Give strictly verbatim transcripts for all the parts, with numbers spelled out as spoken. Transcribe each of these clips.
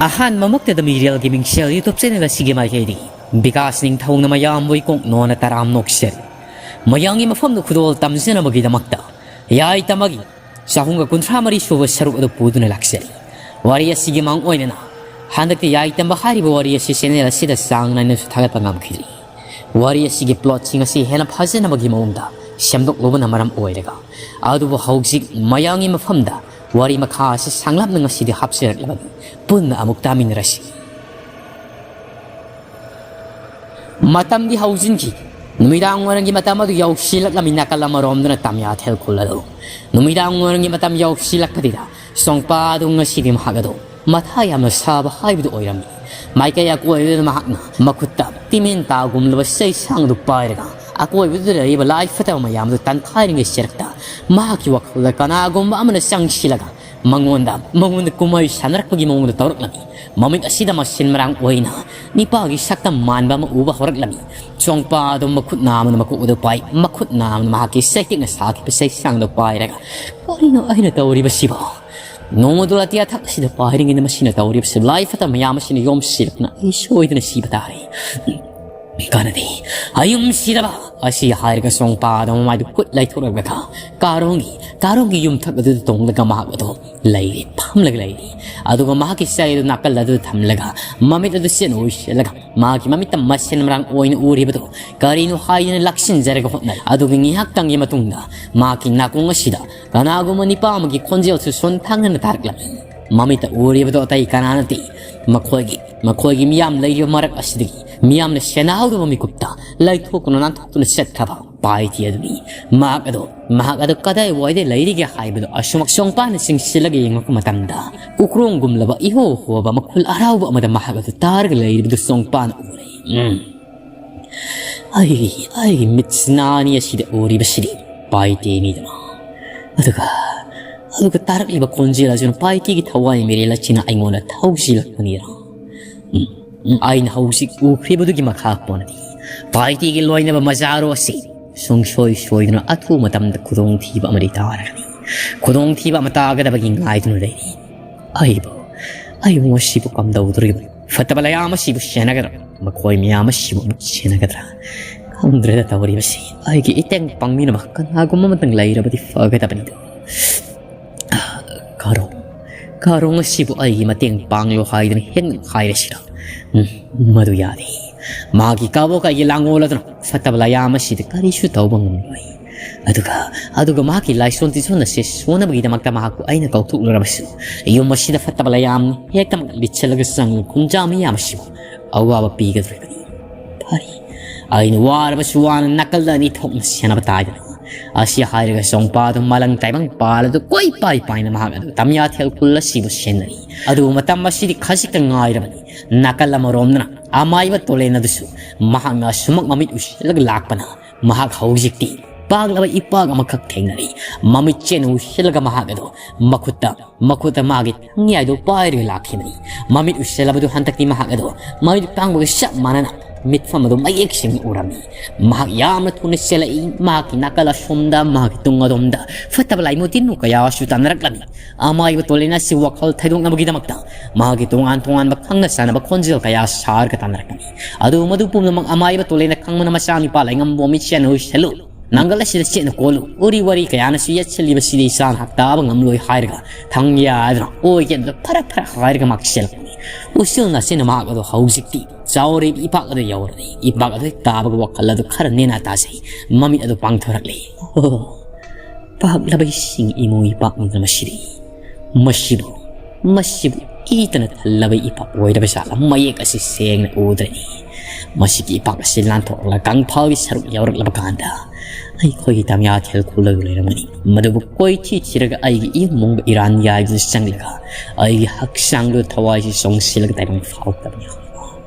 ꯑꯍꯥꯟꯕꯃꯛꯇꯗ ꯃꯤꯔꯦꯜꯒꯤ ꯃꯤꯡꯁꯦꯜ YouTube channel ꯑꯁꯤꯒꯤ ꯃꯥꯏꯀꯩꯗꯒꯤ ꯕꯤꯀꯥꯁ ꯅꯤꯡꯊꯧꯅ ꯃꯌꯥꯝꯕꯨ ꯏꯀꯣꯛ ꯅꯣꯟꯅ ꯇꯔꯥꯝ ꯅꯣꯛꯆꯔꯤ꯫ ꯃꯌꯥꯡꯒꯤ ꯃꯐꯝꯗ ꯈꯨꯗꯣꯜ ꯇꯝꯖꯅꯕꯒꯤꯗꯃꯛꯇ ꯌꯥꯏꯇꯝꯕꯒꯤ ꯆꯍꯨꯝꯒ ꯀꯨꯟꯊ꯭ꯔꯥ ꯃꯔꯤ ꯁꯨꯕ ꯁꯔꯨꯛ ꯑꯗꯨ ꯄꯨꯗꯨꯅ ꯂꯥꯛꯆꯔꯤ꯫ ꯋꯥꯔꯤ ꯑꯁꯤꯒꯤ ꯃꯥꯡ ꯑꯣꯏꯅꯅ ꯍꯟꯗꯛꯇꯤ ꯌꯥꯏꯇꯝꯕ ꯍꯥꯏꯔꯤꯕ ꯋꯥꯔꯤ ꯑꯁꯤ channel ꯑꯁꯤꯗ ꯆꯥꯡ ꯅꯥꯏꯅꯁꯨ ꯊꯥꯒꯠꯄ ꯉꯝꯈꯤꯗ꯭ꯔꯤ꯫ ꯋꯥꯔꯤ ꯑꯁꯤꯒꯤ plotꯁꯤꯡ ꯑꯁꯤ ꯍꯦꯟꯅ ꯐꯖꯅꯕꯒꯤ ꯃꯑꯣꯡꯗ ꯁꯦꯝꯗꯣꯛꯂꯨꯕꯅ ꯃꯔꯝ ꯑꯣꯏꯔꯒ, ꯑꯗꯨꯕꯨ ꯍꯧꯖꯤꯛ ꯃꯌꯥꯡꯒꯤ ꯃꯐꯝꯗ ꯋꯥꯔꯤ ꯃꯈꯥ ꯑꯁꯤ ꯁꯥꯡꯂꯞꯅ ꯉꯁꯤꯗꯤ ꯍꯥꯞꯆꯔꯛꯂꯕꯅꯤ꯫ ꯄꯨꯟꯅ ꯑꯃꯨꯛ ꯇꯥꯃꯤꯟꯅꯔꯁꯤ꯫ ꯃꯇꯝꯗꯤ ꯍꯧꯖꯤꯟꯈꯤ꯫ ꯅꯨꯃꯤꯗꯥꯡ ꯋꯥꯏꯔꯝꯒꯤ ꯃꯇꯝ ꯑꯗꯨ ꯌꯧꯁꯤꯜꯂꯛꯂꯝꯃꯤ꯫ ꯅꯥꯀꯜ ꯑꯃꯔꯣꯝꯗꯅ ꯇꯥꯃꯤꯌꯥꯊꯦꯜ ꯈꯨꯜ ꯑꯗꯨ ꯅꯨꯃꯤꯗꯥꯡ ꯋꯥꯏꯔꯝꯒꯤ ꯃꯇꯝ ꯌꯧꯁꯤꯜꯂꯛꯄꯗꯨꯗ ꯆꯣꯡꯄꯥ ꯑꯗꯨ ꯉꯁꯤꯗꯤ ꯃꯍꯥꯛ ꯑꯗꯨ ꯃꯊꯥ ꯌꯥꯝꯅ ꯁꯥꯕ ꯍꯥꯏꯕꯗꯨ ꯑꯣꯏꯔꯝꯃꯤ꯫ ꯃꯥꯏꯀꯩ ꯑꯀꯣꯏꯕꯗ ꯃꯍꯥꯛꯅ ꯃꯈꯨꯠꯇ ꯇꯤꯃꯦꯟꯇꯥꯒꯨꯝꯂꯕ ꯆꯩꯁꯥꯡꯗꯨ ꯄꯥꯏꯔꯒ ꯑꯀꯣꯏꯕꯗꯨꯗ ꯂꯩꯔꯤꯕ ꯂꯥꯏ ꯐꯠꯇꯕ ꯃꯌꯥꯝꯗꯨ ꯇꯟꯈꯥꯏꯔꯤꯉꯩ ꯆꯔꯛꯇ ꯃꯍꯥꯛꯀꯤ ꯋꯥꯈꯜꯗ ꯀꯅꯥꯒꯨꯝꯕ ꯑꯃꯅ ꯆꯪꯁꯤꯜꯂꯒ ꯃꯉꯣꯟꯗ, ꯃꯉꯣꯟꯗ ꯀꯨꯝꯍꯩ ꯁꯥꯟꯅꯔꯛꯄꯒꯤ ꯃꯑꯣꯡꯗ ꯇꯧꯔꯛꯂꯝꯃꯤ꯫ ꯃꯃꯤꯠ ꯑꯁꯤꯗ ꯃꯁꯦꯟ ꯃꯔꯥꯡ ꯑꯣꯏꯅ ꯅꯤꯄꯥꯒꯤ ꯁꯛꯇꯝ ꯃꯥꯟꯕ ꯑꯃ ꯎꯕ ꯍꯧꯔꯛꯂꯝꯃꯤ꯫ ꯆꯣꯡꯄꯥ ꯑꯗꯨ ꯃꯈꯨꯠ ꯅꯥꯝꯃꯅ ꯃꯀꯣꯛ ꯑꯗꯨ ꯄꯥꯏ, ꯃꯈꯨꯠ ꯅꯥꯝꯃꯅ ꯃꯍꯥꯛꯀꯤ ꯆꯩꯇꯦꯛꯅ ꯁꯥꯈꯤꯕ ꯆꯩꯁꯥꯡꯗꯨ ꯄꯥꯏꯔꯒ, "ꯀꯔꯤꯅꯣ ꯑꯩꯅ ꯇꯧꯔꯤꯕꯁꯤꯕꯣ? ꯅꯣꯡꯃꯗꯨ ꯑꯇꯤꯌꯥ ꯊꯛ ꯑꯁꯤꯗ ꯄꯥꯏꯔꯤꯉꯩꯗ ꯃꯁꯤꯅ ꯇꯧꯔꯤꯕꯁꯤ ꯂꯥꯏ ꯐꯠꯇꯕ ꯃꯌꯥꯝ ꯑꯁꯤꯅ ꯌꯣꯝꯁꯤꯜꯂꯛꯇꯅ ꯑꯩ ꯁꯣꯏꯗꯅ ꯁꯤꯕ ꯇꯥꯔꯦ꯫ ꯀꯥꯟꯅꯗꯦ, ꯑꯌꯨꯝ ꯁꯤꯗꯕ!" ꯑꯁꯤ ꯍꯥꯏꯔꯒ ꯆꯣꯡꯄꯥꯗ ꯃꯃꯥꯏꯗꯨ ꯀꯨꯠ ꯂꯩꯊꯣꯛꯂꯒ ꯀꯥꯔꯣꯡꯒꯤ, ꯀꯥꯔꯣꯡꯒꯤ ꯌꯨꯝꯊꯛ ꯑꯗꯨꯗ ꯇꯣꯡꯂꯒ ꯃꯍꯥꯛ ꯑꯗꯨ ꯂꯩꯔꯤ, ꯐꯝꯂꯒ ꯂꯩꯔꯤ꯫ ꯑꯗꯨꯒ ꯃꯍꯥꯛꯀꯤ ꯆꯩ ꯑꯗꯨ ꯅꯥꯀꯜ ꯑꯗꯨꯗ ꯊꯝꯂꯒ ꯃꯃꯤꯠ ꯑꯗꯨ ꯆꯦꯠꯅ ꯎꯏꯁꯤꯜꯂꯒ ꯃꯍꯥꯛꯀꯤ ꯃꯃꯤꯠꯇ ꯃꯁꯦꯟ ꯃꯔꯥꯡ ꯑꯣꯏꯅ ꯎꯔꯤꯕꯗꯨ ꯀꯔꯤꯅꯣ ꯍꯥꯏꯗꯨꯅ ꯂꯥꯛꯁꯤꯟꯖꯔꯒ ꯍꯣꯠꯅꯔꯤ꯫ ꯑꯗꯨꯒ ꯉꯥꯏꯍꯥꯛꯇꯪꯒꯤ ꯃꯇꯨꯡꯗ ꯃꯍꯥꯛꯀꯤ ꯅꯥꯀꯣꯡ ꯑꯁꯤꯗ ꯀꯅꯥꯒꯨꯝꯕ ꯅꯤꯄꯥ ꯑꯃꯒꯤ ꯈꯣꯟꯖꯦꯜꯁꯨ ꯁꯣꯟꯊꯥꯡꯅꯅ ꯇꯥꯔꯛꯂꯝꯃꯤ꯫ ꯃꯃꯤꯠꯇ ꯎꯔꯤꯕꯗꯨ ꯑꯇꯩ ꯀꯅꯥ ꯅꯠꯇꯦ, ꯃꯈꯣꯏꯒꯤ, ꯃꯈꯣꯏꯒꯤ ꯃꯤꯌꯥꯝ ꯂꯩꯔꯤꯕ ꯃꯔꯛ ꯑꯁꯤꯗꯒꯤ ꯃꯤꯌꯥꯝꯅ ꯁꯦꯟꯅꯍꯧꯗꯕ ꯃꯤꯀꯨꯞꯇ ꯂꯩꯊꯣꯛꯇꯨꯅ ꯅꯥꯟꯊꯣꯛꯇꯨꯅ ꯆꯠꯈ꯭ꯔꯕ ꯄꯥꯏꯇꯤ ꯑꯗꯨꯅꯤ꯫ ꯃꯍꯥꯛ ꯑꯗꯣ, ꯃꯍꯥꯛ ꯑꯗꯣ ꯀꯗꯥꯏꯋꯥꯏꯗ ꯂꯩꯔꯤꯒꯦ ꯍꯥꯏꯕꯗꯨ ꯑꯁꯨꯃꯛ ꯆꯣꯡꯄꯥꯅ ꯆꯤꯡꯁꯤꯜꯂꯒ ꯌꯦꯡꯂꯛꯄ ꯃꯇꯝꯗ ꯎꯀ꯭ꯔꯣꯡꯒꯨꯝꯂꯕ ꯏꯍꯣ ꯍꯣꯕ ꯃꯈꯨꯜ ꯑꯔꯥꯎꯕ ꯑꯃꯗ ꯃꯍꯥꯛ ꯑꯗꯨ ꯇꯥꯔꯒ ꯂꯩꯔꯤꯕꯗꯨ ꯆꯣꯡꯄꯥꯅ ꯎꯔꯦ꯫ ꯎꯝ꯫ ꯑꯩꯒꯤ, ꯑꯩꯒꯤ ꯃꯤꯠꯁꯤꯅꯥꯅꯤ ꯑꯁꯤꯗ ꯎꯔꯤꯕꯁꯤꯗꯤ ꯄꯥꯏꯇꯦꯅꯤꯗꯅ꯫ ꯑꯗꯨꯒ, ꯑꯗꯨꯒ ꯇꯥꯔꯛꯂꯤꯕ ꯈꯣꯟꯖꯦꯜ ꯑꯁꯤꯅ ꯄꯥꯏꯇꯦꯒꯤ ꯊꯋꯥꯏ ꯃꯤꯔꯦꯜ ꯑꯁꯤꯅ ꯑꯩꯉꯣꯟꯗ ꯊꯧꯁꯤꯜꯂꯛꯄꯅꯤꯗꯅ꯫ ꯎꯝ, ꯎꯝ, ꯑꯩꯅ ꯍꯧꯖꯤꯛ ꯎꯈ꯭ꯔꯤꯕꯗꯨꯒꯤ ꯃꯈꯥ ꯄꯣꯟꯅꯗꯤ ꯄꯥꯏꯇꯦꯒꯤ ꯂꯣꯏꯅꯕ ꯃꯖꯥꯔꯣ ꯑꯁꯤ ꯁꯨꯡꯁꯣꯏ ꯁꯣꯏꯗꯅ ꯑꯊꯨꯕ ꯃꯇꯝꯗ ꯈꯨꯗꯣꯡꯊꯤꯕ ꯑꯃꯗꯤ ꯇꯥꯔꯒꯅꯤ꯫ ꯈꯨꯗꯣꯡꯊꯤꯕ ꯑꯃ ꯇꯥꯒꯗꯕꯒꯤ ꯉꯥꯏꯗꯨꯅ ꯂꯩꯔꯤ꯫ ꯑꯩꯕꯨ, ꯑꯩꯕꯨ ꯃꯁꯤꯕꯨ ꯀꯝꯗꯧꯗꯣꯔꯤꯕꯅꯣ? ꯐꯠꯇꯕ ꯂꯌꯥꯝ ꯑꯁꯤꯕꯨ ꯁꯦꯟꯅꯒꯗ꯭ꯔꯥ? ꯃꯈꯣꯏ ꯃꯌꯥꯝ ꯑꯁꯤꯕꯨ ꯑꯃꯨꯛ ꯁꯦꯟꯅꯒꯗ꯭ꯔꯥ? ꯈꯪꯗ꯭ꯔꯦꯗ ꯇꯧꯔꯤꯕꯁꯤ꯫ ꯑꯩꯒꯤ ꯏꯇꯦꯡ ꯄꯥꯡꯕꯤꯅꯕ ꯀꯅꯥꯒꯨꯝꯕ ꯑꯃꯇꯪ ꯂꯩꯔꯕꯗꯤ ꯐꯒꯗꯕꯅꯤꯗꯣ꯫ ꯀꯥꯔꯣꯡ, ꯀꯥꯔꯣꯡ ꯑꯁꯤꯕꯨ ꯑꯩꯒꯤ ꯃꯇꯦꯡ ꯄꯥꯡꯂꯣ ꯍꯥꯏꯗꯨꯅ ꯍꯦꯛ ꯍꯥꯏꯔꯁꯤꯔ? ꯎꯝ, ꯃꯗꯨ ꯌꯥꯗꯦ꯫ ꯃꯍꯥꯛꯀꯤ ꯀꯥꯕꯣꯛ ꯑꯩꯒꯤ ꯂꯥꯡꯒꯣꯜ ꯑꯗꯨꯅ ꯐꯠꯇꯕ ꯂꯌꯥꯝ ꯑꯁꯤꯗ ꯀꯔꯤꯁꯨ ꯇꯧꯕ ꯉꯝꯂꯣꯏ꯫ ꯑꯗꯨꯒ, ꯑꯗꯨꯒ ꯃꯍꯥꯛꯀꯤ ꯂꯥꯏꯁꯣꯟ ꯇꯤꯁꯣꯟ ꯑꯁꯦ ꯁꯣꯟꯅꯕꯒꯤꯗꯃꯛꯇ ꯃꯍꯥꯛꯄꯨ ꯑꯩꯅ ꯀꯧꯊꯣꯛꯂꯨꯔꯕꯁꯨ, ꯌꯨꯝ ꯑꯁꯤꯗ ꯐꯠꯇꯕ ꯂꯌꯥꯝꯅ ꯍꯦꯛꯇꯃꯛ ꯂꯤꯠꯁꯤꯜꯂꯒ ꯆꯪꯂꯤꯕ ꯈꯨꯟꯖꯥ ꯃꯤꯌꯥꯝ ꯑꯁꯤꯕꯨ ꯑꯋꯥꯕ ꯄꯤꯒꯗꯧꯔꯤꯕꯅꯤ꯫ ꯐꯔꯦ, ꯑꯩꯅ ꯋꯥꯔꯕꯁꯨ ꯋꯥꯅ ꯅꯥꯀꯜ ꯑꯅꯤ ꯊꯣꯛꯅ ꯁꯦꯟꯅꯕ ꯇꯥꯏꯗꯅ꯫ ꯑꯁꯤ ꯍꯥꯏꯔꯒ ꯆꯣꯡꯄꯥꯗꯨ ꯃꯂꯪ ꯇꯥꯏꯕꯪ ꯄꯥꯜ ꯑꯗꯨ ꯀꯣꯏ ꯄꯥꯏ ꯄꯥꯏꯅ ꯃꯍꯥꯛ ꯑꯗꯨ ꯇꯝꯌꯥꯊꯦꯜ ꯈꯨꯜ ꯑꯁꯤꯕꯨ ꯁꯦꯟꯅꯔꯤ꯫ ꯑꯗꯨꯕꯨ ꯃꯇꯝ ꯑꯁꯤꯗꯤ ꯈꯖꯤꯛꯇ ꯉꯥꯏꯔꯕꯅꯤ꯫ ꯅꯥꯀꯜ ꯑꯃꯔꯣꯝꯗꯅ ꯑꯃꯥꯏꯕ ꯇꯣꯂꯦꯟ ꯑꯗꯨꯁꯨ ꯃꯍꯥꯛꯅ ꯑꯁꯨꯃꯛ ꯃꯃꯤꯠ ꯎꯁꯤꯜꯂꯒ ꯂꯥꯛꯄꯅ ꯃꯍꯥꯛ ꯍꯧꯖꯤꯛꯇꯤ ꯄꯥꯛꯂꯕ ꯏꯄꯥꯛ ꯑꯃꯈꯛ ꯊꯦꯡꯅꯔꯤ꯫ ꯃꯃꯤꯠ ꯆꯦꯠꯅ ꯎꯁꯤꯜꯂꯒ ꯃꯍꯥꯛ ꯑꯗꯨ ꯃꯈꯨꯠꯇ, ꯃꯈꯨꯠꯇ ꯃꯥꯒꯤ ꯊꯪꯌꯥꯏꯗꯨ ꯄꯥꯏꯔꯒ ꯂꯥꯛꯈꯤꯕꯅꯤ꯫ ꯃꯃꯤꯠ ꯎꯏꯁꯤꯜꯂꯕꯗꯨ ꯍꯟꯗꯛꯇꯤ ꯃꯍꯥꯛ ꯑꯗꯨ ꯃꯃꯤꯠ ꯄꯥꯡꯕꯒ ꯆꯞ ꯃꯥꯟꯅꯅ ꯃꯤꯠꯐꯝ ꯑꯗꯨ ꯃꯌꯦꯛ ꯁꯦꯡꯅ ꯎꯔꯝꯃꯤ꯫ ꯃꯍꯥꯛ ꯌꯥꯝꯅ ꯊꯨꯅ ꯆꯦꯜꯂꯛꯏ꯫ ꯃꯍꯥꯛꯀꯤ ꯅꯥꯀꯜ ꯑꯁꯣꯝꯗ, ꯃꯍꯥꯛꯀꯤ ꯇꯨꯡ ꯑꯗꯣꯝꯗ ꯐꯠꯇꯕ ꯂꯥꯏꯃꯨ ꯇꯤꯟꯃꯨ ꯀꯌꯥꯁꯨ ꯇꯥꯟꯅꯔꯛꯂꯝꯃꯤ꯫ ꯑꯃꯥꯏꯕ ꯇꯣꯂꯦꯟ ꯑꯁꯤ ꯋꯥꯈꯜ ꯊꯩꯗꯣꯛꯅꯕꯒꯤꯗꯃꯛꯇ ꯃꯍꯥꯛꯀꯤ ꯇꯣꯉꯥꯟ ꯇꯣꯉꯥꯟꯕ ꯈꯪꯅ ꯆꯥꯟꯅꯕ ꯈꯣꯟꯖꯦꯜ ꯀꯌꯥ ꯁꯥꯔꯒ ꯇꯥꯟꯅꯔꯛꯄꯅꯤ꯫ ꯑꯗꯨ ꯃꯗꯨ ꯄꯨꯝꯅꯃꯛ ꯑꯃꯥꯏꯕ ꯇꯣꯂꯦꯟꯅ ꯈꯪꯕꯅ ꯃꯆꯥꯅꯨꯄꯥ ꯂꯩꯉꯝꯕꯣꯝ ꯃꯤꯠꯁꯦꯟꯅ ꯎꯏꯁꯤꯜꯂꯨ꯫ ꯅꯥꯀꯜ ꯑꯁꯤꯗ ꯆꯦꯠꯅ ꯀꯣꯜꯂꯨ꯫ ꯎꯔꯤ ꯋꯥꯔꯤ ꯀꯌꯥꯅꯁꯨ ꯌꯦꯠꯁꯤꯜꯂꯤꯕꯁꯤꯗꯤ ꯏꯆꯥ ꯅꯍꯥꯛ ꯇꯥꯕ ꯉꯝꯂꯣꯏ ꯍꯥꯏꯔꯒ ꯊꯪ ꯌꯥꯗꯨꯅ ꯑꯣꯏ ꯀꯦꯟꯗꯨꯅ ꯐꯔ ꯐꯔ ꯍꯥꯏꯔꯒ ꯃꯍꯥꯛ ꯆꯦꯜꯂꯛꯄꯅꯤ꯫ ꯎꯆꯤꯜ ꯅꯥꯆꯤꯟꯅ ꯃꯍꯥꯛ ꯑꯗꯨ ꯍꯧꯖꯤꯛꯇꯤ ꯆꯥꯎꯔꯤꯕ ꯏꯄꯥꯛ ꯑꯗꯨ ꯌꯧꯔꯅꯤ꯫ ꯏꯄꯥꯛ ꯑꯗꯨ ꯍꯦꯛ ꯇꯥꯕꯒ ꯋꯥꯈꯜ ꯑꯗꯨ ꯈꯔ ꯅꯦꯅꯥ ꯇꯥꯖꯩ꯫ ꯃꯃꯤꯠ ꯑꯗꯨ ꯄꯥꯡꯊꯣꯔꯛꯂꯦ꯫ ꯑꯣ, ꯄꯥꯛꯂꯕ ꯏꯁꯤꯡ ꯏꯃꯨ ꯏꯄꯥꯛꯅꯤꯗꯅ ꯃꯁꯤꯗꯤ꯫ ꯃꯁꯤꯕꯨ, ꯃꯁꯤꯕꯨ ꯏꯇꯅ ꯊꯜꯂꯕ ꯏꯄꯥꯛ ꯑꯣꯏꯔꯕ ꯖꯥꯠꯂ? ꯃꯌꯦꯛ ꯑꯁꯤ ꯁꯦꯡꯅ ꯎꯗ꯭ꯔꯦꯅꯦ꯫ ꯃꯁꯤꯒꯤ ꯏꯄꯥꯛ ꯑꯁꯤ ꯂꯥꯟꯊꯣꯛꯂꯒ ꯀꯪꯐꯥꯜꯒꯤ ꯁꯔꯨꯛ ꯌꯧꯔꯛꯂꯕ ꯀꯥꯟꯗ ꯑꯩꯈꯣꯏꯒꯤ ꯇꯝꯌꯥꯊꯦꯜ ꯈꯨꯜꯂꯒ ꯂꯩꯔꯝꯒꯅꯤ꯫ ꯃꯗꯨꯕꯨ ꯀꯣꯏꯊꯤ ꯊꯤꯔꯒ ꯑꯩꯒꯤ ꯏꯃꯨꯡ ꯃꯨꯡꯕ ꯏꯔꯥꯟ ꯌꯥꯏꯕꯗ ꯆꯪꯂꯒ ꯑꯩꯒꯤ ꯍꯛꯆꯥꯡꯗꯨ ꯊꯋꯥꯏꯁꯤ ꯆꯣꯡꯁꯤꯜꯂꯒ ꯇꯥꯏꯕꯪ ꯐꯥꯎꯔꯛꯇꯕꯅꯤ꯫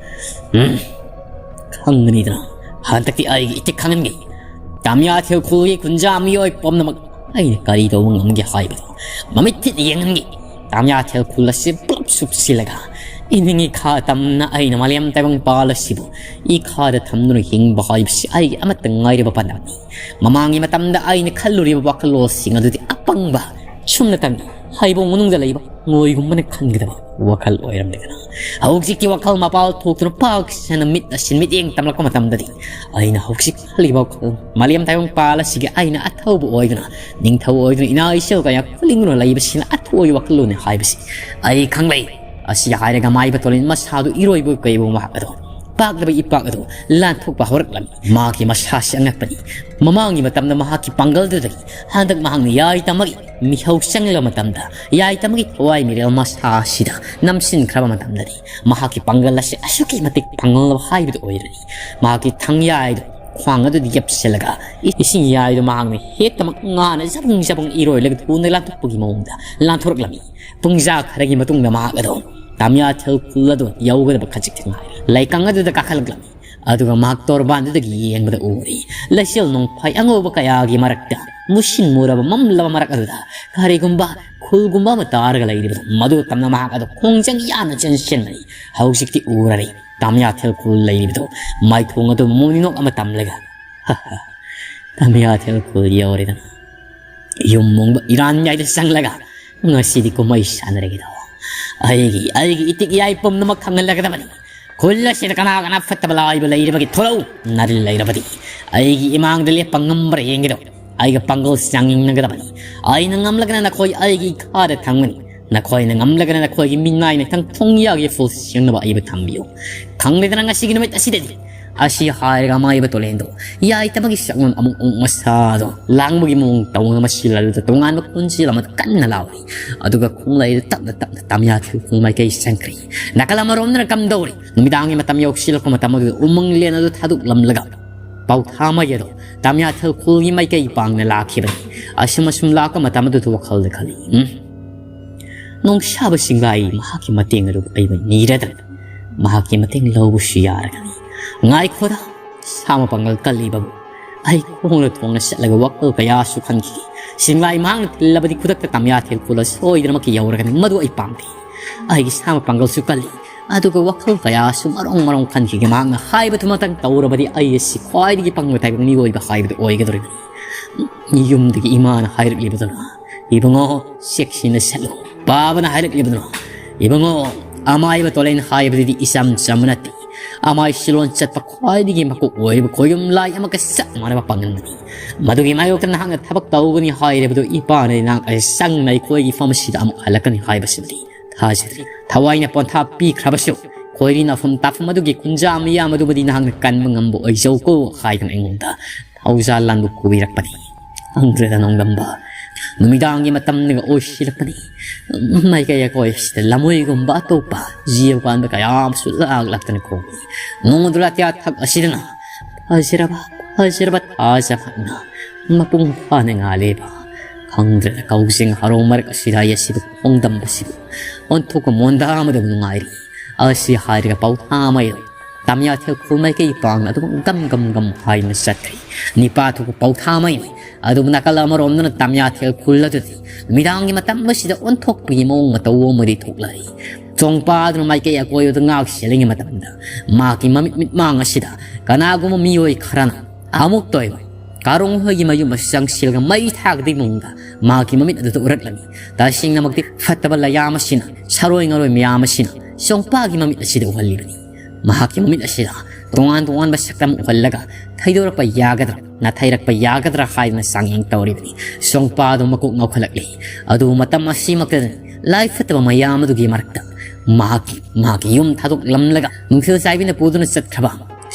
ꯎꯝ, ꯈꯪꯒꯅꯤꯗꯅ, ꯍꯟꯗꯛꯇꯤ ꯑꯩꯒꯤ ꯏꯊꯤꯛ ꯈꯪꯍꯟꯒꯦ꯫ ꯇꯝꯌꯥꯊꯦꯜ ꯈꯨꯜꯒꯤ ꯈꯨꯟꯖꯥ ꯃꯤꯑꯣꯏ ꯄꯨꯝꯅꯃꯛ ꯑꯩꯅ ꯀꯔꯤ ꯇꯧꯕ ꯉꯝꯒꯦ ꯍꯥꯏꯕꯗꯣ ꯃꯃꯤꯠ ꯊꯤꯠ ꯌꯦꯡꯍꯟꯒꯦ꯫ ꯇꯝꯌꯥꯊꯦꯜ ꯈꯨꯜ ꯑꯁꯤ ꯄꯨꯂꯞ ꯁꯨꯞꯆꯤꯜꯂꯒ ꯏꯅꯤꯡ ꯏꯈꯥ ꯇꯝꯅ ꯑꯩꯅ ꯃꯥꯂꯦꯝ ꯇꯥꯏꯕꯪ ꯄꯥꯜ ꯑꯁꯤꯕꯨ ꯏꯈꯥꯗ ꯊꯝꯗꯨꯅ ꯍꯤꯡꯕ ꯍꯥꯏꯕꯁꯤ ꯑꯩꯒꯤ ꯑꯃꯠꯇ ꯉꯥꯏꯔꯕ ꯄꯥꯟꯗꯝꯅꯤ꯫ ꯃꯃꯥꯡꯒꯤ ꯃꯇꯝꯗ ꯑꯩꯅ ꯈꯜꯂꯨꯔꯤꯕ ꯋꯥꯈꯜꯂꯣꯟꯁꯤꯡ ꯑꯗꯨꯗꯤ ꯑꯄꯪꯕ ꯁꯨꯝꯅꯇꯪꯅꯤ꯫ ꯍꯩꯕꯣꯡ ꯃꯅꯨꯡꯗ ꯂꯩꯕ ꯉꯣꯏꯒꯨꯝꯕꯅ ꯈꯟꯒꯗꯕ ꯋꯥꯈꯜ ꯑꯣꯏꯔꯝꯂꯦꯗꯅ꯫ ꯍꯧꯖꯤꯛꯇꯤ ꯋꯥꯈꯜ ꯃꯄꯥꯜ ꯊꯣꯛꯇꯨꯅ ꯄꯥꯛ ꯁꯟꯅ ꯃꯤꯠ ꯑꯁꯤꯟ ꯃꯤꯠꯌꯦꯡ ꯇꯝꯂꯛꯄ ꯃꯇꯝꯗꯗꯤ ꯑꯩꯅ ꯍꯧꯖꯤꯛ ꯈꯜꯂꯤꯕ ꯋꯥꯈꯜ ꯃꯥꯂꯦꯝ ꯇꯥꯏꯕꯪ ꯄꯥꯜ ꯑꯁꯤꯒꯤ ꯑꯩꯅ ꯑꯊꯧꯕ ꯑꯣꯏꯗꯨꯅ, ꯅꯤꯡꯊꯧ ꯑꯣꯏꯗꯨꯅ ꯏꯅꯥ ꯏꯆꯜ ꯀꯌꯥ ꯈꯨꯂꯤꯡꯗꯨꯅ ꯂꯩꯕꯁꯤꯅ ꯑꯊꯣꯏꯕ ꯋꯥꯈꯜꯂꯣꯟꯅꯤ ꯍꯥꯏꯕꯁꯤ ꯑꯩ ꯈꯪꯂꯦ꯫ ꯑꯁꯤ ꯍꯥꯏꯔꯒ ꯃꯥꯏꯕ ꯇꯣꯂꯤꯟ ꯃꯁꯥꯗꯨ ꯏꯔꯣꯏꯕ ꯀꯩꯕ ꯃꯍꯥꯛ ꯑꯗꯣ ꯄꯥꯛꯂꯕ ꯏꯄꯥꯛ ꯑꯗꯨ ꯂꯥꯟꯊꯣꯛꯄ ꯍꯧꯔꯛꯂꯝꯃꯤ꯫ ꯃꯍꯥꯛꯀꯤ ꯃꯁꯥꯁꯤ ꯑꯉꯛꯄꯅꯤ꯫ ꯃꯃꯥꯡꯒꯤ ꯃꯇꯝꯗ ꯃꯍꯥꯛꯀꯤ ꯄꯥꯡꯒꯜꯗꯨꯗꯒꯤ ꯍꯟꯗꯛ ꯃꯍꯥꯛꯅ ꯌꯥꯏ ꯇꯝꯃꯒꯤ ꯃꯤꯍꯧ ꯆꯪꯂꯕ ꯃꯇꯝꯗ, ꯌꯥꯏ ꯇꯝꯃꯒꯤ ꯊꯋꯥꯏ ꯃꯤꯔꯦꯜ ꯃꯁꯥ ꯑꯁꯤꯗ ꯅꯝꯁꯤꯟꯈ꯭ꯔꯕ ꯃꯇꯝꯗꯗꯤ ꯃꯍꯥꯛꯀꯤ ꯄꯥꯡꯒꯜ ꯑꯁꯤ ꯑꯁꯨꯛꯀꯤ ꯃꯇꯤꯛ ꯐꯪꯂꯕ ꯍꯥꯏꯕꯗꯨ ꯑꯣꯏꯔꯅꯤ꯫ ꯃꯍꯥꯛꯀꯤ ꯊꯥꯡꯌꯥꯏꯗꯨ ꯈ꯭ꯋꯥꯡ ꯑꯗꯨꯗ ꯌꯦꯞꯁꯤꯜꯂꯒ ꯏꯁꯤꯡ ꯌꯥꯏꯗꯨ ꯃꯍꯥꯛꯅ ꯍꯦꯛꯇꯃꯛ ꯉꯥꯅ ꯖꯕꯨꯡ ꯖꯕꯨꯡ ꯏꯔꯣꯏꯂꯒ ꯊꯨꯅ ꯂꯥꯟꯊꯣꯛꯄꯒꯤ ꯃꯑꯣꯡꯗ ꯂꯥꯟꯊꯣꯔꯛꯂꯝꯃꯤ꯫ ꯄꯨꯡꯖꯥ ꯈꯔꯒꯤ ꯃꯇꯨꯡꯗ ꯃꯍꯥꯛ ꯑꯗꯨ ꯇꯥꯃꯤꯌꯥꯊꯦꯜ ꯈꯨꯜ ꯑꯗꯨ ꯌꯧꯒꯗꯕ ꯈꯖꯤꯛꯇ ꯉꯥꯏꯔꯦ꯫ ꯂꯩꯀꯪ ꯑꯗꯨꯗ ꯀꯥꯈꯠꯂꯛꯂꯝꯃꯤ꯫ ꯑꯗꯨꯒ ꯃꯍꯥꯛ ꯇꯣꯔꯕꯥꯟꯗꯨꯗꯒꯤ ꯌꯦꯡꯕꯗ ꯎꯔꯤ ꯂꯩꯆꯤꯜ ꯅꯣꯡꯐꯥꯏ ꯑꯉꯧꯕ ꯀꯌꯥꯒꯤ ꯃꯔꯛꯇ ꯃꯨꯁꯤꯟ ꯃꯨꯔꯕ ꯃꯝꯂꯕ ꯃꯔꯛ ꯑꯗꯨꯗ ꯀꯔꯤꯒꯨꯝꯕ ꯈꯨꯜꯒꯨꯝꯕ ꯑꯃ ꯇꯥꯔꯒ ꯂꯩꯔꯤꯕꯗꯨ ꯃꯗꯨ ꯇꯝꯅ ꯃꯍꯥꯛ ꯑꯗꯨ ꯈꯣꯡꯖꯪ ꯌꯥꯅ ꯆꯦꯟꯁꯤꯟꯕꯅꯤ꯫ ꯍꯧꯖꯤꯛꯇꯤ ꯎꯔꯔꯦ꯫ ꯇꯥꯃꯤꯌꯥꯊꯦꯜ ꯈꯨꯜ ꯂꯩꯔꯤꯕꯗꯨ ꯃꯥꯏꯊꯣꯡ ꯑꯗꯨ ꯃꯣꯏꯅꯣꯛ ꯑꯃ ꯇꯝꯂꯒ, "ꯍ ꯍ, ꯇꯥꯃꯤꯌꯥꯊꯦꯜ ꯈꯨꯜ ꯌꯧꯔꯦꯗꯅ꯫ ꯌꯨꯝ ꯃꯣꯡꯕ ꯏꯔꯥꯟ ꯌꯥꯏꯗ ꯆꯪꯂꯒ ꯉꯁꯤꯗꯤ ꯀꯨꯝꯍꯩ ꯁꯥꯟꯅꯔꯒꯦꯗꯣ꯫ ꯑꯩꯒꯤ, ꯑꯩꯒꯤ ꯏꯇꯤꯛ ꯏꯌꯥꯏ ꯄꯨꯝꯅꯃꯛ ꯈꯪꯍꯜꯂꯒꯗꯕꯅꯤ꯫ ꯈꯨꯜ ꯑꯁꯤꯗ ꯀꯅꯥ ꯀꯅꯥ ꯐꯠꯇꯕ ꯂꯥꯏꯕ ꯂꯩꯔꯕꯒꯦ? ꯊꯣꯛꯂꯛꯎ꯫ ꯅꯥꯔꯤꯜ ꯂꯩꯔꯕꯗꯤ ꯑꯩꯒꯤ ꯏꯃꯥꯡꯗ ꯂꯦꯞꯄ ꯉꯝꯕ꯭ꯔꯥ ꯌꯦꯡꯒꯦꯗꯣ꯫ ꯑꯩꯒ ꯄꯥꯡꯒꯜ ꯆꯥꯡꯌꯦꯡꯅꯒꯗꯕꯅꯤ꯫ ꯑꯩꯅ ꯉꯝꯂꯒꯅ ꯅꯈꯣꯏ ꯑꯩꯒꯤ ꯏꯈꯥꯗ ꯊꯝꯒꯅꯤ꯫ ꯅꯈꯣꯏꯅ ꯉꯝꯂꯒꯅ ꯅꯈꯣꯏꯒꯤ ꯃꯤꯅꯥꯏ ꯃꯊꯪ ꯊꯣꯡꯌꯥꯒꯤ ꯐꯨꯜ ꯁꯦꯡꯅꯕ ꯑꯩꯕꯨ ꯊꯝꯕꯤꯌꯨ꯫ ꯈꯪꯂꯦꯗꯅ ꯉꯁꯤꯒꯤ ꯅꯨꯃꯤꯠ ꯑꯁꯤꯗꯗꯤ?" ꯑꯁꯤ ꯍꯥꯏꯔꯒ ꯃꯥꯏꯕ ꯇꯣꯂꯦꯟꯗꯣ ꯌꯥꯏꯇꯕꯒꯤ ꯁꯛꯂꯣꯟ ꯑꯃꯨꯛ ꯑꯃꯨꯛ ꯃꯁꯥꯗꯣ ꯂꯥꯡꯕꯒꯤ ꯃꯑꯣꯡ ꯇꯧꯅ ꯃꯁꯤ ꯂꯜꯗ ꯇꯣꯉꯥꯟꯕ ꯈꯣꯟꯖꯦꯜ ꯑꯃꯗ ꯀꯟꯅ ꯂꯥꯎꯔꯤ꯫ ꯑꯗꯨꯒ ꯈꯣꯡꯂꯩꯗ ꯇꯞꯅ ꯇꯞꯅ ꯇꯥꯃꯤꯌꯥꯊꯦꯜ ꯈꯨꯜ ꯃꯥꯏꯀꯩ ꯆꯪꯈ꯭ꯔꯤ꯫ ꯅꯥꯀꯜ ꯑꯃꯔꯣꯝꯗꯅ ꯀꯝꯗꯧꯔꯤ? ꯅꯨꯃꯤꯗꯥꯡꯒꯤ ꯃꯇꯝ ꯌꯧꯁꯤꯜꯂꯛꯄ ꯃꯇꯝ ꯑꯗꯨꯗ ꯎꯃꯪ ꯂꯦꯟ ꯑꯗꯨ ꯊꯥꯗꯣꯛꯂꯝꯂꯒ ꯄꯥꯎꯊꯥꯃꯩ ꯑꯗꯣ ꯇꯥꯃꯤꯌꯥꯊꯦꯜ ꯈꯨꯜꯒꯤ ꯃꯥꯏꯀꯩ ꯄꯥꯡꯅ ꯂꯥꯛꯈꯤꯕꯅꯤ꯫ ꯑꯁꯨꯝ ꯑꯁꯨꯝ ꯂꯥꯛꯄ ꯃꯇꯝ ꯑꯗꯨꯗ ꯋꯥꯈꯜꯗ ꯈꯜꯂꯤ, "ꯎꯝ, ꯅꯣꯡꯁꯥꯕ ꯆꯤꯡꯂꯥꯏ ꯃꯍꯥꯛꯀꯤ ꯃꯇꯦꯡ ꯑꯗꯨ ꯑꯩꯕꯨ ꯅꯤꯔꯗ꯭ꯔꯥ? ꯃꯍꯥꯛꯀꯤ ꯃꯇꯦꯡ ꯂꯧꯕꯁꯨ ꯌꯥꯔꯒꯅꯤ꯫ ꯉꯥꯏꯈꯣꯗ, ꯁꯥ ꯃꯄꯥꯡꯒꯜ ꯀꯜꯂꯤꯕꯕꯨ ꯑꯩ ꯈꯣꯡꯅ ꯊꯣꯡꯅ ꯆꯠꯂꯒ ꯋꯥꯈꯜ ꯀꯌꯥꯁꯨ ꯈꯟꯈꯤ꯫ ꯆꯤꯡꯂꯥꯏ ꯃꯍꯥꯛꯅ ꯊꯤꯜꯂꯕꯗꯤ ꯈꯨꯗꯛꯇ ꯇꯥꯃꯤꯌꯥꯊꯦꯜ ꯈꯨꯜ ꯁꯣꯏꯗꯅꯃꯛꯀꯤ ꯌꯧꯔꯒꯅꯤ꯫ ꯃꯗꯨ ꯑꯩ ꯄꯥꯝꯗꯦ꯫ ꯑꯩꯒꯤ ꯁꯥ ꯃꯄꯥꯡꯒꯜꯁꯨ ꯀꯜꯂꯤ, ꯑꯗꯨꯒ ꯋꯥꯈꯜ ꯀꯌꯥꯁꯨ ꯃꯔꯣꯡ ꯃꯔꯣꯡ ꯈꯟꯈꯤꯒꯦ꯫ ꯃꯍꯥꯛꯅ ꯍꯥꯏꯕꯗꯨꯃꯇꯪ ꯇꯧꯔꯕꯗꯤ ꯑꯩ ꯑꯁꯤ ꯈ꯭ꯋꯥꯏꯗꯒꯤ ꯄꯪꯕ ꯇꯥꯏꯕ ꯃꯤꯑꯣꯏꯕ ꯍꯥꯏꯕꯗꯨ ꯑꯣꯏꯒꯗꯧꯔꯤꯕꯅꯤ꯫ ꯌꯨꯝꯗꯒꯤ ꯏꯃꯥꯅ ꯍꯥꯏꯔꯛꯂꯤꯕꯗꯨꯅ "ꯏꯕꯨꯡꯉꯣ, ꯆꯦꯛꯁꯤꯟꯅ ꯆꯠꯂꯨ꯫ ꯄꯥꯕꯅ ꯍꯥꯏꯔꯛꯂꯤꯕꯗꯨꯅꯣ? ꯏꯕꯨꯡꯉꯣ, ꯑꯃꯥꯏꯕ ꯇꯣꯂꯦꯟ ꯍꯥꯏꯕꯗꯨꯗꯤ ꯏꯆꯝ ꯆꯝꯕ ꯅꯠꯇꯦ꯫ ꯑꯃꯥꯏ ꯁꯤꯂꯣꯟ ꯆꯠꯄ ꯈ꯭ꯋꯥꯏꯗꯒꯤ ꯃꯀꯣꯛ ꯑꯣꯏꯔꯤꯕ ꯈꯣꯏꯌꯨꯝ ꯂꯥꯏ ꯑꯃꯒ ꯆꯞ ꯃꯥꯟꯅꯕ ꯄꯥꯡꯒꯜ ꯑꯃꯅꯤ꯫ ꯃꯗꯨꯒꯤ ꯃꯥꯌꯣꯛꯇ ꯅꯍꯥꯛꯅ ꯊꯕꯛ ꯇꯧꯒꯅꯤ ꯍꯥꯏꯔꯤꯕꯗꯨ ꯏꯄꯥꯅ ꯅꯍꯥꯛ ꯑꯁꯤ ꯆꯪꯅ ꯑꯩꯈꯣꯏꯒꯤ ꯏꯐꯝ ꯑꯁꯤꯗ ꯑꯃꯨꯛ ꯍꯜꯂꯛꯀꯅꯤ ꯍꯥꯏꯕꯁꯤꯃꯗꯤ ꯊꯥꯖꯗ꯭ꯔꯤ꯫ ꯊꯋꯥꯏꯅ ꯄꯣꯟꯊꯥ ꯄꯤꯈ꯭ꯔꯕꯁꯨ, ꯈꯣꯏꯔꯤ ꯅꯥꯐꯝ ꯇꯥꯐꯝ ꯑꯗꯨꯒꯤ ꯀꯨꯟꯖꯥ ꯃꯤꯌꯥꯝ ꯑꯗꯨꯕꯨꯗꯤ ꯅꯍꯥꯛꯅ ꯀꯟꯕ ꯉꯝꯕ ꯑꯣꯏꯖꯧꯀꯣ" ꯍꯥꯏꯗꯨꯅ ꯑꯩꯉꯣꯟꯗ ꯊꯧꯖꯥꯜ ꯂꯥꯟꯕ ꯀꯨꯕꯤꯔꯛꯄꯅꯤ꯫ ꯈꯪꯗ꯭ꯔꯦꯗ ꯅꯣꯡꯗꯝꯕ, ꯅꯨꯃꯤꯗꯥꯡꯒꯤ ꯃꯇꯝꯅꯒ ꯑꯣꯏꯁꯤꯜꯂꯛꯄꯅꯤ꯫ ꯃꯥꯏꯀꯩ ꯑꯀꯣꯏꯁꯤꯗ ꯂꯃꯣꯏꯒꯨꯝꯕ ꯑꯇꯣꯞꯄ ꯖꯤꯕ ꯄꯥꯟꯕ ꯀꯌꯥ ꯑꯃꯁꯨ ꯂꯥꯛꯂꯛꯇꯅ ꯈꯣꯡꯏ꯫ ꯅꯣꯡꯃꯗꯨ ꯂꯥꯇꯤꯌꯥ ꯊꯛ ꯑꯁꯤꯗꯅ ꯐꯖꯔꯕ, ꯐꯖꯔꯕ ꯊꯥꯖ ꯃꯍꯥꯛꯅ ꯃꯄꯨꯡ ꯐꯥꯅ ꯉꯥꯜꯂꯦꯕ꯫ ꯈꯪꯗ꯭ꯔꯦꯗ ꯀꯧꯖꯤꯡ ꯍꯔꯥꯎ ꯃꯔꯛ ꯑꯁꯤꯗ ꯑꯩ ꯑꯁꯤꯕꯨ ꯈꯣꯡꯗꯝꯕꯁꯤꯕꯨ ꯑꯣꯟꯊꯣꯛꯄ ꯃꯣꯟꯗꯥ ꯑꯃꯗ ꯅꯨꯡꯉꯥꯏꯔꯤ꯫ ꯑꯁꯤ ꯍꯥꯏꯔꯒ ꯄꯥꯎꯊꯥꯃꯩ ꯇꯥꯃꯤꯌꯥꯊꯦꯜ ꯈꯨꯜ ꯃꯥꯏꯀꯩ ꯄꯥꯡꯅ ꯑꯗꯨꯝ ꯒꯝ ꯒꯝ ꯒꯝ ꯍꯥꯏꯅ ꯆꯠꯈ꯭ꯔꯤ꯫ ꯅꯤꯄꯥ ꯊꯣꯛꯄ ꯄꯥꯎꯊꯥꯃꯩ ꯑꯗꯨꯕꯨ ꯅꯥꯀꯜ ꯑꯃꯔꯣꯝꯗꯅ ꯇꯥꯃꯤꯌꯥꯊꯦꯜ ꯈꯨꯜ ꯑꯗꯨꯗꯤ ꯅꯨꯃꯤꯗꯥꯡꯒꯤ ꯃꯇꯝ ꯑꯁꯤꯗ ꯑꯣꯟꯊꯣꯛꯄꯒꯤ ꯃꯑꯣꯡ ꯃꯇꯧ ꯑꯃꯗꯤ ꯊꯣꯛꯂꯛꯏ꯫ ꯆꯣꯡꯄꯥꯗꯨꯅ ꯃꯥꯏꯀꯩ ꯑꯀꯣꯏꯕꯗ ꯉꯥꯛ ꯁꯦꯜꯂꯤꯉꯩ ꯃꯇꯝꯗ ꯃꯍꯥꯛꯀꯤ ꯃꯃꯤꯠ ꯃꯤꯠꯃꯥꯡ ꯑꯁꯤꯗ ꯀꯅꯥꯒꯨꯝꯕ ꯃꯤꯑꯣꯏ ꯈꯔꯅ ꯑꯃꯨꯛꯇ ꯑꯣꯏꯕ ꯀꯥꯔꯣꯡ ꯍꯣꯏꯒꯤ ꯃꯌꯨꯝ ꯑꯁꯤ ꯆꯪꯁꯤꯜꯂꯒ ꯃꯩ ꯊꯥꯒꯗꯕꯒꯤ ꯃꯑꯣꯡꯗ ꯃꯍꯥꯛꯀꯤ ꯃꯃꯤꯠ ꯑꯗꯨꯗ ꯎꯔꯛꯂꯝꯃꯤ꯫ ꯇꯁꯦꯡꯅꯃꯛꯇꯤ ꯐꯠꯇꯕ ꯂꯩꯌꯥꯝ ꯑꯁꯤꯅ, ꯁꯥꯔꯣꯏ ꯉꯥꯔꯣꯏ ꯃꯌꯥꯝ ꯑꯁꯤꯅ ꯆꯣꯡꯄꯥꯒꯤ ꯃꯃꯤꯠ ꯑꯁꯤꯗ ꯎꯍꯜꯂꯤꯕꯅꯤ꯫ ꯃꯍꯥꯛꯀꯤ ꯃꯃꯤꯠ ꯑꯁꯤꯗ ꯇꯣꯉꯥꯟ ꯇꯣꯉꯥꯟꯕ ꯁꯛꯇꯝ ꯎꯍꯜꯂꯒ ꯊꯩꯗꯣꯔꯛꯄ ꯌꯥꯒꯗ꯭ꯔꯥ, ꯅꯥꯊꯩꯔꯛꯄ ꯌꯥꯒꯗ꯭ꯔꯥ ꯍꯥꯏꯗꯨꯅ ꯆꯥꯡꯌꯦꯡ ꯇꯧꯔꯤꯕꯅꯤ꯫ ꯆꯣꯡꯄꯥꯗꯨ ꯃꯀꯣꯛ ꯉꯥꯎꯈꯠꯂꯛꯂꯤ꯫ ꯑꯗꯨꯕꯨ ꯃꯇꯝ ꯑꯁꯤꯃꯛꯇꯗꯅꯤ ꯂꯥꯏ ꯐꯠꯇꯕ ꯃꯌꯥꯝ ꯑꯗꯨꯒꯤ ꯃꯔꯛꯇ ꯃꯍꯥꯛꯀꯤ, ꯃꯍꯥꯛꯀꯤ ꯌꯨꯝ ꯊꯥꯗꯣꯛꯂꯝꯂꯒ ꯅꯨꯡꯊꯤꯜ ꯆꯥꯏꯕꯤꯅ ꯄꯨꯗꯨꯅ ꯆꯠꯈ꯭ꯔꯕ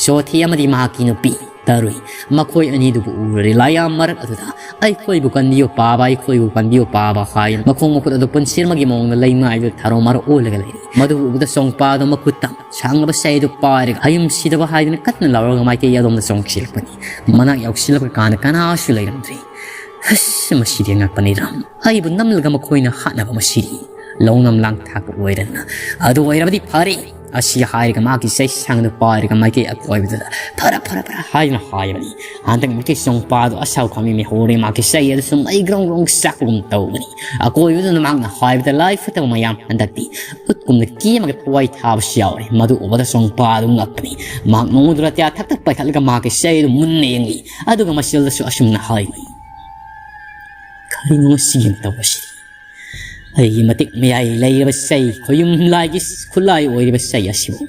ꯁꯣꯊꯤ ꯑꯃꯗꯤ ꯃꯍꯥꯛꯀꯤ ꯅꯨꯄꯤ ꯇꯔꯨꯏ, ꯃꯈꯣꯏ ꯑꯅꯤꯗꯨꯕꯨ ꯎꯔꯔꯦ꯫ ꯂꯥꯏꯌꯥꯝ ꯃꯔꯛ ꯑꯗꯨꯗ "ꯑꯩꯈꯣꯏꯕꯨ ꯀꯟꯕꯤꯌꯨ ꯄꯥꯕ, ꯑꯩꯈꯣꯏꯕꯨ ꯀꯟꯕꯤꯌꯨ ꯄꯥꯕ" ꯍꯥꯏ ꯃꯈꯣꯡ ꯃꯈꯨꯠ ꯑꯗꯨ ꯄꯨꯟꯁꯤꯔꯃꯒꯤ ꯃꯑꯣꯡꯗ ꯂꯩꯃꯥꯏꯗꯨ ꯊꯥꯔꯣ ꯃꯥꯔꯣ ꯑꯣꯜꯂꯒ ꯂꯩꯔꯤ꯫ ꯃꯗꯨ ꯎꯕꯗ ꯆꯣꯡꯄꯥꯗꯨ ꯃꯈꯨꯠꯇ ꯁꯥꯡꯂꯕ ꯆꯩ ꯑꯗꯨ ꯄꯥꯏꯔꯒ ꯍꯌꯨꯝ ꯁꯤꯗꯕ ꯍꯥꯏꯗꯨꯅ ꯀꯟꯅ ꯂꯥꯎꯔꯒ ꯃꯥꯏꯀꯩ ꯑꯗꯣꯝꯗ ꯆꯣꯡꯁꯤꯜꯂꯛꯄꯅꯤ꯫ ꯃꯅꯥꯛ ꯌꯥꯎꯁꯤꯜꯂꯛꯄ ꯀꯥꯟꯗ ꯀꯅꯥꯁꯨ ꯂꯩꯔꯝꯗ꯭ꯔꯦ꯫ "ꯑꯁ, ꯃꯁꯤꯗꯤ ꯑꯉꯛꯄꯅꯤ ꯔꯥꯝ꯫ ꯑꯩꯕꯨ ꯅꯝꯂꯒ ꯃꯈꯣꯏꯅ ꯍꯥꯠꯅꯕ ꯃꯁꯤꯗꯤ ꯂꯧꯅꯝ ꯂꯥꯡ ꯊꯥꯛꯄ ꯑꯣꯏꯔꯅ꯫ ꯑꯗꯨ ꯑꯣꯏꯔꯕꯗꯤ ꯐꯔꯦ" ꯑꯁꯤ ꯍꯥꯏꯔꯒ ꯃꯍꯥꯛꯀꯤ ꯆꯩꯁꯥꯡꯗꯨ ꯄꯥꯏꯔꯒ ꯃꯥꯏꯀꯩ ꯑꯀꯣꯏꯕꯗꯨꯗ "ꯐꯔ, ꯐꯔ, ꯐꯔ" ꯍꯥꯏꯗꯨꯅ ꯍꯥꯏꯕꯅꯤ꯫ ꯍꯟꯗꯛ ꯃꯨꯛꯇꯤ ꯆꯣꯡꯄꯥꯗꯨ ꯑꯁꯥꯎ ꯈꯥꯃꯤ ꯃꯤꯍꯧꯔꯦ꯫ ꯃꯍꯥꯛꯀꯤ ꯆꯩ ꯑꯗꯨꯁꯨ ꯃꯩ ꯒ꯭ꯔꯣꯡ ꯒ꯭ꯔꯣꯡ ꯆꯥꯛꯄꯒꯨꯝ ꯇꯧꯕꯅꯤ꯫ ꯑꯀꯣꯏꯕꯗꯨꯅ ꯃꯍꯥꯛꯅ ꯍꯥꯏꯕꯗ ꯂꯥꯏ ꯐꯠꯇꯕ ꯃꯌꯥꯝ ꯍꯟꯗꯛꯇꯤ ꯎꯠꯀꯨꯝꯅ ꯀꯦꯝꯃꯒ ꯊꯋꯥꯏ ꯊꯥꯕꯁꯨ ꯌꯥꯎꯔꯦ꯫ ꯃꯗꯨ ꯎꯕꯗ ꯆꯣꯡꯄꯥꯗꯨ ꯉꯛꯄꯅꯤ꯫ ꯃꯍꯥꯛ ꯅꯣꯡꯃꯗꯨ ꯂꯥꯇꯤꯌꯥ ꯊꯛ ꯊꯛ ꯄꯥꯏꯈꯠꯂꯒ ꯃꯍꯥꯛꯀꯤ ꯆꯩ ꯑꯗꯨ ꯃꯨꯟꯅ ꯌꯦꯡꯂꯤ꯫ ꯑꯗꯨꯒ ꯃꯆꯤꯜꯗꯁꯨ ꯑꯁꯨꯝꯅ ꯍꯥꯏꯅꯤ꯫ ꯀꯔꯤꯅꯣ ꯉꯁꯤꯒꯤ ꯃꯇꯧ ꯑꯁꯤꯗꯤ? ꯑꯩꯒꯤ ꯃꯇꯤꯛ ꯃꯌꯥꯏ ꯂꯩꯔꯕ ꯆꯩ, ꯈꯣꯌꯨꯝ ꯂꯥꯏꯒꯤ ꯈꯨꯠꯂꯥꯏ ꯑꯣꯏꯔꯤꯕ ꯆꯩ ꯑꯁꯤꯕꯨ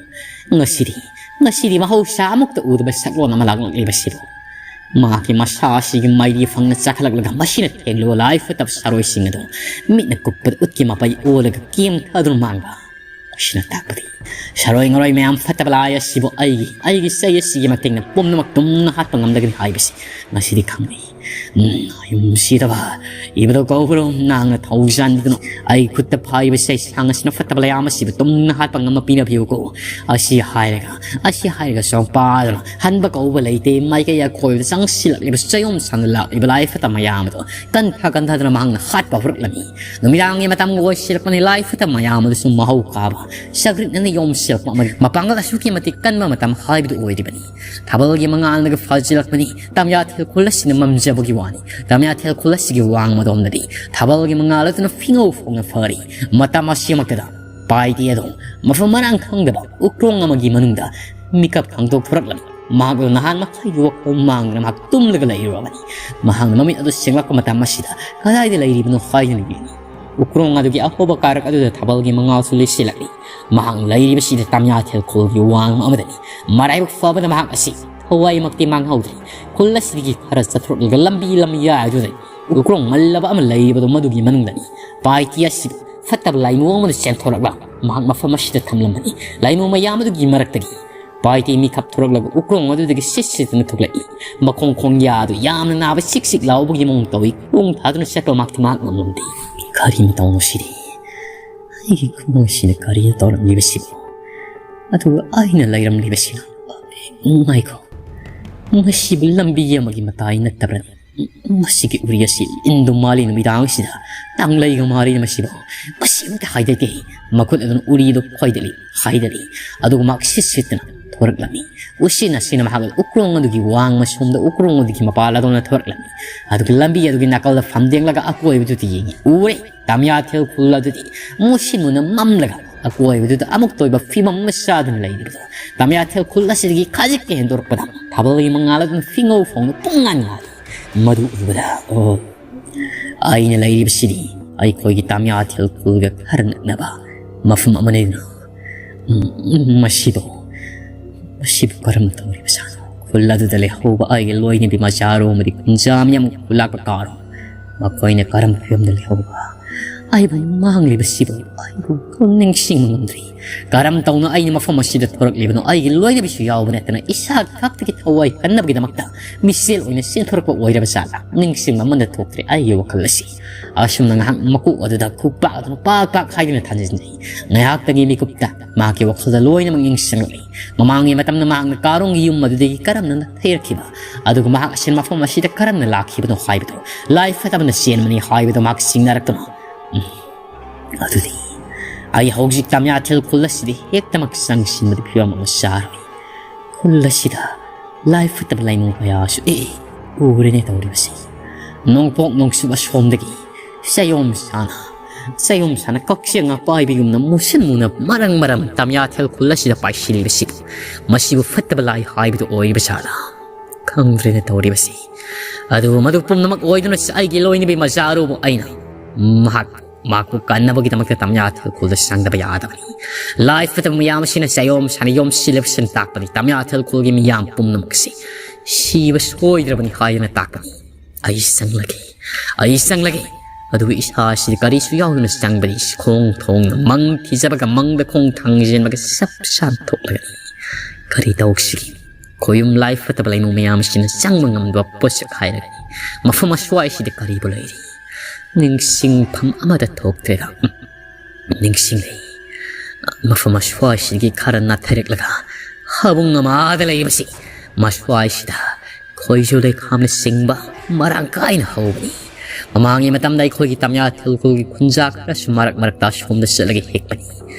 ꯉꯁꯤꯗꯤ, ꯉꯁꯤꯗꯤ ꯃꯍꯧꯁꯥ ꯑꯃꯨꯛꯇ ꯎꯗꯕ ꯁꯛꯂꯣꯟ ꯑꯃ ꯂꯥꯛꯂꯛꯂꯤꯕꯁꯤꯕꯨ? ꯃꯍꯥꯛꯀꯤ ꯃꯁꯥ ꯑꯁꯤꯒꯤ ꯃꯥꯏꯔꯤ ꯐꯪꯅ ꯆꯥꯈꯠꯂꯛꯂꯒ ꯃꯁꯤꯅ ꯊꯦꯡꯂꯨꯕ ꯂꯥꯏ ꯐꯠꯇꯕ ꯁꯥꯔꯣꯏꯁꯤꯡ ꯑꯗꯨ ꯃꯤꯠꯅ ꯀꯨꯞꯄꯗ ꯎꯠꯀꯤ ꯃꯄꯩ ꯑꯣꯜꯂꯒ ꯀꯦꯝ ꯊꯥꯗꯨꯅ ꯃꯥꯡꯕ꯫ ꯃꯁꯤꯅ ꯇꯥꯛꯄꯗꯤ ꯁꯥꯔꯣꯏ ꯉꯥꯔꯣꯏ ꯃꯌꯥꯝ ꯐꯠꯇꯕ ꯂꯥꯏ ꯑꯁꯤꯕꯨ ꯑꯩꯒꯤ, ꯑꯩꯒꯤ ꯆꯩ ꯑꯁꯤꯒꯤ ꯃꯇꯦꯡꯅ ꯄꯨꯝꯅꯃꯛ ꯇꯨꯝꯅ ꯍꯥꯠꯄ ꯉꯝꯂꯒꯅꯤ ꯍꯥꯏꯕꯁꯤ ꯉꯁꯤꯗꯤ ꯈꯪꯂꯦ꯫ ꯎꯝ, ꯅꯨꯡꯁꯤꯗꯕ ꯏꯕꯗꯣ ꯀꯧꯕ꯭ꯔꯣ? ꯅꯍꯥꯛꯅ ꯊꯧꯖꯥꯟꯗꯨꯅ ꯑꯩ ꯈꯨꯠꯇ ꯐꯥꯏꯕ ꯆꯩꯁꯥꯡ ꯑꯁꯤꯅ ꯐꯠꯇꯕ ꯂꯥꯏ ꯑꯃ ꯑꯁꯤꯕꯨ ꯇꯨꯝꯅ ꯍꯥꯠꯄ ꯉꯝꯕ ꯄꯤꯅꯕꯤꯌꯨꯀꯣ꯫ ꯑꯁꯤ ꯍꯥꯏꯔꯒ, ꯑꯁꯤ ꯍꯥꯏꯔꯒ ꯆꯣꯡꯄꯥꯗꯨꯅ ꯍꯟꯕ ꯀꯧꯕ ꯂꯩꯇꯦ꯫ ꯃꯥꯏꯀꯩ ꯑꯀꯣꯏꯕꯗ ꯆꯪꯁꯤꯜꯂꯛꯂꯤꯕ ꯆꯌꯣꯝ ꯁꯥꯡꯅ ꯂꯥꯛꯂꯤꯕ ꯂꯥꯏ ꯐꯠꯇꯕ ꯃꯌꯥꯝ ꯑꯗꯣ ꯀꯟꯊ ꯀꯟꯊꯗꯨꯅ ꯃꯍꯥꯛꯅ ꯍꯥꯠꯄ ꯍꯧꯔꯛꯂꯝꯃꯤ꯫ ꯅꯨꯃꯤꯗꯥꯡꯒꯤ ꯃꯇꯝꯒ ꯑꯣꯏꯁꯤꯜꯂꯛꯄꯅꯤ꯫ ꯂꯥꯏ ꯐꯠꯇꯕ ꯃꯌꯥꯝ ꯑꯗꯨꯁꯨ ꯃꯍꯧ ꯀꯥꯕ ꯁꯒ꯭ꯔꯤꯠꯅꯅ ꯌꯣꯝꯁꯤꯜꯂꯛꯄ ꯑꯃꯗꯤ ꯃꯄꯥꯡꯒꯜ ꯑꯁꯨꯛꯀꯤ ꯃꯇꯤꯛ ꯀꯟꯕ ꯃꯇꯝ ꯍꯥꯏꯕꯗꯨ ꯑꯣꯏꯔꯤꯕꯅꯤ꯫ ꯊꯥꯕꯜꯒꯤ ꯃꯉꯥꯜꯅꯒ ꯐꯥꯖꯤꯜꯂꯛꯄꯅꯤ꯫ ꯇꯝꯌꯥꯊꯦꯜ ꯈꯨꯜ ꯑꯁꯤꯅ ꯃꯝꯖꯕꯒꯤ ꯋꯥꯅꯤ꯫ ꯇꯝꯌꯥꯊꯦꯜ ꯈꯨꯜ ꯑꯁꯤꯒꯤ ꯋꯥꯡꯃꯗꯣꯝꯗꯗꯤ ꯊꯥꯕꯜꯒꯤ ꯃꯉꯥꯜ ꯑꯗꯨꯅ ꯐꯤꯉꯧ ꯐꯣꯡꯅ ꯐꯔꯤ꯫ ꯃꯇꯝ ꯑꯁꯤꯃꯛꯇꯗ ꯄꯥꯏꯗꯦ ꯑꯗꯣ ꯃꯐꯝ ꯃꯔꯥꯡ ꯈꯪꯗꯕ ꯎꯀ꯭ꯔꯣꯡ ꯑꯃꯒꯤ ꯃꯅꯨꯡꯗ ꯃꯤꯀꯞ ꯈꯪꯗꯣꯛꯊꯣꯔꯛꯂꯝꯃꯤ꯫ ꯃꯍꯥꯛ ꯑꯗꯨ ꯅꯍꯥꯟ ꯃꯈꯩꯒꯤ ꯋꯥꯈꯜ ꯃꯥꯡꯗꯅ ꯃꯍꯥꯛ ꯇꯨꯝꯂꯒ ꯂꯩꯔꯨꯔꯕꯅꯤ꯫ ꯃꯍꯥꯛꯅ ꯃꯃꯤꯠ ꯑꯗꯨ ꯁꯦꯡꯂꯛꯄ ꯃꯇꯝ ꯑꯁꯤꯗ ꯀꯗꯥꯏꯗ ꯂꯩꯔꯤꯕꯅꯣ ꯍꯥꯏꯗꯨꯅ ꯌꯦꯡꯉꯤ꯫ ꯎꯀ꯭ꯔꯣꯡ ꯑꯗꯨꯒꯤ ꯑꯍꯧꯕ ꯀꯥꯔꯛ ꯑꯗꯨꯗ ꯊꯥꯕꯜꯒꯤ ꯃꯉꯥꯜꯁꯨ ꯂꯩꯁꯤꯜꯂꯛꯂꯤ꯫ ꯃꯍꯥꯛ ꯂꯩꯔꯤꯕꯁꯤꯗ ꯇꯝꯌꯥꯊꯦꯜ ꯈꯨꯜꯒꯤ ꯋꯥꯡꯃ ꯑꯃꯗꯅꯤ꯫ ꯃꯔꯥꯏꯕꯛ ꯐꯕꯅ ꯃꯍꯥꯛ ꯑꯁꯤ ꯊꯋꯥꯏꯃꯛꯇꯤ ꯃꯥꯡꯍꯧꯗ꯭ꯔꯦ꯫ ꯈꯨꯜ ꯑꯁꯤꯗꯒꯤ ꯈꯔ ꯆꯠꯊꯣꯔꯛꯂꯒ ꯂꯝꯕꯤ ꯂꯝꯌꯥꯏ ꯑꯗꯨꯗ ꯎꯀ꯭ꯔꯣꯡ ꯃꯜꯂꯕ ꯑꯃ ꯂꯩꯔꯤꯕꯗꯨ ꯃꯗꯨꯒꯤ ꯃꯅꯨꯡꯗꯅꯤ꯫ ꯄꯥꯏꯇꯤ ꯑꯁꯤꯕꯨ ꯐꯠꯇꯕ ꯂꯥꯏꯃꯨ ꯑꯃꯅ ꯆꯦꯟꯊꯣꯔꯛꯂ ꯃꯍꯥꯛ ꯃꯐꯝ ꯑꯁꯤꯗ ꯊꯝꯂꯝꯕꯅꯤ꯫ ꯂꯥꯏꯃꯨ ꯃꯌꯥꯝ ꯑꯗꯨꯒꯤ ꯃꯔꯛꯇꯒꯤ ꯄꯥꯏꯇꯤ ꯃꯤꯀꯞ ꯊꯣꯔꯛꯂꯒ ꯎꯀ꯭ꯔꯣꯡ ꯑꯗꯨꯗꯒꯤ ꯁꯤꯠ ꯁꯤꯠꯇꯨꯅ ꯊꯣꯛꯂꯛꯏ꯫ ꯃꯈꯣꯡ ꯈꯣꯡꯌꯥ ꯑꯗꯨ ꯌꯥꯝꯅ ꯅꯥꯕ ꯁꯤꯛ ꯁꯤꯛ ꯂꯥꯎꯕꯒꯤ ꯃꯑꯣꯡ ꯇꯧꯏ꯫ ꯈꯣꯡ ꯊꯥꯗꯨꯅ ꯆꯠꯄ ꯃꯍꯥꯛꯇꯤ ꯃꯍꯥꯛ ꯉꯝꯂꯝꯗꯦ꯫ ꯀꯔꯤꯅꯣ ꯇꯧꯔꯤꯁꯤꯗꯤ? ꯑꯩꯒꯤ ꯈꯨꯡꯒꯪꯁꯤꯗ ꯀꯔꯤꯅꯣ ꯇꯧꯔꯝꯂꯤꯕꯁꯤꯕꯨ? ꯑꯗꯨꯒ ꯑꯩꯅ ꯂꯩꯔꯝꯂꯤꯕꯁꯤꯅ? ꯉꯥꯏꯈꯣ, ꯃꯁꯤꯕꯨ ꯂꯝꯕꯤ ꯑꯃꯒꯤ ꯃꯇꯥꯏ ꯅꯠꯇꯕ꯭ꯔꯅꯦ? ꯃꯁꯤꯒꯤ ꯎꯔꯤ ꯑꯁꯤ ꯏꯟꯗꯨ ꯃꯥꯂꯤ ꯅꯨꯃꯤꯗꯥꯡꯁꯤꯗ ꯇꯥꯡꯂꯩꯒ ꯃꯥꯔꯤ ꯃꯁꯤꯕꯨ? ꯃꯁꯤ ꯑꯝꯇ ꯍꯥꯏꯗꯗꯦ꯫ ꯃꯈꯨꯠ ꯑꯗꯨꯅ ꯎꯔꯤꯗꯨ ꯈꯣꯏꯗꯠꯂꯤ, ꯍꯥꯏꯗꯠꯂꯤ꯫ ꯑꯗꯨꯒ ꯃꯍꯥꯛ ꯁꯤꯠ ꯁꯤꯠꯇꯨꯅ ꯊꯣꯔꯛꯂꯝꯃꯤ꯫ ꯎꯁꯤꯟ ꯑꯁꯤꯅ ꯃꯍꯥꯛ ꯑꯗꯨ ꯎꯀ꯭ꯔꯣꯡ ꯑꯗꯨꯒꯤ ꯋꯥꯡꯃ ꯁꯣꯝꯗ ꯎꯀ꯭ꯔꯣꯡ ꯑꯗꯨꯒꯤ ꯃꯄꯥꯜ ꯑꯗꯣꯝꯗ ꯊꯣꯔꯛꯂꯝꯃꯤ꯫ ꯑꯗꯨꯒ ꯂꯝꯕꯤ ꯑꯗꯨꯒꯤ ꯅꯥꯀꯜꯗ ꯐꯝꯗꯦꯡꯂꯒ ꯑꯀꯣꯏꯕꯗꯨꯗ ꯌꯦꯡꯉꯤ꯫ ꯎꯔꯦ, ꯇꯝꯌꯥꯊꯦꯜ ꯈꯨꯜ ꯑꯗꯨꯗꯤ ꯃꯨꯁꯤꯟ ꯃꯨꯅ ꯃꯝꯂꯒ ꯑꯀꯣꯏꯕꯗꯨꯗ ꯑꯃꯨꯛꯇ ꯑꯣꯏꯕ ꯐꯤꯕꯝ ꯑꯃ ꯆꯥꯗꯨꯅ ꯂꯩꯔꯤꯕꯗꯣ꯫ ꯇꯝꯌꯥꯊꯦꯜ ꯈꯨꯜ ꯑꯁꯤꯗꯒꯤ ꯈꯖꯤꯛꯇ ꯍꯦꯟꯗꯣꯔꯛꯄꯗ ꯊꯥꯕꯜꯒꯤ ꯃꯉꯥꯜ ꯑꯗꯨꯅ ꯐꯤꯉꯧ ꯐꯣꯡꯅ ꯄꯨꯡꯉꯥꯟ ꯉꯥꯜꯂꯤ꯫ ꯃꯗꯨ ꯎꯕꯗ, ꯑꯣ, ꯑꯩꯅ ꯂꯩꯔꯤꯕꯁꯤꯗꯤ ꯑꯩꯈꯣꯏꯒꯤ ꯇꯥꯃꯤꯌꯥꯊꯦꯜ ꯈꯨꯜꯒ ꯈꯔ ꯅꯛꯅꯕ ꯃꯐꯝ ꯑꯃꯅꯤꯗꯅ꯫ ꯎꯝ, ꯎꯝ, ꯃꯁꯤꯕꯨ, ꯃꯁꯤꯕꯨ ꯀꯔꯝ ꯇꯧꯔꯤꯕꯖꯥꯠꯅꯣ? ꯈꯨꯜ ꯑꯗꯨꯗ ꯂꯩꯍꯧꯕ ꯑꯩꯒꯤ ꯂꯣꯏꯅꯕꯤ ꯃꯆꯥꯔꯣ ꯑꯃꯗꯤ ꯈꯨꯟꯖꯥ ꯃꯤꯌꯥꯝ ꯈꯨꯜꯂꯥꯛꯄ ꯀꯥꯔꯣ? ꯃꯈꯣꯏꯅ ꯀꯔꯝꯕ ꯐꯤꯕꯝꯗ ꯂꯩꯍꯧꯕ? ꯑꯩꯕꯨ ꯃꯥꯡꯂꯤꯕꯁꯤꯕꯨ ꯑꯩꯕꯨ ꯅꯤꯡꯁꯤꯡꯕ ꯉꯝꯗ꯭ꯔꯤ꯫ ꯀꯔꯝ ꯇꯧꯅ ꯑꯩꯅ ꯃꯐꯝ ꯑꯁꯤꯗ ꯊꯣꯔꯛꯂꯤꯕꯅꯣ? ꯑꯩꯒꯤ ꯂꯣꯏꯅꯕꯤꯁꯨ ꯌꯥꯎꯕ ꯅꯠꯇꯅ ꯏꯁꯥ ꯈꯛꯇꯒꯤ ꯊꯋꯥꯏ ꯀꯟꯅꯕꯒꯤꯗꯃꯛꯇ ꯃꯤꯁꯦꯜ ꯑꯣꯏꯅ ꯆꯦꯟꯊꯣꯔꯛꯄ ꯑꯣꯏꯔꯕ ꯖꯥꯠꯂꯥ? ꯅꯤꯡꯁꯤꯡꯕ ꯑꯃꯠꯇ ꯊꯣꯛꯇ꯭ꯔꯦ ꯑꯩꯒꯤ ꯋꯥꯈꯜ ꯑꯁꯤ꯫ ꯑꯁꯨꯝꯅ ꯉꯥꯏꯍꯥꯛ ꯃꯀꯣꯛ ꯑꯗꯨꯗ ꯈꯨꯄꯥꯛ ꯑꯗꯨꯅ ꯄꯥꯛ ꯄꯥꯛ ꯍꯥꯏꯗꯨꯅ ꯊꯥꯖꯤꯟꯖꯩ꯫ ꯉꯥꯏꯍꯥꯛꯇꯒꯤ ꯃꯤꯀꯨꯞꯇ ꯃꯍꯥꯛꯀꯤ ꯋꯥꯈꯜꯗ ꯂꯣꯏꯅꯃꯛ ꯅꯤꯡꯁꯤꯡꯂꯛꯏ꯫ ꯃꯃꯥꯡꯒꯤ ꯃꯇꯝꯗ ꯃꯍꯥꯛꯅ ꯀꯥꯔꯣꯡꯒꯤ ꯌꯨꯝ ꯑꯗꯨꯗꯒꯤ ꯀꯔꯝꯅ ꯅꯥꯊꯩꯔꯛꯈꯤꯕ, ꯑꯗꯨꯒ ꯃꯍꯥꯛ ꯑꯁꯤ ꯃꯐꯝ ꯑꯁꯤꯗ ꯀꯔꯝꯅ ꯂꯥꯛꯈꯤꯕꯅꯣ ꯍꯥꯏꯕꯗꯨ, ꯂꯥꯏ ꯐꯠꯇꯕꯅ ꯆꯦꯟꯕꯅꯤ ꯍꯥꯏꯕꯗꯨ ꯃꯍꯥꯛ ꯆꯤꯡꯅꯔꯛꯇꯨꯅ, "ꯎꯝ, ꯑꯗꯨꯗꯤ ꯑꯩ ꯍꯧꯖꯤꯛ ꯇꯥꯃꯤꯌꯥꯊꯦꯜ ꯈꯨꯜ ꯑꯁꯤꯗ ꯍꯦꯛꯇꯃꯛ ꯆꯪꯁꯤꯟꯕꯗꯤ ꯐꯤꯕꯝ ꯑꯃ ꯆꯥꯔꯣꯏ꯫ ꯈꯨꯜ ꯑꯁꯤꯗ ꯂꯥꯏ ꯐꯠꯇꯕ ꯂꯥꯏꯃꯨ ꯀꯌꯥꯁꯨ ꯑꯦ ꯎꯔꯦꯅꯦ ꯇꯧꯔꯤꯕꯁꯤ꯫ ꯅꯣꯡꯄꯣꯛ ꯅꯣꯡꯆꯨꯞ ꯑꯁꯣꯝꯗꯒꯤ ꯆꯌꯣꯝ ꯁꯥꯅ, ꯆꯌꯣꯝ ꯁꯥꯅ ꯀꯛꯆꯦꯡ ꯑꯄꯥꯏꯕꯤꯒꯨꯝꯅ ꯃꯨꯁꯤꯟ ꯃꯨꯅ ꯃꯔꯪ ꯃꯔꯪ ꯇꯥꯃꯤꯌꯥꯊꯦꯜ ꯈꯨꯜ ꯑꯁꯤꯗ ꯄꯥꯏꯁꯤꯜꯂꯤꯕꯁꯤꯕꯨ, ꯃꯁꯤꯕꯨ ꯐꯠꯇꯕ ꯂꯥꯏ ꯍꯥꯏꯕꯗꯨ ꯑꯣꯏꯔꯤꯕ ꯖꯥꯠꯂꯥ? ꯈꯪꯗ꯭ꯔꯦꯅꯦ ꯇꯧꯔꯤꯕꯁꯤ꯫ ꯑꯗꯨꯕꯨ ꯃꯗꯨ ꯄꯨꯝꯅꯃꯛ ꯑꯣꯏꯗꯨꯅ ꯑꯩꯒꯤ ꯂꯣꯏꯅꯕꯤ ꯃꯆꯥ ꯑꯔꯨꯕ ꯑꯩꯅ ꯃꯍꯥꯛ, ꯃꯍꯥꯛꯄꯨ ꯀꯟꯅꯕꯒꯤꯗꯃꯛꯇ ꯇꯥꯃꯤꯌꯥꯊꯦꯜ ꯈꯨꯜꯗ ꯆꯪꯗꯕ ꯌꯥꯗꯕꯅꯤ꯫ ꯂꯥꯏ ꯐꯠꯇꯕ ꯃꯌꯥꯝ ꯑꯁꯤꯅ ꯆꯌꯣꯝ ꯁꯥꯅ ꯌꯣꯝꯁꯤꯜꯂꯤꯕꯁꯤꯅ ꯇꯥꯛꯄꯗꯤ ꯇꯥꯃꯤꯌꯥꯊꯦꯜ ꯈꯨꯜꯒꯤ ꯃꯤꯌꯥꯝ ꯄꯨꯝꯅꯃꯛꯁꯤ ꯁꯤꯕ ꯁꯣꯏꯗ꯭ꯔꯕꯅꯤ ꯍꯥꯏꯗꯨꯅ ꯇꯥꯛꯄꯅꯤ꯫ ꯑꯩ ꯆꯪꯂꯒꯦ, ꯑꯩ ꯆꯪꯂꯒꯦ꯫ ꯑꯗꯨꯕꯨ ꯏꯁꯥꯁꯤꯗꯤ ꯀꯔꯤꯁꯨ ꯌꯥꯎꯗꯅ ꯆꯪꯕꯅꯤ꯫ ꯈꯣꯡ ꯊꯣꯡꯅ ꯃꯪ ꯊꯤꯖꯕꯒ ꯃꯪꯗ ꯈꯣꯡ ꯊꯥꯡꯖꯤꯟꯕꯒ ꯆꯞ ꯆꯥꯅ ꯊꯣꯛꯂꯒꯅꯤ꯫ ꯀꯔꯤ ꯇꯧꯁꯤꯒꯦ? ꯈꯣꯌꯨꯝ ꯂꯥꯏ ꯐꯠꯇꯕ ꯂꯩꯃꯨ ꯃꯌꯥꯝꯁꯤꯅ ꯆꯪꯕ ꯉꯝꯗꯕ ꯄꯣꯠꯁꯛ ꯍꯥꯏꯔꯒꯅꯤ꯫ ꯃꯐꯝ ꯑꯁ꯭ꯋꯥꯏꯁꯤꯗ ꯀꯔꯤꯕꯨ ꯂꯩꯔꯤ? ꯅꯤꯡꯁꯤꯡꯐꯝ ꯑꯃꯠꯇ ꯊꯣꯛꯇ꯭ꯔꯦꯗ꯫ ꯎꯝ, ꯅꯤꯡꯁꯤꯡꯂꯦ꯫ ꯃꯐꯝ ꯑꯁ꯭ꯋꯥꯏꯁꯤꯗꯒꯤ ꯈꯔ ꯅꯥꯊꯩꯔꯛꯂꯒ ꯍꯥꯕꯨꯡ ꯑꯃꯗ ꯂꯩꯕꯁꯤ, ꯃꯁ꯭ꯋꯥꯏꯁꯤꯗ ꯈꯣꯏꯖꯨ ꯂꯩꯈꯥꯝꯅꯆꯤꯡꯕ ꯃꯔꯥꯡ ꯀꯥꯏꯅ ꯍꯧꯕꯅꯤ꯫ ꯃꯃꯥꯡꯒꯤ ꯃꯇꯝꯗ ꯑꯩꯈꯣꯏꯒꯤ ꯇꯥꯃꯤꯌꯥꯊꯦꯜ ꯈꯨꯜꯒꯤ ꯈꯨꯟꯖꯥ ꯈꯔꯁꯨ ꯃꯔꯛ ꯃꯔꯛꯇ ꯑꯁꯣꯝꯗ ꯆꯠꯂꯒ ꯍꯦꯛꯄꯅꯤ꯫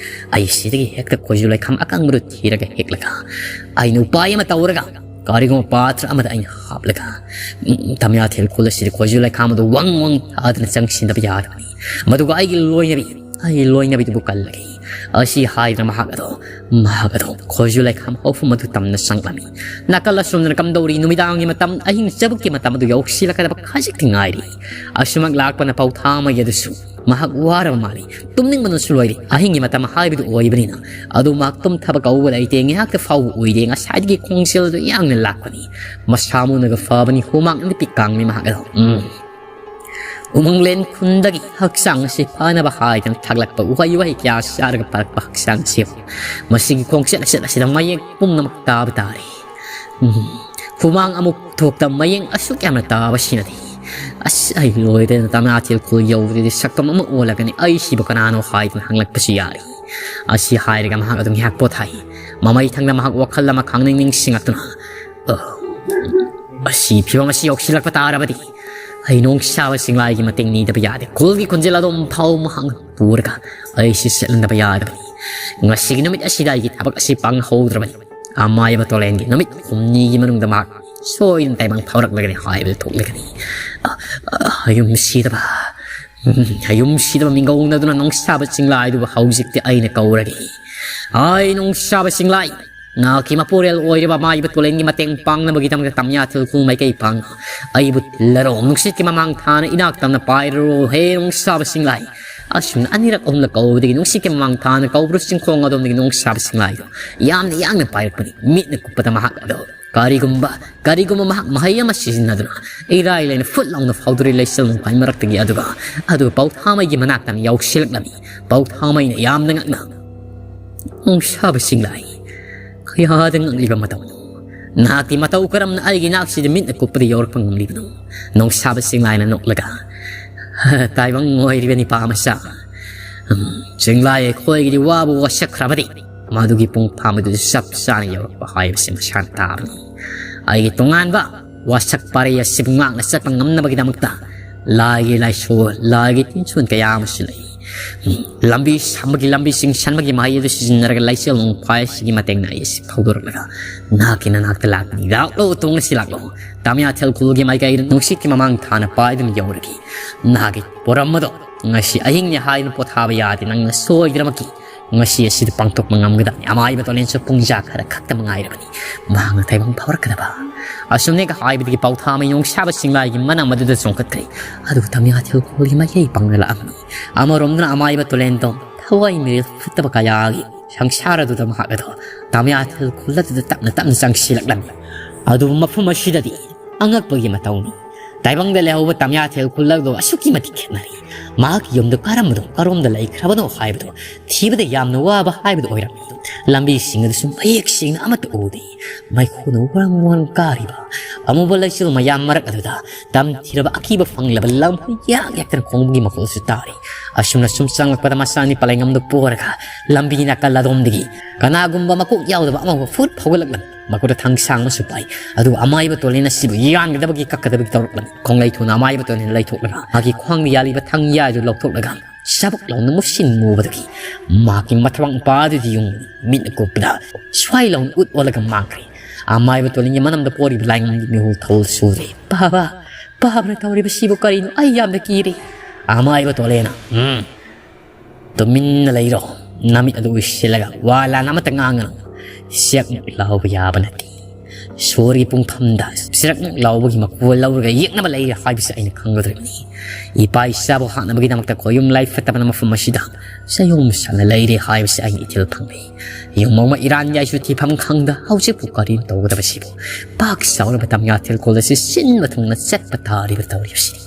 ꯑꯩ ꯁꯤꯗꯒꯤ ꯍꯦꯛꯇ ꯈꯣꯏꯖꯨ ꯂꯩꯈꯥꯝ ꯑꯀꯪꯕꯗꯨ ꯊꯤꯔꯒ ꯍꯦꯛꯂꯒ ꯑꯩꯅ ꯎꯄꯥꯏ ꯑꯃ ꯇꯧꯔꯒ ꯀꯔꯤꯒꯨꯝꯕ ꯄꯥꯇ꯭ꯔ ꯑꯃꯗ ꯑꯩꯅ ꯍꯥꯞꯂꯒ, ꯎꯝ, ꯇꯥꯃꯤꯌꯥꯊꯦꯜ ꯈꯨꯜ ꯑꯁꯤꯗ ꯈꯣꯏꯖꯨ ꯂꯩꯈꯥꯝ ꯑꯗꯨ ꯋꯪ ꯋꯪ ꯊꯥꯗꯅ ꯆꯪꯁꯤꯟꯗꯕ ꯌꯥꯗꯕꯅꯤ꯫ ꯃꯗꯨꯒ ꯑꯩꯒꯤ ꯂꯣꯏꯅꯕꯤ, ꯑꯩꯒꯤ ꯂꯣꯏꯅꯕꯤꯗꯨꯕꯨ ꯀꯜꯂꯒꯦ꯫ ꯑꯁꯤ ꯍꯥꯏꯗꯨꯅ ꯃꯍꯥꯛ ꯑꯗꯣ, ꯃꯍꯥꯛ ꯑꯗꯣ ꯈꯣꯏꯖꯨ ꯂꯩꯈꯥꯝ ꯍꯧꯐꯝ ꯑꯗꯨ ꯇꯝꯅ ꯆꯪꯂꯝꯃꯤ꯫ ꯅꯥꯀꯜ ꯑꯁꯣꯝꯗꯅ ꯀꯝꯗꯧꯔꯤ? ꯅꯨꯃꯤꯗꯥꯡꯒꯤ ꯃꯇꯝ, ꯑꯍꯤꯡ ꯆꯕꯨꯛꯀꯤ ꯃꯇꯝ ꯑꯗꯨ ꯌꯧꯁꯤꯜꯂꯛꯀꯗꯕ ꯈꯖꯤꯛꯇ ꯉꯥꯏꯔꯤ꯫ ꯑꯁꯨꯃꯛ ꯂꯥꯛꯄꯅ ꯄꯧꯊꯥꯃꯩ ꯑꯗꯨꯁꯨ ꯃꯍꯥꯛ ꯋꯥꯔꯕ ꯃꯥꯜꯂꯤ꯫ ꯇꯨꯝꯅꯤꯡꯕꯅꯁꯨ ꯂꯣꯏꯔꯦ꯫ ꯑꯍꯤꯡꯒꯤ ꯃꯇꯝ ꯍꯥꯏꯕꯗꯨ ꯑꯣꯏꯕꯅꯤꯅ꯫ ꯑꯗꯨ ꯃꯍꯥꯛ ꯇꯨꯝꯊꯕ ꯀꯧꯕ ꯂꯩꯇꯦ꯫ ꯉꯥꯏꯍꯥꯛꯇ ꯐꯥꯎꯕ ꯑꯣꯏꯔꯦ꯫ ꯉꯁꯥꯏꯗꯒꯤ ꯈꯣꯡꯖꯦꯜ ꯑꯗꯨ ꯌꯥꯡꯅ ꯂꯥꯛꯄꯅꯤ꯫ ꯃꯁꯥ ꯃꯎꯅꯒ ꯐꯕꯅꯤ꯫ ꯍꯨꯃꯥꯡ ꯅꯄꯤ ꯀꯥꯡꯂꯤ ꯃꯍꯥꯛ ꯑꯗꯣ꯫ ꯎꯝ꯫ ꯎꯃꯪꯂꯦꯟ ꯈꯨꯟꯗꯒꯤ ꯍꯛꯆꯥꯡ ꯑꯁꯤ ꯐꯅꯕ ꯍꯥꯏꯗꯨꯅ ꯊꯥꯛꯂꯛꯄ ꯎꯍꯩ ꯋꯥꯍꯩ ꯀꯌꯥ ꯆꯥꯔꯒ ꯐꯔꯛꯄ ꯍꯛꯆꯥꯡꯁꯤꯕꯨ ꯃꯁꯤꯒꯤ ꯈꯣꯡꯆꯠ ꯑꯁꯤꯗ ꯃꯌꯦꯛ ꯄꯨꯝꯅꯃꯛ ꯇꯥꯕ ꯇꯥꯔꯦ꯫ ꯎꯝ, ꯍꯨꯃꯥꯡ ꯑꯃꯨꯛ ꯊꯣꯛꯇ ꯃꯌꯦꯡ ꯑꯁꯨꯛ ꯌꯥꯝꯅ ꯇꯥꯕꯁꯤꯅꯗꯤ꯫ ꯑꯁ, ꯑꯩ ꯂꯣꯏꯔꯦ, ꯇꯝꯌꯥꯊꯦꯜ ꯈꯨꯜ ꯌꯧꯕꯗꯗꯤ ꯁꯛꯇꯝ ꯑꯃ ꯑꯣꯜꯂꯒꯅꯤ꯫ ꯑꯩ ꯁꯤꯕꯨ ꯀꯅꯥꯅꯣ ꯍꯥꯏꯗꯨꯅ ꯍꯪꯂꯛꯄꯁꯨ ꯌꯥꯔꯤ꯫ ꯑꯁꯤ ꯍꯥꯏꯔꯒ ꯃꯍꯥꯛ ꯑꯗꯨꯝ ꯉꯥꯏꯍꯥꯛ ꯄꯣꯊꯥꯏ꯫ ꯃꯃꯩ ꯊꯪꯗ ꯃꯍꯥꯛ ꯋꯥꯈꯜ ꯑꯃ ꯈꯪꯅꯤꯡ ꯅꯤꯡꯁꯤꯡꯂꯛꯇꯨꯅ, "ꯑ, ꯑꯁꯤ ꯐꯤꯕꯝ ꯑꯁꯤ ꯌꯧꯁꯤꯜꯂꯛꯄ ꯇꯥꯔꯕꯗꯤ ꯑꯩ ꯅꯣꯡꯁꯥꯕ ꯆꯤꯡꯂꯥꯏꯒꯤ ꯃꯇꯦꯡ ꯅꯤꯗꯕ ꯌꯥꯗꯦ꯫ ꯈꯨꯜꯒꯤ ꯈꯣꯟꯖꯦꯜ ꯑꯗꯨꯝ ꯐꯥꯎ ꯃꯍꯥꯛꯅ ꯄꯨꯔꯒ ꯑꯩꯁꯤ ꯆꯠꯍꯟꯗꯕ ꯌꯥꯗꯕꯅꯤ꯫ ꯉꯁꯤꯒꯤ ꯅꯨꯃꯤꯠ ꯑꯁꯤꯗ ꯑꯩꯒꯤ ꯊꯕꯛ ꯑꯁꯤ ꯄꯥꯡꯍꯧꯗ꯭ꯔꯕꯅꯤ꯫ ꯑꯃꯥꯏꯕ ꯇꯣꯂꯦꯟꯒꯤ ꯅꯨꯃꯤꯠ ꯍꯨꯝꯅꯤꯒꯤ ꯃꯅꯨꯡꯗ ꯃꯍꯥꯛ ꯁꯣꯏꯗꯅ ꯇꯥꯏꯕꯪ ꯐꯥꯎꯔꯛꯂꯒꯅꯤ ꯍꯥꯏꯕꯗꯨ ꯊꯣꯛꯂꯒꯅꯤ꯫ ꯑ, ꯑ, ꯌꯨꯝꯁꯤꯗꯕ, ꯎꯝ, ꯌꯨꯝꯁꯤꯗꯕ ꯃꯤꯡꯒꯧꯅꯗꯨꯅ ꯅꯣꯡꯁꯥꯕ ꯆꯤꯡꯂꯥꯏꯗꯨꯕꯨ ꯍꯧꯖꯤꯛꯇꯤ ꯑꯩꯅ ꯀꯧꯔꯒꯦ꯫ ꯑꯩ ꯅꯣꯡꯁꯥꯕ ꯆꯤꯡꯂꯥꯏ, ꯅꯍꯥꯛꯀꯤ ꯃꯄꯨꯔꯦꯜ ꯑꯣꯏꯔꯤꯕ ꯑꯃꯥꯏꯕ ꯇꯣꯂꯦꯟꯒꯤ ꯃꯇꯦꯡ ꯄꯥꯡꯅꯕꯒꯤꯗꯃꯛꯇ ꯇꯝꯌꯥꯊꯦꯜ ꯈꯨꯜ ꯃꯥꯏꯀꯩ ꯄꯥꯡꯅ ꯑꯩꯕꯨ ꯊꯤꯜꯂꯔꯣ꯫ ꯅꯨꯡꯁꯤꯠꯀꯤ ꯃꯃꯥꯡ ꯊꯥꯅ ꯏꯅꯥꯛ ꯇꯝꯅ ꯄꯥꯏꯔꯔꯣ, ꯍꯦ ꯅꯣꯡꯁꯥꯕ ꯆꯤꯡꯂꯥꯏ꯫ ꯑꯁꯨꯝꯅ ꯑꯅꯤꯔꯛ ꯑꯍꯨꯝꯂꯛ ꯀꯧꯕꯗꯒꯤ ꯅꯨꯡꯁꯤꯠꯀꯤ ꯃꯃꯥꯡ ꯊꯥꯅ ꯀꯧꯕ꯭ꯔꯨ ꯆꯤꯡꯈꯣꯡ ꯑꯗꯣꯝꯗꯒꯤ ꯅꯣꯡꯁꯥꯕ ꯆꯤꯡꯂꯥꯏꯗꯣ ꯌꯥꯝꯅ ꯌꯥꯡꯅ ꯄꯥꯏꯔꯛꯄꯅꯤ꯫ ꯃꯤꯠꯅ ꯀꯨꯞꯄꯗ ꯃꯍꯥꯛ ꯑꯗꯣ ꯀꯔꯤꯒꯨꯝꯕ, ꯀꯔꯤꯒꯨꯝꯕ ꯃꯍꯥꯛ ꯃꯍꯩ ꯑꯃ ꯁꯤꯖꯤꯟꯅꯗꯨꯅ ꯏꯔꯥꯏ ꯂꯥꯏꯅ ꯐꯨꯠ ꯂꯥꯎꯅ ꯐꯥꯎꯗꯣꯔꯤ ꯂꯩꯆꯤꯜ ꯅꯣꯡꯐꯥꯏ ꯃꯔꯛꯇꯒꯤ꯫ ꯑꯗꯨꯒ, ꯑꯗꯨꯒ ꯄꯧꯊꯥꯃꯩꯒꯤ ꯃꯅꯥꯛꯇ ꯌꯧꯁꯤꯜꯂꯛꯂꯝꯃꯤ꯫ ꯄꯧꯊꯥꯃꯩꯅ ꯌꯥꯝꯅ ꯉꯛꯅ, "ꯅꯣꯡꯁꯥꯕ ꯆꯤꯡꯂꯥꯏ, ꯀꯌꯥꯗ ꯉꯛꯂꯤꯕ ꯃꯇꯧꯅꯣ? ꯅꯍꯥꯛꯇꯤ ꯃꯇꯧ ꯀꯔꯝꯅ ꯑꯩꯒꯤ ꯅꯥꯛꯁꯤꯗ ꯃꯤꯠꯅ ꯀꯨꯞꯄꯗ ꯌꯧꯔꯛꯄ ꯉꯝꯂꯤꯕꯅꯣ?" ꯅꯣꯡꯁꯥꯕ ꯆꯤꯡꯂꯥꯏꯅ ꯅꯣꯛꯂꯒ, "ꯇꯥꯏꯕꯪ ꯑꯣꯏꯔꯤꯕ ꯅꯤꯄꯥ ꯃꯆꯥ, ꯎꯝ, ꯆꯤꯡꯂꯥꯏ ꯑꯩꯈꯣꯏꯒꯤꯗꯤ ꯋꯥꯕꯨ ꯋꯥꯁꯛꯈ꯭ꯔꯕꯗꯤ ꯃꯗꯨꯒꯤ ꯄꯨꯡꯐꯝ ꯑꯗꯨꯗ ꯆꯞ ꯆꯥꯅ ꯌꯧꯔꯛꯄ ꯍꯥꯏꯕꯁꯤ ꯃꯁꯥꯅ ꯇꯥꯕꯅꯤ꯫ ꯑꯩꯒꯤ ꯇꯣꯉꯥꯟꯕ ꯋꯥꯁꯛ ꯄꯔꯩ ꯑꯁꯤꯕꯨ ꯉꯥꯛꯅ ꯆꯠꯄ ꯉꯝꯅꯕꯒꯤꯗꯃꯛꯇ ꯂꯥꯏꯒꯤ ꯂꯥꯏꯁꯣꯜ, ꯂꯥꯏꯒꯤ ꯇꯤꯟꯁꯣꯟ ꯀꯌꯥ ꯑꯃꯁꯨ ꯂꯩ꯫ ꯂꯝꯕꯤ ꯁꯝꯕꯒꯤ, ꯂꯝꯕꯤ ꯆꯤꯡꯁꯟꯕꯒꯤ ꯃꯍꯩ ꯑꯗꯨ ꯁꯤꯖꯤꯟꯅꯔꯒ ꯂꯩꯆꯦꯜ ꯅꯣꯡꯐꯥꯏ ꯑꯁꯤꯒꯤ ꯃꯇꯦꯡꯅ ꯑꯩ ꯑꯁꯤ ꯐꯥꯎꯗꯣꯔꯛꯂꯒ ꯅꯍꯥꯛꯀꯤ ꯅꯅꯥꯛꯇ ꯂꯥꯛꯄꯅꯤ꯫ ꯂꯥꯛꯂꯣ, ꯇꯨꯡ ꯑꯁꯤ ꯂꯥꯛꯂꯣ꯫ ꯇꯥꯃꯤꯌꯥꯊꯦꯜ ꯈꯨꯜꯒꯤ ꯃꯥꯏꯀꯩꯗ ꯅꯨꯡꯁꯤꯠꯀꯤ ꯃꯃꯥꯡ ꯊꯥꯅ ꯄꯥꯏꯗꯨꯅ ꯌꯧꯔꯒꯦ꯫ ꯅꯍꯥꯛꯀꯤ ꯄꯣꯔꯝ ꯑꯗꯣ ꯉꯁꯤ ꯑꯍꯤꯡꯅꯤ ꯍꯥꯏꯗꯨꯅ ꯄꯣꯊꯥꯕ ꯌꯥꯗꯦ꯫ ꯅꯪꯅ ꯁꯣꯏꯗꯅꯃꯛꯀꯤ ꯉꯁꯤ ꯑꯁꯤꯗ ꯄꯥꯡꯊꯣꯛꯄ ꯉꯝꯒꯗꯕꯅꯤ꯫ ꯑꯃꯥꯏꯕ ꯇꯣꯂꯦꯟꯁꯨ ꯄꯨꯡꯖꯥ ꯈꯔ ꯈꯛꯇ ꯃꯉꯥꯏꯔꯕꯅꯤ꯫ ꯃꯍꯥꯛꯅ ꯇꯥꯏꯕꯪ ꯐꯥꯎꯔꯛꯀꯗꯕ꯫ ꯑꯁꯨꯝꯅꯦꯒ ꯍꯥꯏꯕꯗꯒꯤ ꯄꯥꯎꯊꯥ ꯃꯩ ꯅꯣꯡꯁꯥꯕ ꯁꯤꯡꯂꯥꯏꯒꯤ ꯃꯅꯥ ꯃꯗꯨꯗ ꯆꯣꯡꯈꯠꯈ꯭ꯔꯦ꯫ ꯑꯗꯨꯒ ꯇꯝꯌꯥꯊꯦꯜ ꯈꯨꯜꯒꯤ ꯃꯥꯏꯀꯩ ꯄꯪꯂꯛꯂꯝꯃꯤ꯫ ꯑꯃꯔꯣꯝꯗꯅ ꯑꯃꯥꯏꯕ ꯇꯣꯂꯦꯟꯗꯣ ꯊꯋꯥꯏ ꯃꯤꯔꯦꯜ ꯐꯠꯇꯕ ꯀꯌꯥꯒꯤ ꯁꯪꯁꯥꯔ ꯑꯗꯨꯗ ꯃꯍꯥꯛ ꯑꯗꯣ ꯇꯝꯌꯥꯊꯦꯜ ꯈꯨꯜ ꯑꯗꯨꯗ ꯇꯞꯅ ꯇꯞꯅ ꯆꯪꯁꯤꯜꯂꯛꯂꯝꯃꯤ꯫ ꯑꯗꯨꯕꯨ ꯃꯐꯝ ꯑꯁꯤꯗꯗꯤ ꯑꯉꯛꯄꯒꯤ ꯃꯇꯧꯅꯤ꯫ ꯇꯥꯏꯕꯪꯗ ꯂꯩꯍꯧꯕ ꯇꯝꯌꯥꯊꯦꯜ ꯈꯨꯜ ꯑꯗꯣ ꯑꯁꯨꯛꯀꯤ ꯃꯇꯤꯛ ꯈꯦꯠꯅꯔꯤ꯫ ꯃꯍꯥꯛꯀꯤ ꯌꯨꯝꯗ ꯀꯔꯝꯕꯗꯣ, ꯀꯔꯣꯝꯗ ꯂꯩꯈ꯭ꯔꯕꯅꯣ ꯍꯥꯏꯕꯗꯣ ꯊꯤꯕꯗ ꯌꯥꯝꯅ ꯋꯥꯕ ꯍꯥꯏꯕꯗꯨ ꯑꯣꯏꯔꯝꯃꯤ꯫ ꯂꯝꯕꯤꯁꯤꯡ ꯑꯗꯨꯁꯨ ꯃꯌꯦꯛ ꯁꯦꯡꯅ ꯑꯃꯠꯇ ꯎꯗꯦ꯫ ꯃꯩꯈꯨꯅ ꯋꯥꯔꯪ ꯋꯥꯔꯪ ꯀꯥꯔꯤꯕ ꯑꯃꯨꯕ ꯂꯩꯆꯤꯜ ꯃꯌꯥꯝ ꯃꯔꯛ ꯑꯗꯨꯗ ꯇꯝꯊꯤꯔꯕ ꯑꯀꯤꯕ ꯐꯪꯂꯕ ꯂꯝꯍꯨꯏ ꯌꯥꯛ ꯌꯥꯛꯇꯅ ꯈꯣꯡꯕꯒꯤ ꯃꯈꯣꯜꯁꯨ ꯇꯥꯔꯤ꯫ ꯑꯁꯨꯝꯅ ꯁꯨꯝ ꯆꯪꯂꯛꯄꯗ ꯃꯆꯥꯅꯤ ꯄꯂꯩꯉꯝꯗ ꯄꯣꯔꯒ ꯂꯝꯕꯤ ꯅꯥꯀꯜ ꯑꯗꯣꯝꯗꯒꯤ ꯀꯅꯥꯒꯨꯝꯕ ꯃꯀꯣꯛ ꯌꯥꯎꯗꯕ ꯑꯃꯒ ꯐꯨꯠ ꯐꯥꯎꯒꯠꯂꯛꯂꯝꯃꯤ꯫ ꯃꯈꯨꯠꯇ ꯊꯥꯡ ꯁꯥꯡꯕꯁꯨ ꯄꯥꯏ꯫ ꯑꯗꯨꯒ ꯑꯃꯥꯏꯕ ꯇꯣꯂꯦꯟ ꯑꯁꯤꯕꯨ ꯌꯥꯟꯒꯗꯕꯒꯤ ꯀꯛꯀꯗꯕꯒꯤ ꯇꯧꯔꯛꯂꯝꯃꯤ꯫ ꯈꯣꯡꯂꯩ ꯊꯨꯅ ꯑꯃꯥꯏꯕ ꯇꯣꯂꯦꯟ ꯂꯩꯊꯣꯛꯂꯒ ꯃꯥꯒꯤ ꯈ꯭ꯋꯥꯡꯗ ꯌꯥꯜꯂꯤꯕ ꯊꯥꯡ ꯌꯥꯏꯗꯨ ꯂꯧꯊꯣꯛꯂꯒ ꯁꯕꯛ ꯂꯥꯎꯅ ꯃꯨꯁꯤꯟ ꯃꯨꯕꯗꯒꯤ ꯃꯍꯥꯛꯀꯤ ꯃꯊꯕꯥꯛ ꯃꯄꯥ ꯑꯗꯨꯗꯤ ꯌꯨꯡ ꯃꯤꯠꯅ ꯀꯨꯞꯄꯗ ꯁ꯭ꯋꯥꯏ ꯂꯥꯎꯅ ꯎꯠ ꯑꯣꯜꯂꯒ ꯃꯥꯡꯈ꯭ꯔꯦ꯫ ꯑꯃꯥꯏꯕ ꯇꯣꯂꯦꯟꯒꯤ ꯃꯅꯝꯗ ꯄꯣꯔꯤꯕ ꯂꯥꯏꯉꯝꯒꯤ ꯃꯤꯍꯨꯜ ꯊꯧꯜ ꯁꯨꯔꯦ꯫ "ꯄꯥꯕ, ꯄꯥꯕꯅ ꯇꯧꯔꯤꯕꯁꯤꯕꯨ ꯀꯔꯤꯅꯣ? ꯑꯩ ꯌꯥꯝꯅ ꯀꯤꯔꯦ꯫" ꯑꯃꯥꯏꯕ ꯇꯣꯂꯦꯟꯅ, "ꯎꯝ, ꯇꯨꯃꯤꯟꯅ ꯂꯩꯔꯣ꯫ ꯅꯃꯤꯠ ꯑꯗꯨ ꯎꯏꯁꯤꯜꯂꯒ ꯋꯥ ꯂꯥꯟ ꯑꯃꯠꯇ ꯉꯥꯡꯒꯅꯨ꯫ ꯁꯦꯛꯃꯨꯛ ꯂꯥꯎꯕ ꯌꯥꯕ ꯅꯠꯇꯦ꯫ ꯁꯣꯔꯒꯤ ꯄꯨꯡꯐꯝꯗ ꯁꯤꯔꯛꯃꯨꯛ ꯂꯥꯎꯕꯒꯤ ꯃꯈꯣꯜ ꯂꯧꯔꯒ ꯌꯦꯛꯅꯕ ꯂꯩꯔꯦ ꯍꯥꯏꯕꯁꯤ ꯑꯩꯅ ꯈꯪꯒꯗꯧꯔꯤꯕꯅꯤ꯫ ꯏꯄꯥ ꯏꯆꯥꯕꯨ ꯍꯥꯠꯅꯕꯒꯤꯗꯃꯛꯇ ꯈꯣꯌꯨꯝ ꯂꯥꯏ ꯐꯠꯇꯕꯅ ꯃꯐꯝ ꯑꯁꯤꯗ ꯆꯌꯣꯝ ꯁꯥꯅ ꯂꯩꯔꯦ ꯍꯥꯏꯕꯁꯤ ꯑꯩꯅ ꯏꯊꯤꯜ ꯐꯪꯂꯦ꯫ ꯌꯨꯝ ꯑꯃ ꯏꯔꯥꯟ ꯌꯥꯏꯁꯨ ꯊꯤꯐꯝ ꯈꯪꯗ ꯍꯧꯖꯤꯛꯄꯨ ꯀꯔꯤꯅꯣ ꯇꯧꯒꯗꯕꯁꯤꯕꯨ? ꯄꯥꯛ ꯆꯥꯎꯔꯕ ꯇꯝꯌꯥꯊꯦꯜ ꯈꯨꯜ ꯑꯁꯤ ꯁꯤꯟꯕ ꯊꯨꯡꯅ ꯆꯠꯄ ꯇꯥꯔꯤꯕ ꯇꯧꯔꯤꯕꯁꯤꯅꯤ꯫"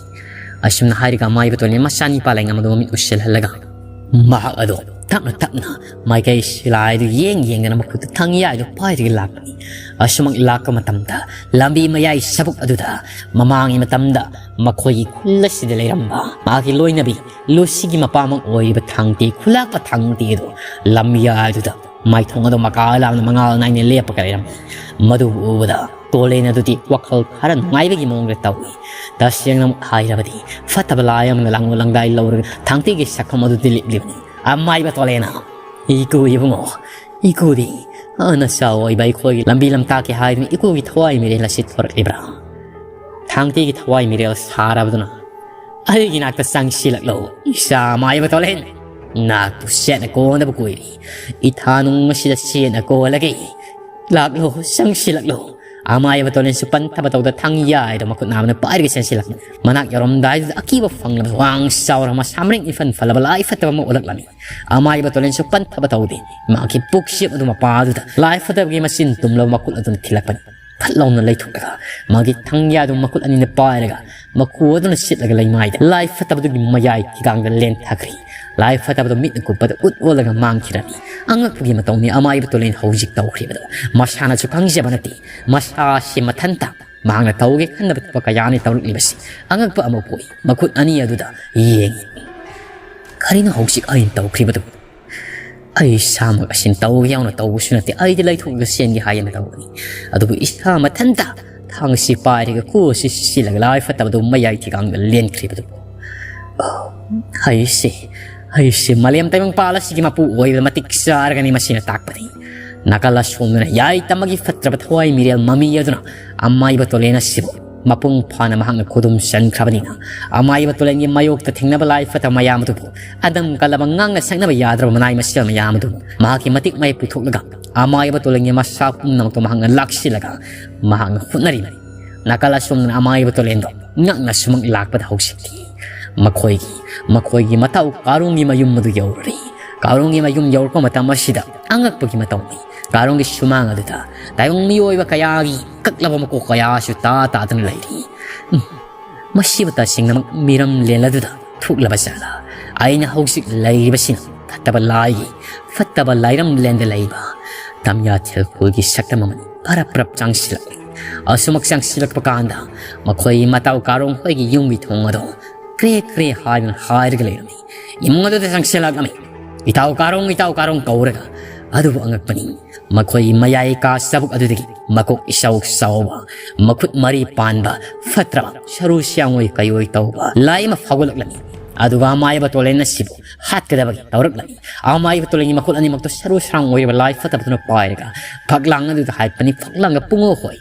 ꯑꯁꯨꯝꯅ ꯍꯥꯏꯔꯒ ꯑꯃꯥꯏꯕ ꯇꯣꯂꯦꯟ ꯃꯆꯥꯅꯤ ꯄꯂꯩꯉꯝ ꯑꯗꯨ ꯃꯃꯤꯠ ꯎꯏꯁꯤꯜꯍꯜꯂꯒ ꯃꯍꯥꯛ ꯑꯗꯣ ꯇꯞꯅ ꯇꯞꯅ ꯃꯥꯏꯀꯩ ꯁꯤꯂꯥꯏꯗꯨ ꯌꯦꯡ ꯌꯦꯡꯗꯅ ꯃꯈꯨꯠꯇ ꯊꯥꯡ ꯌꯥꯏꯗꯨ ꯄꯥꯏꯔꯒ ꯂꯥꯛꯄꯅꯤ꯫ ꯑꯁꯨꯃꯛ ꯂꯥꯛꯄ ꯃꯇꯝꯗ ꯂꯝꯕꯤ ꯃꯌꯥꯏ ꯁꯕꯨꯛ ꯑꯗꯨꯗ ꯃꯃꯥꯡꯒꯤ ꯃꯇꯝꯗ ꯃꯈꯣꯏꯒꯤ ꯈꯨꯜ ꯑꯁꯤꯗ ꯂꯩꯔꯝꯕ ꯃꯥꯒꯤ ꯂꯣꯏꯅꯕꯤ ꯂꯨꯁꯤꯒꯤ ꯃꯄꯥꯃꯛ ꯑꯣꯏꯔꯤꯕ ꯊꯥꯡꯇꯤ ꯈꯨꯂꯥꯛꯄ ꯊꯥꯡꯇꯤ ꯑꯗꯨ ꯂꯝꯌꯥꯏꯗꯨꯗ ꯃꯥꯏꯊꯣꯡ ꯑꯗꯨ ꯃꯀꯥ ꯂꯥꯝꯅ ꯃꯉꯥꯜ ꯅꯥꯏꯅ ꯂꯦꯞꯄꯒ ꯂꯩꯔꯝꯃꯤ꯫ ꯃꯗꯨꯕꯨ ꯎꯕꯗ ꯇꯣꯂꯦꯟ ꯑꯗꯨꯗꯤ ꯋꯥꯈꯜ ꯈꯔ ꯅꯨꯡꯉꯥꯏꯕꯒꯤ ꯃꯑꯣꯡꯗ ꯇꯧꯏ꯫ ꯇꯁꯦꯡꯅꯃꯛ ꯍꯥꯏꯔꯕꯗꯤ ꯐꯠꯇꯕ ꯂꯥꯏ ꯑꯃꯅ ꯂꯥꯡꯂꯣ ꯂꯥꯡꯗꯥꯏ ꯂꯧꯔꯒ ꯊꯥꯡꯇꯤꯒꯤ ꯁꯛꯐꯝ ꯑꯗꯨ ꯗꯤꯜꯂꯤꯛꯂꯤꯕꯅꯤ꯫ ꯑꯃꯥꯏꯕ ꯇꯣꯂꯦꯟꯅ, "ꯏꯀꯨ ꯏꯕꯨꯡꯉꯣ, ꯏꯀꯨꯗꯤ ꯅꯆꯥ ꯑꯣꯏꯕ ꯑꯩꯈꯣꯏꯒꯤ ꯂꯝꯕꯤ ꯂꯝꯇꯥꯛꯀꯦ ꯍꯥꯏꯗꯨꯅ ꯏꯀꯨꯒꯤ ꯊꯋꯥꯏ ꯃꯤꯔꯦꯜ ꯑꯁꯤ ꯊꯣꯔꯛꯂꯤꯕ꯭ꯔꯥ? ꯊꯥꯡꯇꯤꯒꯤ ꯊꯋꯥꯏ ꯃꯤꯔꯦꯜ ꯁꯥꯔꯕꯗꯨꯅ ꯑꯩꯒꯤ ꯅꯥꯛꯇ ꯆꯪꯁꯤꯜꯂꯛꯂꯣ, ꯏꯆꯥ ꯑꯃꯥꯏꯕ ꯇꯣꯂꯦꯟ!" ꯅꯍꯥꯛꯄꯨ ꯁꯦꯠꯅ ꯀꯣꯟꯅꯕ ꯀꯨꯏꯔꯦ꯫ ꯏꯊꯥ ꯅꯨꯡ ꯑꯁꯤꯗ ꯁꯦꯠꯅ ꯀꯣꯜꯂꯒꯦ꯫ ꯂꯥꯛꯂꯣ, ꯆꯪꯁꯤꯜꯂꯛꯂꯣ꯫ ꯑꯃꯥꯏꯕ ꯇꯣꯂꯦꯟꯁꯨ ꯄꯟꯊꯕ ꯇꯧꯗ ꯊꯥꯡ ꯌꯥꯏꯗꯣ ꯃꯈꯨꯠ ꯅꯥꯝꯃꯅ ꯄꯥꯏꯔꯒ ꯆꯦꯟꯁꯤꯜꯂꯛꯄꯅꯤ꯫ ꯃꯅꯥꯛ ꯌꯧꯔꯝꯗꯥꯏꯗꯨꯗ ꯑꯀꯤꯕ ꯐꯪꯂꯕ ꯋꯥꯡ ꯆꯥꯎꯔ ꯃꯁꯥ ꯃꯔꯦꯡ ꯏꯐꯟ ꯐꯜꯂꯕ ꯂꯥꯏ ꯐꯠꯇꯕ ꯑꯃ ꯑꯣꯜꯂꯛꯂꯝꯃꯤ꯫ ꯑꯃꯥꯏꯕ ꯇꯣꯂꯦꯟꯁꯨ ꯄꯟꯊꯕ ꯇꯧꯗꯦ꯫ ꯃꯍꯥꯛꯀꯤ ꯄꯨꯛꯁꯦꯞ ꯑꯗꯨ ꯃꯄꯥꯗꯨꯗ ꯂꯥꯏ ꯐꯠꯇꯕꯒꯤ ꯃꯆꯤꯟ ꯇꯨꯝꯂꯕ ꯃꯈꯨꯠ ꯑꯗꯨꯅ ꯊꯤꯜꯂꯛꯄꯅꯤ꯫ ꯐꯠ ꯂꯥꯎꯅ ꯂꯩꯊꯣꯛꯂꯒ ꯃꯥꯒꯤ ꯊꯥꯡ ꯌꯥꯏꯗꯣ ꯃꯈꯨꯠ ꯑꯅꯤꯅ ꯄꯥꯏꯔꯒ ꯃꯀꯨ ꯑꯗꯨꯅ ꯁꯤꯠꯂꯒ ꯂꯩꯃꯥꯏꯗ ꯂꯥꯏ ꯐꯠꯇꯕꯗꯨꯒꯤ ꯃꯌꯥꯏ ꯊꯤꯒꯥꯡꯗ ꯂꯦꯟꯊꯈ꯭ꯔꯦ꯫ ꯂꯥꯏ ꯐꯠꯇꯕꯗꯨ ꯃꯤꯠꯅ ꯀꯨꯞꯄꯗ ꯎꯠ ꯑꯣꯜꯂꯒ ꯃꯥꯡꯈꯤꯔꯝꯃꯤ꯫ ꯑꯉꯛꯄꯒꯤ ꯃꯇꯧꯅꯤ ꯑꯃꯥꯏꯕ ꯇꯣꯂꯦꯟ ꯍꯧꯖꯤꯛ ꯇꯧꯈ꯭ꯔꯤꯕꯗꯨ꯫ ꯃꯁꯥꯅꯁꯨ ꯈꯪꯖꯕ ꯅꯠꯇꯦ꯫ ꯃꯁꯥꯁꯤ ꯃꯊꯟꯇ ꯃꯍꯥꯛꯅ ꯇꯧꯒꯦ ꯈꯟꯗꯕ ꯊꯕꯛ ꯀꯌꯥꯅꯤ ꯇꯧꯔꯛꯂꯤꯕꯁꯤ꯫ ꯑꯉꯛꯄ ꯑꯃ ꯄꯣꯛꯏ꯫ ꯃꯈꯨꯠ ꯑꯅꯤ ꯑꯗꯨꯗ ꯌꯦꯡꯏ꯫ ꯀꯔꯤꯅꯣ ꯍꯧꯖꯤꯛ ꯑꯩꯅ ꯇꯧꯈ꯭ꯔꯤꯕꯗꯨ? ꯑꯩ ꯏꯁꯥꯃꯛ ꯑꯁꯤꯅ ꯇꯧꯒꯦ ꯌꯥꯎꯅ ꯇꯧꯕꯁꯨ ꯅꯠꯇꯦ꯫ ꯑꯩꯗꯤ ꯂꯩꯊꯣꯛꯂꯒ ꯆꯦꯟꯒꯦ ꯍꯥꯏꯗꯅ ꯇꯧꯕꯅꯤ꯫ ꯑꯗꯨꯕꯨ ꯏꯁꯥ ꯃꯊꯟꯇ ꯊꯥꯡꯁꯤ ꯄꯥꯏꯔꯒ ꯀꯣ ꯑꯁꯤ ꯁꯤꯜꯂꯒ ꯂꯥꯏ ꯐꯠꯇꯕꯗꯨ ꯃꯌꯥꯏ ꯊꯤꯒꯥꯡꯗ ꯂꯦꯟꯈ꯭ꯔꯤꯕꯗꯨ꯫ ꯑꯣ, ꯑꯩꯁꯦ, ꯑꯩꯁꯦ ꯃꯥꯂꯦꯝ ꯇꯥꯏꯕꯪꯄꯥꯜ ꯑꯁꯤꯒꯤ ꯃꯄꯨ ꯑꯣꯏꯕ ꯃꯇꯤꯛ ꯆꯥꯔꯒꯅꯤ ꯃꯁꯤꯅ ꯇꯥꯛꯄꯗꯤ꯫ ꯅꯥꯀꯜ ꯑꯁꯣꯝꯗꯅ ꯌꯥꯏ ꯇꯝꯃꯒꯤ ꯐꯠꯇ꯭ꯔꯕ ꯊꯋꯥꯏ ꯃꯤꯔꯦꯜ ꯃꯃꯤ ꯑꯗꯨꯅ ꯑꯃꯥꯏꯕ ꯇꯣꯂꯦꯟ ꯑꯁꯤꯕꯨ ꯃꯄꯨꯡ ꯐꯥꯅ ꯃꯍꯥꯛꯅ ꯈꯨꯗꯨꯝ ꯆꯟꯈ꯭ꯔꯕꯅꯤꯅ, ꯑꯃꯥꯏꯕ ꯇꯣꯂꯦꯟꯒꯤ ꯃꯥꯌꯣꯛꯇ ꯊꯦꯡꯅꯕ ꯂꯥꯏ ꯐꯠꯇꯕ ꯃꯌꯥꯝ ꯑꯗꯨꯕꯨ, ꯑꯗꯝ ꯀꯜꯂꯕ ꯉꯥꯡꯅ ꯁꯛꯅꯕ ꯌꯥꯗ꯭ꯔꯕ ꯃꯅꯥꯏ ꯃꯁꯤꯜ ꯃꯌꯥꯝ ꯑꯗꯨꯕꯨ ꯃꯍꯥꯛꯀꯤ ꯃꯇꯤꯛ ꯃꯍꯩ ꯄꯨꯊꯣꯛꯂꯒ, ꯑꯃꯥꯏꯕ ꯇꯣꯂꯦꯟꯒꯤ ꯃꯁꯥ ꯄꯨꯝꯅꯃꯛꯇꯨ ꯃꯍꯥꯛꯅ ꯂꯥꯛꯁꯤꯜꯂꯒ ꯃꯍꯥꯛꯅ ꯍꯣꯠꯅꯔꯤꯕꯅꯤ꯫ ꯅꯥꯀꯜ ꯑꯁꯣꯝꯗꯅ ꯑꯃꯥꯏꯕ ꯇꯣꯂꯦꯟꯗꯣ ꯉꯛꯅ ꯁꯨꯃꯛ ꯂꯥꯛꯄꯗ ꯍꯧꯖꯤꯛꯇꯤ ꯃꯈꯣꯏꯒꯤ, ꯃꯈꯣꯏꯒꯤ ꯃꯇꯥꯎ ꯀꯥꯔꯣꯡꯒꯤ ꯃꯌꯨꯝ ꯑꯗꯨ ꯌꯧꯔꯨꯔꯦ꯫ ꯀꯥꯔꯣꯡꯒꯤ ꯃꯌꯨꯝ ꯌꯧꯔꯛꯄ ꯃꯇꯝ ꯑꯁꯤꯗ ꯑꯉꯛꯄꯒꯤ ꯃꯇꯧꯅꯤ꯫ ꯀꯥꯔꯣꯡꯒꯤ ꯁꯨꯃꯥꯡ ꯑꯗꯨꯗ ꯇꯥꯏꯕꯪ ꯃꯤꯑꯣꯏꯕ ꯀꯌꯥꯒꯤ ꯀꯛꯂꯕ ꯃꯀꯣꯛ ꯀꯌꯥꯁꯨ ꯇꯥ ꯇꯥꯗꯨꯅ ꯂꯩꯔꯤ꯫ ꯎꯝ, ꯃꯁꯤꯕꯨ ꯇꯁꯦꯡꯅꯃꯛ ꯃꯤꯔꯝ ꯂꯦꯟ ꯑꯗꯨꯗ ꯊꯣꯛꯂꯕ ꯖꯥꯠꯂꯥ? ꯑꯩꯅ ꯍꯧꯖꯤꯛ ꯂꯩꯔꯤꯕꯁꯤꯅ ꯐꯠꯇꯕ ꯂꯥꯏꯒꯤ, ꯐꯠꯇꯕ ꯂꯥꯏꯔꯝ ꯂꯦꯟꯗ ꯂꯩꯕ ꯇꯝꯌꯥꯊꯦꯜ ꯈꯨꯜꯒꯤ ꯁꯛꯇꯝ ꯑꯃꯅꯤ꯫ ꯄꯔꯞ ꯄꯔꯞ ꯆꯪꯁꯤꯜꯂꯛꯂꯤ꯫ ꯑꯁꯨꯃꯛ ꯆꯪꯁꯤꯜꯂꯛꯄ ꯀꯥꯟꯗ ꯃꯈꯣꯏ ꯃꯇꯥꯎ ꯀꯥꯔꯣꯡ ꯍꯣꯏꯒꯤ ꯌꯨꯝꯒꯤ ꯊꯣꯡ ꯑꯗꯣ ꯀ꯭ꯔꯦ ꯀ꯭ꯔꯦ ꯍꯥꯏꯗꯨꯅ ꯍꯥꯏꯔꯒ ꯂꯩꯔꯝꯃꯤ꯫ ꯏꯃꯨꯡ ꯑꯗꯨꯗ ꯆꯪꯁꯤꯜꯂꯛꯂꯝꯃꯤ꯫ "ꯏꯇꯥꯎ ꯀꯥꯔꯣꯡ, ꯏꯇꯥꯎ ꯀꯥꯔꯣꯡ" ꯀꯧꯔꯒ꯫ ꯑꯗꯨꯕꯨ ꯑꯉꯛꯄꯅꯤ, ꯃꯈꯣꯏ ꯃꯌꯥꯏ ꯀꯥ ꯆꯥꯕꯨꯛ ꯑꯗꯨꯗꯒꯤ ꯃꯀꯣꯛ ꯏꯆꯥꯎ ꯆꯥꯎꯕ, ꯃꯈꯨꯠ ꯃꯔꯤ ꯄꯥꯟꯕ, ꯐꯠꯇ꯭ꯔꯕ, ꯁꯔꯨ ꯁꯤꯌꯥꯡꯑꯣꯏ ꯀꯩꯑꯣꯏ ꯇꯧꯕ ꯂꯥꯏ ꯑꯃ ꯐꯥꯎꯒꯠꯂꯛꯂꯝꯃꯤ꯫ ꯑꯗꯨꯒ ꯑꯃꯥꯏꯕ ꯇꯣꯂꯦꯟ ꯑꯁꯤꯕꯨ ꯍꯥꯠꯀꯗꯕꯒꯤ ꯇꯧꯔꯛꯂꯅꯤ꯫ ꯑꯃꯥꯏꯕ ꯇꯣꯂꯦꯟꯒꯤ ꯃꯈꯨꯠ ꯑꯅꯤꯃꯛꯇ ꯁꯔꯨ ꯁꯔꯥꯡ ꯑꯣꯏꯔꯤꯕ ꯂꯥꯏ ꯐꯠꯇꯕꯗꯨꯅ ꯄꯥꯏꯔꯒ ꯐꯛꯂꯥꯡ ꯑꯗꯨꯗ ꯍꯥꯏꯕꯅꯤ꯫ ꯐꯛꯂꯥꯡꯒ ꯄꯨꯡꯉꯣ ꯍꯣꯏ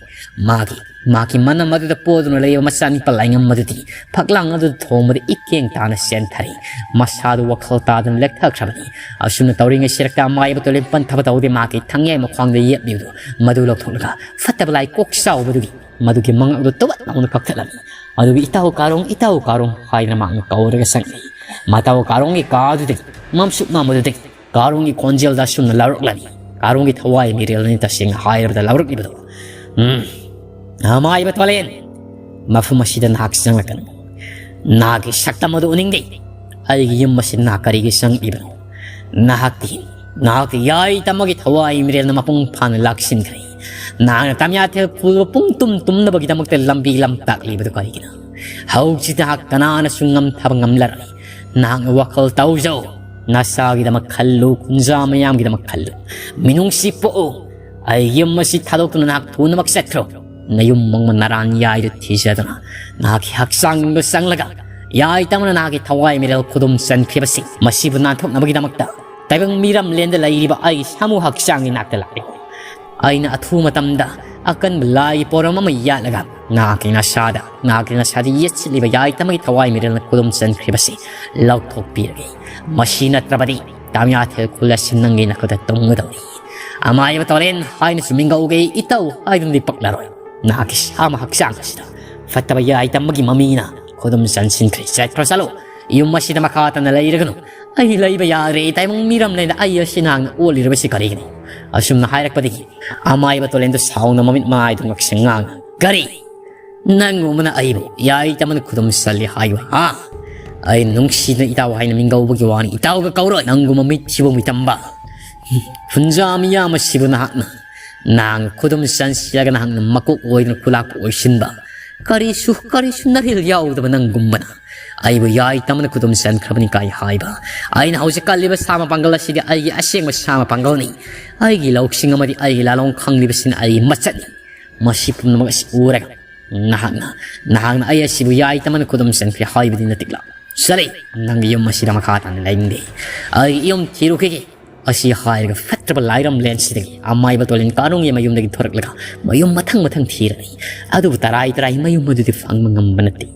ꯃꯥꯒꯤ ꯃꯍꯥꯛꯀꯤ ꯃꯅꯝ ꯑꯗꯨꯗ ꯄꯣꯗꯨꯅ ꯂꯩꯕ ꯃꯆꯥꯅꯤꯄꯥ ꯂꯥꯏꯉꯝ ꯑꯗꯨꯗꯤ ꯐꯛꯂꯥꯡ ꯑꯗꯨꯗ ꯊꯣꯡꯕꯗ ꯏꯀꯦꯡ ꯇꯥꯅ ꯆꯦꯟꯊꯔꯤ꯫ ꯃꯁꯥꯗꯨ ꯋꯥꯈꯜ ꯇꯥꯗꯨꯅ ꯂꯦꯛꯊꯈ꯭ꯔꯕꯅꯤ꯫ ꯑꯁꯨꯝꯅ ꯇꯧꯔꯤꯉꯩ ꯁꯤꯔꯛꯇ ꯑꯃꯥꯏꯕ ꯇꯣꯂꯦꯟ ꯄꯟꯊꯕ ꯇꯧꯗꯦ꯫ ꯃꯍꯥꯛꯀꯤ ꯊꯪꯌꯥꯏ ꯃꯈ꯭ꯋꯥꯡꯗ ꯌꯦꯞꯂꯤꯕꯗꯨ ꯃꯗꯨ ꯂꯧꯊꯣꯛꯂꯒ ꯐꯠꯇꯕ ꯂꯥꯏ ꯀꯣꯛ ꯆꯥꯎꯕꯗꯨꯒꯤ ꯃꯗꯨꯒꯤ ꯃꯉꯛ ꯑꯗꯨ ꯇꯨꯕꯠ ꯂꯥꯎꯅ ꯀꯛꯊꯠꯂꯝꯃꯤ꯫ ꯑꯗꯨꯒꯤ "ꯏꯇꯥꯎ ꯀꯥꯔꯣꯡ, ꯏꯇꯥꯎ ꯀꯥꯔꯣꯡ" ꯍꯥꯏꯗꯅ ꯃꯍꯥꯛꯅ ꯀꯧꯔꯒ ꯆꯪꯂꯛꯏ꯫ ꯃꯇꯥꯎ ꯀꯥꯔꯣꯡꯒꯤ ꯀꯥ ꯑꯗꯨꯗꯒꯤ ꯃꯝꯁꯨꯛ ꯃꯝꯕꯗꯨꯗꯒꯤ ꯀꯥꯔꯣꯡꯒꯤ ꯈꯣꯟꯖꯦꯜꯗ ꯑꯁꯨꯝꯅ ꯂꯥꯎꯔꯛꯂꯝꯃꯤ꯫ ꯀꯥꯔꯣꯡꯒꯤ ꯊꯋꯥꯏ ꯃꯤꯔꯦꯜꯅꯤ ꯇꯁꯦꯡꯅ ꯍꯥꯏꯔꯕꯗ ꯂꯥꯎꯔꯛꯂꯤꯕꯗꯣ꯫ "ꯎꯝ, ꯑꯃꯥꯏꯕ ꯇꯣꯂꯦꯟ, ꯃꯐꯝ ꯑꯁꯤꯗ ꯅꯍꯥꯛ ꯆꯪꯂꯛꯀꯅꯨ꯫ ꯅꯍꯥꯛꯀꯤ ꯁꯛꯇꯝ ꯑꯗꯨ ꯎꯅꯤꯡꯗꯦ꯫ ꯑꯩꯒꯤ ꯌꯨꯝ ꯑꯁꯤꯗ ꯅꯍꯥꯛ ꯀꯔꯤꯒꯤ ꯆꯪꯂꯛꯂꯤꯕꯅꯣ? ꯅꯍꯥꯛꯇꯤ, ꯅꯍꯥꯛꯇꯤ ꯌꯥꯏ ꯇꯝꯃꯒꯤ ꯊꯋꯥꯏ ꯃꯤꯔꯦꯜꯅ ꯃꯄꯨꯡ ꯐꯥꯅ ꯂꯥꯛꯁꯤꯟꯈ꯭ꯔꯦ꯫ ꯅꯍꯥꯛꯅ ꯇꯝꯌꯥꯊꯦꯜ ꯈꯨꯜꯕ ꯄꯨꯡ ꯇꯨꯝ ꯇꯨꯝꯅꯕꯒꯤꯗꯃꯛꯇ ꯂꯝꯕꯤ ꯂꯝꯇꯥꯛꯂꯤꯕꯗꯨ ꯀꯔꯤꯒꯤꯅꯣ? ꯍꯧꯖꯤꯛ ꯅꯍꯥꯛ ꯀꯅꯥꯅꯁꯨ ꯉꯝꯊꯕ ꯉꯝꯂꯔꯣꯏ꯫ ꯅꯍꯥꯛꯅ ꯋꯥꯈꯜ ꯇꯧꯖꯧ꯫ ꯅꯁꯥꯒꯤꯗꯃꯛ ꯈꯜꯂꯨ, ꯈꯨꯟꯖꯥ ꯃꯌꯥꯝꯒꯤꯗꯃꯛ ꯈꯜꯂꯨ꯫ ꯃꯤꯅꯨꯡꯁꯤ ꯄꯣꯛꯎ꯫ ꯑꯩ ꯌꯨꯝ ꯑꯁꯤ ꯊꯥꯗꯣꯛꯇꯨꯅ ꯅꯍꯥꯛ ꯊꯨꯅꯃꯛ ꯆꯠꯈ꯭ꯔꯣ꯫ ꯅꯌꯨꯝ ꯃꯪꯕ ꯅꯔꯥꯟ ꯌꯥꯏꯗꯨ ꯊꯤꯖꯗꯨꯅ ꯅꯍꯥꯛꯀꯤ ꯍꯛꯆꯥꯡꯗ ꯆꯪꯂꯒ ꯌꯥꯏ ꯇꯝꯅ ꯅꯍꯥꯛꯀꯤ ꯊꯋꯥꯏ ꯃꯤꯔꯦꯜ ꯈꯨꯗꯨꯝ ꯆꯟꯈ꯭ꯔꯤꯕꯁꯤ ꯃꯁꯤꯕꯨ ꯅꯥꯟꯊꯣꯛꯅꯕꯒꯤꯗꯃꯛꯇ ꯇꯥꯏꯕꯪ ꯃꯤꯔꯝꯂꯦꯟꯗ ꯂꯩꯔꯤꯕ ꯑꯩꯒꯤ ꯁꯥꯃꯨ ꯍꯛꯆꯥꯡꯒꯤ ꯅꯥꯛꯇ ꯂꯥꯛꯂꯣ꯫ ꯑꯩꯅ ꯑꯊꯨꯕ ꯃꯇꯝꯗ ꯑꯀꯟꯕ ꯂꯥꯏꯒꯤ ꯄꯣꯔꯝ ꯑꯃ ꯌꯥꯠꯂꯒ ꯅꯍꯥꯛꯀꯤ ꯅꯁꯥꯗ, ꯅꯍꯥꯛꯀꯤ ꯅꯁꯥꯗ ꯌꯦꯠꯁꯤꯜꯂꯤꯕ ꯌꯥꯏ ꯇꯝꯃꯒꯤ ꯊꯋꯥꯏ ꯃꯤꯔꯦꯜꯅ ꯈꯨꯗꯨꯝ ꯆꯟꯈ꯭ꯔꯤꯕꯁꯤ ꯂꯧꯊꯣꯛꯄꯤꯔꯒꯦ꯫ ꯃꯁꯤ ꯅꯠꯇ꯭ꯔꯕꯗꯤ ꯇꯥꯃꯤꯌꯥꯊꯦꯜ ꯈꯨꯜ ꯑꯁꯤ ꯅꯪꯒꯤ ꯅꯈꯨꯠꯇ ꯇꯨꯝꯒꯗꯧꯔꯤ꯫ ꯑꯃꯥꯏꯕ ꯇꯣꯔꯦꯟ ꯍꯥꯏꯅꯁꯨ ꯃꯤꯡꯒꯧꯒꯦ ꯏꯇꯧ ꯍꯥꯏꯗꯨꯅꯗꯤ ꯄꯛꯂꯔꯣꯏ꯫ ꯅꯍꯥꯛꯀꯤ ꯁꯥꯃ ꯍꯛꯆꯥꯡ ꯑꯁꯤꯗ ꯐꯠꯇꯕ ꯌꯥꯏ ꯇꯝꯕꯒꯤ ꯃꯃꯤꯅ ꯈꯨꯗꯨꯝ ꯆꯟꯁꯤꯟꯈ꯭ꯔꯦ꯫ ꯆꯠꯈ꯭ꯔꯣ ꯆꯠꯂꯣ꯫ ꯌꯨꯝ ꯑꯁꯤꯗ ꯃꯈꯥ ꯇꯥꯅ ꯂꯩꯔꯒꯅꯨ꯫ ꯑꯩ ꯂꯩꯕ ꯌꯥꯗ꯭ꯔꯦ꯫ ꯇꯥꯏꯕꯪ ꯃꯤꯔꯝ ꯂꯩꯅ ꯑꯩ ꯑꯁꯤ ꯅꯍꯥꯛꯅ ꯑꯣꯠꯂꯤꯔꯕꯁꯤ ꯀꯔꯤꯒꯤꯅꯣ? ꯑꯁꯨꯝꯅ ꯍꯥꯏꯔꯛꯄꯗꯒꯤ ꯑꯃꯥꯏꯕ ꯇꯣꯂꯦꯟꯗꯨ ꯁꯥꯎꯅ ꯃꯃꯤꯠ ꯃꯥꯏꯗꯨ ꯉꯛꯁꯪ ꯉꯥꯡꯅ, "ꯀꯔꯤ? ꯅꯪꯒꯨꯝꯕꯅ ꯑꯩꯕꯨ ꯌꯥꯏ ꯇꯝꯕꯅ ꯈꯨꯗꯨꯝ ꯆꯜꯂꯤ ꯍꯥꯏꯕ, ꯍꯥ? ꯑꯩ ꯅꯨꯡꯁꯤꯗꯅ ꯏꯇꯥꯎ ꯍꯥꯏꯅ ꯃꯤꯡꯒꯧꯕꯒꯤ ꯋꯥꯅꯤ, ꯏꯇꯥꯎꯒ ꯀꯧꯔꯣꯏ꯫ ꯅꯪꯒꯨꯝꯕ ꯃꯤꯠꯊꯤꯕꯣꯡ ꯃꯤꯇꯝꯕ ꯈꯨꯟꯖꯥ ꯃꯤꯌꯥꯝ ꯑꯁꯤꯕꯨ ꯅꯍꯥꯛꯅ, ꯅꯍꯥꯛꯅ ꯈꯨꯗꯨꯝ ꯆꯟꯁꯤꯜꯂꯒ ꯅꯍꯥꯛꯅ ꯃꯀꯣꯛ ꯑꯣꯏꯗꯨꯅ ꯈꯨꯂꯥꯛꯄ ꯑꯣꯏꯁꯤꯟꯕ, ꯀꯔꯤꯁꯨ, ꯀꯔꯤꯁꯨ ꯅꯔꯦꯜ ꯌꯥꯎꯗꯕ ꯅꯪꯒꯨꯝꯕꯅ ꯑꯩꯕꯨ ꯌꯥꯏ ꯇꯝꯕꯅ ꯈꯨꯗꯨꯝ ꯆꯟꯈ꯭ꯔꯕꯅꯤ ꯀꯥꯏ ꯍꯥꯏꯕ꯫ ꯑꯩꯅ ꯍꯧꯖꯤꯛ ꯀꯜꯂꯤꯕ ꯁꯥꯃ ꯄꯥꯡꯒꯜ ꯑꯁꯤꯗꯤ ꯑꯩꯒꯤ ꯑꯁꯦꯡꯕ ꯁꯥꯃ ꯄꯥꯡꯒꯜꯅꯤ꯫ ꯑꯩꯒꯤ ꯂꯧꯁꯤꯡ ꯑꯃꯗꯤ ꯑꯩꯒꯤ ꯂꯥꯂꯣꯡ ꯈꯪꯂꯤꯕꯁꯤꯅ ꯑꯩꯒꯤ ꯃꯆꯠꯅꯤ꯫ ꯃꯁꯤ ꯄꯨꯝꯅꯃꯛ ꯑꯁꯤ ꯎꯔꯒ ꯅꯍꯥꯛꯅ, ꯅꯍꯥꯛꯅ ꯑꯩ ꯑꯁꯤꯕꯨ ꯌꯥꯏ ꯇꯝꯕꯅ ꯈꯨꯗꯨꯝ ꯆꯟꯈ꯭ꯔꯦ ꯍꯥꯏꯕꯗꯤ ꯅꯠꯇꯦꯛꯂꯥ?" "ꯆꯠꯂꯤ, ꯅꯪꯒꯤ ꯌꯨꯝ ꯑꯁꯤꯗ ꯃꯈꯥ ꯇꯥꯅ ꯂꯩꯅꯤꯡꯗꯦ꯫ ꯑꯩ ꯌꯨꯝ ꯊꯤꯔꯨꯈꯤꯒꯦ"꯫ ꯑꯁꯤ ꯍꯥꯏꯔꯒ ꯐꯠꯇꯕ ꯂꯥꯏꯔꯝꯂꯦꯟꯁꯤꯗꯒꯤ ꯑꯃꯥꯏꯕ ꯇꯣꯂꯦꯟ ꯀꯥꯅꯨꯡꯒꯤ ꯃꯌꯨꯝꯗꯒꯤ ꯊꯣꯔꯛꯂꯒ ꯃꯌꯨꯝ ꯃꯊꯪ ꯃꯊꯪ ꯊꯤꯔꯛꯏ꯫ ꯑꯗꯨꯕꯨ ꯇꯔꯥꯏ ꯇꯔꯥꯏ ꯃꯌꯨꯝ ꯑꯗꯨꯗꯤ ꯐꯪꯕ ꯉꯝꯕ ꯅꯠꯇꯦ꯫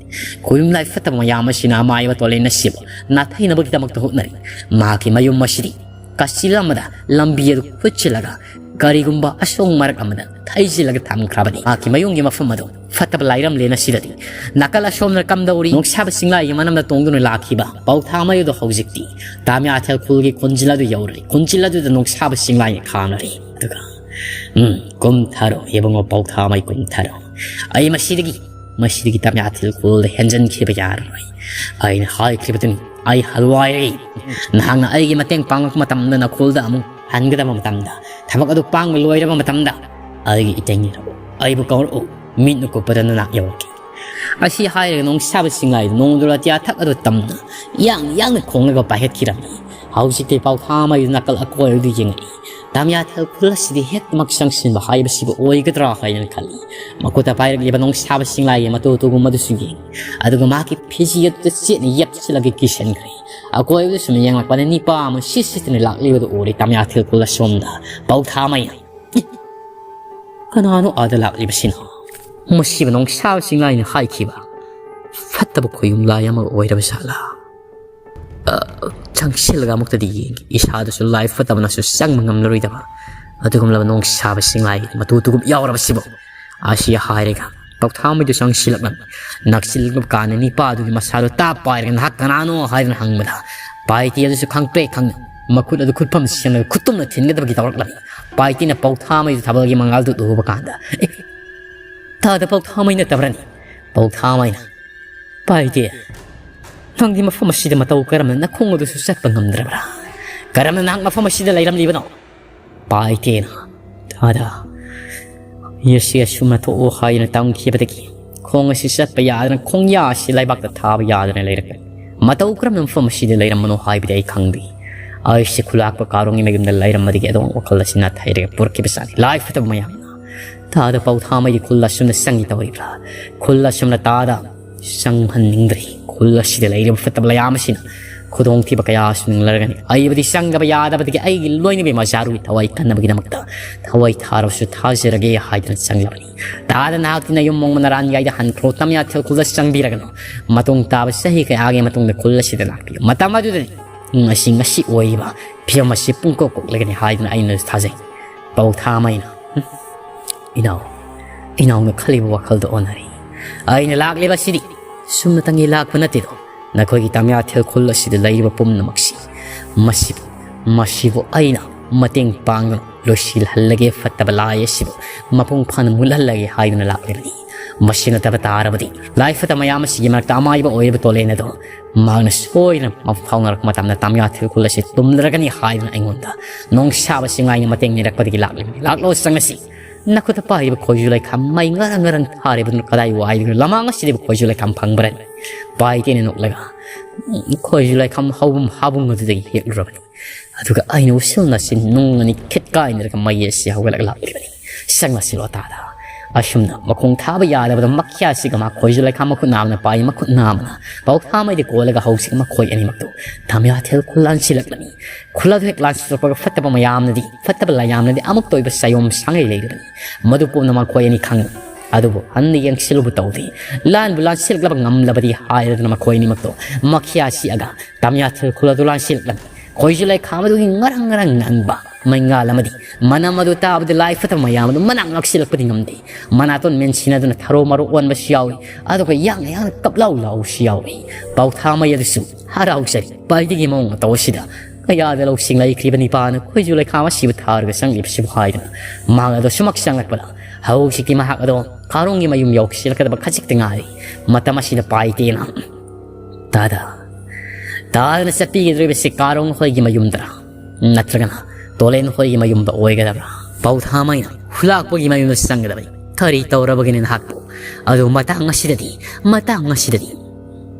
ꯈꯣꯌꯨꯝ ꯂꯥꯏ ꯐꯠꯇꯕ ꯃꯌꯥꯝ ꯑꯁꯤꯅ ꯑꯃꯥꯏꯕ ꯇꯣꯂꯦꯟ ꯑꯁꯤꯕꯨ ꯅꯥꯊꯩꯅꯕꯒꯤꯗꯃꯛꯇ ꯍꯣꯠꯅꯔꯤ꯫ ꯃꯍꯥꯛꯀꯤ ꯃꯌꯨꯝ ꯑꯁꯤꯗꯤ ꯀꯥꯆꯤꯜ ꯑꯃꯗ ꯂꯝꯕꯤ ꯑꯗꯨ ꯈꯨꯠꯆꯤꯜꯂꯒ ꯀꯔꯤꯒꯨꯝꯕ ꯑꯁꯣꯡ ꯃꯔꯛ ꯑꯃꯗ ꯊꯩꯖꯤꯜꯂꯒ ꯊꯝꯈ꯭ꯔꯕꯅꯤ꯫ ꯃꯍꯥꯛꯀꯤ ꯃꯌꯨꯝꯒꯤ ꯃꯐꯝ ꯑꯗꯨ ꯐꯠꯇꯕ ꯂꯥꯏꯔꯝꯂꯦꯟ ꯑꯁꯤꯗꯗꯤ ꯅꯥꯀꯜ ꯑꯁꯣꯝꯗ ꯀꯝꯗꯧꯔꯤ? ꯅꯣꯡꯁꯥꯕ ꯆꯤꯡꯂꯥꯏꯒꯤ ꯃꯅꯝꯗ ꯇꯣꯡꯗꯨꯅ ꯂꯥꯛꯈꯤꯕ ꯄꯥꯎꯊꯥꯃꯩ ꯑꯗꯨ ꯍꯧꯖꯤꯛꯇꯤ ꯇꯥꯃꯤꯌꯥꯊꯦꯜ ꯈꯨꯜꯒꯤ ꯈꯨꯟꯖꯤꯜ ꯑꯗꯨ ꯌꯧꯔꯦ꯫ ꯈꯨꯟꯖꯤꯜ ꯑꯗꯨꯗ ꯅꯣꯡꯁꯥꯕ ꯆꯤꯡꯂꯥꯏꯅ ꯈꯥꯝꯅꯔꯦ꯫ ꯑꯗꯨꯒ, "ꯎꯝ, ꯀꯨꯝꯊꯔꯣ ꯏꯕꯨꯡꯉꯣ ꯄꯥꯎꯊꯥꯃꯩ, ꯀꯨꯝꯊꯔꯣ꯫ ꯑꯩ ꯃꯁꯤꯗꯒꯤ, ꯃꯁꯤꯗꯒꯤ ꯇꯥꯃꯤꯌꯥꯊꯦꯜ ꯈꯨꯜꯗ ꯍꯦꯟꯖꯟꯈꯤꯕ ꯌꯥꯔꯔꯣꯏ꯫ ꯑꯩꯅ ꯍꯥꯏꯈꯤꯕꯗꯨꯅꯤ, ꯑꯩ ꯍꯜꯋꯥꯏꯔꯦ꯫ ꯅꯍꯥꯛꯅ ꯑꯩꯒꯤ ꯃꯇꯦꯡ ꯄꯥꯡꯂꯛꯄ ꯃꯇꯝꯗ ꯅꯈꯣꯜꯗ ꯑꯃꯨꯛ ꯍꯟꯒꯗꯕ ꯃꯇꯝꯗ, ꯊꯕꯛ ꯑꯗꯨ ꯄꯥꯡꯕ ꯂꯣꯏꯔꯕ ꯃꯇꯝꯗ ꯑꯩꯒꯤ ꯏꯇꯩꯅꯤꯔꯛꯎ, ꯑꯩꯕꯨ ꯀꯧꯔꯛꯎ, ꯃꯤꯠꯅ ꯀꯨꯞꯄꯗ ꯅꯅꯥꯛ ꯌꯧꯔꯛꯀꯦ"꯫ ꯑꯁꯤ ꯍꯥꯏꯔꯒ ꯅꯣꯡꯁꯥꯕ ꯆꯤꯡꯂꯥꯏꯗ ꯅꯣꯡꯗꯨꯂ ꯑꯇꯤꯌꯥ ꯊꯛ ꯑꯗꯨ ꯇꯝꯅ ꯌꯥꯡ ꯌꯥꯡꯅ ꯈꯣꯡꯂꯒ ꯄꯥꯏꯈꯠꯈꯤꯔꯝꯃꯤ꯫ ꯍꯧꯖꯤꯛꯇꯤ ꯄꯥꯎꯊꯥꯃꯩꯗꯨ ꯅꯥꯀꯜ ꯑꯀꯣꯏ ꯑꯗꯨ ꯌꯦꯡꯉꯛꯏ꯫ ꯇꯥꯃꯤꯌꯥꯊꯦꯜ ꯈꯨꯜ ꯑꯁꯤꯗ ꯍꯦꯛꯃꯛ ꯆꯪꯁꯤꯟꯕ ꯍꯥꯏꯕꯁꯤꯕꯨ ꯑꯣꯏꯒꯗ꯭ꯔꯥ ꯍꯥꯏꯅ ꯈꯜꯂꯤ꯫ ꯃꯈꯨꯠꯇ ꯄꯥꯏꯔꯛꯂꯤꯕ ꯅꯣꯡꯁꯥꯕ ꯆꯤꯡꯂꯥꯏꯒꯤ ꯃꯇꯨ ꯑꯗꯨꯒꯨꯝꯕꯗꯨꯁꯨ ꯌꯦꯡꯉꯤ꯫ ꯑꯗꯨꯒ ꯃꯍꯥꯛꯀꯤ ꯐꯤꯖꯤ ꯑꯗꯨꯗ ꯆꯦꯠꯅ ꯌꯦꯞꯁꯤꯜꯂꯒ ꯀꯤꯁꯟꯈ꯭ꯔꯦ꯫ ꯑꯀꯣꯏꯕꯗ ꯁꯨꯝ ꯌꯦꯡꯂꯛꯄꯗ ꯅꯤꯄꯥ ꯑꯃ ꯁꯤꯠ ꯁꯤꯠꯇꯅ ꯂꯥꯛꯂꯤꯕꯗꯨ ꯎꯔꯦ ꯇꯥꯃꯤꯌꯥꯊꯦꯜ ꯈꯨꯜ ꯑꯁꯣꯝꯗ꯫ ꯄꯥꯎꯊꯥꯃꯩꯅ, "ꯀꯅꯥꯅꯣ ꯑꯥꯗ ꯂꯥꯛꯂꯤꯕꯁꯤꯅ? ꯃꯁꯤꯕꯨ ꯅꯣꯡꯁꯥꯕ ꯆꯤꯡꯂꯥꯏꯅ ꯍꯥꯏꯈꯤꯕ ꯐꯠꯇꯕ ꯈꯣꯌꯨꯝ ꯂꯥꯏ ꯑꯃ ꯑꯣꯏꯔꯕ ꯖꯥꯠꯂꯥ? ꯑ, ꯆꯪꯁꯤꯜꯂꯒ ꯑꯃꯨꯛꯇꯗꯤ ꯌꯦꯡꯒꯦ꯫ ꯏꯁꯥꯗꯁꯨ ꯂꯥꯏ ꯐꯠꯇꯕꯅꯁꯨ ꯆꯪꯕ ꯉꯝꯂꯔꯣꯏꯗꯕ ꯑꯗꯨꯒꯨꯝꯂꯕ ꯅꯣꯡꯁꯥꯕ ꯆꯤꯡꯂꯥꯏ ꯃꯇꯨ ꯇꯨꯒꯨꯝ ꯌꯥꯎꯔꯕꯁꯤꯕꯨ"꯫ ꯑꯁꯤ ꯍꯥꯏꯔꯒ ꯄꯥꯎꯊꯥꯃꯩꯗꯨ ꯆꯪꯁꯤꯜꯂꯛꯂꯝꯃꯤ꯫ ꯅꯛꯁꯤꯜꯂꯛꯄ ꯀꯥꯟꯗ ꯅꯤꯄꯥꯗꯨꯒꯤ ꯃꯁꯥꯗꯣ ꯇꯥꯞ ꯄꯥꯏꯔꯒ, "ꯅꯍꯥꯛ ꯀꯅꯥꯅꯣ?" ꯍꯥꯏꯗꯨꯅ ꯍꯪꯕꯗ, ꯄꯥꯏꯇꯦ ꯑꯗꯨꯁꯨ ꯈꯪꯄ꯭ꯔꯦꯛ ꯈꯪꯅ ꯃꯈꯨꯠ ꯑꯗꯨ ꯈꯨꯠꯐꯝ ꯁꯦꯝꯂꯒ ꯈꯨꯠꯇꯨꯝꯅ ꯊꯤꯟꯒꯗꯕꯒꯤ ꯇꯧꯔꯛꯂꯝꯃꯤ꯫ ꯄꯥꯏꯇꯦꯅ ꯄꯥꯎꯊꯥꯃꯩꯗꯨ ꯊꯥꯕꯜꯒꯤ ꯃꯉꯥꯜꯗꯨ ꯎꯕ ꯀꯥꯟꯗ, "ꯑꯦ, ꯇꯥꯗ ꯄꯥꯎꯊꯥꯃꯩ ꯅꯠꯇꯕ꯭ꯔꯅꯤ?" ꯄꯥꯎꯊꯥꯃꯩꯅ, "ꯄꯥꯏꯇꯦ, ꯅꯪꯗꯤ ꯃꯐꯝ ꯑꯁꯤꯗ ꯃꯇꯧ ꯀꯔꯝꯅ ꯅꯈꯣꯡ ꯑꯗꯨꯁꯨ ꯆꯠꯄ ꯉꯝꯗ꯭ꯔꯕ꯭ꯔꯥ? ꯀꯔꯝꯅ ꯅꯍꯥꯛ ꯃꯐꯝ ꯑꯁꯤꯗ ꯂꯩꯔꯝꯂꯤꯕꯅꯣ?" ꯄꯥꯏꯇꯦꯅ, "ꯇꯥꯗ, ꯌꯦꯁꯤ ꯑꯁꯨꯝꯅ ꯊꯣꯛꯎ ꯍꯥꯏꯅ ꯇꯝꯈꯤꯕꯗꯒꯤ ꯈꯣꯡ ꯑꯁꯤ ꯆꯠꯄ ꯌꯥꯗꯅ, ꯈꯣꯡꯌꯥ ꯑꯁꯤ ꯂꯩꯕꯥꯛꯇ ꯊꯥꯕ ꯌꯥꯗꯅ ꯂꯩꯔꯛꯂꯦ꯫ ꯃꯇꯧ ꯀꯔꯝꯅ ꯃꯐꯝ ꯑꯁꯤꯗ ꯂꯩꯔꯝꯕꯅꯣ ꯍꯥꯏꯕꯗꯤ ꯑꯩ ꯈꯪꯗꯦ꯫ ꯑꯩꯁꯦ ꯈꯨꯂꯥꯛꯄ ꯀꯥꯔꯣꯡꯒꯤ ꯃꯌꯨꯝꯗ ꯂꯩꯔꯝꯕꯗꯒꯤ ꯑꯗꯨꯝ ꯋꯥꯈꯜ ꯑꯁꯤ ꯅꯥꯊꯩꯔꯒ ꯄꯨꯔꯛꯈꯤꯕ ꯆꯥꯅꯤ꯫ ꯂꯥꯏ ꯐꯠꯇꯕ ꯃꯌꯥꯝꯅ ꯇꯥꯗ ꯄꯥꯎꯊꯥꯃꯩꯒꯤ ꯈꯨꯜ ꯑꯁꯨꯝꯅ ꯆꯪꯉꯤ ꯇꯧꯔꯤꯕ꯭ꯔꯥ? ꯈꯨꯜ ꯑꯁꯨꯝꯅ ꯇꯥꯗ ꯆꯪꯍꯟꯅꯤꯡꯗ꯭ꯔꯤ꯫ ꯈꯨꯜ ꯑꯁꯤꯗ ꯂꯩꯔꯤꯕ ꯐꯠꯇꯕ ꯂꯩꯌꯥꯝ ꯑꯁꯤꯅ ꯈꯨꯗꯣꯡꯊꯤꯕ ꯀꯌꯥꯁꯨ ꯅꯪꯂꯔꯒꯅꯤ꯫ ꯑꯩꯕꯨꯗꯤ ꯆꯪꯗꯕ ꯌꯥꯗꯕꯗꯒꯤ ꯑꯩꯒꯤ ꯂꯣꯏꯅꯕꯤ ꯃꯖꯥꯔꯨꯒꯤ ꯊꯋꯥꯏ ꯀꯟꯅꯕꯒꯤꯗꯃꯛꯇ ꯊꯋꯥꯏ ꯊꯥꯔꯕꯁꯨ ꯊꯥꯖꯔꯒꯦ ꯍꯥꯏꯗꯨꯅ ꯆꯪꯂꯕꯅꯤ꯫ ꯇꯥꯗ, ꯅꯍꯥꯛꯇꯤ ꯅꯌꯨꯝ ꯃꯣꯡ ꯃꯅꯥꯔꯥꯟꯒꯥꯏꯗ ꯍꯟꯈ꯭ꯔꯣ, ꯇꯝꯌꯥꯊꯦꯜ ꯈꯨꯜꯗ ꯆꯪꯕꯤꯔꯒꯅꯨ꯫ ꯃꯇꯨꯡ ꯇꯥꯕ ꯆꯍꯤ ꯀꯌꯥꯒꯤ ꯃꯇꯨꯡꯗ ꯈꯨꯜ ꯑꯁꯤꯗ ꯂꯥꯛꯄꯤꯌꯨ꯫ ꯃꯇꯝ ꯑꯗꯨꯗꯗꯤ ꯉꯁꯤ, ꯉꯁꯤ ꯑꯣꯏꯔꯤꯕ ꯐꯤꯕꯝ ꯑꯁꯤ ꯄꯨꯡꯀꯣꯛ ꯀꯣꯛꯂꯒꯅꯤ ꯍꯥꯏꯗꯨꯅ ꯑꯩꯅꯁꯨ ꯊꯥꯖꯩ꯫ ꯄꯧꯊꯥꯃꯩꯅ, "ꯍꯨꯝ, ꯏꯅꯥꯎ, ꯏꯅꯥꯎꯅ ꯈꯜꯂꯤꯕ ꯋꯥꯈꯜꯗꯣ ꯑꯣꯟꯅꯔꯦ꯫ ꯑꯩꯅ ꯂꯥꯛꯂꯤꯕ ꯑꯁꯤꯗꯤ ꯁꯨꯝꯅꯇꯪꯒꯤ ꯂꯥꯛꯄ ꯅꯠꯇꯦꯗꯣ꯫ ꯅꯈꯣꯏꯒꯤ ꯇꯝꯌꯥꯊꯦꯜ ꯈꯨꯜ ꯑꯁꯤꯗ ꯂꯩꯔꯤꯕ ꯄꯨꯝꯅꯃꯛꯁꯤ, ꯃꯁꯤꯕꯨ, ꯃꯁꯤꯕꯨ ꯑꯩꯅ ꯃꯇꯦꯡ ꯄꯥꯡꯗꯨꯅ ꯂꯣꯏꯁꯤꯜꯍꯜꯂꯒꯦ꯫ ꯐꯠꯇꯕ ꯂꯥꯏ ꯑꯁꯤꯕꯨ ꯃꯄꯨꯡ ꯐꯥꯅ ꯃꯨꯠꯍꯜꯂꯒꯦ ꯍꯥꯏꯗꯨꯅ ꯂꯥꯛꯂꯤꯕꯅꯤ꯫ ꯃꯁꯤ ꯅꯠꯇꯕ ꯇꯥꯔꯕꯗꯤ ꯂꯥꯏ ꯐꯠꯇꯕ ꯃꯌꯥꯝ ꯑꯁꯤꯒꯤ ꯃꯔꯛꯇ ꯑꯃꯥꯏꯕ ꯑꯣꯏꯔꯤꯕ ꯇꯣꯂꯦꯟ ꯑꯗꯣ ꯃꯍꯥꯛꯅ ꯁꯣꯏꯗꯅ ꯃꯐꯝ ꯐꯥꯎꯅꯔꯛꯄ ꯃꯇꯝꯗ ꯇꯝꯌꯥꯊꯦꯜ ꯈꯨꯜ ꯑꯁꯤ ꯇꯨꯝꯂꯔꯒꯅꯤ ꯍꯥꯏꯗꯨꯅ ꯑꯩꯉꯣꯟꯗ ꯅꯣꯡꯁꯥꯕ ꯁꯤꯡꯉꯥꯏꯅ ꯃꯇꯦꯡ ꯅꯤꯔꯛꯄꯗꯒꯤ ꯂꯥꯛꯂꯤꯕꯅꯤ꯫ ꯂꯥꯛꯂꯣ, ꯆꯪꯉꯁꯤ꯫ ꯅꯈꯨꯠꯇ ꯄꯥꯏꯔꯤꯕ ꯈꯣꯏꯖꯨ ꯂꯩꯈꯥꯝ ꯃꯩ ꯉꯔꯪ ꯉꯔꯪ ꯊꯥꯔꯤꯕꯗꯨꯅ ꯀꯗꯥꯏ ꯋꯥꯏꯗꯅꯣ ꯂꯃꯥꯡ ꯑꯁꯤꯗꯕꯨ ꯈꯣꯏꯖꯨ ꯂꯩꯈꯥꯝ ꯐꯪꯕ꯭ꯔꯅꯤ?" ꯄꯥꯏꯇꯦꯅ ꯅꯣꯛꯂꯒ, "ꯎꯝ, ꯈꯣꯏꯖꯨ ꯂꯩꯈꯥꯝ ꯍꯧꯕꯝ ꯍꯥꯕꯨꯡ ꯑꯗꯨꯗꯒꯤ ꯍꯦꯛꯂꯨꯔꯕꯅꯤ꯫ ꯑꯗꯨꯒ ꯑꯩꯅ ꯎꯁꯤꯜ ꯅꯥꯁꯤꯜ ꯅꯨꯡ ꯑꯅꯤ ꯈꯤꯠ ꯀꯥꯏꯅꯔꯒ ꯃꯩ ꯑꯁꯤ ꯍꯧꯒꯠꯂꯒ ꯂꯥꯛꯂꯤꯕꯅꯤ꯫ ꯆꯪꯂꯁꯤꯔꯣ ꯇꯥꯗ?" ꯑꯁꯨꯝꯅ ꯃꯈꯣꯡ ꯊꯥꯕ ꯌꯥꯗꯕꯗ ꯃꯈ꯭ꯌꯥꯁꯤꯒ ꯃꯥ ꯈꯣꯏꯖꯨ ꯂꯩꯈꯥꯝ ꯃꯈꯨꯠ ꯅꯥꯝꯅ ꯄꯥꯏ, ꯃꯈꯨꯠ ꯅꯥꯝꯅ ꯄꯧꯊꯥꯃꯩꯗ ꯀꯣꯜꯂꯒ ꯍꯧꯖꯤꯛ ꯃꯈꯣꯏ ꯑꯅꯤꯃꯛꯇꯨ ꯇꯝꯌꯥꯊꯦꯜ ꯈꯨꯜ ꯂꯥꯟꯁꯤꯜꯂꯛꯂꯅꯤ꯫ ꯈꯨꯜ ꯑꯗꯨ ꯍꯦꯛ ꯂꯥꯟꯁꯤꯜꯂꯛꯄꯒ ꯐꯠꯇꯕ ꯃꯌꯥꯝꯅꯗꯤ, ꯐꯠꯇꯕ ꯂꯥꯏꯌꯥꯝꯅꯗꯤ ꯑꯃꯨꯛꯇ ꯑꯣꯏꯕ ꯆꯌꯣꯝ ꯁꯥꯡꯉꯩ ꯂꯩꯔꯕꯅꯤ꯫ ꯃꯗꯨ ꯄꯨꯝꯅꯃꯛ ꯃꯈꯣꯏ ꯑꯅꯤ ꯈꯪꯏ꯫ ꯑꯗꯨꯕꯨ ꯍꯟꯅ ꯌꯦꯡꯁꯤꯜꯂꯨꯕ ꯇꯧꯗꯦ꯫ ꯂꯥꯟꯕꯨ ꯂꯥꯟꯁꯤꯜꯂꯛꯂꯕ ꯉꯝꯂꯕꯗꯤ ꯍꯥꯏꯔꯗꯨꯅ ꯃꯈꯣꯏ ꯑꯅꯤꯃꯛꯇꯣ ꯃꯈꯤꯌꯥ ꯁꯤꯛꯑꯒ ꯇꯝꯌꯥꯊꯦꯜ ꯈꯨꯜ ꯑꯗꯨ ꯂꯥꯟꯁꯤꯜꯂꯛꯂꯝꯃꯤ꯫ ꯈꯣꯏꯖꯨ ꯂꯩꯈꯥꯝ ꯑꯗꯨꯒꯤ ꯉꯔꯪ ꯉꯔꯪ ꯉꯪꯕ ꯃꯩꯉꯥꯜ ꯑꯃꯗꯤ ꯃꯅꯝ ꯑꯗꯨ ꯇꯥꯕꯗ ꯂꯥꯏ ꯐꯠꯇꯕ ꯃꯌꯥꯝ ꯑꯗꯨ ꯃꯅꯥꯛ ꯅꯛꯁꯤꯜꯂꯛꯄꯗꯤ ꯉꯝꯗꯦ꯫ ꯃꯅꯥꯇꯣꯟ ꯃꯦꯟꯁꯤꯟꯅꯗꯨꯅ ꯊꯔꯣ ꯃꯔꯣ ꯑꯣꯟꯕꯁꯨ ꯌꯥꯎꯏ, ꯑꯗꯨꯒ ꯌꯥꯡꯅ ꯌꯥꯡꯅ ꯀꯞꯂꯥꯎ ꯂꯥꯎꯕꯁꯨ ꯌꯥꯎꯏ꯫ ꯄꯧꯊꯥꯃꯩ ꯑꯗꯨꯁꯨ ꯍꯔꯥꯎꯖꯔꯤ꯫ ꯄꯥꯏꯗꯒꯤ ꯃꯑꯣꯡ ꯃꯇꯧ ꯑꯁꯤꯗ ꯀꯌꯥꯗ ꯂꯧꯁꯤꯡ ꯂꯩꯈ꯭ꯔꯤꯕ ꯅꯤꯄꯥꯅ ꯈꯣꯏꯖꯨ ꯂꯩꯈꯥꯝ ꯑꯁꯤꯕꯨ ꯊꯥꯔꯒ ꯆꯪꯂꯤꯕꯁꯤꯕꯨ ꯍꯥꯏꯗꯨꯅ ꯃꯍꯥꯛ ꯑꯗꯣ ꯁꯨꯃꯛ ꯆꯪꯂꯛꯄꯗ ꯍꯧꯖꯤꯛꯇꯤ ꯃꯍꯥꯛ ꯑꯗꯣ ꯀꯥꯔꯣꯡꯒꯤ ꯃꯌꯨꯝ ꯌꯧꯁꯤꯜꯂꯛꯀꯗꯕ ꯈꯖꯤꯛꯇ ꯉꯥꯏꯔꯤ꯫ ꯃꯇꯝ ꯑꯁꯤꯗ ꯄꯥꯏꯇꯦꯅ ꯇꯥꯗ, ꯇꯥꯗꯅ ꯆꯠꯄꯤꯒꯗꯧꯔꯤꯕꯁꯤ ꯀꯥꯔꯣꯡ ꯍꯣꯏꯒꯤ ꯃꯌꯨꯝꯗꯔ, ꯅꯠꯇ꯭ꯔꯒꯅ ꯇꯣꯂꯦꯟ ꯍꯣꯏꯒꯤ ꯃꯌꯨꯝꯗ ꯑꯣꯏꯒꯗꯕ꯭ꯔꯥ? ꯄꯧꯊꯥꯃꯩꯅ ꯍꯨꯂꯥꯛꯄꯒꯤ ꯃꯌꯨꯝꯗ ꯆꯪꯒꯗꯕꯅꯤ꯫ ꯀꯔꯤ ꯇꯧꯔꯕꯒꯤꯅꯤ ꯅꯍꯥꯛꯄꯨ? ꯑꯗꯨ ꯃꯇꯥꯡ ꯑꯁꯤꯗꯗꯤ, ꯃꯇꯥꯡ ꯑꯁꯤꯗꯗꯤ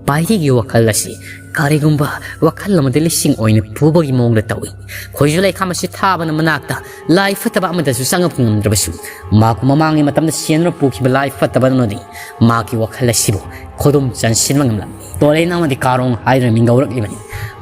ꯄꯥꯏꯔꯤꯒꯤ ꯋꯥꯈꯜ ꯑꯁꯤ ꯀꯔꯤꯒꯨꯝꯕ ꯋꯥꯈꯜ ꯑꯃꯗꯤ ꯂꯤꯁꯤꯡ ꯑꯣꯏꯅ ꯄꯨꯕꯒꯤ ꯃꯑꯣꯡꯗ ꯇꯧꯏ꯫ ꯈꯣꯏꯖꯨ ꯂꯩꯈꯥꯝ ꯑꯁꯤ ꯊꯥꯕꯅ ꯃꯅꯥꯛꯇ ꯂꯥꯏ ꯐꯠꯇꯕ ꯑꯃꯗꯁꯨ ꯆꯪꯉꯛꯄ ꯉꯝꯗ꯭ꯔꯕꯁꯨ, ꯃꯍꯥꯛꯄꯨ ꯃꯃꯥꯡꯒꯤ ꯃꯇꯝꯗ ꯁꯦꯟꯅꯔ ꯄꯨꯈꯤꯕ ꯂꯥꯏ ꯐꯠꯇꯕ ꯑꯗꯨꯅꯗꯤ ꯃꯍꯥꯛꯀꯤ ꯋꯥꯈꯜ ꯑꯁꯤꯕꯨ ꯈꯨꯗꯨꯝ ꯆꯟꯁꯤꯟꯕ ꯉꯝꯂꯝꯃꯤ꯫ ꯇꯣꯂꯦꯟ ꯑꯃꯗꯤ ꯀꯥꯔꯣꯡ ꯍꯥꯏꯗꯨꯅ ꯃꯤꯡꯒꯧꯔꯛꯂꯤꯕꯅꯤ꯫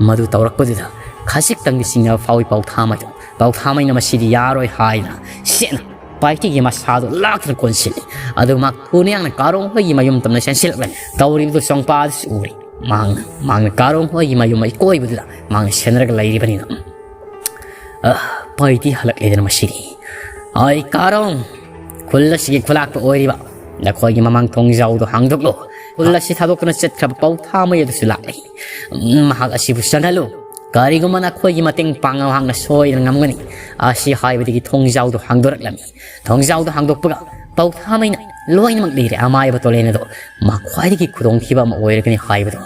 ꯃꯗꯨ ꯇꯧꯔꯛꯄꯗꯨꯗ ꯈꯖꯤꯛꯇꯪꯗꯤ ꯆꯤꯡꯅꯕ ꯐꯥꯎꯏ ꯄꯥꯎꯊꯥꯃꯩꯗꯨ꯫ ꯄꯥꯎꯊꯥꯃꯩꯅ ꯃꯁꯤꯗꯤ ꯌꯥꯔꯣꯏ ꯍꯥꯏꯗꯨꯅ ꯁꯦꯠꯅ ꯄꯥꯏꯇꯤꯒꯤ ꯃꯁꯥꯗꯨ ꯂꯥꯛꯇꯨꯅ ꯀꯣꯟꯁꯤꯜꯂꯤ꯫ ꯑꯗꯨ ꯃꯍꯥꯛ ꯊꯨꯅ ꯌꯥꯡꯅ ꯀꯥꯔꯣꯡ ꯍꯣꯏꯒꯤ ꯃꯌꯨꯝ ꯇꯝꯅ ꯆꯦꯟꯁꯤꯜꯂꯛꯂꯅꯤ꯫ ꯇꯧꯔꯤꯕꯗꯨ ꯆꯣꯡꯄꯥꯗꯨꯁꯨ ꯎꯔꯤ꯫ ꯃꯍꯥꯛꯅ, ꯃꯍꯥꯛꯅ ꯀꯥꯔꯣꯡ ꯍꯣꯏꯒꯤ ꯃꯌꯨꯝ ꯑꯀꯣꯏꯕꯗꯨꯗ ꯃꯍꯥꯛꯅ ꯁꯦꯟꯅꯔꯒ ꯂꯩꯔꯤꯕꯅꯤꯅ꯫ ꯑ, ꯄꯥꯏꯇꯤ ꯍꯜꯂꯛꯂꯦꯗꯅ ꯃꯁꯤꯗꯤ꯫ ꯑꯩ ꯀꯥꯔꯣꯡ, ꯈꯨꯜ ꯑꯁꯤꯒꯤ ꯈꯨꯂꯥꯛꯄ ꯑꯣꯏꯔꯤꯕ ꯅꯈꯣꯏꯒꯤ ꯃꯃꯥꯡ ꯊꯣꯡꯖꯥꯎꯗꯨ ꯍꯥꯡꯗꯣꯛꯂꯨ꯫ ꯈꯨꯜ ꯑꯁꯤ ꯊꯥꯗꯣꯛꯇꯨꯅ ꯆꯠꯈ꯭ꯔꯕ ꯄꯥꯎꯊꯥꯃꯩ ꯑꯗꯨꯁꯨ ꯂꯥꯛꯂꯤ꯫ ꯃꯍꯥꯛ ꯑꯁꯤꯕꯨ ꯆꯪꯍꯜꯂꯨ꯫ ꯀꯔꯤꯒꯨꯝꯕ ꯅꯈꯣꯏꯒꯤ ꯃꯇꯦꯡ ꯄꯥꯡꯅꯕ ꯃꯍꯥꯛꯅ ꯁꯣꯏꯗꯅ ꯉꯝꯒꯅꯤ꯫ ꯑꯁꯤ ꯍꯥꯏꯕꯗꯒꯤ ꯊꯣꯡꯖꯥꯎꯗꯨ ꯍꯥꯡꯗꯣꯔꯛꯂꯝꯃꯤ꯫ ꯊꯣꯡꯖꯥꯎꯗꯨ ꯍꯥꯡꯗꯣꯛꯄꯒ ꯄꯥꯎꯊꯥꯃꯩꯅ ꯂꯣꯏꯅꯃꯛ ꯂꯤꯔꯦ꯫ ꯑꯃꯥꯏꯕ ꯇꯣꯂꯦꯟ ꯑꯗꯣ ꯃꯥ ꯈ꯭ꯋꯥꯏꯗꯒꯤ ꯈꯨꯗꯣꯡꯊꯤꯕ ꯑꯃ ꯑꯣꯏꯔꯒꯅꯤ ꯍꯥꯏꯕꯗꯣ꯫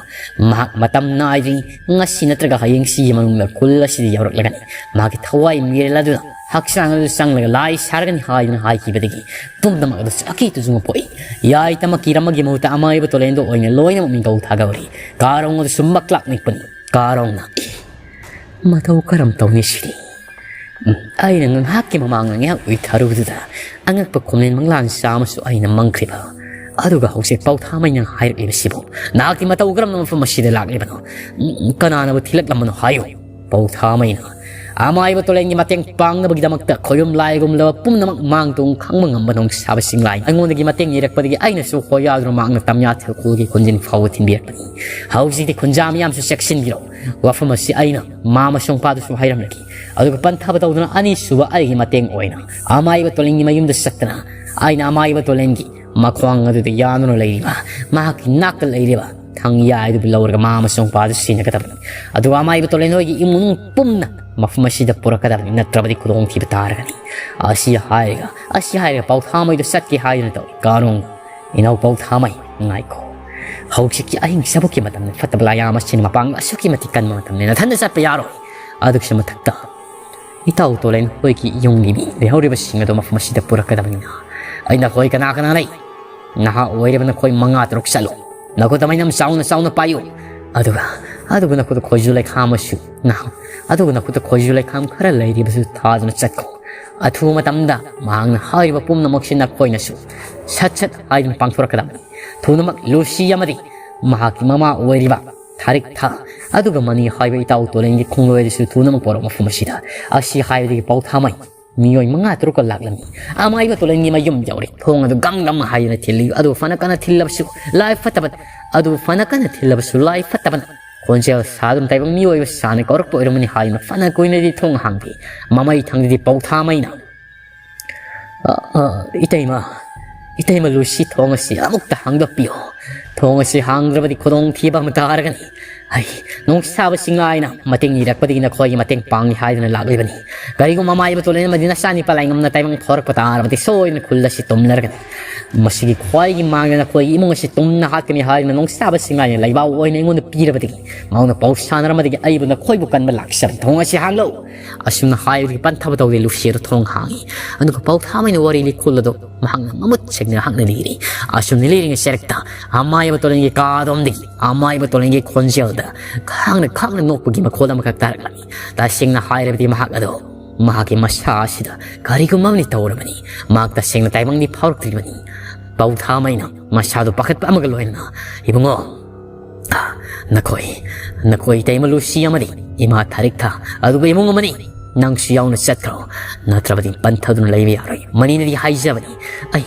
ꯃꯍꯥꯛ ꯃꯇꯝ ꯅꯥꯏꯗ꯭ꯔꯤ꯫ ꯉꯁꯤ ꯅꯠꯇ꯭ꯔꯒ ꯍꯌꯦꯡꯁꯤꯒꯤ ꯃꯅꯨꯡꯗ ꯈꯨꯜ ꯑꯁꯤꯗ ꯌꯧꯔꯛꯂꯒꯅꯤ꯫ ꯃꯍꯥꯛꯀꯤ ꯊꯋꯥꯏ ꯃꯤꯔꯦꯜ ꯑꯗꯨꯅ ꯍꯛꯆꯥꯡ ꯑꯗꯨ ꯆꯪꯂꯒ ꯂꯥꯏ ꯁꯥꯔꯒꯅꯤ ꯍꯥꯏꯗꯨꯅ ꯍꯥꯏꯈꯤꯕꯗꯒꯤ ꯄꯨꯝꯅꯃꯛ ꯑꯗꯨ ꯆꯥꯛꯀꯤ ꯇꯨꯖꯨꯡꯕ ꯄꯣꯛꯏ꯫ ꯌꯥꯏꯇꯃꯛ ꯀꯤꯔꯝꯕꯒꯤ ꯃꯍꯨꯠꯇ ꯑꯃꯥꯏꯕ ꯇꯣꯂꯦꯟꯗꯣ ꯑꯣꯏꯅ ꯂꯣꯏꯅꯃꯛ ꯃꯤꯡꯒꯧ ꯊꯥꯒꯧꯔꯤ꯫ ꯀꯥꯔꯣꯡ ꯑꯗꯨꯁꯨ ꯃꯛꯂꯥꯛ ꯅꯤꯛꯄꯅꯤ꯫ ꯀꯥꯔꯣꯡꯅ, "ꯑꯦ, ꯃꯇꯧ ꯀꯔꯝ ꯇꯧꯅꯤ ꯁꯤꯗꯤ? ꯎꯝ, ꯑꯩꯅ ꯉꯥꯏꯍꯥꯛꯀꯤ ꯃꯃꯥꯡꯗ ꯉꯥꯏꯍꯥꯛ ꯎꯏꯊꯔꯨꯕꯗꯨꯗ ꯑꯉꯛꯄ ꯈꯣꯝꯂꯦꯟ ꯃꯪꯂꯥꯟ ꯆꯥ ꯑꯃꯁꯨ ꯑꯩꯅ ꯃꯪꯈ꯭ꯔꯤꯕ꯫ ꯑꯗꯨꯒ ꯍꯧꯖꯤꯛ ꯄꯥꯎꯊꯥꯃꯩꯅ ꯍꯥꯏꯔꯛꯂꯤꯕꯁꯤꯕꯨ ꯅꯍꯥꯛꯀꯤ ꯃꯇꯧ ꯀꯔꯝꯅ ꯃꯐꯝ ꯑꯁꯤꯗ ꯂꯥꯛꯂꯤꯕꯅꯣ? ꯎꯝ, ꯀꯅꯥꯅꯕꯨ ꯊꯤꯜꯂꯛꯂꯝꯕꯅꯣ ꯍꯥꯏꯌꯨ?" ꯄꯥꯎꯊꯥꯃꯩꯅ, "ꯑꯃꯥꯏꯕ ꯇꯣꯂꯦꯟꯒꯤ ꯃꯇꯦꯡ ꯄꯥꯡꯅꯕꯒꯤꯗꯃꯛꯇ ꯈꯣꯏꯔꯨꯝ ꯂꯥꯏꯒꯨꯝꯂꯕ ꯄꯨꯝꯅꯃꯛ ꯃꯥꯡ ꯇꯨꯡ ꯈꯪꯕ ꯉꯝꯕ ꯅꯣꯡꯁꯥꯕꯁꯤꯡ ꯂꯥꯏ꯫ ꯑꯩꯉꯣꯟꯗꯒꯤ ꯃꯇꯦꯡ ꯅꯤꯔꯛꯄꯗꯒꯤ ꯑꯩꯅꯁꯨ ꯍꯣꯌꯥꯗꯨꯅ ꯃꯍꯥꯛꯅ ꯇꯝꯌꯥ ꯊꯤꯜꯈꯨꯜꯒꯤ ꯈꯨꯟꯖꯤꯟ ꯐꯥꯎꯕ ꯊꯤꯟꯕꯤꯔꯛꯄꯅꯤ꯫ ꯍꯧꯖꯤꯛꯇꯤ ꯈꯨꯟꯖꯥ ꯃꯤꯌꯥꯝꯁꯨ ꯆꯦꯛꯁꯤꯟꯕꯤꯔꯣ꯫ ꯋꯥꯐꯝ ꯑꯁꯤ ꯑꯩꯅ ꯃꯥ ꯑꯃꯁꯨꯡ ꯄꯥꯗꯁꯨ ꯍꯥꯏꯔꯝꯂꯒꯦ꯫ ꯑꯗꯨꯒ ꯄꯟꯊꯕ ꯇꯧꯗꯨꯅ ꯑꯅꯤꯁꯨꯕ ꯑꯩꯒꯤ ꯃꯇꯦꯡ ꯑꯣꯏꯅ ꯑꯃꯥꯏꯕ ꯇꯣꯂꯦꯟꯒꯤ ꯃꯌꯨꯝꯗ ꯆꯠꯇꯅ ꯑꯩꯅ ꯑꯃꯥꯏꯕ ꯇꯣꯂꯦꯟꯒꯤ ꯃꯈ꯭ꯋꯥꯡ ꯑꯗꯨꯗ ꯌꯥꯟꯗꯨꯅ ꯂꯩꯔꯤꯕ ꯃꯍꯥꯛꯀꯤ ꯅꯥꯛꯇ ꯂꯩꯔꯤꯕ ꯊꯥꯡ ꯌꯥꯏꯗꯨꯕꯨ ꯂꯧꯔꯒ ꯃꯥ ꯑꯃꯁꯨꯡ ꯄꯥꯗꯨ ꯁꯤꯟꯅꯒꯗꯕꯅꯤ꯫ ꯑꯗꯨꯒ ꯑꯃꯥꯏꯕ ꯇꯣꯂꯦꯟ ꯍꯣꯏꯒꯤ ꯏꯃꯨꯡ ꯃꯅꯨꯡ ꯄꯨꯝꯅ ꯃꯐꯝ ꯑꯁꯤꯗ ꯄꯨꯔꯛꯀꯗꯕꯅꯤ, ꯅꯠꯇ꯭ꯔꯕꯗꯤ ꯈꯨꯗꯣꯡꯊꯤꯕ ꯇꯥꯔꯒꯅꯤ꯫" ꯑꯁꯤ ꯍꯥꯏꯔꯒ, ꯑꯁꯤ ꯍꯥꯏꯔꯒ ꯄꯥꯎꯊꯥꯃꯩꯗꯨ ꯆꯠꯀꯦ ꯍꯥꯏꯗꯨꯅ ꯇꯧꯏ꯫ ꯀꯥꯔꯣꯡ, "ꯏꯅꯥꯎ ꯄꯥꯎꯊꯥꯃꯩ, ꯉꯥꯏꯈꯣ꯫ ꯍꯧꯖꯤꯛꯀꯤ ꯑꯍꯤꯡ ꯆꯕꯨꯛꯀꯤ ꯃꯇꯝꯅꯤ, ꯐꯠꯇꯕ ꯂꯥꯏꯌꯥꯝ ꯑꯁꯤꯅ ꯃꯄꯥꯡꯒꯜ ꯑꯁꯨꯛꯀꯤ ꯃꯇꯤꯛ ꯀꯟꯕ ꯃꯇꯝꯅꯤ꯫ ꯅꯊꯟꯗ ꯆꯠꯄ ꯌꯥꯔꯣꯏ꯫ ꯑꯗꯨꯒꯤꯁꯨ ꯃꯊꯛꯇ ꯏꯇꯥꯎ ꯇꯣꯂꯦꯟ ꯍꯣꯏꯒꯤ ꯌꯨꯝꯒꯤ ꯃꯤ ꯂꯩꯍꯧꯔꯤꯕꯁꯤꯡ ꯑꯗꯨ ꯃꯐꯝ ꯑꯁꯤꯗ ꯄꯨꯔꯛꯀꯗꯕꯅꯤꯅ, ꯑꯩ ꯅꯈꯣꯏ ꯀꯅꯥ ꯀꯅꯥ ꯂꯩ? ꯅꯍꯥ ꯑꯣꯏꯔꯤꯕ ꯅꯈꯣꯏ ꯃꯉꯥ ꯇꯔꯨꯛ ꯆꯠꯂꯨ꯫ ꯅꯈꯨꯠ ꯑꯃꯩꯅꯝ ꯆꯥꯎꯅ ꯆꯥꯎꯅ ꯄꯥꯏꯌꯨ꯫ ꯑꯗꯨꯒ ꯑꯗꯨꯒ ꯅꯈꯨꯠꯇ ꯈꯣꯏꯖꯨ ꯂꯩꯈꯥꯝ ꯑꯃꯁꯨ ꯅꯍꯥꯛ ꯑꯗꯨꯒ ꯅꯈꯨꯠꯇ ꯈꯣꯏꯖꯨ ꯂꯩꯈꯥꯝ ꯈꯔ ꯂꯩꯔꯤꯕꯁꯨ ꯊꯥꯗꯨꯅ ꯆꯠꯈꯣ꯫ ꯑꯊꯨꯕ ꯃꯇꯝꯗ ꯃꯍꯥꯛꯅ ꯍꯥꯏꯔꯤꯕ ꯄꯨꯝꯅꯃꯛꯁꯤ ꯅꯈꯣꯏꯅꯁꯨ ꯁꯠ ꯁꯠ ꯍꯥꯏꯗꯨꯅ ꯄꯥꯡꯊꯣꯔꯛꯀꯗꯕꯅꯤ꯫ ꯊꯨꯅꯃꯛ ꯂꯨꯁꯤ ꯑꯃꯗꯤ ꯃꯍꯥꯛꯀꯤ ꯃꯃꯥ ꯑꯣꯏꯔꯤꯕ ꯊꯥꯔꯤꯛ ꯊꯥ ꯑꯗꯨꯒ ꯃꯅꯤ ꯍꯥꯏꯕ ꯏꯇꯥꯎ ꯇꯣꯂꯦꯟꯒꯤ ꯈꯣꯡꯂꯣꯏ ꯑꯗꯨꯁꯨ ꯊꯨꯅꯃꯛ ꯄꯣꯔꯛ ꯃꯐꯝ ꯑꯁꯤꯗ꯫ ꯑꯁꯤ ꯍꯥꯏꯕꯗꯒꯤ ꯄꯥꯎꯊꯥꯃꯩ ꯃꯤꯑꯣꯏ ꯃꯉꯥ ꯇꯔꯨꯛꯀ ꯂꯥꯛꯂꯝꯃꯤ꯫ ꯑꯃꯥꯏꯕ ꯇꯣꯂꯦꯟꯒꯤ ꯃꯌꯨꯝ ꯌꯧꯔꯦ꯫ ꯊꯣꯡ ꯑꯗꯨ ꯒꯝ ꯒꯝ ꯍꯥꯏꯗꯨꯅ ꯊꯤꯜꯂꯤ꯫ ꯑꯗꯨ ꯐꯅ ꯀꯟꯅ ꯊꯤꯜꯂꯕꯁꯨ ꯂꯥꯏ ꯐꯠꯇꯕ ꯑꯗꯨ ꯐꯅ ꯀꯟꯅ ꯊꯤꯜꯂꯕꯁꯨ ꯂꯥꯏ ꯐꯠꯇꯕꯅ ꯈꯣꯟꯖꯦꯜ ꯁꯥꯗꯨꯅ ꯇꯥꯏꯕꯪ ꯃꯤꯑꯣꯏꯕ ꯁꯥꯅ ꯀꯧꯔꯛꯄ ꯑꯣꯏꯔꯝꯃꯅꯤ ꯍꯥꯏꯗꯨꯅ ꯐꯅ ꯀꯨꯏꯅꯗꯤ ꯊꯣꯡ ꯍꯥꯡꯗꯦ꯫ ꯃꯃꯩ ꯊꯪꯗꯗꯤ ꯄꯧꯊꯥꯃꯩꯅ "ꯑ, ꯑ, ꯏꯇꯩꯃ, ꯏꯇꯩꯃ ꯂꯨꯁꯤ, ꯊꯣꯡ ꯑꯁꯤ ꯑꯃꯨꯛꯇ ꯍꯥꯡꯗꯣꯛꯄꯤꯌꯣ꯫ ꯊꯣꯡ ꯑꯁꯤ ꯍꯥꯡꯗ꯭ꯔꯕꯗꯤ ꯈꯨꯗꯣꯡꯊꯤꯕ ꯑꯃ ꯇꯥꯔꯒꯅꯤ꯫ ꯑꯩ ꯅꯨꯡꯁꯥꯕꯁꯤꯡ ꯂꯥꯏꯅ ꯃꯇꯦꯡ ꯅꯤꯔꯛꯄꯗꯒꯤ ꯅꯈꯣꯏꯒꯤ ꯃꯇꯦꯡ ꯄꯥꯡꯒꯦ ꯍꯥꯏꯗꯨꯅ ꯂꯥꯛꯂꯤꯕꯅꯤ꯫ ꯀꯔꯤꯒꯨꯝꯕ ꯑꯃꯥꯏꯕ ꯇꯣꯂꯦꯟ ꯑꯃꯗꯤ ꯅꯆꯥꯅꯤꯄꯥ ꯂꯥꯏꯉꯝꯅ ꯇꯥꯏꯕꯪ ꯐꯥꯎꯔꯛꯄ ꯇꯥꯔꯕꯗꯤ ꯁꯣꯏꯗꯅ ꯈꯨꯜ ꯑꯁꯤ ꯇꯨꯝꯂꯔꯒꯅꯤ꯫ ꯃꯁꯤꯒꯤ ꯈ꯭ꯋꯥꯏꯒꯤ ꯃꯥꯡꯗ ꯅꯈꯣꯏꯒꯤ ꯏꯃꯨꯡ ꯑꯁꯤ ꯇꯨꯝꯅ ꯍꯥꯠꯀꯅꯤ ꯍꯥꯏꯗꯨꯅ ꯅꯨꯡꯁꯥꯕꯁꯤꯡ ꯂꯥꯏꯅ ꯂꯩꯕꯥꯛ ꯑꯣꯏꯅ ꯑꯩꯉꯣꯟꯗ ꯄꯤꯔꯕꯗꯒꯤ ꯃꯍꯥꯛꯅ ꯄꯥꯎ ꯁꯥꯟꯅꯔꯝꯕꯗꯒꯤ ꯑꯩꯕꯨ ꯅꯈꯣꯏꯕꯨ ꯀꯟꯕ ꯂꯥꯛꯆꯕꯅꯤ꯫ ꯊꯣꯡ ꯑꯁꯤ ꯍꯥꯡꯂꯣ!" ꯑꯁꯨꯝꯅ ꯍꯥꯏꯕꯗꯒꯤ ꯄꯟꯊꯕ ꯇꯧꯗꯦ ꯂꯨꯁꯤ ꯑꯗꯨ ꯊꯣꯡ ꯍꯥꯡꯉꯤ꯫ ꯑꯗꯨꯒ ꯄꯥꯎꯊꯥꯃꯩꯅ ꯋꯥꯔꯤ ꯂꯤꯈꯨꯜ ꯑꯗꯨ ꯃꯍꯥꯛꯅ ꯃꯃꯨꯠ ꯁꯦꯡꯅ ꯍꯛꯅ ꯂꯤꯔꯤ꯫ ꯑꯁꯨꯝꯅ ꯂꯤꯔꯤꯉꯩ ꯆꯔꯛꯇ ꯑꯃꯥꯏꯕ ꯇꯣꯂꯦꯟꯒꯤ ꯀꯥꯗꯣꯝꯗꯒꯤ ꯑꯃꯥꯏꯕ ꯇꯣꯂꯦꯟꯒꯤ ꯈꯣꯟꯖꯦꯜꯗ ꯈꯥꯡꯅ ꯈꯥꯡꯅ ꯅꯣꯛꯄꯒꯤ ꯃꯈꯣꯜ ꯑꯃꯈꯛ ꯇꯥꯔꯛꯂꯝꯃꯤ꯫ ꯇꯁꯦꯡꯅ ꯍꯥꯏꯔꯕꯗꯤ ꯃꯍꯥꯛ ꯑꯗꯣ ꯃꯍꯥꯛꯀꯤ ꯃꯁꯥ ꯑꯁꯤꯗ ꯀꯔꯤꯒꯨꯝꯕ ꯑꯃꯗꯤ ꯇꯧꯔꯕꯅꯤ꯫ ꯃꯍꯥꯛ ꯇꯁꯦꯡꯅ ꯇꯥꯏꯕꯪꯗꯤ ꯐꯥꯎꯔꯛꯇ꯭ꯔꯤꯕꯅꯤ꯫ ꯄꯥꯎꯊꯥꯃꯩꯅ ꯃꯁꯥꯗꯨ ꯄꯥꯈꯠꯄ ꯑꯃꯒ ꯂꯣꯏꯅꯅ, "ꯏꯕꯨꯡꯉꯣ, ꯅꯈꯣꯏ, ꯅꯈꯣꯏ ꯏꯇꯩꯃ ꯂꯨꯁꯤ ꯑꯃꯗꯤ ꯏꯃꯥ ꯊꯥꯔꯤꯛꯊꯥ, ꯑꯗꯨꯒ ꯏꯃꯨꯡ ꯑꯃꯅꯤ꯫ ꯅꯪꯁꯨ ꯌꯥꯎꯅ ꯆꯠꯈ꯭ꯔꯣ, ꯅꯠꯇ꯭ꯔꯕꯗꯤ ꯄꯟꯊꯗꯨꯅ ꯂꯩꯕ ꯌꯥꯔꯣꯏ꯫ ꯃꯅꯤꯅꯗꯤ ꯍꯥꯏꯖꯕꯅꯤ, ꯑꯩ,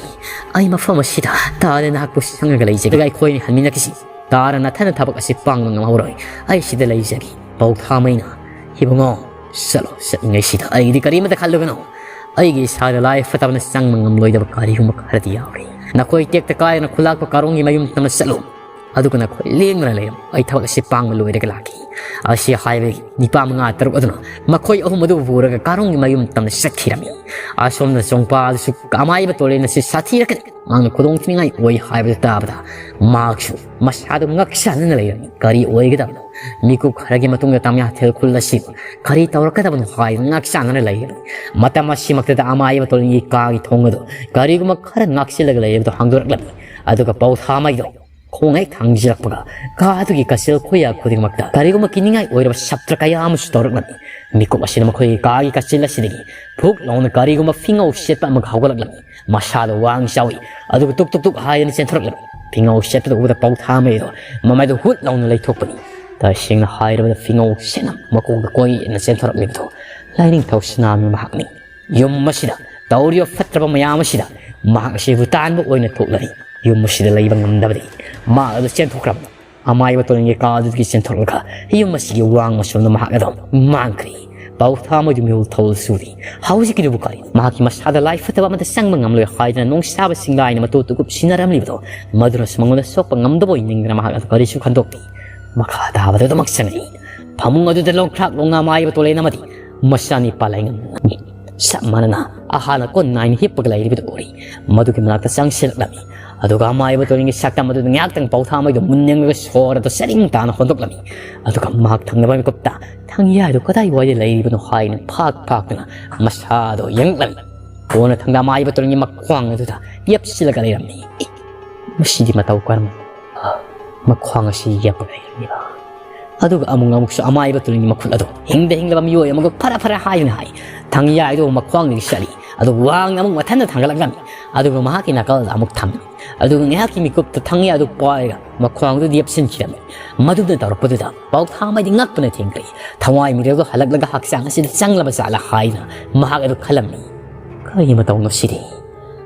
ꯑꯩ ꯃꯐꯝ ꯑꯁꯤꯗ ꯇꯥꯗ ꯅꯍꯥꯛꯄꯨ ꯁꯪꯉꯒ ꯂꯩꯖꯒꯦ꯫ ꯑꯩꯈꯣꯏꯅꯤ ꯍꯟꯃꯤꯟꯅꯈꯤꯁꯤ꯫ ꯇꯥꯔ ꯅꯊꯟꯅ ꯊꯕꯛ ꯑꯁꯤ ꯄꯥꯡꯕ ꯉꯝꯍꯧꯔꯣꯏ꯫ ꯑꯩ ꯁꯤꯗ ꯂꯩꯖꯒꯦ꯫" ꯄꯧꯊꯥꯃꯩꯅ, "ꯏꯕꯨꯡꯉꯣ, ꯆꯠꯂꯣ, ꯆꯠꯂꯤꯉꯩꯁꯤꯗ ꯑꯩꯒꯤꯗꯤ ꯀꯔꯤꯃꯇ ꯈꯜꯂꯨꯒꯅꯨ꯫ ꯑꯩꯒꯤ ꯏꯁꯥꯗ ꯂꯥꯏ ꯐꯠꯇꯕꯅ ꯆꯪꯕ ꯉꯝꯂꯣꯏꯗꯕ ꯀꯔꯤꯒꯨꯝꯕ ꯈꯔꯗꯤ ꯌꯥꯎꯔꯤ꯫ ꯅꯈꯣꯏ ꯇꯦꯛꯇ ꯀꯥꯏꯗꯅ ꯈꯨꯂꯥꯛꯄ ꯀꯥꯔꯣꯡꯒꯤ ꯃꯌꯨꯝ ꯇꯝꯅ ꯆꯠꯂꯨ꯫ ꯑꯗꯨꯒ ꯅꯈꯣꯏ ꯂꯦꯡꯗꯅ ꯂꯩꯔꯝꯃꯨ꯫ ꯑꯩ ꯊꯕꯛ ꯑꯁꯤ ꯄꯥꯡꯕ ꯂꯣꯏꯔꯒ ꯂꯥꯛꯈꯤ꯫" ꯑꯁꯤ ꯍꯥꯏꯕꯒꯤ ꯅꯤꯄꯥ ꯃꯉꯥ ꯇꯔꯨꯛ ꯑꯗꯨꯅ ꯃꯈꯣꯏ ꯑꯍꯨꯝ ꯑꯗꯨ ꯄꯨꯔꯒ ꯀꯥꯔꯣꯡꯒꯤ ꯃꯌꯨꯝ ꯇꯝꯅ ꯆꯠꯈꯤꯔꯝꯃꯤ꯫ ꯑꯁꯣꯝꯗ ꯆꯣꯡꯄꯥ ꯑꯗꯨꯁꯨ ꯑꯃꯥꯏꯕ ꯇꯣꯂꯦꯟ ꯑꯁꯤ ꯁꯥꯊꯤꯔꯛꯀꯅꯤ꯫ ꯃꯍꯥꯛꯅ ꯈꯨꯗꯣꯡ ꯊꯤꯅꯤꯡꯉꯥꯏ ꯑꯣꯏ ꯍꯥꯏꯕꯗꯨ ꯇꯥꯕꯗ ꯃꯍꯥꯛꯁꯨ ꯃꯁꯥꯗꯨ ꯉꯛ ꯆꯥꯟꯅꯅ ꯂꯩꯔꯝꯃꯤ꯫ ꯀꯔꯤ ꯑꯣꯏꯒꯗꯕꯅꯣ? ꯃꯤꯀꯨꯞ ꯈꯔꯒꯤ ꯃꯇꯨꯡꯗ ꯇꯝꯌꯥꯊꯦꯜ ꯈꯨꯜ ꯑꯁꯤ ꯀꯔꯤ ꯇꯧꯔꯛꯀꯗꯕꯅꯣ ꯍꯥꯏꯗꯨꯅ ꯉꯛ ꯆꯥꯟꯅꯅ ꯂꯩꯔꯝꯃꯤ꯫ ꯃꯇꯝ ꯑꯁꯤꯃꯛꯇꯗ ꯑꯃꯥꯏꯕ ꯇꯣꯂꯤꯟꯒꯤ ꯀꯥꯒꯤ ꯊꯣꯡ ꯑꯗꯨ ꯀꯔꯤꯒꯨꯝꯕ ꯈꯔ ꯉꯥꯛꯁꯤꯜꯂꯒ ꯂꯩꯔꯤꯕꯗꯨ ꯍꯥꯡꯗꯣꯔꯛꯂꯝꯃꯤ꯫ ꯑꯗꯨꯒ ꯄꯧꯊꯥꯃꯩꯗꯣ ꯈꯣꯡ ꯍꯦꯛ ꯊꯥꯡꯖꯤꯜꯂꯛꯄꯒ ꯀꯥꯗꯨꯒꯤ ꯀꯥꯆꯤꯜ ꯀꯣꯌꯥ ꯈꯨꯗꯤꯡꯃꯛꯇ ꯀꯔꯤꯒꯨꯝꯕ ꯀꯤꯅꯤꯡꯉꯥꯏ ꯑꯣꯏꯔꯕ ꯁꯞꯇ꯭ꯔ ꯀꯌꯥ ꯑꯃꯁꯨ ꯇꯧꯔꯛꯂꯝꯃꯤ꯫ ꯃꯤꯀꯨꯞ ꯑꯁꯤꯗ ꯃꯈꯣꯏꯒꯤ ꯀꯥꯒꯤ ꯀꯥꯆꯤꯜ ꯑꯁꯤꯗꯒꯤ ꯐꯨꯛ ꯂꯥꯎꯅ ꯀꯔꯤꯒꯨꯝꯕ ꯐꯤꯉꯧ ꯁꯦꯠꯄ ꯑꯃꯒ ꯍꯧꯒꯠꯂꯛꯂꯝꯃꯤ꯫ ꯃꯁꯥꯗꯣ ꯋꯥꯡ ꯆꯥꯎꯏ, ꯑꯗꯨꯒ ꯇꯨꯛ ꯇꯨꯛ ꯇꯨꯛ ꯍꯥꯏꯗꯅ ꯆꯦꯟꯊꯣꯔꯛꯂꯝꯃꯤ꯫ ꯐꯤꯉꯧ ꯁꯦꯠꯄꯗ ꯎꯕꯗ ꯄꯥꯎꯊꯥꯃꯩꯗꯣ ꯃꯃꯥꯏꯗꯣ ꯍꯨꯠ ꯂꯥꯎꯅ ꯂꯩꯊꯣꯛꯄꯅꯤ꯫ ꯇꯁꯦꯡꯅ ꯍꯥꯏꯔꯕꯗ ꯐꯤꯉꯧ ꯁꯦꯠꯅ ꯃꯀꯣꯛꯇ ꯀꯣꯏꯅ ꯆꯦꯟꯊꯣꯔꯛꯂꯤꯕꯗꯣ ꯂꯥꯏꯅꯤꯡꯊꯧ ꯁꯅꯥꯃꯍꯤ ꯃꯍꯥꯛꯅꯤ꯫ ꯌꯨꯝ ꯑꯁꯤꯗ ꯇꯧꯔꯤꯕ ꯐꯠꯇ꯭ꯔꯕ ꯃꯌꯥꯝ ꯑꯁꯤꯗ ꯃꯍꯥꯛ ꯑꯁꯤꯕꯨ ꯇꯥꯟꯕ ꯑꯣꯏꯅ ꯊꯣꯛꯂꯔꯤ꯫ ꯌꯨꯝ ꯑꯁꯤꯗ ꯂꯩꯕ ꯉꯝꯗꯕꯗꯒꯤ ꯃꯍꯥꯛ ꯑꯗꯨ ꯆꯦꯟꯊꯣꯛꯈ꯭ꯔꯕꯅꯤ꯫ ꯑꯃꯥꯏꯕ ꯇꯣꯔꯦꯟꯒꯤ ꯀꯥꯗꯨꯗꯒꯤ ꯆꯦꯟꯊꯣꯔꯛꯂꯒ ꯌꯨꯝ ꯑꯁꯤꯒꯤ ꯋꯥꯡꯃ ꯁꯣꯝꯗ ꯃꯍꯥꯛ ꯑꯗꯨꯝ ꯃꯥꯡꯈ꯭ꯔꯦ꯫ ꯄꯥꯎꯊꯥꯃꯩꯗꯨ ꯃꯤꯍꯨꯜ ꯊꯧꯜ ꯁꯨꯔꯤ꯫ ꯍꯧꯖꯤꯛꯀꯤꯗꯨꯕꯨ ꯀꯔꯤꯅꯣ? ꯃꯍꯥꯛꯀꯤ ꯃꯁꯥꯗ ꯂꯥꯏ ꯐꯠꯇꯕ ꯑꯃꯠꯇ ꯆꯪꯕ ꯉꯝꯂꯣꯏ ꯍꯥꯏꯗꯨꯅ ꯅꯣꯡꯁꯥꯕ ꯁꯤꯡꯂꯥꯏꯅ ꯃꯇꯨ ꯇꯨꯀꯨꯞ ꯁꯤꯟꯅꯔꯝꯂꯤꯕꯗꯣ ꯃꯗꯨꯅꯁꯨ ꯃꯉꯣꯟꯗ ꯁꯣꯛꯄ ꯉꯝꯗꯕ ꯑꯣꯏ ꯅꯤꯡꯗꯅ ꯃꯍꯥꯛ ꯑꯗꯨ ꯀꯔꯤꯁꯨ ꯈꯟꯗꯣꯛꯇꯦ꯫ ꯃꯈꯥ ꯇꯥꯕꯗ ꯑꯗꯨꯃꯛ ꯆꯪꯉꯛꯏ꯫ ꯐꯃꯨꯡ ꯑꯗꯨꯗ ꯂꯣꯡꯈ꯭ꯔꯥꯛ ꯂꯣꯡꯅ ꯑꯃꯥꯏꯕ ꯇꯣꯂꯦꯟ ꯑꯃꯗꯤ ꯃꯆꯥꯅꯤ ꯄꯥꯂꯥꯏꯉꯝ ꯆꯞ ꯃꯥꯟꯅꯅ ꯑꯍꯥꯟꯅ ꯀꯣꯟ ꯅꯥꯏꯅ ꯍꯤꯞꯄꯒ ꯂꯩꯔꯤꯕꯗꯨ ꯎꯔꯤ꯫ ꯃꯗꯨꯒꯤ ꯃꯅꯥꯛꯇ ꯆꯪꯁꯤꯜꯂꯛꯂꯝꯃꯤ꯫ ꯑꯗꯨꯒ ꯑꯃꯥꯏꯕ ꯇꯣꯂꯦꯟꯒꯤ ꯁꯛꯇꯝ ꯑꯗꯨꯗ ꯉꯥꯏꯍꯥꯛꯇꯪ ꯄꯥꯎꯊꯥꯃꯩꯗꯨ ꯃꯨꯟꯅ ꯌꯦꯡꯂꯒ ꯁꯣꯔ ꯑꯗꯨ ꯆꯔꯤꯡ ꯇꯥꯅ ꯍꯣꯟꯗꯣꯛꯂꯝꯃꯤ꯫ ꯑꯗꯨꯒ ꯃꯍꯥꯛ ꯊꯪꯅꯕ ꯃꯤꯀꯨꯞꯇ ꯊꯪꯌꯥꯏꯗꯨ ꯀꯗꯥꯏꯋꯥꯏꯗ ꯂꯩꯔꯤꯕꯅꯣ ꯍꯥꯏꯅ ꯐꯥꯛ ꯐꯥꯛꯇꯨꯅ ꯃꯁꯥꯗꯣ ꯌꯦꯡꯂꯝꯃꯤ꯫ ꯀꯣꯟꯅ ꯊꯪꯗ ꯑꯃꯥꯏꯕ ꯇꯣꯂꯦꯟꯒꯤ ꯃꯈ꯭ꯋꯥꯡ ꯑꯗꯨꯗ ꯌꯦꯞꯁꯤꯜꯂꯒ ꯂꯩꯔꯝꯃꯤ꯫ ꯃꯁꯤꯗꯤ ꯃꯇꯧ ꯀꯔꯝꯅ ꯃꯈ꯭ꯋꯥꯡ ꯑꯁꯤ ꯌꯦꯞꯄꯒ ꯂꯩꯔꯝꯂꯤꯕ? ꯑꯗꯨꯒ ꯑꯃꯨꯛ ꯑꯃꯨꯛꯁꯨ ꯑꯃꯥꯏꯕ ꯇꯣꯂꯦꯟꯒꯤ ꯃꯈꯨꯠ ꯑꯗꯨ ꯍꯤꯡꯗ ꯍꯤꯡꯂꯕ ꯃꯤꯑꯣꯏ ꯑꯃꯒ ꯐꯔ ꯐꯔ ꯍꯥꯏꯗꯨꯅ ꯍꯥꯏ꯫ ꯊꯪꯌꯥꯏꯗꯨ ꯃꯈ꯭ꯋꯥꯡꯗꯒꯤ ꯆꯠꯂꯤ꯫ ꯑꯗꯨ ꯋꯥꯡꯅ ꯑꯃꯨꯛ ꯃꯊꯟꯇ ꯊꯥꯡꯒꯠꯂꯛꯂꯝꯃꯤ꯫ ꯑꯗꯨꯒ ꯃꯍꯥꯛꯀꯤ ꯅꯥꯀꯜꯗ ꯑꯃꯨꯛ ꯊꯝꯃꯤ꯫ ꯑꯗꯨꯒ ꯉꯥꯏꯍꯥꯛꯀꯤ ꯃꯤꯀꯨꯞꯇ ꯊꯪꯌꯥꯏ ꯑꯗꯨ ꯄꯥꯏꯔꯒ ꯃꯈ꯭ꯋꯥꯡꯗꯨꯗ ꯌꯦꯞꯁꯤꯟꯈꯤꯔꯝꯃꯤ꯫ ꯃꯗꯨꯅ ꯇꯧꯔꯛꯄꯗꯨꯗ ꯄꯥꯎꯊꯥꯃꯩꯗꯤ ꯉꯛꯄꯅ ꯊꯦꯡꯈ꯭ꯔꯦ꯫ ꯊꯋꯥꯏ ꯃꯤꯔꯦꯜꯗꯣ ꯍꯜꯂꯛꯂꯒ ꯍꯛꯆꯥꯡ ꯑꯁꯤꯗ ꯆꯪꯂꯕ ꯖꯥꯠꯂ ꯍꯥꯏꯅ ꯃꯍꯥꯛ ꯑꯗꯨ ꯈꯜꯂꯝꯃꯤ꯫ ꯀꯔꯤ ꯃꯇꯧꯅꯣ ꯁꯤꯗꯤ?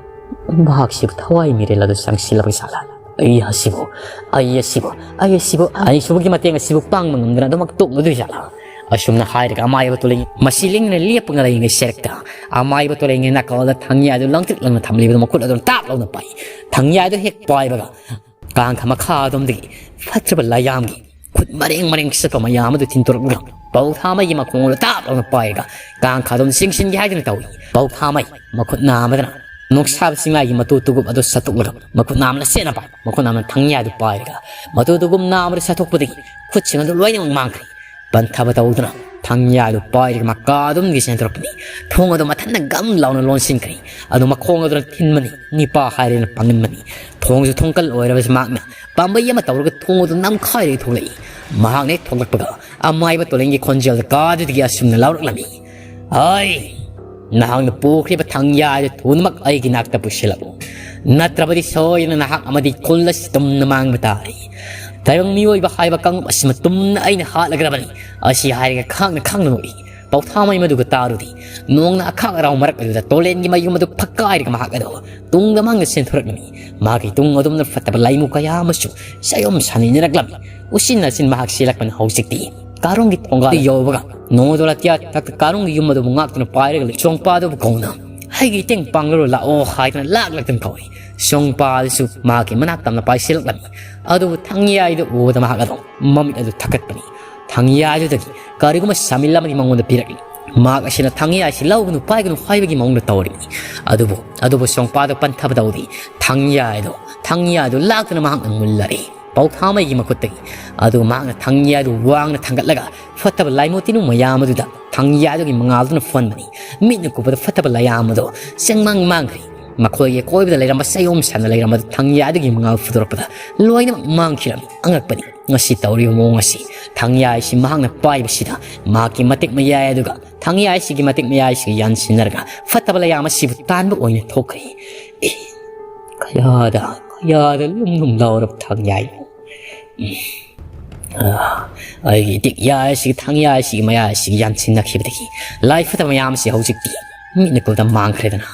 ꯃꯍꯥꯛꯁꯤꯕꯨ ꯊꯋꯥꯏ ꯃꯤꯔꯦꯜ ꯑꯗꯨ ꯆꯪꯁꯤꯜꯂꯕ ꯖꯥꯠꯂ? ꯑꯩ ꯑꯁꯤꯕꯨ, ꯑꯩ ꯑꯁꯤꯕꯨ, ꯑꯩ ꯑꯁꯤꯕꯨ, ꯑꯅꯤꯁꯨꯕꯒꯤ ꯃꯇꯦꯡ ꯑꯁꯤꯕꯨ ꯄꯥꯡꯕ ꯉꯝꯗꯅ ꯑꯗꯨꯃꯛ ꯇꯣꯛꯂꯗꯣꯏ ꯖꯥꯠꯂ? ꯑꯁꯨꯝꯅ ꯍꯥꯏꯔꯒ ꯑꯃꯥꯏꯕ ꯇꯣꯂꯦꯟ ꯃꯁꯤ ꯂꯦꯡꯗꯅ ꯂꯦꯞꯄꯒ ꯂꯩꯔꯤꯉꯩ ꯁꯦꯔꯛꯇ ꯑꯃꯥꯏꯕ ꯇꯣꯂꯦꯟꯒꯤ ꯅꯥꯀꯜꯗ ꯊꯪꯌꯥꯏꯗꯨ ꯂꯪꯇ꯭ꯔꯤꯛ ꯂꯪꯅ ꯊꯝꯂꯤꯕꯗꯨ ꯃꯈꯨꯠ ꯑꯗꯨꯅ ꯇꯥꯞ ꯂꯥꯎꯅ ꯄꯥꯏ꯫ ꯊꯪꯌꯥꯏꯗꯨ ꯍꯦꯛ ꯄꯥꯏꯕꯒ ꯀꯥꯡꯈ ꯃꯈꯥ ꯑꯗꯣꯝꯗꯒꯤ ꯐꯠꯇ꯭ꯔꯕ ꯂꯥꯏꯌꯥꯝꯒꯤ ꯈꯨꯠ ꯃꯔꯦꯡ ꯃꯔꯦꯡ ꯆꯠꯄ ꯃꯌꯥꯝ ꯑꯗꯨ ꯊꯤꯟꯗꯣꯔꯛꯂꯒ ꯄꯧꯊꯥꯃꯩꯒꯤ ꯃꯈꯣꯡꯗ ꯇꯥꯞ ꯂꯥꯎꯅ ꯄꯥꯏꯔꯒ ꯀꯥꯡꯈ ꯑꯗꯣꯝ ꯆꯤꯡꯁꯤꯟꯒꯦ ꯍꯥꯏꯗꯨꯅ ꯇꯧꯏ꯫ ꯄꯧꯊꯥꯃꯩ ꯃꯈꯨꯠ ꯅꯥꯝꯃꯗꯅ ꯅꯣꯡꯁꯥꯕ ꯆꯤꯡꯂꯥꯏꯒꯤ ꯃꯇꯨ ꯇꯨꯒꯨꯞ ꯑꯗꯨ ꯁꯠꯇꯣꯛꯂꯒ ꯃꯈꯨꯠ ꯅꯥꯝꯃꯅ ꯆꯦꯠꯅ ꯄꯥꯏ꯫ ꯃꯈꯨꯠ ꯅꯥꯝꯃꯅ ꯊꯪꯌꯥꯗꯨ ꯄꯥꯏꯔꯒ ꯃꯇꯨ ꯇꯨꯒꯨꯞ ꯅꯥꯝꯃꯗꯨ ꯁꯠꯇꯣꯛꯄꯗꯒꯤ ꯈꯨꯠꯁꯤꯡ ꯑꯗꯨ ꯂꯣꯏꯅꯃꯛ ꯃꯥꯡꯈ꯭ꯔꯦ꯫ ꯄꯟꯊꯕ ꯇꯧꯗꯨꯅ ꯊꯪꯌꯥꯗꯨ ꯄꯥꯏꯔꯒ ꯃꯀꯥ ꯑꯗꯨꯝꯒꯤ ꯆꯦꯟꯊꯣꯔꯛꯄꯅꯤ꯫ ꯊꯣꯡ ꯑꯗꯨ ꯃꯊꯟꯇ ꯒꯝ ꯂꯥꯎꯅ ꯂꯣꯟꯁꯤꯟꯈ꯭ꯔꯦ꯫ ꯑꯗꯨ ꯃꯈꯣꯡ ꯑꯗꯨꯅ ꯊꯤꯟꯕꯅꯤ꯫ ꯅꯤꯄꯥ ꯍꯥꯏꯔꯦꯅ ꯄꯥꯡꯒꯟꯕꯅꯤ꯫ ꯊꯣꯡꯁꯨ ꯊꯣꯡꯀꯜ ꯑꯣꯏꯔꯕꯁꯨ ꯃꯍꯥꯛꯅ ꯄꯥꯝꯕꯩ ꯑꯃ ꯇꯧꯔꯒ ꯊꯣꯡ ꯑꯗꯨ ꯅꯝꯈꯥꯏꯔꯒ ꯊꯣꯛꯂꯛꯏ꯫ ꯃꯍꯥꯛꯅ ꯍꯦꯛ ꯊꯣꯛꯂꯛꯄꯒ ꯑꯃꯥꯏꯕ ꯇꯣꯂꯦꯟꯒꯤ ꯈꯣꯟꯖꯦꯜꯗ ꯀꯥꯗꯨꯗꯒꯤ ꯑꯁꯨꯝꯅ ꯂꯥꯎꯔꯛꯂꯝꯃꯤ, "ꯍꯩ, ꯅꯍꯥꯛꯅ ꯄꯨꯈ꯭ꯔꯤꯕ ꯊꯪꯌꯥ ꯑꯗꯨ ꯊꯨꯅꯃꯛ ꯑꯩꯒꯤ ꯅꯥꯛꯇ ꯄꯨꯁꯤꯜꯂꯛꯎ꯫ ꯅꯠꯇ꯭ꯔꯕꯗꯤ ꯁꯣꯏꯗꯅ ꯅꯍꯥꯛ ꯑꯃꯗꯤ ꯈꯨꯜ ꯑꯁꯤ ꯇꯨꯝꯅ ꯃꯥꯡꯕ ꯇꯥꯔꯦ꯫ ꯇꯥꯏꯕꯪ ꯃꯤꯑꯣꯏꯕ ꯍꯥꯏꯕ ꯀꯥꯡꯂꯨꯞ ꯑꯁꯤꯃ ꯇꯨꯝꯅ ꯑꯩꯅ ꯍꯥꯠꯂꯒ꯭ꯔꯕꯅꯤ꯫ ꯑꯁꯤ ꯍꯥꯏꯔꯒ ꯈꯥꯡꯅ ꯈꯥꯡꯅ ꯅꯣꯛꯏ꯫ ꯄꯥꯎꯊꯥꯃꯩ ꯃꯗꯨꯒ ꯇꯥꯔꯨꯗꯤ ꯅꯣꯡꯅ ꯑꯈꯥꯛ ꯑꯔꯥꯎ ꯃꯔꯛ ꯑꯗꯨꯗ ꯇꯣꯂꯦꯟꯒꯤ ꯃꯌꯨꯝ ꯑꯗꯨ ꯐꯛꯀꯥꯏꯔꯒ ꯃꯍꯥꯛ ꯑꯗꯨ ꯇꯨꯡꯗ ꯃꯥꯡꯗ ꯆꯦꯟꯊꯣꯔꯛꯂꯝꯃꯤ꯫ ꯃꯥꯒꯤ ꯇꯨꯡ ꯑꯗꯨꯝꯅ ꯐꯠꯇꯕ ꯂꯥꯏꯃꯨ ꯀꯌꯥ ꯑꯃꯁꯨ ꯆꯌꯣꯝ ꯁꯥꯟꯅꯔꯛꯂꯝꯃꯤ꯫ ꯎꯆꯤꯟ ꯅꯥꯆꯤꯟ ꯃꯍꯥꯛ ꯆꯦꯜꯂꯛꯄꯅ ꯍꯧꯖꯤꯛꯇꯤ ꯀꯥꯔꯣꯡꯒꯤ ꯊꯣꯡꯒꯥꯜ ꯌꯧꯕꯒ ꯅꯣꯡꯃꯗꯣ ꯂꯥꯇꯤꯌꯥ ꯊꯛꯇ ꯀꯥꯔꯣꯡꯒꯤ ꯌꯨꯝ ꯑꯗꯨꯕꯨ ꯉꯥꯛꯇꯨꯅ ꯄꯥꯏꯔꯒ ꯂꯩ꯫ ꯆꯣꯡꯄꯥ ꯑꯗꯨꯕꯨ ꯀꯧꯅ ꯍꯩꯒꯤ ꯏꯇꯦꯡ ꯄꯥꯡꯂꯔꯣ ꯂꯥꯛꯑꯣ ꯍꯥꯏꯗꯨꯅ ꯂꯥꯛ ꯂꯥꯛꯇꯨꯅ ꯀꯧꯏ꯫ ꯆꯣꯡꯄꯥ ꯑꯗꯨꯁꯨ ꯃꯍꯥꯛꯀꯤ ꯃꯅꯥꯛ ꯇꯝꯅ ꯄꯥꯏꯁꯤꯜꯂꯛꯂꯝꯃꯤ꯫ ꯑꯗꯨꯕꯨ ꯊꯪꯌꯥꯏꯗꯨ ꯎꯕꯗ ꯃꯍꯥꯛ ꯑꯗꯨ ꯃꯃꯤꯠ ꯑꯗꯨ ꯊꯛꯀꯠꯄꯅꯤ꯫ ꯊꯪꯌꯥꯏꯗꯨꯗꯒꯤ ꯀꯔꯤꯒꯨꯝꯕ ꯁꯥꯃꯤꯜ ꯑꯃꯗꯤ ꯃꯉꯣꯟꯗ ꯄꯤꯔꯛꯏ꯫ ꯃꯍꯥꯛ ꯑꯁꯤꯅ ꯊꯪꯌꯥꯏꯁꯤ ꯂꯧꯒꯅꯨ ꯄꯥꯏꯒꯅꯨ ꯍꯥꯏꯕꯒꯤ ꯃꯑꯣꯡꯗ ꯇꯧꯔꯤꯕꯅꯤ꯫ ꯑꯗꯨꯕꯨ ꯑꯗꯨꯕꯨ ꯆꯣꯡꯄꯥꯗꯨ ꯄꯟꯊꯕ ꯇꯧꯗꯦ꯫ ꯊꯪꯌꯥꯏꯗꯨ ꯊꯪꯌꯥꯏꯗꯨ ꯂꯥꯛꯇꯨꯅ ꯃꯍꯥꯛꯅ ꯃꯨꯜꯂꯔꯦ ꯄꯧꯊꯥꯃꯩꯒꯤ ꯃꯈꯨꯠꯇꯒꯤ꯫ ꯑꯗꯨꯒ ꯃꯍꯥꯛꯅ ꯊꯪꯌꯥꯏꯗꯨ ꯋꯥꯡꯅ ꯊꯥꯡꯒꯠꯂꯒ ꯐꯠꯇꯕ ꯂꯥꯏꯃꯣ ꯇꯤꯅꯨ ꯃꯌꯥꯝ ꯑꯗꯨꯗ ꯊꯪꯌꯥꯏꯗꯨꯒꯤ ꯃꯉꯥꯜꯗꯨꯅ ꯐꯨꯍꯟꯕꯅꯤ꯫ ꯃꯤꯠꯅ ꯀꯨꯞꯄꯗ ꯐꯠꯇꯕ ꯂꯥꯏꯌꯥꯝ ꯑꯗꯨ ꯆꯦꯡꯃꯥꯡ ꯃꯥꯡꯈ꯭ꯔꯦ꯫ ꯃꯈꯣꯏꯒꯤ ꯀꯣꯏꯕꯗ ꯂꯩꯔꯝꯕ ꯆꯌꯣꯝ ꯁꯥꯟꯅ ꯂꯩꯔꯝꯕꯗꯨ ꯊꯪꯌꯥꯏꯗꯨꯒꯤ ꯃꯉꯥꯜ ꯐꯨꯗꯣꯔꯛꯄꯗ ꯂꯣꯏꯅꯃꯛ ꯃꯥꯡꯈꯤꯔꯝꯃꯤ꯫ ꯑꯉꯛꯄꯅꯤ꯫ ꯉꯁꯤ ꯇꯧꯔꯤꯕ ꯃꯑꯣꯡ ꯑꯁꯤ ꯊꯪꯌꯥꯏꯁꯤ ꯃꯍꯥꯛꯅ ꯄꯥꯏꯕꯁꯤꯗ ꯃꯍꯥꯛꯀꯤ ꯃꯇꯤꯛ ꯃꯌꯥꯏ ꯑꯗꯨꯒ ꯊꯪꯌꯥꯏꯁꯤꯒꯤ ꯃꯇꯤꯛ ꯃꯌꯥꯏꯁꯤꯒ ꯌꯥꯟꯁꯤꯟꯅꯔꯒ ꯐꯠꯇꯕ ꯂꯩꯌꯥꯝ ꯑꯁꯤꯕꯨ ꯇꯥꯟꯕ ꯑꯣꯏꯅ ꯊꯣꯛꯈ꯭ꯔꯦ꯫ ꯑꯦ, ꯀꯌꯥꯗ, ꯀꯌꯥꯗ ꯂꯨꯝ ꯂꯨꯝ ꯂꯥꯎꯔꯕ ꯊꯪꯌꯥꯏ꯫ ꯎꯝ꯫ ꯑꯥ, ꯑꯩꯒꯤ ꯏꯇꯤꯛ ꯌꯥꯏꯁꯤꯒ ꯊꯪꯌꯥꯏꯁꯤꯒꯤ ꯃꯌꯥꯏꯁꯤꯒ ꯌꯥꯟꯁꯤꯟꯅꯈꯤꯕꯗꯒꯤ ꯂꯥꯏ ꯐꯠꯇꯕ ꯃꯌꯥꯝ ꯑꯁꯤ ꯍꯧꯖꯤꯛꯇꯤ ꯃꯤꯠꯅ ꯀꯨꯞꯇ ꯃꯥꯡꯈ꯭ꯔꯦꯗꯅ꯫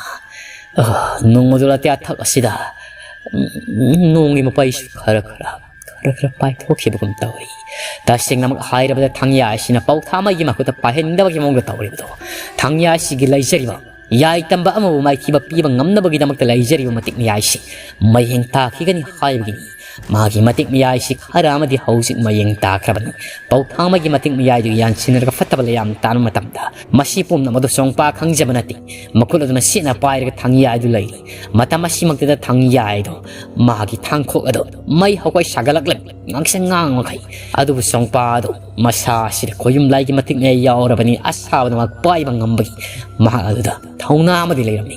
ꯑꯥ, ꯅꯣꯡꯃꯗꯨ ꯂꯥꯇꯤꯌꯥ ꯊꯛ ꯑꯁꯤꯗ, ꯎꯝ, ꯅꯣꯡꯒꯤ ꯃꯄꯩꯁꯨ ꯈꯔ ꯈꯔ ꯈꯔ ꯈꯔ ꯄꯥꯏꯊꯣꯛꯈꯤꯕꯒꯨꯝ ꯇꯧꯏ꯫ ꯇꯁꯦꯡꯅꯃꯛ ꯍꯥꯏꯔꯕꯗ ꯊꯪꯌꯥꯏꯁꯤꯅ ꯄꯧꯊꯥꯃꯩꯒꯤ ꯃꯈꯨꯠꯇ ꯄꯥꯏꯍꯟꯅꯤꯡꯗꯕꯒꯤ ꯃꯑꯣꯡꯗ ꯇꯧꯔꯤꯕꯗꯣ꯫ ꯊꯪꯌꯥꯏꯁꯤꯒꯤ ꯂꯩꯖꯔꯤꯕ ꯌꯥꯏ ꯇꯝꯕ ꯑꯃꯕꯨ ꯃꯥꯏꯊꯤꯕ ꯄꯤꯕ ꯉꯝꯅꯕꯒꯤꯗꯃꯛꯇ ꯂꯩꯖꯔꯤꯕ ꯃꯇꯤꯛ ꯃꯌꯥꯏꯁꯤ ꯃꯍꯤꯡ ꯇꯥꯈꯤꯒꯅꯤ ꯍꯥꯏꯕꯒꯤꯅꯤ꯫ ꯃꯥꯒꯤ ꯃꯇꯤꯛ ꯃꯌꯥꯏꯁꯤ ꯈꯔ ꯑꯃꯗꯤ ꯍꯧꯖꯤꯛ ꯃꯌꯦꯡ ꯇꯥꯈ꯭ꯔꯕꯅꯤ꯫ ꯄꯧꯊꯥꯃꯩꯒꯤ ꯃꯇꯤꯛ ꯃꯌꯥꯏꯗꯨ ꯌꯥꯟꯁꯤꯟꯅꯔꯒ ꯐꯠꯇꯕ ꯂꯩꯌꯥꯝ ꯇꯥꯟꯕ ꯃꯇꯝꯗ ꯃꯁꯤ ꯄꯨꯝꯅꯃꯛ ꯑꯗꯨ ꯆꯣꯡꯄꯥ ꯈꯪꯖꯕ ꯅꯠꯇꯦ꯫ ꯃꯈꯨꯠ ꯑꯗꯨꯅ ꯁꯤꯠꯅ ꯄꯥꯏꯔꯒ ꯊꯪꯌꯥꯏꯗꯨ ꯂꯩꯔꯤ꯫ ꯃꯇꯝ ꯑꯁꯤꯃꯛꯇꯗ ꯊꯪꯌꯥꯏꯗꯣ ꯃꯍꯥꯛꯀꯤ ꯊꯥꯡꯈꯣꯛ ꯑꯗꯨ ꯃꯩ ꯍꯧꯒꯩ ꯁꯥꯒꯠꯂꯛꯂꯝꯃꯤ꯫ ꯉꯥꯡꯁꯪ ꯉꯥꯡ ꯃꯈꯩ꯫ ꯑꯗꯨꯕꯨ ꯆꯣꯡꯄꯥ ꯑꯗꯨ ꯃꯁꯥ ꯑꯁꯤꯗ ꯈꯣꯌꯨꯝꯂꯥꯏꯒꯤ ꯃꯇꯤꯛ ꯃꯌꯥꯏ ꯌꯥꯎꯔꯕꯅꯤ꯫ ꯑꯁꯥꯕꯗ ꯃꯍꯥꯛ ꯄꯥꯏꯕ ꯉꯝꯕꯒꯤ ꯃꯍꯥꯛ ꯑꯗꯨꯗ ꯊꯧꯅꯥ ꯑꯃꯗꯤ ꯂꯩꯔꯝꯃꯤ꯫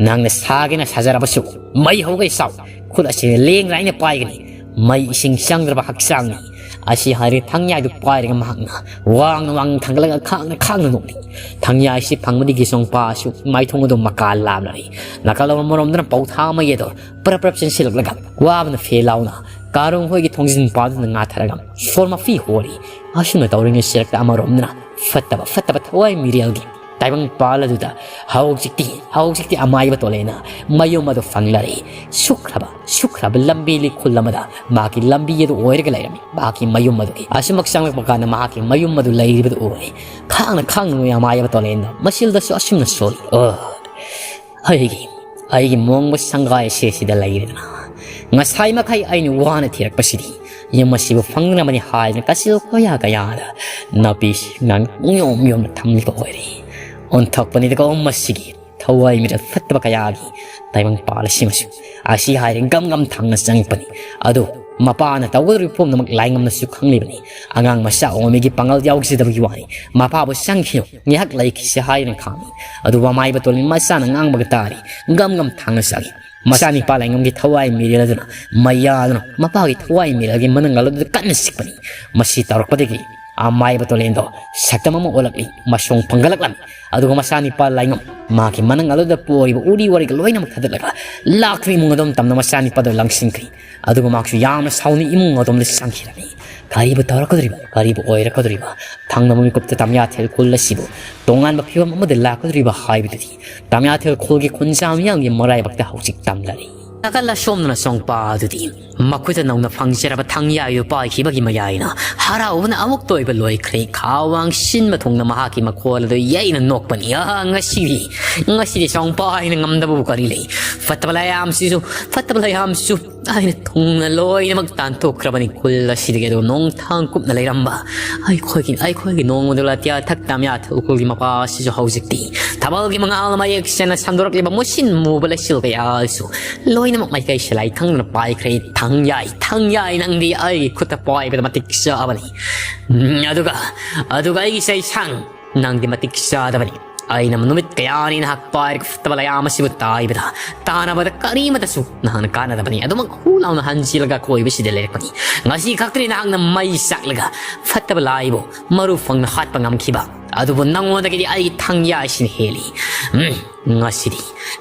ꯅꯪꯅ ꯁꯥꯒꯦꯅ ꯁꯥꯖꯔꯕꯁꯨ ꯃꯩ ꯍꯧꯒꯩ ꯆꯥꯎ꯫ ꯈꯨꯠ ꯑꯁꯤ ꯂꯦꯡꯗꯅ ꯑꯩꯅ ꯄꯥꯏꯒꯅꯤ꯫ ꯃꯩ ꯏꯁꯤꯡ ꯆꯪꯗ꯭ꯔꯕ ꯍꯛꯆꯥꯡꯅꯤ꯫ ꯑꯁꯤ ꯍꯥꯏꯔꯦ ꯊꯥꯡꯌꯥꯏꯗꯨ ꯄꯥꯏꯔꯒ ꯃꯍꯥꯛꯅ ꯋꯥꯡꯅ ꯋꯥꯡꯅ ꯊꯥꯡꯒꯠꯂꯒ ꯈꯥꯡꯅ ꯈꯥꯡꯅ ꯅꯣꯛꯂꯤ꯫ ꯊꯥꯡꯌꯥꯏꯁꯤ ꯐꯪꯕꯗꯒꯤ ꯆꯣꯡꯄꯥꯁꯨ ꯃꯥꯏꯊꯣꯡ ꯑꯗꯨ ꯃꯀꯥ ꯂꯥꯝꯂꯔꯤ꯫ ꯅꯥꯀꯜ ꯑꯃꯔꯣꯝꯗꯅ ꯄꯧꯊꯥ ꯃꯩ ꯑꯗꯣ ꯄꯔꯞ ꯄꯔꯞ ꯆꯦꯟꯁꯤꯜꯂꯛꯂꯒ ꯋꯥꯕꯅ ꯐꯦ ꯂꯥꯎꯅ ꯀꯥꯔꯣꯡ ꯍꯣꯏꯒꯤ ꯊꯣꯡꯖꯤꯟ ꯃꯄꯥꯗꯨꯗ ꯉꯥꯊꯔꯒ ꯁꯣꯔ ꯃꯐꯤ ꯍꯣꯔꯤ꯫ ꯑꯁꯨꯝꯅ ꯇꯧꯔꯤꯉꯩ ꯆꯦꯔꯛꯇ ꯑꯃꯔꯣꯝꯗꯅ ꯐꯠꯇꯕ ꯐꯠꯇꯕ ꯊꯋꯥꯏ ꯃꯤꯔꯦꯜꯒꯤ ꯇꯥꯏꯕꯪ ꯄꯥꯜ ꯑꯗꯨꯗ ꯍꯧꯖꯤꯛꯇꯤ ꯍꯧꯖꯤꯛꯇꯤ ꯑꯃꯥꯏꯕ ꯇꯣꯂꯦꯅ ꯃꯌꯨꯝ ꯑꯗꯨ ꯐꯪꯂꯔꯦ꯫ ꯁꯨꯛꯈ꯭ꯔꯕ ꯁꯨꯛꯈ꯭ꯔꯕ ꯂꯝꯕꯤ ꯂꯤꯈꯨꯜ ꯑꯃꯗ ꯃꯍꯥꯛꯀꯤ ꯂꯝꯕꯤ ꯑꯗꯨ ꯑꯣꯏꯔꯒ ꯂꯩꯔꯝꯃꯤ꯫ ꯃꯍꯥꯛꯀꯤ ꯃꯌꯨꯝ ꯑꯗꯨꯒꯤ ꯑꯁꯨꯃꯛ ꯆꯪꯂꯛꯄ ꯀꯥꯟꯗ ꯃꯍꯥꯛꯀꯤ ꯃꯌꯨꯝ ꯑꯗꯨ ꯂꯩꯔꯤꯕꯗꯨ ꯎꯔꯦ꯫ ꯈꯥꯡꯅ ꯈꯥꯡꯅ ꯅꯣꯏ ꯑꯃꯥꯏꯕ ꯇꯣꯂꯦꯟꯗ ꯃꯁꯤꯜꯗꯁꯨ ꯑꯁꯨꯝꯅ ꯁꯣꯜꯂꯤ꯫ ꯑꯣ, ꯑꯩꯒꯤ ꯑꯩꯒꯤ ꯃꯣꯡꯕ ꯁꯪꯒꯥꯏ ꯑꯁꯤꯁꯤꯗ ꯂꯩꯔꯦꯗꯅ꯫ ꯉꯁꯥꯏ ꯃꯈꯩ ꯑꯩꯅ ꯋꯥꯅ ꯊꯤꯔꯛꯄꯁꯤꯗꯤ ꯌꯨꯝ ꯑꯁꯤꯕꯨ ꯐꯪꯅꯕꯅꯤ ꯍꯥꯏꯗꯅ ꯀꯥꯆꯤꯜ ꯀꯣꯌꯥ ꯀꯌꯥꯗ ꯅꯥꯄꯤ ꯁꯤꯡꯅꯥꯡ ꯄꯨꯡꯌꯣꯝ ꯌꯣꯝꯅ ꯊꯝꯂꯤꯕ ꯑꯣꯏꯔꯦ꯫ ꯑꯣꯟꯊꯣꯛꯄꯅꯤꯗꯀꯣ ꯃꯁꯤꯒꯤ ꯊꯋꯥꯏ ꯃꯤꯔꯦꯜ ꯐꯠꯇꯕ ꯀꯌꯥꯒꯤ ꯇꯥꯏꯕꯪ ꯄꯥꯜ ꯑꯁꯤꯃꯁꯨ꯫ ꯑꯁꯤ ꯍꯥꯏꯔꯦ ꯒꯝ ꯒꯝ ꯊꯥꯡꯅ ꯆꯪꯉꯛꯄꯅꯤ꯫ ꯑꯗꯨ ꯃꯄꯥꯅ ꯇꯧꯒꯗꯧꯔꯤꯕ ꯄꯨꯝꯅꯃꯛ ꯂꯥꯏꯉꯝꯅꯁꯨ ꯈꯪꯂꯤꯕꯅꯤ꯫ ꯑꯉꯥꯡ ꯃꯆꯥ ꯑꯣꯝꯃꯤꯒꯤ ꯄꯥꯡꯒꯜ ꯌꯥꯎꯖꯗꯕꯒꯤ ꯋꯥꯅꯤ꯫ ꯃꯄꯥꯕꯨ ꯆꯪꯈꯤꯅꯨ, ꯉꯥꯏꯍꯥꯛ ꯂꯩꯈꯤꯁꯤ ꯍꯥꯏꯗꯨꯅ ꯈꯥꯝꯃꯤ꯫ ꯑꯗꯨꯕꯨ ꯑꯃꯥꯏꯕ ꯇꯣꯂꯤꯟ ꯃꯆꯥꯅ ꯉꯥꯡꯕꯒ ꯇꯥꯔꯤ꯫ ꯒꯝ ꯒꯝ ꯊꯥꯡꯅ ꯆꯪꯉꯤ꯫ ꯃꯆꯥꯅꯤꯄꯥ ꯂꯥꯏꯉꯝꯒꯤ ꯊꯋꯥꯏ ꯃꯤꯔꯦꯜ ꯑꯗꯨꯅ ꯃꯩꯌꯥꯗꯨꯅ ꯃꯄꯥꯒꯤ ꯊꯋꯥꯏ ꯃꯤꯔꯦꯜꯒꯤ ꯃꯅꯪꯒꯜ ꯑꯗꯨꯗ ꯀꯟꯅ ꯆꯤꯛꯄꯅꯤ꯫ ꯃꯁꯤ ꯇꯧꯔꯛꯄꯗꯒꯤ ꯑꯃꯥꯏꯕ ꯇꯣꯂꯦꯟꯗꯣ ꯁꯛꯇꯝ ꯑꯃ ꯑꯣꯜꯂꯛꯂꯤ꯫ ꯃꯁꯣꯡ ꯐꯪꯒꯠꯂꯛꯂꯝꯃꯤ꯫ ꯑꯗꯨꯒ ꯃꯆꯥꯅꯤꯄꯥ ꯂꯥꯏꯉꯝ ꯃꯍꯥꯛꯀꯤ ꯃꯅꯪꯒꯜ ꯑꯗꯨꯗ ꯄꯣꯔꯤꯕ ꯎꯔꯤ ꯋꯥꯔꯤꯒ ꯂꯣꯏꯅꯃꯛ ꯊꯥꯗꯠꯂꯒ ꯂꯥꯛꯇ꯭ꯔꯤꯕ ꯏꯃꯨꯡ ꯑꯗꯨ ꯇꯝꯅ ꯃꯆꯥꯅꯤꯄꯥꯗꯣ ꯂꯪꯁꯤꯟꯈ꯭ꯔꯤ꯫ ꯑꯗꯨꯒ ꯃꯍꯥꯛꯁꯨ ꯌꯥꯝꯅ ꯁꯥꯎꯅ ꯏꯃꯨꯡ ꯑꯗꯣꯝꯗ ꯆꯪꯈꯤꯔꯝꯃꯤ꯫ ꯀꯔꯤꯕꯨ ꯇꯧꯔꯛꯀꯗꯧꯔꯤꯕ? ꯀꯔꯤꯕꯨ ꯑꯣꯏꯔꯛꯀꯗꯧꯔꯤꯕ? ꯊꯪꯅꯕ ꯃꯤꯀꯨꯞꯇ ꯇꯝꯌꯥꯊꯦꯜ ꯈꯨꯜ ꯑꯁꯤꯕꯨ ꯇꯣꯉꯥꯟꯕ ꯐꯤꯕꯝ ꯑꯃꯗ ꯂꯥꯛꯀꯗꯧꯔꯤꯕ ꯍꯥꯏꯕꯗꯨꯗꯤ ꯇꯝꯌꯥꯊꯦꯜ ꯈꯨꯜꯒꯤ ꯈꯨꯟꯖꯥ ꯃꯤꯌꯥꯝꯒꯤ ꯃꯔꯥꯏꯕꯛꯇ ꯍꯧꯖꯤꯛ ꯇꯝꯂꯔꯤ꯫ ꯅꯥꯀꯜ ꯑꯁꯣꯝꯗꯅ ꯆꯣꯡꯄꯥ ꯑꯗꯨꯗꯤ ꯃꯈꯨꯠꯇ ꯅꯧꯅ ꯐꯪꯖꯔꯕ ꯊꯥꯡꯌꯥꯏꯗꯨ ꯄꯥꯏꯈꯤꯕꯒꯤ ꯃꯌꯥꯏꯅ ꯍꯔꯥꯎꯕꯅ ꯑꯃꯨꯛꯇ ꯑꯣꯏꯕ ꯂꯣꯏꯈ꯭ꯔꯦ꯫ ꯈꯥ ꯋꯥꯡ ꯁꯤꯟꯕ ꯊꯨꯡꯅ ꯃꯍꯥꯛꯀꯤ ꯃꯈꯣꯜ ꯑꯗꯨ ꯌꯩꯅ ꯅꯣꯛꯄꯅꯤ꯫ ꯑꯥ, ꯉꯁꯤꯗꯤ, ꯉꯁꯤꯗꯤ ꯆꯣꯡꯄꯥ ꯍꯥꯏꯅ ꯉꯝꯗꯕꯕꯨ ꯀꯔꯤ ꯂꯩ? ꯐꯠꯇꯕ ꯂꯩꯍꯥꯝꯁꯤꯁꯨ, ꯐꯠꯇꯕ ꯂꯩꯍꯥꯝꯁꯤꯁꯨ ꯑꯩꯅ ꯊꯨꯡꯅ ꯂꯣꯏꯅꯃꯛ ꯇꯥꯟꯊꯣꯛꯈ꯭ꯔꯕꯅꯤ ꯈꯨꯜ ꯑꯁꯤꯗꯒꯤ꯫ ꯑꯗꯨꯒ ꯅꯣꯡꯊꯥꯡ ꯀꯨꯞꯅ ꯂꯩꯔꯝꯕ ꯑꯩꯈꯣꯏꯒꯤ, ꯑꯩꯈꯣꯏꯒꯤ ꯅꯣꯡꯃꯗꯨ ꯂꯥꯇꯤꯌꯥ ꯊꯛ ꯇꯥꯃꯤꯌꯥ ꯊꯧ ꯈꯨꯜꯒꯤ ꯃꯄꯥ ꯑꯁꯤꯁꯨ ꯍꯧꯖꯤꯛꯇꯤ ꯊꯥꯕꯜꯒꯤ ꯃꯉꯥꯜꯅ ꯃꯌꯦꯛ ꯁꯦꯡꯅ ꯁꯟꯗꯣꯔꯛꯂꯤꯕ ꯃꯨꯁꯤꯟ ꯃꯨꯕ ꯂꯩꯆꯤꯜ ꯀꯌꯥꯁꯨ ꯂꯣꯏꯅꯃꯛ ꯃꯥꯏꯀꯩ ꯁꯤꯂꯥꯏ ꯈꯪꯗꯅ ꯄꯥꯏꯈ꯭ꯔꯦ꯫ ꯊꯥꯡꯌꯥꯏ, ꯊꯥꯡꯌꯥꯏ, ꯅꯪꯗꯤ ꯑꯩꯒꯤ ꯈꯨꯠꯇ ꯄꯥꯏꯕꯗ ꯃꯇꯤꯛ ꯆꯥꯕꯅꯤ꯫ ꯎꯝ, ꯑꯗꯨꯒ, ꯑꯗꯨꯒ ꯑꯩꯒꯤ ꯆꯩꯁꯥꯡ, ꯅꯪꯗꯤ ꯃꯇꯤꯛ ꯆꯥꯗꯕꯅꯤ꯫ ꯑꯩꯅ ꯅꯨꯃꯤꯠ ꯀꯌꯥꯅꯤ ꯅꯍꯥꯛ ꯄꯥꯏꯔꯒ ꯐꯠꯇꯕ ꯂꯌꯥꯝ ꯑꯁꯤꯕꯨ ꯇꯥꯏꯕꯗ, ꯇꯥꯅꯕꯗ ꯀꯔꯤꯃꯇꯁꯨ ꯅꯍꯥꯛꯅ ꯀꯥꯟꯅꯗꯕꯅꯤ꯫ ꯑꯗꯨꯃꯛ ꯍꯨ ꯂꯥꯎꯅ ꯍꯟꯖꯤꯜꯂꯒ ꯑꯀꯣꯏꯕꯁꯤꯗ ꯂꯩꯔꯛꯄꯅꯤ꯫ ꯉꯁꯤ ꯈꯛꯇꯅꯤ ꯅꯍꯥꯛꯅ ꯃꯩ ꯆꯥꯛꯂꯒ ꯐꯠꯇꯕ ꯂꯥꯏꯕꯨ ꯃꯔꯨ ꯐꯪꯅ ꯍꯥꯠꯄ ꯉꯝꯈꯤꯕ꯫ ꯑꯗꯨꯕꯨ ꯅꯪꯉꯣꯟꯗꯒꯤꯗꯤ ꯑꯩ ꯊꯥꯡꯌꯥꯏꯁꯤꯅ ꯍꯦꯜꯂꯤ꯫ ꯎꯝ, ꯉꯁꯤꯗꯤ,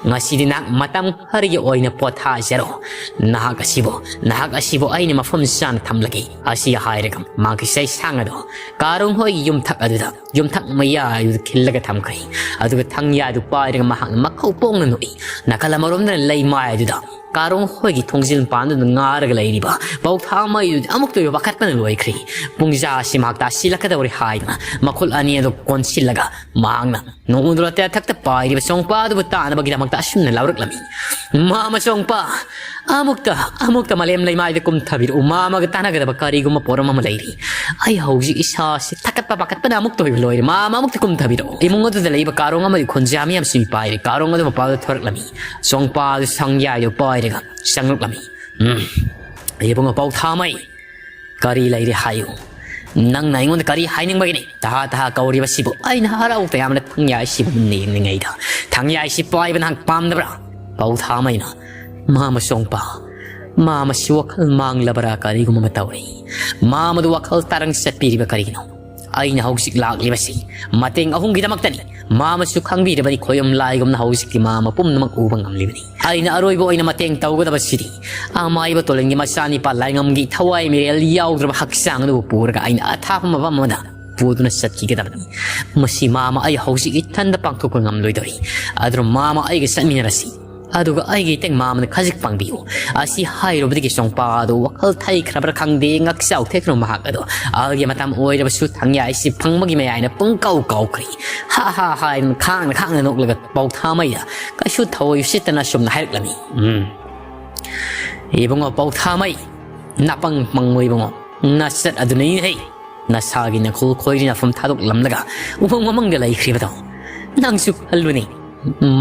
ꯉꯁꯤꯗꯤ ꯅꯍꯥꯛ ꯃꯇꯝ ꯈꯔꯒꯤ ꯑꯣꯏꯅ ꯄꯣꯊꯥꯖꯔꯣ꯫ ꯅꯍꯥꯛ ꯑꯁꯤꯕꯨ, ꯅꯍꯥꯛ ꯑꯁꯤꯕꯨ ꯑꯩꯅ ꯃꯐꯝ ꯆꯥꯅ ꯊꯝꯂꯒꯦ꯫ ꯑꯁꯤ ꯍꯥꯏꯔꯒ ꯃꯥꯒꯤ ꯆꯩꯁꯥꯡ ꯑꯗꯨ ꯀꯥꯔꯣꯡ ꯍꯣꯏꯒꯤ ꯌꯨꯝꯊꯛ ꯑꯗꯨꯗ, ꯌꯨꯝꯊꯛ ꯃꯌꯥꯏꯗꯨꯗ ꯈꯤꯜꯂꯒ ꯊꯝꯈ꯭ꯔꯦ꯫ ꯑꯗꯨꯒ ꯊꯥꯡꯌꯥꯗꯨ ꯄꯥꯏꯔꯒ ꯃꯍꯥꯛꯅ ꯃꯈꯧ ꯄꯣꯡꯅ ꯅꯣꯛꯏ꯫ ꯅꯥꯀꯜ ꯑꯃꯔꯣꯝꯗꯅ ꯂꯩꯃꯥꯏ ꯑꯗꯨꯗ ꯀꯥꯔꯣꯡ ꯍꯣꯏꯒꯤ ꯊꯣꯡꯖꯤꯜ ꯃꯄꯥꯟꯗꯨꯗ ꯉꯥꯔꯒ ꯂꯩꯔꯤꯕ ꯄꯧꯊꯥꯃꯩꯗꯨꯗꯤ ꯑꯃꯨꯛꯇ ꯑꯣꯏꯕ ꯄꯥꯈꯠꯄꯅ ꯂꯣꯏꯈ꯭ꯔꯦ꯫ ꯄꯨꯡꯖꯥ ꯑꯁꯤ ꯃꯍꯥꯛ ꯇꯥꯁꯤꯜꯂꯛꯀꯗꯧꯔꯦ ꯍꯥꯏꯗꯨꯅ ꯃꯈꯨꯠ ꯑꯅꯤ ꯑꯗꯨ ꯀꯣꯟꯁꯤꯜꯂꯒ ꯃꯍꯥꯛꯅ ꯅꯣꯡꯗ꯭ꯔꯣ ꯇꯦꯊꯛꯇ ꯄꯥꯏꯔꯤꯕ ꯆꯣꯡꯄꯥ ꯑꯗꯨꯕꯨ ꯇꯥꯅꯕꯒꯤꯗꯃꯛꯇ ꯑꯁꯨꯝꯅ ꯂꯥꯎꯔꯛꯂꯝꯃꯤ꯫ "ꯃꯥꯃ ꯆꯣꯡꯄꯥ, ꯑꯃꯨꯛꯇ, ꯑꯃꯨꯛꯇ ꯃꯥꯂꯦꯝ ꯂꯩꯃꯥꯏꯗ ꯀꯨꯝꯊꯕꯤꯔꯛꯎ꯫ ꯃꯥꯃꯒ ꯇꯥꯟꯅꯒꯗꯕ ꯀꯔꯤꯒꯨꯝꯕ ꯄꯣꯔꯝ ꯑꯃ ꯂꯩꯔꯤ꯫ ꯑꯩ ꯍꯧꯖꯤꯛ ꯏꯁꯥꯁꯤ ꯊꯛꯀꯠꯄ ꯄꯥꯈꯠꯄꯅ ꯑꯃꯨꯛꯇ ꯑꯣꯏꯕ ꯂꯣꯏꯔꯦ꯫ ꯃꯥꯃ ꯑꯃꯨꯛꯇ ꯀꯨꯝꯊꯕꯤꯔꯛꯎ꯫ ꯏꯃꯨꯡ ꯑꯗꯨꯗ ꯂꯩꯕ ꯀꯥꯔꯣꯡ ꯑꯃꯗꯤ ꯈꯣꯟꯖꯥ ꯃꯤꯌꯥꯝꯁꯤ ꯄꯥꯏꯔꯦ꯫" ꯀꯥꯔꯣꯡ ꯑꯗꯨ ꯃꯄꯥꯗ ꯊꯣꯔꯛꯂꯝꯃꯤ꯫ ꯆꯣꯡꯄꯥ ꯑꯗꯨ ꯁꯪꯌꯥꯏꯗꯨ ꯄꯥꯏꯔꯒ ꯆꯪꯂꯛꯂꯝꯃꯤ꯫ "ꯎꯝ, ꯏꯕꯨꯡꯉꯣ ꯄꯧꯊꯥꯃꯩ, ꯀꯔꯤ ꯂꯩꯔꯦ ꯍꯥꯏꯌꯨ? ꯅꯪꯅ ꯑꯩꯉꯣꯟꯗ ꯀꯔꯤ ꯍꯥꯏꯅꯤꯡꯕꯒꯤꯅꯤ? ꯇꯍꯥ ꯇꯍꯥ ꯀꯧꯔꯤꯕꯁꯤꯕꯨ?" ꯑꯩꯅ ꯍꯔꯥꯎ ꯇꯌꯥꯝꯅ ꯊꯥꯡꯌꯥꯏꯁꯤꯕꯨ ꯃꯨꯟꯅ ꯌꯦꯡꯂꯤꯉꯩꯗ, "ꯊꯥꯡꯌꯥꯏꯁꯤ ꯄꯥꯏꯕ ꯅꯍꯥꯛ ꯄꯥꯝꯗꯕ꯭ꯔꯥ?" ꯄꯧꯊꯥꯃꯩꯅ, "ꯃꯥꯃ ꯆꯣꯡꯄꯥ, ꯃꯥꯃꯁꯤ ꯋꯥꯈꯜ ꯃꯥꯡꯂꯕ꯭ꯔꯥ ꯀꯔꯤꯒꯨꯝꯕ ꯑꯃ ꯇꯧꯔꯤ꯫ ꯃꯥꯃꯗꯨ ꯋꯥꯈꯜ ꯇꯥꯔꯪ ꯆꯠꯄꯤꯔꯤꯕ ꯀꯔꯤꯒꯤꯅꯣ? ꯑꯩꯅ ꯍꯧꯖꯤꯛ ꯂꯥꯛꯂꯤꯕꯁꯤ ꯃꯇꯦꯡ ꯑꯍꯨꯝꯒꯤꯗꯃꯛꯇꯅꯤ꯫ ꯃꯥꯃꯁꯨ ꯈꯪꯕꯤꯔꯕꯗꯤ ꯈꯣꯏꯌꯨꯝ ꯂꯥꯏꯒꯨꯝꯅ ꯍꯧꯖꯤꯛꯇꯤ ꯃꯥꯃ ꯄꯨꯝꯅꯃꯛ ꯎꯕ ꯉꯝꯂꯤꯕꯅꯤ꯫ ꯑꯩꯅ ꯑꯔꯣꯏꯕ ꯑꯣꯏꯅ ꯃꯇꯦꯡ ꯇꯧꯒꯗꯕꯁꯤꯗꯤ ꯑꯃꯥꯏꯕ ꯇꯣꯂꯟꯒꯤ ꯃꯆꯥꯅꯤꯄꯥ ꯂꯥꯏꯉꯝꯒꯤ ꯊꯋꯥꯏ ꯃꯤꯔꯦꯜ ꯌꯥꯎꯗ꯭ꯔꯕ ꯍꯛꯆꯥꯡ ꯑꯗꯨꯕꯨ ꯄꯨꯔꯒ ꯑꯩꯅ ꯑꯊꯥꯞꯄ ꯃꯐꯝ ꯑꯃꯗ ꯄꯨꯗꯨꯅ ꯆꯠꯈꯤꯒꯗꯕꯅꯤ꯫ ꯃꯁꯤ ꯃꯥꯃ ꯑꯩ ꯍꯧꯖꯤꯛ ꯏꯊꯟꯗ ꯄꯥꯡꯊꯣꯛꯄ ꯉꯝꯂꯣꯏꯗꯧꯔꯤ꯫ ꯑꯗꯨꯅ ꯃꯥꯃ ꯑꯩꯒ ꯆꯠꯃꯤꯟꯅꯔꯁꯤ꯫ ꯑꯗꯨꯒ ꯑꯩꯒꯤ ꯏꯇꯩ ꯃꯥꯃꯅ ꯈꯖꯤꯛ ꯄꯥꯡꯕꯤꯌꯨ꯫" ꯑꯁꯤ ꯍꯥꯏꯔꯨꯕꯗꯒꯤ ꯆꯣꯡꯄꯥ ꯑꯗꯨ ꯋꯥꯈꯜ ꯊꯩꯈ꯭ꯔꯕ꯭ꯔꯥ ꯈꯪꯗꯦ, ꯉꯛꯆꯥꯎ ꯊꯦꯛꯈ꯭ꯔꯕ ꯃꯍꯥꯛ ꯑꯗꯣ ꯑꯍꯜꯒꯤ ꯃꯇꯝ ꯑꯣꯏꯔꯕꯁꯨ ꯊꯥꯡꯌꯥꯏꯁꯤ ꯐꯪꯕꯒꯤ ꯃꯌꯥꯏꯅ ꯄꯨꯡꯀꯥꯎ ꯀꯥꯎꯈ꯭ꯔꯦ꯫ "ꯍꯥ ꯍꯥ ꯍꯥ" ꯍꯥꯏꯅ ꯈꯥꯡꯅ ꯈꯥꯡꯅ ꯅꯣꯛꯂꯒ ꯄꯧꯊꯥꯃꯩꯗ ꯀꯩꯁꯨ ꯊꯧꯑꯣꯏ ꯎꯁꯤꯠꯇꯅ ꯑꯁꯨꯝꯅ ꯍꯥꯏꯔꯛꯂꯝꯃꯤ꯫ "ꯎꯝ, ꯏꯕꯨꯡꯉꯣ ꯄꯧꯊꯥꯃꯩ, ꯅꯥꯄꯪ ꯄꯪꯕ ꯏꯕꯨꯡꯉꯣ, ꯅꯆꯠ ꯑꯗꯨꯅꯤꯅꯦ ꯍꯩ, ꯅꯁꯥꯒꯤ ꯅꯈꯨꯜ ꯈꯣꯏꯔꯤ ꯅꯐꯝ ꯊꯥꯗꯣꯛꯂꯝꯂꯒ ꯎꯃꯪ ꯃꯃꯪꯗ ꯂꯩꯈ꯭ꯔꯤꯕꯗꯣ꯫ ꯅꯪꯁꯨ ꯈꯜꯂꯨꯅꯦ,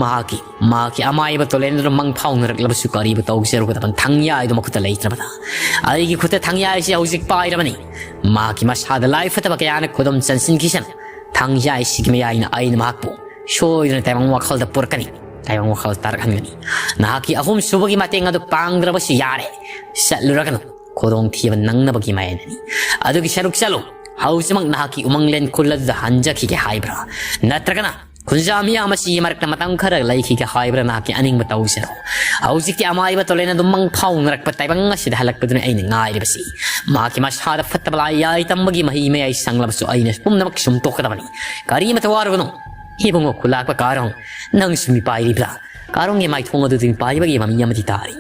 ꯃꯍꯥꯛꯀꯤ, ꯃꯍꯥꯛꯀꯤ ꯑꯃꯥꯏꯕ ꯇꯣꯂꯦꯟꯗꯨꯗ ꯃꯪ ꯐꯥꯎꯅꯔꯛꯂꯕꯁꯨ ꯀꯔꯤꯕꯨ ꯇꯧꯖꯔꯨꯒꯗꯕ? ꯊꯥꯡꯌꯥꯏꯗꯨ ꯃꯈꯨꯠꯇ ꯂꯩꯇ꯭ꯔꯕꯗ ꯑꯩꯒꯤ ꯈꯨꯠꯇ ꯊꯥꯡꯌꯥꯏꯁꯤ ꯍꯧꯖꯤꯛ ꯄꯥꯏꯔꯕꯅꯤ꯫ ꯃꯍꯥꯛꯀꯤ ꯃꯁꯥꯗ ꯂꯥꯏ ꯐꯠꯇꯕ ꯀꯌꯥꯅ ꯈꯨꯗꯨꯝ ꯆꯟꯁꯤꯟꯈꯤꯁꯅꯨ꯫ ꯊꯥꯡꯌꯥꯏꯁꯤꯒꯤ ꯃꯌꯥꯏꯅ ꯑꯩꯅ ꯃꯍꯥꯛꯄꯨ ꯁꯣꯏꯗꯅ ꯇꯥꯏꯕꯪ ꯋꯥꯈꯜꯗ ꯄꯨꯔꯛꯀꯅꯤ꯫ ꯇꯥꯏꯕꯪ ꯋꯥꯈꯜ ꯇꯥꯔꯛꯍꯟꯒꯅꯤ꯫ ꯅꯍꯥꯛꯀꯤ ꯑꯍꯨꯝ ꯁꯨꯕꯒꯤ ꯃꯇꯦꯡ ꯑꯗꯨ ꯄꯥꯡꯗ꯭ꯔꯕꯁꯨ ꯌꯥꯔꯦ꯫ ꯆꯠꯂꯨꯔꯒꯅꯨ꯫ ꯈꯨꯗꯣꯡꯊꯤꯕ ꯅꯪꯅꯕꯒꯤ ꯃꯥꯏꯅꯤ꯫ ꯑꯗꯨꯒꯤ ꯁꯔꯨꯛ ꯆꯠꯂꯨ꯫ ꯍꯧꯖꯤꯛꯃꯛ ꯅꯍꯥꯛꯀꯤ ꯎꯃꯪꯂꯦꯟ ꯈꯨꯜ ꯑꯗꯨꯗ ꯍꯟꯖꯈꯤꯒꯦ ꯍꯥꯏꯕ꯭ꯔꯥ? ꯅꯠꯇ꯭ꯔꯒꯅ ꯈꯨꯟꯖꯥ ꯃꯤꯌꯥꯝ ꯑꯁꯤꯒꯤ ꯃꯔꯛꯇ ꯃꯇꯝ ꯈꯔ ꯂꯩꯈꯤꯒꯦ ꯍꯥꯏꯕ꯭ꯔꯥ? ꯅꯍꯥꯛꯀꯤ ꯑꯅꯤꯡꯕ ꯇꯧꯖꯔꯣ꯫ ꯍꯧꯖꯤꯛꯇꯤ ꯑꯃꯥꯏꯕ ꯇꯣꯂꯦꯟ ꯑꯗꯨ ꯃꯪ ꯐꯥꯎꯅꯔꯛꯄ ꯇꯥꯏꯕꯪ ꯑꯁꯤꯗ ꯍꯜꯂꯛꯄꯗꯨꯅ ꯑꯩꯅ ꯉꯥꯏꯔꯤꯕꯁꯤ꯫ ꯃꯍꯥꯛꯀꯤ ꯃꯁꯥꯗ ꯐꯠꯇꯕ ꯂꯥꯏ ꯌꯥꯏ ꯇꯝꯕꯒꯤ ꯃꯍꯤ ꯃꯌꯥꯏ ꯁꯪꯂꯕꯁꯨ ꯑꯩꯅ ꯄꯨꯝꯅꯃꯛ ꯁꯨꯝꯇꯣꯛꯀꯗꯕꯅꯤ꯫ ꯀꯔꯤꯃꯇ ꯋꯥꯔꯨꯒꯅꯨ꯫ ꯏꯕꯨꯡꯉꯣ ꯈꯨꯂꯥꯛꯄ ꯀꯥꯔꯣꯡ, ꯅꯪꯁꯨ ꯃꯤꯄꯥꯏꯔꯤꯕ꯭ꯔꯥ? ꯀꯥꯔꯣꯡꯒꯤ ꯃꯥꯏꯊꯣꯡ ꯑꯗꯨꯗ ꯃꯤꯄꯥꯏꯕꯒꯤ ꯃꯃꯤ ꯑꯃꯗꯤ ꯇꯥꯔꯤ꯫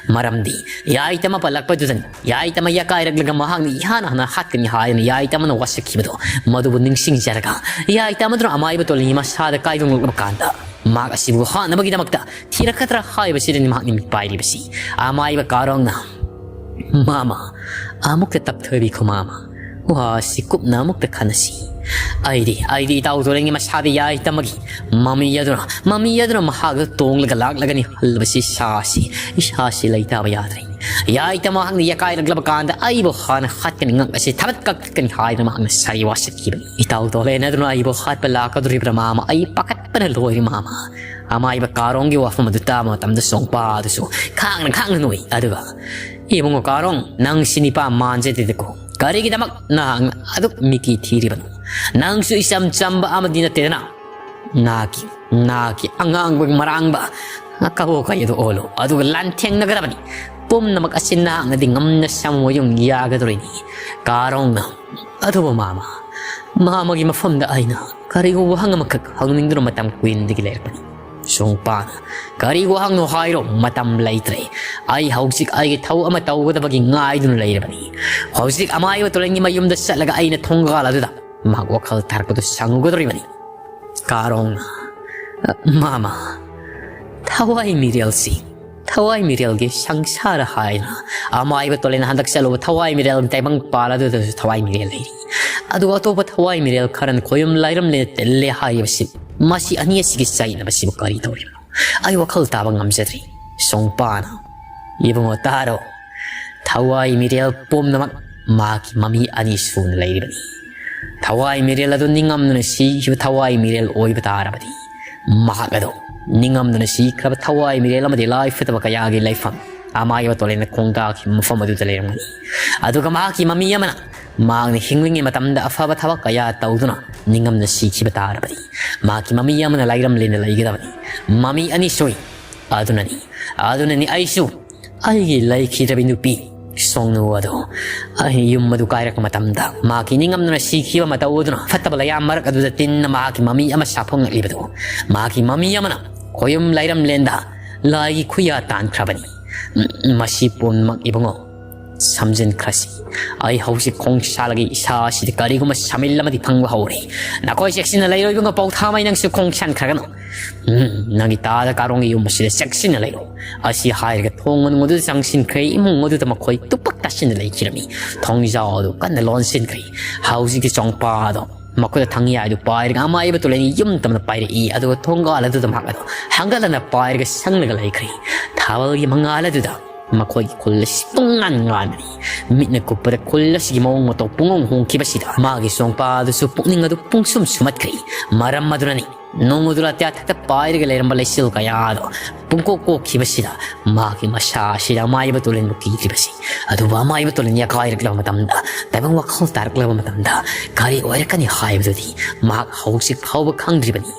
ꯃꯔꯝꯗꯤ ꯌꯥꯏꯇꯃ ꯄꯜꯂꯛꯄꯗꯨꯗꯅꯤ꯫ ꯌꯥꯏꯇꯃ ꯌꯥꯀꯥꯏꯔꯛꯂꯒ ꯃꯍꯥꯛꯅ ꯏꯍꯥꯟ ꯍꯥꯟꯅ ꯍꯥꯠꯀꯅꯤ ꯍꯥꯏꯗꯨꯅ ꯌꯥꯏꯇꯃꯅ ꯋꯥꯁꯛꯈꯤꯕꯗꯣ, ꯃꯗꯨꯕꯨ ꯅꯤꯡꯁꯤꯡꯖꯔꯒ ꯌꯥꯏꯇꯃꯗꯨꯅ ꯑꯃꯥꯏꯕ ꯇꯣꯂꯤꯒꯤ ꯃꯁꯥꯗ ꯀꯥꯏꯗꯣꯡꯂꯛꯂꯕ ꯀꯥꯟꯗ ꯃꯍꯥꯛ ꯑꯁꯤꯕꯨ ꯍꯥꯠꯅꯕꯒꯤꯗꯃꯛꯇ ꯊꯤꯔꯛꯀꯗ꯭ꯔꯥ ꯍꯥꯏꯕꯁꯤꯗꯅꯤ ꯃꯍꯥꯛꯅ ꯃꯤꯄꯥꯏꯔꯤꯕꯁꯤ꯫ ꯑꯃꯥꯏꯕ ꯀꯥꯔꯣꯡꯅ, "ꯃꯥꯃ, ꯑꯃꯨꯛꯇ ꯇꯞꯊꯕꯤꯈꯣ ꯃꯥꯃ꯫ ꯋꯥꯁꯤ ꯀꯨꯞꯅ ꯑꯃꯨꯛꯇ ꯈꯟꯅꯁꯤ꯫ ꯑꯩꯗꯤ, ꯑꯩꯗꯤ ꯏꯇꯥꯎ ꯇꯣꯂꯦꯟꯒꯤ ꯃꯁꯥꯗ ꯌꯥꯏꯇꯃꯒꯤ ꯃꯃꯤ ꯑꯗꯨꯅ, ꯃꯃꯤ ꯑꯗꯨꯅ ꯃꯍꯥꯛꯇ ꯇꯣꯡꯂꯒ ꯂꯥꯛꯂꯒꯅꯤ ꯍꯜꯂꯕꯁꯤ ꯏꯁꯥꯁꯤ, ꯏꯁꯥꯁꯤ ꯂꯩꯇꯥꯕ ꯌꯥꯗ꯭ꯔꯦ꯫ ꯌꯥꯏꯇꯃ ꯃꯍꯥꯛꯅ ꯌꯥꯀꯥꯏꯔꯛꯂꯕ ꯀꯥꯟꯗ ꯑꯩꯕꯨ ꯍꯥꯟꯅ ꯍꯥꯠꯀꯅꯤ, ꯉꯛ ꯑꯁꯤ ꯊꯕꯠ ꯀꯛꯊꯠꯀꯅꯤ ꯍꯥꯏꯗꯨꯅ ꯃꯍꯥꯛꯅ ꯁꯥꯔꯤ ꯋꯥꯁꯛꯈꯤꯕꯅꯤ꯫ ꯏꯇꯥꯎ ꯇꯣꯂꯦꯟ ꯑꯗꯨꯅ ꯑꯩꯕꯨ ꯍꯥꯠꯄ ꯂꯥꯛꯀꯗꯧꯔꯤꯕ꯭ꯔꯥ ꯃꯥꯃ? ꯑꯩ ꯄꯥꯈꯠꯄꯅ ꯂꯣꯏꯔꯦ ꯃꯥꯃ꯫" ꯑꯃꯥꯏꯕ ꯀꯥꯔꯣꯡꯒꯤ ꯋꯥꯐꯝ ꯑꯗꯨ ꯇꯥꯕ ꯃꯇꯝꯗ ꯁꯣꯡꯄꯥ ꯑꯗꯨꯁꯨ ꯈꯥꯡꯅ ꯈꯥꯡꯅ ꯅꯣꯛꯏ꯫ ꯑꯗꯨꯒ, "ꯏꯕꯨꯡꯉꯣ ꯀꯥꯔꯣꯡ, ꯅꯪꯁꯤ ꯅꯤꯄꯥ ꯃꯥꯟꯖꯗꯦꯗꯀꯣ꯫ ꯀꯔꯤꯒꯤꯗꯃꯛ ꯅꯍꯥꯛꯅ ꯑꯗꯨꯛ ꯃꯤꯀꯤ ꯊꯤꯔꯤꯕꯅꯣ? ꯅꯪꯁꯨ ꯏꯆꯝ ꯆꯝꯕ ꯑꯃꯗꯤ ꯅꯠꯇꯦꯗꯅ꯫ ꯅꯍꯥꯛꯀꯤ, ꯅꯍꯥꯛꯀꯤ ꯑꯉꯥꯡꯕ ꯃꯔꯥꯡꯕ ꯀꯕꯣꯛ ꯀꯩ ꯑꯗꯨ ꯑꯣꯜꯂꯨ꯫ ꯑꯗꯨꯒ ꯂꯥꯟꯊꯦꯡꯅꯒꯗꯕꯅꯤ꯫ ꯄꯨꯝꯅꯃꯛ ꯑꯁꯤ ꯅꯍꯥꯛꯅꯗꯤ ꯉꯝꯅ ꯁꯃꯣꯌꯨꯡ ꯌꯥꯒꯗꯧꯔꯤꯅꯤ꯫" ꯀꯥꯔꯣꯡꯅ, "ꯑꯗꯨꯕꯨ ꯃꯥꯃ, ꯃꯥꯃꯒꯤ ꯃꯐꯝꯗ ꯑꯩꯅ ꯀꯔꯤꯒꯨꯝꯕ ꯋꯥꯍꯪ ꯑꯃꯈꯛ ꯍꯪꯅꯤꯡꯗꯨꯅ ꯃꯇꯝ ꯀꯨꯏꯅꯗꯒꯤ ꯂꯩꯔꯛꯄꯅꯤ꯫" ꯁꯣꯡꯄꯥꯅ, "ꯀꯔꯤ ꯋꯥꯍꯪꯅꯣ ꯍꯥꯏꯔꯣ, ꯃꯇꯝ ꯂꯩꯇ꯭ꯔꯦ꯫ ꯑꯩ ꯍꯧꯖꯤꯛ ꯑꯩꯒꯤ ꯊꯕꯛ ꯑꯃ ꯇꯧꯒꯗꯕꯒꯤ ꯉꯥꯏꯗꯨꯅ ꯂꯩꯔꯕꯅꯤ꯫ ꯍꯧꯖꯤꯛ ꯑꯃꯥꯏꯕ ꯇꯣꯂꯦꯟꯒꯤ ꯃꯌꯨꯝꯗ ꯆꯠꯂꯒ ꯑꯩꯅ ꯊꯣꯡꯒꯥꯜ ꯑꯗꯨꯗ ꯃꯍꯥꯛ ꯋꯥꯈꯜ ꯊꯥꯔꯛꯄꯗꯨ ꯁꯪꯉꯨꯒꯗꯧꯔꯤꯕꯅꯤ꯫" ꯀꯥꯔꯣꯡꯅ, "ꯃꯥꯃ, ꯊꯋꯥꯏ ꯃꯤꯔꯦꯜꯁꯤ, ꯊꯋꯥꯏ ꯃꯤꯔꯦꯜꯒꯤ ꯁꯪꯁꯥꯔ ꯍꯥꯏꯅ ꯑꯃꯥꯏꯕ ꯇꯣꯂꯦꯟ ꯍꯟꯗꯛ ꯆꯠꯂꯨꯕ ꯊꯋꯥꯏ ꯃꯤꯔꯦꯜꯒꯤ ꯇꯥꯏꯕꯪ ꯄꯥꯜ ꯑꯗꯨꯗꯁꯨ ꯊꯋꯥꯏ ꯃꯤꯔꯦꯜ ꯂꯩꯔꯤ꯫ ꯑꯗꯨꯒ ꯑꯇꯣꯞꯄ ꯊꯋꯥꯏ ꯃꯤꯔꯦꯜ ꯈꯔꯅ ꯈꯣꯌꯨꯝ ꯂꯥꯏꯔꯝ ꯂꯩꯅ ꯇꯤꯜꯂꯦ ꯍꯥꯏꯔꯤꯕꯁꯤ, ꯃꯁꯤ ꯑꯅꯤ ꯑꯁꯤꯒꯤ ꯆꯩꯅꯕꯁꯤꯕꯨ ꯀꯔꯤ ꯇꯧꯔꯤꯕꯅꯣ? ꯑꯩ ꯋꯥꯈꯜ ꯇꯥꯕ ꯉꯝꯖꯗ꯭ꯔꯤ꯫" ꯁꯣꯡꯄꯥꯅ, "ꯏꯕꯨꯡꯉꯣ ꯇꯥꯔꯣ, ꯊꯋꯥꯏ ꯃꯤꯔꯦꯜ ꯄꯨꯝꯅꯃꯛ ꯃꯥꯒꯤ ꯃꯃꯤ ꯑꯅꯤ ꯁꯨꯅ ꯂꯩꯔꯤꯕꯅꯤ꯫ ꯊꯋꯥꯏ ꯃꯤꯔꯦꯜ ꯑꯗꯨ ꯅꯤꯡꯉꯝꯗꯅ ꯁꯤꯈꯤꯕ ꯊꯋꯥꯏ ꯃꯤꯔꯦꯜ ꯑꯣꯏꯕ ꯇꯥꯔꯕꯗꯤ, ꯃꯍꯥꯛ ꯑꯗꯨ ꯅꯤꯡꯉꯝꯗꯅ ꯁꯤꯈ꯭ꯔꯕ ꯊꯋꯥꯏ ꯃꯤꯔꯦꯜ ꯑꯃꯗꯤ ꯂꯥꯏ ꯐꯠꯇꯕ ꯀꯌꯥꯒꯤ ꯂꯩꯐꯝ, ꯑꯃꯥꯏꯕ ꯇꯣꯂꯦꯟꯅ ꯈꯣꯡꯗꯥꯈꯤꯕ ꯃꯐꯝ ꯑꯗꯨꯗ ꯂꯩꯔꯝꯒꯅꯤ꯫ ꯑꯗꯨꯒ ꯃꯍꯥꯛꯀꯤ ꯃꯃꯤ ꯑꯃꯅ ꯃꯍꯥꯛꯅ ꯍꯤꯡꯂꯤꯉꯩ ꯃꯇꯝꯗ ꯑꯐꯕ ꯊꯕꯛ ꯀꯌꯥ ꯇꯧꯗꯨꯅ ꯅꯤꯡꯉꯝꯗꯅ ꯁꯤꯈꯤꯕ ꯇꯥꯔꯕꯗꯤ, ꯃꯍꯥꯛꯀꯤ ꯃꯃꯤ ꯑꯃꯅ ꯂꯥꯏꯔꯝꯂꯦꯟꯗ ꯂꯩꯒꯗꯕꯅꯤ꯫ ꯃꯃꯤ ꯑꯅꯤ ꯁꯨꯏ꯫ ꯑꯗꯨꯅꯅꯤ, ꯑꯗꯨꯅꯅꯤ ꯑꯩꯁꯨ ꯑꯩꯒꯤ ꯂꯩꯈꯤꯗ꯭ꯔꯕꯤ ꯅꯨꯄꯤ ꯁꯣꯡꯅꯨ ꯑꯗꯨ ꯑꯩ ꯌꯨꯝ ꯑꯗꯨ ꯀꯥꯏꯔꯛꯄ ꯃꯇꯝꯗ ꯃꯍꯥꯛꯀꯤ ꯅꯤꯡꯉꯝꯗꯅ ꯁꯤꯈꯤꯕ ꯃꯇꯧ ꯑꯗꯨꯅ ꯐꯠꯇꯕ ꯂꯩꯌꯥꯝ ꯃꯔꯛ ꯑꯗꯨꯗ ꯇꯤꯟꯅ ꯃꯍꯥꯛꯀꯤ ꯃꯃꯤ ꯑꯃ ꯁꯥꯐꯣꯡꯉꯛꯂꯤꯕꯗꯨ, ꯃꯍꯥꯛꯀꯤ ꯃꯃꯤ ꯑꯃꯅ ꯈꯣꯌꯨꯝ ꯂꯥꯏꯔꯝꯂꯦꯟꯗ ꯂꯥꯏꯒꯤ ꯈꯨꯌꯥ ꯇꯥꯟꯈ꯭ꯔꯕꯅꯤ꯫ ꯎꯝ, ꯃꯁꯤ ꯄꯨꯝꯅꯃꯛ ꯏꯕꯨꯡꯉꯣ ꯁꯝꯖꯤꯟꯈ꯭ꯔꯁꯤ꯫ ꯑꯩ ꯍꯧꯖꯤꯛ ꯈꯣꯡꯁꯥꯜꯂꯒ ꯏꯁꯥ ꯑꯁꯤꯗ ꯀꯔꯤꯒꯨꯝꯕ ꯁꯥꯃꯤꯜ ꯑꯃꯗꯤ ꯐꯪꯕ ꯍꯧꯔꯦ꯫ ꯅꯈꯣꯏ ꯆꯦꯛꯁꯤꯟꯅ ꯂꯩꯔꯣ ꯏꯕꯨꯡꯉꯣ ꯄꯧꯊꯥꯃꯩ, ꯅꯪꯁꯨ ꯈꯣꯡꯁꯥꯟꯈ꯭ꯔꯒꯅꯨ꯫ ꯎꯝ, ꯅꯪꯒꯤ ꯇꯥꯗ ꯀꯥꯔꯣꯡꯒꯤ ꯌꯨꯝ ꯑꯁꯤꯗ ꯆꯦꯛꯁꯤꯟꯅ ꯂꯩꯔꯣ꯫ ꯑꯁꯤ ꯍꯥꯏꯔꯒ ꯊꯣꯡ ꯃꯅꯨꯡ ꯑꯗꯨꯗ ꯆꯪꯁꯤꯟꯈ꯭ꯔꯦ꯫ ꯏꯃꯨꯡ ꯑꯗꯨꯗ ꯃꯈꯣꯏ ꯇꯨꯄꯛ ꯇꯥꯁꯤꯟꯅ ꯂꯩꯈꯤꯔꯝꯃꯤ꯫ ꯊꯣꯡꯖꯥꯎ ꯑꯗꯨ ꯀꯟꯅ ꯂꯣꯟꯁꯤꯟꯈ꯭ꯔꯦ꯫ ꯍꯧꯖꯤꯛꯀꯤ ꯆꯣꯡꯄꯥ ꯑꯗꯣ ꯃꯈꯨꯠꯇ ꯊꯥꯡꯌꯥꯏꯗꯨ ꯄꯥꯏꯔꯒ ꯑꯃꯥꯏꯕ ꯇꯨꯂꯦꯟꯒꯤ ꯌꯨꯝ ꯇꯝꯅ ꯄꯥꯏꯔꯛꯏ꯫ ꯑꯗꯨꯒ ꯊꯣꯡꯒꯥꯜ ꯑꯗꯨꯗ ꯃꯍꯥꯛ ꯑꯗꯣ ꯍꯪꯒꯠꯂꯅ ꯄꯥꯏꯔꯒ ꯁꯪꯂꯒ ꯂꯩꯈ꯭ꯔꯦ꯫ ꯊꯥꯕꯜꯒꯤ ꯃꯉꯥꯜ ꯑꯗꯨꯗ ꯃꯈꯣꯏꯒꯤ ꯈꯨꯜ ꯑꯁꯤ ꯄꯨꯡꯉꯥꯟ ꯉꯥꯟꯕꯅꯤ꯫ ꯃꯤꯠꯅ ꯀꯨꯞꯄꯗ ꯈꯨꯜ ꯑꯁꯤꯒꯤ ꯃꯑꯣꯡ ꯃꯇꯧ ꯄꯨꯡꯍꯣꯡ ꯍꯣꯡꯈꯤꯕꯁꯤꯗ ꯃꯥꯒꯤ ꯆꯣꯡꯄꯥ ꯑꯗꯨꯁꯨ ꯄꯨꯛꯅꯤꯡ ꯑꯗꯨ ꯄꯨꯡꯁꯨꯝ ꯁꯨꯝꯍꯠꯈ꯭ꯔꯦ꯫ ꯃꯔꯝ ꯑꯗꯨꯅꯅꯤ ꯅꯣꯡꯃꯗꯨ ꯂꯥꯇ꯭ꯌꯥ ꯊꯛꯇ ꯄꯥꯏꯔꯒ ꯂꯩꯔꯝꯕ ꯂꯩꯆꯤꯜ ꯀꯌꯥ ꯑꯗꯣ ꯄꯨꯡꯀꯣꯛ ꯀꯣꯛꯈꯤꯕꯁꯤꯗ ꯃꯍꯥꯛꯀꯤ ꯃꯁꯥ ꯑꯁꯤꯗ ꯑꯃꯥꯏꯕ ꯇꯣꯂꯦꯟꯕꯨ ꯀꯤꯗ꯭ꯔꯤꯕꯁꯤ꯫ ꯑꯗꯨꯕꯨ ꯑꯃꯥꯏꯕ ꯇꯣꯂꯦꯟ ꯌꯥꯀꯥꯏꯔꯛꯂꯕ ꯃꯇꯝꯗ, ꯇꯥꯏꯕꯪ ꯋꯥꯈꯜ ꯇꯥꯔꯛꯂꯕ ꯃꯇꯝꯗ ꯀꯔꯤ ꯑꯣꯏꯔꯛꯀꯅꯤ ꯍꯥꯏꯕꯗꯨꯗꯤ ꯃꯍꯥꯛ ꯍꯧꯖꯤꯛ ꯐꯥꯎꯕ ꯈꯪꯗ꯭ꯔꯤꯕꯅꯤ꯫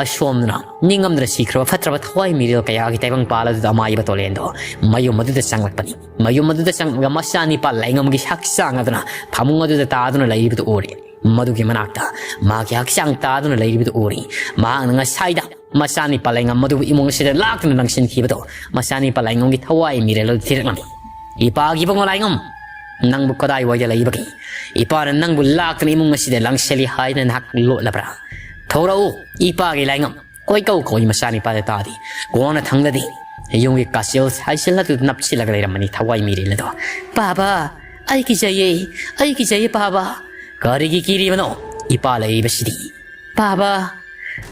ꯑꯁꯣꯝꯗꯅ ꯅꯤꯡꯉꯝꯗꯅ ꯁꯤꯈ꯭ꯔꯕ ꯐꯠꯇ꯭ꯔꯕ ꯊꯋꯥꯏ ꯃꯤꯔꯦꯜ ꯀꯌꯥꯒꯤ ꯇꯥꯏꯕꯪ ꯄꯥꯜ ꯑꯗꯨꯗ ꯑꯃꯥꯏꯕ ꯇꯣꯂꯦꯟꯗꯣ ꯃꯌꯨꯝ ꯑꯗꯨꯗ ꯆꯪꯂꯛꯄꯅꯤ꯫ ꯃꯌꯨꯝ ꯑꯗꯨꯗ ꯆꯪꯂꯒ ꯃꯆꯥꯅꯤꯄꯥ ꯂꯥꯏꯉꯝꯒꯤ ꯍꯛꯆꯥꯡ ꯑꯗꯨꯅ ꯐꯃꯨꯡ ꯑꯗꯨꯗ ꯇꯥꯗꯨꯅ ꯂꯩꯔꯤꯕꯗꯨ ꯎꯔꯦ꯫ ꯃꯗꯨꯒꯤ ꯃꯅꯥꯛꯇ ꯃꯍꯥꯛꯀꯤ ꯍꯛꯆꯥꯡ ꯇꯥꯗꯨꯅ ꯂꯩꯔꯤꯕꯗꯨ ꯎꯔꯤ꯫ ꯃꯍꯥꯛꯅ ꯉꯁꯥꯏꯗ ꯃꯆꯥꯅꯤꯄꯥ ꯂꯥꯏꯉꯝ ꯑꯗꯨꯕꯨ ꯏꯃꯨꯡ ꯑꯁꯤꯗ ꯂꯥꯛꯇꯨꯅ ꯂꯪꯁꯤꯟꯈꯤꯕꯗꯣ ꯃꯆꯥꯅꯤꯄꯥ ꯂꯥꯏꯉꯝꯒꯤ ꯊꯋꯥꯏ ꯃꯤꯔꯦꯜ ꯑꯗꯨ ꯊꯤꯔꯛꯂꯝꯃꯤ꯫ "ꯏꯄꯥꯒꯤ ꯏꯕꯨꯡꯉꯣ ꯂꯥꯏꯉꯝ, ꯅꯪꯕꯨ ꯀꯗꯥꯏꯋꯥꯏꯗ ꯂꯩꯕꯒꯦ? ꯏꯄꯥꯅ ꯅꯪꯕꯨ ꯂꯥꯛꯇꯨꯅ ꯏꯃꯨꯡ ꯑꯁꯤꯗ ꯂꯪꯁꯤꯜꯂꯤ ꯍꯥꯏꯗꯅ ꯅꯍꯥꯛ ꯂꯣꯠꯂꯕ꯭ꯔꯥ? ꯊꯣꯔꯛꯎ, ꯏꯄꯥꯒꯤ ꯂꯥꯏꯉꯝ!" ꯀꯣꯏꯀꯧ ꯀꯧꯏ ꯃꯆꯥꯅꯤꯄꯥꯗ ꯇꯥꯗꯦ꯫ ꯀꯣꯟꯅ ꯊꯪꯗꯗꯤ ꯌꯨꯝꯒꯤ ꯀꯥꯆꯤꯜ ꯁꯥꯏꯁꯤꯜ ꯑꯗꯨ ꯅꯞꯁꯤꯜꯂꯒ ꯂꯩꯔꯝꯃꯅꯤ ꯊꯋꯥꯏ ꯃꯤꯔꯦꯜ ꯑꯗꯣ꯫ "ꯄꯥꯕ, ꯑꯩ ꯀꯤꯖꯩꯌꯦ, ꯑꯩ ꯀꯤꯖꯩꯌꯦ ꯄꯥꯕ!" "ꯀꯔꯤꯒꯤ ꯀꯤꯔꯤꯕꯅꯣ? ꯏꯄꯥ ꯂꯩꯔꯤꯕꯁꯤꯗꯤ!" "ꯄꯥꯕ,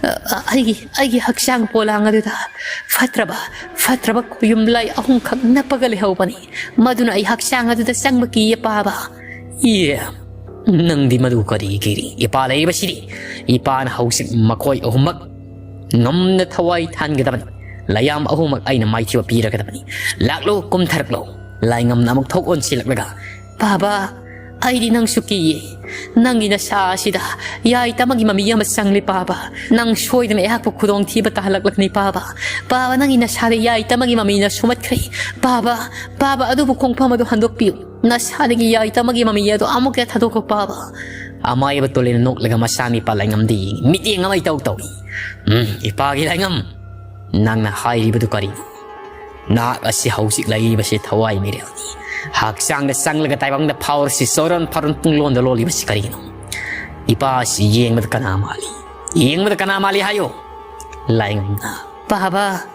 ꯑ, ꯑ, ꯑꯩꯒꯤ, ꯑꯩꯒꯤ ꯍꯛꯆꯥꯡ ꯄꯣꯂꯥꯡ ꯑꯗꯨꯗ ꯐꯠꯇ꯭ꯔꯕ, ꯐꯠꯇ꯭ꯔꯕ ꯈꯣꯌꯨꯝ ꯂꯥꯏ ꯑꯍꯨꯝꯈꯛ ꯅꯞꯄꯒ ꯂꯩꯍꯧꯕꯅꯤ꯫ ꯃꯗꯨꯅ ꯑꯩ ꯍꯛꯆꯥꯡ ꯑꯗꯨꯗ ꯆꯪꯕ ꯀꯤꯌꯦ ꯄꯥꯕ꯫" "ꯏꯌꯦ, ꯅꯪꯗꯤ ꯃꯗꯨ ꯀꯔꯤꯒꯤ ꯀꯤꯔꯤ? ꯏꯄꯥ ꯂꯩꯔꯤꯕꯁꯤꯗꯤ!" "ꯏꯄꯥꯅ ꯍꯧꯖꯤꯛ ꯃꯈꯣꯏ ꯑꯍꯨꯝꯃꯛ ꯉꯝꯅ ꯊꯋꯥꯏ ꯊꯥꯟꯒꯗꯕꯅꯤ꯫ ꯂꯥꯏꯌꯥꯝ ꯑꯍꯨꯝꯃꯛ ꯑꯩꯅ ꯃꯥꯏꯊꯤꯕ ꯄꯤꯔꯒꯗꯕꯅꯤ꯫ ꯂꯥꯛꯂꯣ, ꯀꯨꯝꯊꯔꯛꯂꯣ꯫ ꯂꯥꯏꯉꯝꯅ ꯑꯃꯨꯛ ꯊꯣꯛ ꯑꯣꯟꯁꯤꯜꯂꯛꯂꯒ, "ꯕꯥꯕꯥ, ꯑꯩꯗꯤ ꯅꯪꯁꯨ ꯀꯤꯌꯦ꯫ ꯅꯪꯒꯤ ꯅꯁꯥ ꯑꯁꯤꯗ ꯌꯥꯏꯇꯃꯒꯤ ꯃꯃꯤ ꯑꯃ ꯆꯪꯂꯦ ꯕꯥꯕꯥ꯫ ꯅꯪ ꯁꯣꯏꯗꯅ ꯑꯩꯍꯥꯛꯄꯨ ꯈꯨꯗꯣꯡꯊꯤꯕ ꯇꯥꯍꯜꯂꯛꯂꯛꯀꯅꯤ ꯕꯥꯕꯥ꯫ ꯕꯥꯕꯥ, ꯅꯪꯒꯤ ꯅꯁꯥꯗ ꯌꯥꯏꯇꯃꯒꯤ ꯃꯃꯤꯅ ꯁꯨꯝꯃꯠꯈ꯭ꯔꯦ꯫ ꯕꯥꯕꯥ, ꯕꯥꯕꯥ, ꯑꯗꯨꯕꯨ ꯈꯣꯡꯐꯝ ꯑꯗꯨ ꯍꯟꯗꯣꯛꯄꯤꯌꯨ꯫ ꯅꯁꯥꯗꯒꯤ ꯌꯥꯏꯇꯃꯒꯤ ꯃꯃꯤ ꯑꯗꯨ ꯑꯃꯨꯛꯇ ꯊꯥꯗꯣꯛꯈꯣ ꯕꯥꯕꯥ꯫" ꯑꯃꯥꯏꯕ ꯇꯣꯂꯦꯅ ꯅꯣꯛꯂꯒ ꯃꯆꯥꯅꯤꯄꯥ ꯂꯥꯏꯉꯝꯗ ꯌꯦꯡꯉꯤ꯫ ꯃꯤꯠꯌꯦꯡ ꯑꯃ ꯏꯇꯧ ꯇꯧꯏ꯫ "ꯎꯝ, ꯏꯄꯥꯒꯤ ꯂꯥꯏꯉꯝ, ꯅꯪꯅ ꯍꯥꯏꯔꯤꯕꯗꯨ ꯀꯔꯤꯅꯣ? ꯅꯍꯥꯛ ꯑꯁꯤ ꯍꯧꯖꯤꯛ ꯂꯩꯔꯤꯕꯁꯤ ꯊꯋꯥꯏ ꯃꯤꯔꯦꯜꯅꯤ꯫ ꯍꯛꯆꯥꯡꯗ ꯆꯪꯂꯒ ꯇꯥꯏꯕꯪꯗ ꯐꯥꯎꯔꯁꯤ ꯆꯣꯔꯣꯟ ꯐꯥꯔꯣꯟ ꯄꯨꯡꯂꯣꯟꯗ ꯂꯣꯜꯂꯤꯕꯁꯤ ꯀꯔꯤꯒꯤꯅꯣ? ꯏꯄꯥ ꯑꯁꯤ ꯌꯦꯡꯕꯗ ꯀꯅꯥ ꯃꯥꯜꯂꯤ? ꯌꯦꯡꯕꯗ ꯀꯅꯥ ꯃꯥꯜꯂꯤ ꯍꯥꯏꯌꯨ?" ꯂꯥꯏꯉꯝꯅ, "ꯕꯥꯕꯥ,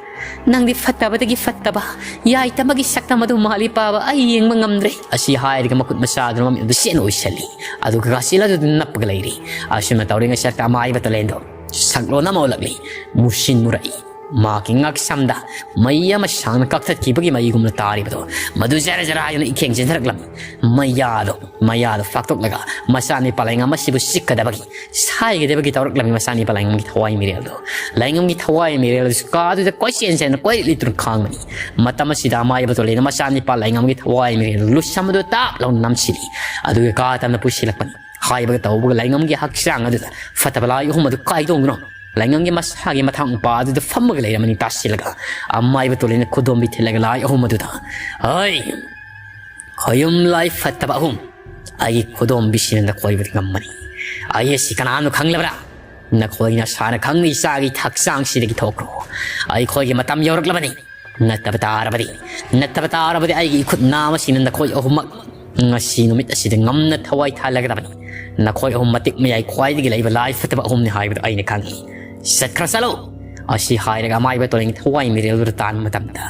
ꯅꯪꯗꯤ ꯐꯠꯇꯕꯗꯒꯤ ꯐꯠꯇꯕ, ꯌꯥꯏꯇꯃꯒꯤ ꯁꯛꯇꯝ ꯑꯗꯨ ꯃꯥꯜꯂꯤ ꯕꯥꯕꯥ, ꯑꯩ ꯌꯦꯡꯕ ꯉꯝꯗ꯭ꯔꯦ꯫" ꯑꯁꯤ ꯍꯥꯏꯔꯒ ꯃꯈꯨꯠ ꯃꯁꯥꯗꯨꯅ ꯃꯃꯤꯠ ꯑꯗꯨ ꯁꯦꯟ ꯑꯣꯏꯁꯜꯂꯤ꯫ ꯑꯗꯨꯒ ꯀꯥꯆꯤꯜ ꯑꯗꯨꯗ ꯅꯞꯄꯒ ꯂꯩꯔꯤ꯫ ꯑꯁꯨꯝꯅ ꯇꯧꯔꯤꯉꯩ ꯁꯛꯇ ꯑꯃꯥꯏꯕ ꯇꯣꯂꯦꯟꯗꯣ ꯁꯛꯂꯣꯟ ꯑꯃ ꯑꯣꯜꯂꯛꯂꯤ꯫ ꯃꯨꯁꯤꯟ ꯃꯨꯔꯛꯏ꯫ ꯃꯍꯥꯛꯀꯤ ꯉꯛꯁꯝꯗ ꯃꯩ ꯑꯃ ꯁꯥꯡꯅ ꯀꯛꯊꯠꯈꯤꯕꯒꯤ ꯃꯩꯒꯨꯝꯅ ꯇꯥꯔꯤꯕꯗꯣ, ꯃꯗꯨ ꯖꯔ ꯖꯔ ꯍꯥꯏꯗꯨꯅ ꯏꯈꯦꯡ ꯆꯦꯟꯊꯔꯛꯂꯝꯃꯤ꯫ ꯃꯩꯌꯥꯗꯣ, ꯃꯩꯌꯥꯗꯣ ꯐꯥꯛꯇꯣꯛꯂꯒ ꯃꯆꯥꯅꯤꯄꯥ ꯂꯥꯏꯉꯝ ꯑꯁꯤꯕꯨ ꯆꯤꯛꯀꯗꯕꯒꯤ, ꯁꯥꯏꯒꯗꯕꯒꯤ ꯇꯧꯔꯛꯂꯝꯃꯤ ꯃꯆꯥꯅꯤꯄꯥ ꯂꯥꯏꯉꯝꯒꯤ ꯊꯋꯥꯏ ꯃꯤꯔꯦꯜꯗꯣ꯫ ꯂꯥꯏꯉꯝꯒꯤ ꯊꯋꯥꯏ ꯃꯤꯔꯦꯜ ꯑꯗꯨꯁꯨ ꯀꯥꯗꯨꯗ ꯀꯣꯏꯆꯦꯟ ꯆꯦꯟꯗꯨꯅ ꯀꯣꯏꯔꯤꯛ ꯂꯤꯠꯇꯨꯅ ꯈꯥꯡꯕꯅꯤ꯫ ꯃꯇꯝ ꯑꯁꯤꯗ ꯑꯃꯥꯏꯕ ꯇꯣꯂꯦꯅ ꯃꯆꯥꯅꯤꯄꯥ ꯂꯥꯏꯉꯝꯒꯤ ꯊꯋꯥꯏ ꯃꯤꯔꯦꯜ ꯂꯨꯁꯝ ꯑꯗꯨ ꯇꯥꯞ ꯂꯥꯎꯅ ꯅꯝꯁꯤꯜꯂꯤ꯫ ꯑꯗꯨꯒ ꯀꯥ ꯇꯝꯅ ꯄꯨꯁꯤꯜꯂꯛꯄꯅꯤ꯫ ꯍꯥꯏꯕꯒ ꯇꯧꯕꯒ ꯂꯥꯏꯉꯝꯒꯤ ꯍꯛꯆꯥꯡ ꯑꯗꯨꯗ ꯐꯠꯇꯕ ꯂꯥꯏ ꯑꯍꯨꯝ ꯑꯗꯨ ꯀꯥꯏꯗꯣꯡꯗꯨꯅ ꯂꯥꯏꯉꯝꯒꯤ ꯃꯁꯥꯒꯤ ꯃꯊꯪ ꯃꯄꯥ ꯑꯗꯨꯗ ꯐꯝꯃꯒ ꯂꯩꯔꯝꯃꯅꯤ ꯇꯥꯁꯤꯜꯂꯒ꯫ ꯑꯃꯥꯏꯕ ꯇꯣꯂꯦꯅ ꯈꯨꯗꯣꯝꯕꯤ ꯊꯤꯜꯂꯒ ꯂꯥꯏ ꯑꯍꯨꯝ ꯑꯗꯨꯗ, "ꯍꯩ, ꯈꯣꯌꯨꯝ ꯂꯥꯏ ꯐꯠꯇꯕ ꯑꯍꯨꯝ, ꯑꯩꯒꯤ ꯈꯨꯗꯣꯝꯕꯤꯁꯤꯅ ꯅꯈꯣꯏꯕꯨꯗꯤ ꯉꯝꯃꯅꯤ꯫ ꯑꯩ ꯑꯁꯤ ꯀꯅꯥꯅꯣ ꯈꯪꯂꯕ꯭ꯔꯥ? ꯅꯈꯣꯏ ꯅꯁꯥꯅ ꯈꯪꯅ ꯏꯆꯥꯒꯤ ꯍꯛꯆꯥꯡꯁꯤꯗꯒꯤ ꯊꯣꯛꯈ꯭ꯔꯣ꯫ ꯑꯩꯈꯣꯏꯒꯤ ꯃꯇꯝ ꯌꯧꯔꯛꯂꯕꯅꯤ꯫ ꯅꯠꯇꯕ ꯇꯥꯔꯕꯗꯤ, ꯅꯠꯇꯕ ꯇꯥꯔꯕꯗꯤ ꯑꯩꯒꯤ ꯏꯈꯨꯠ ꯅꯥꯃꯁꯤꯡꯅ ꯅꯈꯣꯏ ꯑꯍꯨꯝꯃꯛ ꯉꯁꯤ ꯅꯨꯃꯤꯠ ꯑꯁꯤꯗ ꯉꯝꯅ ꯊꯋꯥꯏ ꯊꯥꯜꯂꯒꯗꯕꯅꯤ꯫ ꯅꯈꯣꯏ ꯑꯍꯨꯝ ꯃꯇꯤꯛ ꯃꯌꯥꯏ ꯈ꯭ꯋꯥꯏꯗꯒꯤ ꯂꯩꯕ ꯂꯥꯏ ꯐꯠꯇꯕ ꯑꯍꯨꯝꯅꯤ ꯍꯥꯏꯕꯗꯨ ꯑꯩꯅ ꯈꯪꯏ꯫ ꯆꯠꯈ꯭ꯔ ꯆꯠꯂꯨ!" ꯑꯁꯤ ꯍꯥꯏꯔꯒ ꯑꯃꯥꯏꯕ ꯇꯣꯂꯤꯡ ꯊꯋꯥꯏ ꯃꯤꯔꯦꯜꯗꯨꯗ ꯇꯥꯟꯕ ꯃꯇꯝꯗ,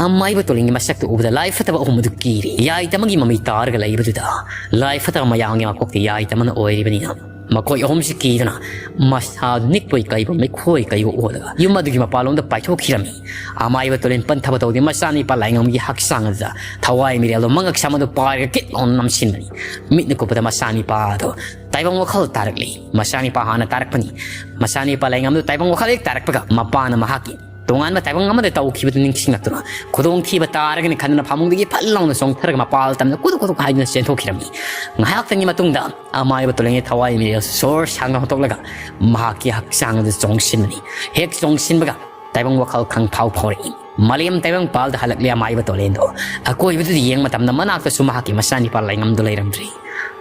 ꯑꯃꯥꯏꯕ ꯇꯣꯂꯤꯡꯒꯤ ꯃꯁꯛꯇꯨ ꯎꯕꯗ ꯂꯥꯏ ꯐꯠꯇꯕ ꯑꯍꯨꯝ ꯑꯗꯨ ꯀꯤꯔꯤ꯫ ꯌꯥꯏꯇꯃꯒꯤ ꯃꯃꯤ ꯇꯥꯔꯒ ꯂꯩꯕꯗꯨꯗ ꯂꯥꯏ ꯐꯠꯇꯕ ꯃꯌꯥꯝꯒꯤ ꯃꯀꯣꯛꯇ ꯌꯥꯏꯇꯃꯅ ꯑꯣꯏꯔꯤꯕꯅꯤꯅ, ꯃꯈꯣꯏ ꯑꯍꯨꯝꯁꯤ ꯀꯤꯗꯨꯅ ꯃꯁꯥꯗꯨ ꯅꯤꯛꯄꯣꯏ ꯀꯩꯕꯣꯏ ꯃꯩꯈꯣꯏ ꯀꯩꯕꯣꯏ ꯑꯣꯜꯂꯒ ꯌꯨꯝ ꯑꯗꯨꯒꯤ ꯃꯄꯥꯟꯂꯣꯝꯗ ꯄꯥꯏꯊꯣꯛꯈꯤꯔꯝꯃꯤ꯫ ꯑꯃꯥꯏꯕ ꯇꯣꯂꯦꯟ ꯄꯟꯊꯕ ꯇꯧꯗꯦ꯫ ꯃꯆꯥꯅꯤꯄꯥ ꯂꯥꯏꯉꯝꯒꯤ ꯍꯛꯆꯥꯡ ꯑꯗꯨꯗ ꯊꯋꯥꯏ ꯃꯤꯔꯦꯜꯗꯣ ꯃꯉꯛ ꯁꯝ ꯑꯗꯨ ꯄꯥꯏꯔꯒ ꯀꯤꯠ ꯂꯥꯎꯅ ꯅꯝꯁꯤꯟꯕꯅꯤ꯫ ꯃꯤꯠꯅ ꯀꯨꯞꯄꯗ ꯃꯆꯥꯅꯤꯄꯥ ꯑꯗꯣ ꯇꯥꯏꯕꯪ ꯋꯥꯈꯜ ꯇꯥꯔꯛꯂꯤ꯫ ꯃꯆꯥꯅꯤꯄꯥ ꯍꯥꯟꯅ ꯇꯥꯔꯛꯄꯅꯤ꯫ ꯃꯆꯥꯅꯤꯄꯥ ꯂꯥꯏꯉꯝꯗꯨ ꯇꯥꯏꯕꯪ ꯋꯥꯈꯜ ꯍꯦꯛ ꯇꯥꯔꯛꯄꯒ ꯃꯄꯥꯅ ꯃꯍꯥꯛꯀꯤ ꯇꯣꯉꯥꯟꯕ ꯇꯥꯏꯕꯪ ꯑꯃꯗ ꯇꯧꯈꯤꯕꯗꯨ ꯅꯤꯡꯁꯤꯡꯂꯛꯇꯨꯅ ꯈꯨꯗꯣꯡꯊꯤꯕ ꯇꯥꯔꯒꯅꯤ ꯈꯟꯗꯨꯅ ꯐꯃꯨꯡꯗꯒꯤ ꯐꯠ ꯂꯥꯎꯅ ꯆꯣꯡꯊꯔꯒ ꯃꯄꯥꯜ ꯇꯝꯅ ꯀꯨꯗꯨꯛ ꯀꯨꯗꯨꯛ ꯍꯥꯏꯗꯨꯅ ꯆꯦꯟꯊꯣꯛꯈꯤꯔꯝꯃꯤ꯫ ꯉꯥꯏꯍꯥꯛꯇꯪꯒꯤ ꯃꯇꯨꯡꯗ ꯑꯃꯥꯏꯕ ꯇꯣꯂꯦꯟꯒꯤ ꯊꯋꯥꯏ ꯃꯤꯔꯦꯜ ꯁꯣꯔ ꯁꯥꯡꯅ ꯍꯣꯟꯊꯣꯛꯂꯒ ꯃꯍꯥꯛꯀꯤ ꯍꯛꯆꯥꯡ ꯑꯗꯨ ꯆꯣꯡꯁꯤꯟꯕꯅꯤ꯫ ꯍꯦꯛ ꯆꯣꯡꯁꯤꯟꯕꯒ ꯇꯥꯏꯕꯪ ꯋꯥꯈꯜ ꯈꯪꯐꯥꯎ ꯐꯥꯎꯔꯛꯏ꯫ ꯃꯥꯂꯦꯝ ꯇꯥꯏꯕꯪ ꯄꯥꯜꯗ ꯍꯜꯂꯛꯂꯦ ꯑꯃꯥꯏꯕ ꯇꯣꯂꯦꯟꯗꯣ꯫ ꯑꯀꯣꯏꯕꯗꯨꯗ ꯌꯦꯡꯕ ꯃꯇꯝꯗ ꯃꯅꯥꯛꯇꯁꯨ ꯃꯍꯥꯛꯀꯤ ꯃꯆꯥꯅꯤꯄꯥ ꯂꯥꯏꯉꯝꯗꯣ ꯂꯩꯔꯝꯗ꯭ꯔꯤ꯫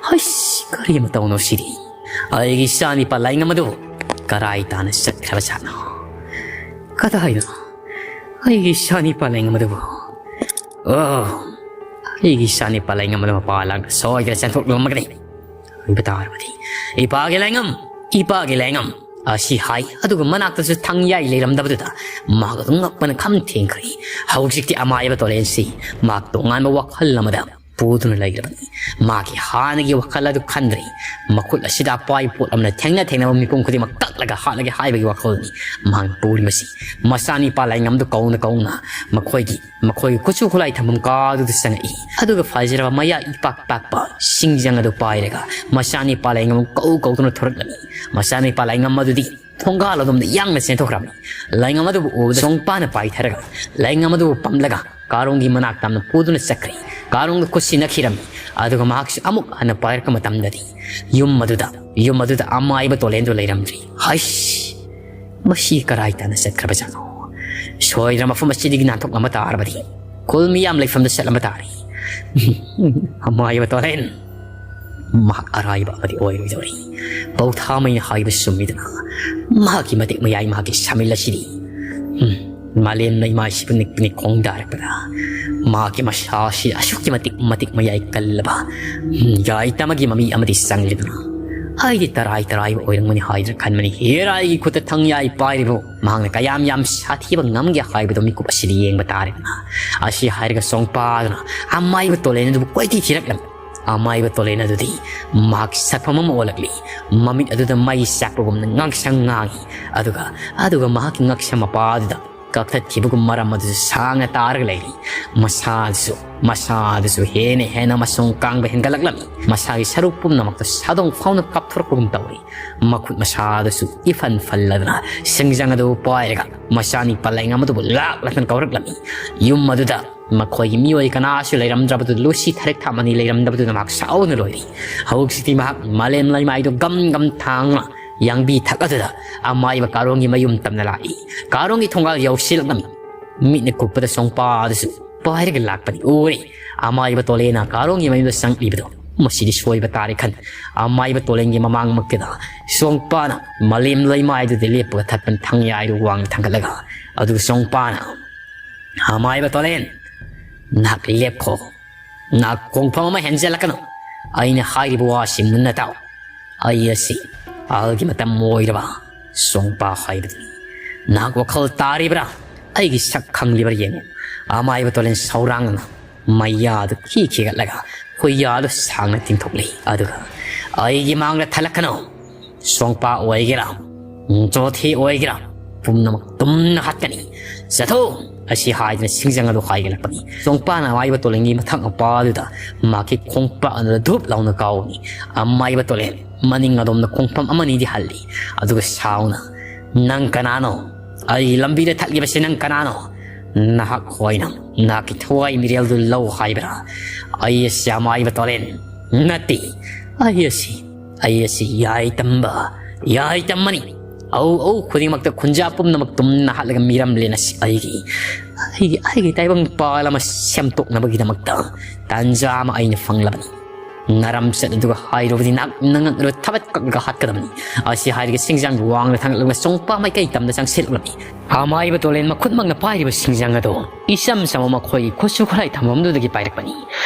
ꯍꯩꯁ, ꯀꯔꯤ ꯃꯇꯧꯅꯣ ꯁꯤꯗꯤ? ꯑꯩꯒꯤ ꯏꯆꯥꯅꯤꯄꯥ ꯂꯥꯏꯉꯝ ꯑꯗꯨ ꯀꯔꯥꯏ ꯇꯥꯅ ꯆꯠꯈ꯭ꯔꯕ ꯖꯥꯠꯅꯣ? ꯀꯗꯥꯏꯗꯅꯣ ꯑꯩꯒꯤ ꯏꯆꯥꯅꯤꯄꯥ ꯂꯥꯏꯉꯝ ꯑꯗꯨꯕꯨ? ꯑꯣ, ꯑꯩꯒꯤ ꯏꯆꯥꯅꯤꯄꯥ ꯂꯥꯏꯉꯝ ꯑꯗꯨ ꯃꯄꯥ ꯂꯥꯡꯗ ꯁꯣꯏꯗꯅ ꯆꯦꯟꯊꯣꯛꯂꯝꯃꯒꯅꯤ꯫ ꯍꯥꯏꯕ ꯇꯥꯔꯕꯗꯤ, "ꯏꯄꯥꯒꯤ ꯂꯥꯏꯉꯝ, ꯏꯄꯥꯒꯤ ꯂꯥꯏꯉꯝ" ꯑꯁꯤ ꯍꯥꯏ꯫ ꯑꯗꯨꯒ ꯃꯅꯥꯛꯇꯁꯨ ꯊꯪꯌꯥꯏ ꯂꯩꯔꯝꯗꯕꯗꯨꯗ ꯃꯍꯥꯛ ꯑꯗꯨꯝ ꯉꯛꯄꯅ ꯈꯝ ꯊꯦꯡꯈ꯭ꯔꯦ꯫ ꯍꯧꯖꯤꯛꯇꯤ ꯑꯃꯥꯏꯕ ꯇꯣꯂꯦꯟꯁꯤ ꯃꯍꯥꯛ ꯇꯣꯉꯥꯟꯕ ꯋꯥꯈꯜ ꯑꯃꯗ ꯄꯨꯗꯨꯅ ꯂꯩꯔꯕꯅꯤ꯫ ꯃꯥꯒꯤ ꯍꯥꯟꯅꯒꯤ ꯋꯥꯈꯜ ꯑꯗꯨ ꯈꯟꯗ꯭ꯔꯦ꯫ ꯃꯈꯨꯠ ꯑꯁꯤꯗ ꯑꯄꯥꯏꯕ ꯄꯣꯠ ꯑꯃꯅ ꯊꯦꯡꯅ ꯊꯦꯡꯅꯕ ꯃꯤꯄꯨꯝ ꯈꯨꯗꯤꯡꯃꯛ ꯀꯛꯂꯒ ꯍꯥꯠꯂꯒꯦ ꯍꯥꯏꯕꯒꯤ ꯋꯥꯈꯜꯅꯤ ꯃꯍꯥꯛꯅ ꯄꯨꯔꯤꯕꯁꯤ꯫ ꯃꯆꯥꯅꯤꯄꯥ ꯂꯥꯏꯉꯝꯗꯨ ꯀꯧꯅ ꯀꯧꯅ ꯃꯈꯣꯏꯒꯤ, ꯃꯈꯣꯏꯒꯤ ꯈꯨꯠꯁꯨ ꯈꯨꯠꯂꯥꯏ ꯊꯝꯐꯝ ꯀꯥꯗꯨꯗ ꯆꯪꯉꯛꯏ꯫ ꯑꯗꯨꯒ ꯐꯖꯔꯕ ꯃꯌꯥ ꯏꯄꯥꯛ ꯄꯥꯛꯄ ꯁꯤꯡꯖꯪ ꯑꯗꯨ ꯄꯥꯏꯔꯒ ꯃꯆꯥꯅꯤꯄꯥ ꯂꯥꯏꯉꯝ ꯀꯧ ꯀꯧꯗꯨꯅ ꯊꯣꯔꯛꯂꯝꯃꯤ꯫ ꯃꯆꯥꯅꯤꯄꯥ ꯂꯥꯏꯉꯝ ꯑꯗꯨꯗꯤ ꯊꯣꯡꯒꯥꯜ ꯑꯗꯣꯝꯗ ꯌꯥꯡꯅ ꯆꯦꯟꯊꯣꯛꯈ꯭ꯔꯝꯃꯤ꯫ ꯂꯥꯏꯉꯝ ꯑꯗꯨꯕꯨ ꯎꯕꯗ ꯁꯣꯡꯄꯥꯅ ꯄꯥꯏꯊꯔꯒ ꯂꯥꯏꯉꯝ ꯑꯗꯨꯕꯨ ꯄꯝꯂꯒ ꯀꯥꯔꯣꯡꯒꯤ ꯃꯅꯥꯛ ꯇꯝꯅ ꯄꯨꯗꯨꯅ ꯆꯠꯈ꯭ꯔꯦ꯫ ꯀꯥꯔꯣꯡꯗ ꯈꯨꯠ ꯁꯤꯟꯅꯈꯤꯔꯝꯃꯤ꯫ ꯑꯗꯨꯒ ꯃꯍꯥꯛꯁꯨ ꯑꯃꯨꯛ ꯍꯟꯅ ꯄꯥꯏꯔꯛꯄ ꯃꯇꯝꯗꯗꯤ ꯌꯨꯝ ꯑꯗꯨꯗ, ꯌꯨꯝ ꯑꯗꯨꯗ ꯑꯃꯥꯏꯕ ꯇꯣꯂꯦꯟꯗꯨ ꯂꯩꯔꯝꯗ꯭ꯔꯤ꯫ ꯍꯩꯁ! ꯃꯁꯤ ꯀꯔꯥꯏ ꯇꯥꯅ ꯆꯠꯈ꯭ꯔꯕꯖꯥꯠꯅꯣ? ꯁꯣꯏꯗꯅ ꯃꯐꯝ ꯑꯁꯤꯗꯒꯤ ꯅꯥꯟꯊꯣꯛꯂꯝꯕ ꯇꯥꯔꯕꯗꯤ ꯈꯨꯜ ꯃꯤꯌꯥꯝ ꯂꯩꯐꯝꯗ ꯆꯠꯂꯝꯕ ꯇꯥꯔꯦ꯫ ꯑꯃꯥꯏꯕ ꯇꯣꯂꯦꯟ! ꯃꯍꯥꯛ ꯑꯔꯥꯏꯕ ꯑꯃꯗꯤ ꯑꯣꯏꯔꯣꯏꯗꯧꯔꯤ꯫ ꯄꯧꯊꯥꯃꯩꯅ ꯍꯥꯏꯕ ꯆꯨꯝꯃꯤꯗꯅ, ꯃꯍꯥꯛꯀꯤ ꯃꯇꯤꯛ ꯃꯌꯥꯏ, ꯃꯍꯥꯛꯀꯤ ꯁꯥꯃꯤꯜ ꯑꯁꯤꯗꯤ, ꯎꯝ, ꯃꯥꯂꯦꯝꯅ ꯏꯃꯥ ꯏꯁꯤꯕꯨ ꯅꯤꯛ ꯅꯤꯛ ꯈꯣꯡꯗꯥꯔꯛꯄꯗ ꯃꯍꯥꯛꯀꯤ ꯃꯁꯥ ꯑꯁꯤ ꯑꯁꯨꯛꯀꯤ ꯃꯇꯤꯛ ꯃꯇꯤꯛ ꯃꯌꯥꯏ ꯀꯜꯂꯕ, ꯎꯝ, ꯌꯥꯏꯇꯃꯒꯤ ꯃꯃꯤ ꯑꯃꯗꯤ ꯆꯪꯂꯤꯗꯅ, ꯑꯩꯗꯤ ꯇꯔꯥꯏ ꯇꯔꯥꯏꯕ ꯑꯣꯏꯔꯝꯒꯅꯤ ꯍꯥꯏꯗꯨꯅ ꯈꯟꯕꯅꯤ꯫ ꯍꯦꯔꯥ, ꯑꯩꯒꯤ ꯈꯨꯠꯇ ꯊꯪꯌꯥꯏ ꯄꯥꯏꯔꯤꯕ ꯃꯍꯥꯛꯅ ꯀꯌꯥꯝ ꯌꯥꯝ ꯁꯥꯊꯤꯕ ꯉꯝꯒꯦ ꯍꯥꯏꯕꯗꯨ ꯃꯤꯀꯨꯞ ꯑꯁꯤꯗ ꯌꯦꯡꯕ ꯇꯥꯔꯦꯗꯅ꯫ ꯑꯁꯤ ꯍꯥꯏꯔꯒ ꯆꯣꯡꯄꯥꯗꯨꯅ ꯑꯃꯥꯏꯕ ꯇꯣꯂꯦꯟ ꯑꯗꯨꯕꯨ ꯀꯣꯏꯊꯤ ꯊꯤꯔꯛꯂꯝꯃꯤ꯫ ꯑꯃꯥꯏꯕ ꯇꯣꯂꯦꯟ ꯑꯗꯨꯗꯤ ꯃꯍꯥꯛꯀꯤ ꯁꯛꯐꯝ ꯑꯃ ꯑꯣꯜꯂꯛꯂꯤ꯫ ꯃꯃꯤꯠ ꯑꯗꯨꯗ ꯃꯩ ꯆꯥꯛꯄꯒꯨꯝꯅ ꯉꯥꯡꯁꯪ ꯉꯥꯡꯏ꯫ ꯑꯗꯨꯒ, ꯑꯗꯨꯒ ꯃꯍꯥꯛꯀꯤ ꯉꯛꯁꯝ ꯃꯄꯥ ꯑꯗꯨꯗ ꯀꯛꯊꯠꯈꯤꯕꯒꯨꯝ ꯃꯔꯝ ꯑꯗꯨꯁꯨ ꯁꯥꯡꯅ ꯇꯥꯔꯒ ꯂꯩꯔꯤ꯫ ꯃꯁꯥꯗꯨꯁꯨ, ꯃꯁꯥꯗꯨꯁꯨ ꯍꯦꯟꯅ ꯍꯦꯟꯅ ꯃꯁꯣꯡ ꯀꯥꯡꯕ ꯍꯦꯟꯒꯠꯂꯛꯂꯝꯃꯤ꯫ ꯃꯁꯥꯒꯤ ꯁꯔꯨꯛ ꯄꯨꯝꯅꯃꯛꯇ ꯁꯥꯗꯣꯡ ꯐꯥꯎꯅ ꯀꯥꯞꯊꯣꯔꯛꯄꯒꯨꯝ ꯇꯧꯔꯤ꯫ ꯃꯈꯨꯠ ꯃꯁꯥꯗꯨꯁꯨ ꯏꯐꯟ ꯐꯜꯂꯗꯅ ꯁꯤꯡꯖꯪ ꯑꯗꯨ ꯄꯥꯏꯔꯒ ꯃꯆꯥꯅꯤ ꯄꯂꯦꯡ ꯑꯃꯗꯨꯕꯨ ꯂꯥꯛ ꯂꯥꯛꯇꯅ ꯀꯧꯔꯛꯂꯝꯃꯤ꯫ ꯌꯨꯝ ꯑꯗꯨꯗ ꯃꯈꯣꯏꯒꯤ ꯃꯤꯑꯣꯏ ꯀꯅꯥꯁꯨ ꯂꯩꯔꯝꯗ꯭ꯔꯕꯗꯨꯗ ꯂꯨꯁꯤ ꯊꯔꯤꯛ ꯊꯥꯃꯅꯤ ꯂꯩꯔꯝꯗꯕꯗꯨꯗ ꯃꯍꯥꯛ ꯁꯥꯎꯅ ꯂꯣꯏꯔꯤ꯫ ꯍꯧꯖꯤꯛꯇꯤ ꯃꯍꯥꯛ ꯃꯥꯂꯦꯝ ꯂꯩꯃꯥꯏꯗꯨ ꯒꯝ ꯒꯝ ꯊꯥꯡꯅ ꯌꯥꯡꯕꯤ ꯊꯛ ꯑꯗꯨꯗ ꯑꯃꯥꯏꯕ ꯀꯥꯔꯣꯡꯒꯤ ꯃꯌꯨꯝ ꯇꯝꯅ ꯂꯥꯛꯏ꯫ ꯀꯥꯔꯣꯡꯒꯤ ꯊꯣꯡꯒꯥꯜ ꯌꯧꯁꯤꯜꯂꯛꯂꯝꯃꯤ꯫ ꯃꯤꯠꯅ ꯀꯨꯞꯄꯗ ꯁꯣꯡꯄꯥ ꯑꯗꯨꯁꯨ ꯄꯥꯏꯔꯒ ꯂꯥꯛꯄꯅꯤ ꯎꯔꯦ꯫ ꯑꯃꯥꯏꯕ ꯇꯣꯂꯦꯅ ꯀꯥꯔꯣꯡꯒꯤ ꯃꯌꯨꯝꯗ ꯆꯪꯂꯤꯕꯗꯣ ꯃꯁꯤꯗꯤ ꯁꯣꯏꯕ ꯇꯥꯔꯦ ꯈꯟ, ꯑꯃꯥꯏꯕ ꯇꯣꯂꯦꯟꯒꯤ ꯃꯃꯥꯡꯃꯛꯇꯗ ꯁꯣꯡꯄꯥꯅ ꯃꯥꯂꯦꯝ ꯂꯩꯃꯥꯏꯗꯨꯗ ꯂꯦꯞꯄꯒ ꯊꯠꯄꯅ ꯊꯪꯌꯥꯏꯗꯨ ꯋꯥꯡꯅ ꯊꯥꯡꯒꯠꯂꯒ, ꯑꯗꯨꯒ ꯁꯣꯡꯄꯥꯅ, "ꯑꯃꯥꯏꯕ ꯇꯣꯂꯦꯟ, ꯅꯍꯥꯛ ꯂꯦꯞꯈꯣ꯫ ꯅꯍꯥꯛ ꯈꯣꯡꯐꯝ ꯑꯃ ꯍꯦꯟꯖꯜꯂꯛꯀꯅꯨ꯫ ꯑꯩꯅ ꯍꯥꯏꯔꯤꯕ ꯋꯥꯁꯤ ꯃꯨꯟꯅ ꯇꯥꯎ꯫ ꯑꯩ ꯑꯁꯤ ꯑꯍꯜꯒꯤ ꯃꯇꯝ ꯑꯣꯏꯔꯕ ꯁꯣꯡꯄꯥ ꯍꯥꯏꯕꯗꯨꯅꯤ꯫ ꯅꯍꯥꯛ ꯋꯥꯈꯜ ꯇꯥꯔꯤꯕ꯭ꯔꯥ? ꯑꯩꯒꯤ ꯁꯛ ꯈꯪꯂꯤꯕ꯭ꯔꯥ ꯌꯦꯡꯉꯨ꯫" ꯑꯃꯥꯏꯕ ꯇꯣꯂꯦꯟ ꯁꯧꯔꯥꯡꯅ ꯃꯌꯥꯗꯨ ꯈꯤ ꯈꯤꯒꯠꯂꯒ ꯈꯨꯌꯥꯗꯨ ꯁꯥꯡꯅ ꯇꯤꯡꯊꯣꯛꯂꯤ꯫ ꯑꯗꯨꯒ, "ꯑꯩꯒꯤ ꯃꯥꯡꯗ ꯊꯜꯂꯛꯀꯅꯨ꯫ ꯁꯣꯡꯄꯥ ꯑꯣꯏꯒꯦꯔꯥ, ꯆꯣꯊꯦ ꯑꯣꯏꯒꯦꯔꯥ, ꯄꯨꯝꯅꯃꯛ ꯇꯨꯝꯅ ꯍꯥꯠꯀꯅꯤ꯫ ꯆꯠꯊꯣꯛ!" ꯑꯁꯤ ꯍꯥꯏꯗꯨꯅ ꯁꯤꯡꯖꯪ ꯑꯗꯨ ꯍꯥꯏꯒꯠꯂꯛꯄꯅꯤ꯫ ꯁꯣꯡꯄꯥꯅ ꯑꯃꯥꯏꯕ ꯇꯣꯂꯦꯟꯒꯤ ꯃꯊꯛ ꯃꯄꯥ ꯑꯗꯨꯗ ꯃꯍꯥꯛꯀꯤ ꯈꯣꯡꯄꯥꯛ ꯑꯗꯨꯗ ꯙꯨꯞ ꯂꯥꯎꯅ ꯀꯥꯎꯕꯅꯤ꯫ ꯑꯃꯥꯏꯕ ꯇꯣꯂꯦꯟ ꯃꯅꯤꯡ ꯑꯗꯣꯝꯗ ꯈꯣꯡꯐꯝ ꯑꯃꯅꯤꯗꯤ ꯍꯜꯂꯤ꯫ ꯑꯗꯨꯒ ꯁꯥꯎꯅ, "ꯅꯪ ꯀꯅꯥꯅꯣ? ꯑꯩ ꯂꯝꯕꯤꯗ ꯊꯠꯂꯤꯕꯁꯤ ꯅꯪ ꯀꯅꯥꯅꯣ? ꯅꯍꯥꯛ ꯍꯣꯏꯅ ꯅꯍꯥꯛꯀꯤ ꯊꯋꯥꯏ ꯃꯤꯔꯦꯜꯗꯨ ꯂꯧ ꯍꯥꯏꯕ꯭ꯔꯥ? ꯑꯩ ꯑꯁꯤ ꯑꯃꯥꯏꯕ ꯇꯣꯂꯦꯟ ꯅꯠꯇꯦ꯫ ꯑꯩ ꯑꯁꯤ, ꯑꯩ ꯑꯁꯤ ꯌꯥꯏꯇꯝꯕ, ꯌꯥꯏꯇꯝꯕꯅꯤ꯫ ꯑꯧ, ꯑꯧ ꯈꯨꯗꯤꯡꯃꯛꯇ ꯈꯨꯟꯖꯥ ꯄꯨꯝꯅꯃꯛ ꯇꯨꯝꯅ ꯍꯥꯠꯂꯒ ꯃꯤꯔꯝꯂꯦꯟ ꯑꯁꯤ ꯑꯩꯒꯤ, ꯑꯩꯒꯤ, ꯑꯩꯒꯤ ꯇꯥꯏꯕꯪ ꯄꯥꯜ ꯑꯃ ꯁꯦꯝꯗꯣꯛꯅꯕꯒꯤꯗꯃꯛꯇ ꯇꯥꯟꯖꯥ ꯑꯃ ꯑꯩꯅ ꯐꯪꯂꯕꯅꯤ꯫ ꯅꯔꯝꯆꯠ ꯑꯗꯨꯒ ꯍꯥꯏꯔꯨꯕꯗꯤ ꯅꯍꯥꯛ ꯅꯉꯛ ꯑꯗꯨ ꯊꯕꯠ ꯀꯛꯂꯒ ꯍꯥꯠꯀꯗꯕꯅꯤ꯫" ꯑꯁꯤ ꯍꯥꯏꯔꯒ ꯁꯤꯡꯖꯪ ꯋꯥꯡꯅ ꯊꯥꯡꯒꯠꯂꯒ ꯁꯣꯡꯄꯥ ꯃꯥꯏꯀꯩ ꯇꯝꯗ ꯆꯪꯁꯤꯜꯂꯛꯂꯝꯃꯤ꯫ ꯑꯃꯥꯏꯕ ꯇꯣꯂꯦꯟ ꯃꯈꯨꯠꯃꯛꯅ ꯄꯥꯏꯔꯤꯕ ꯁꯤꯡꯖꯪ ꯑꯗꯣ ꯏꯆꯝ ꯆꯝꯕ ꯃꯈꯣꯏꯒꯤ ꯈꯨꯠꯁꯨ ꯈꯨꯠꯂꯥꯏ ꯊꯝꯐꯝꯗꯨꯗꯒꯤ ꯄꯥꯏꯔꯛꯄꯅꯤ꯫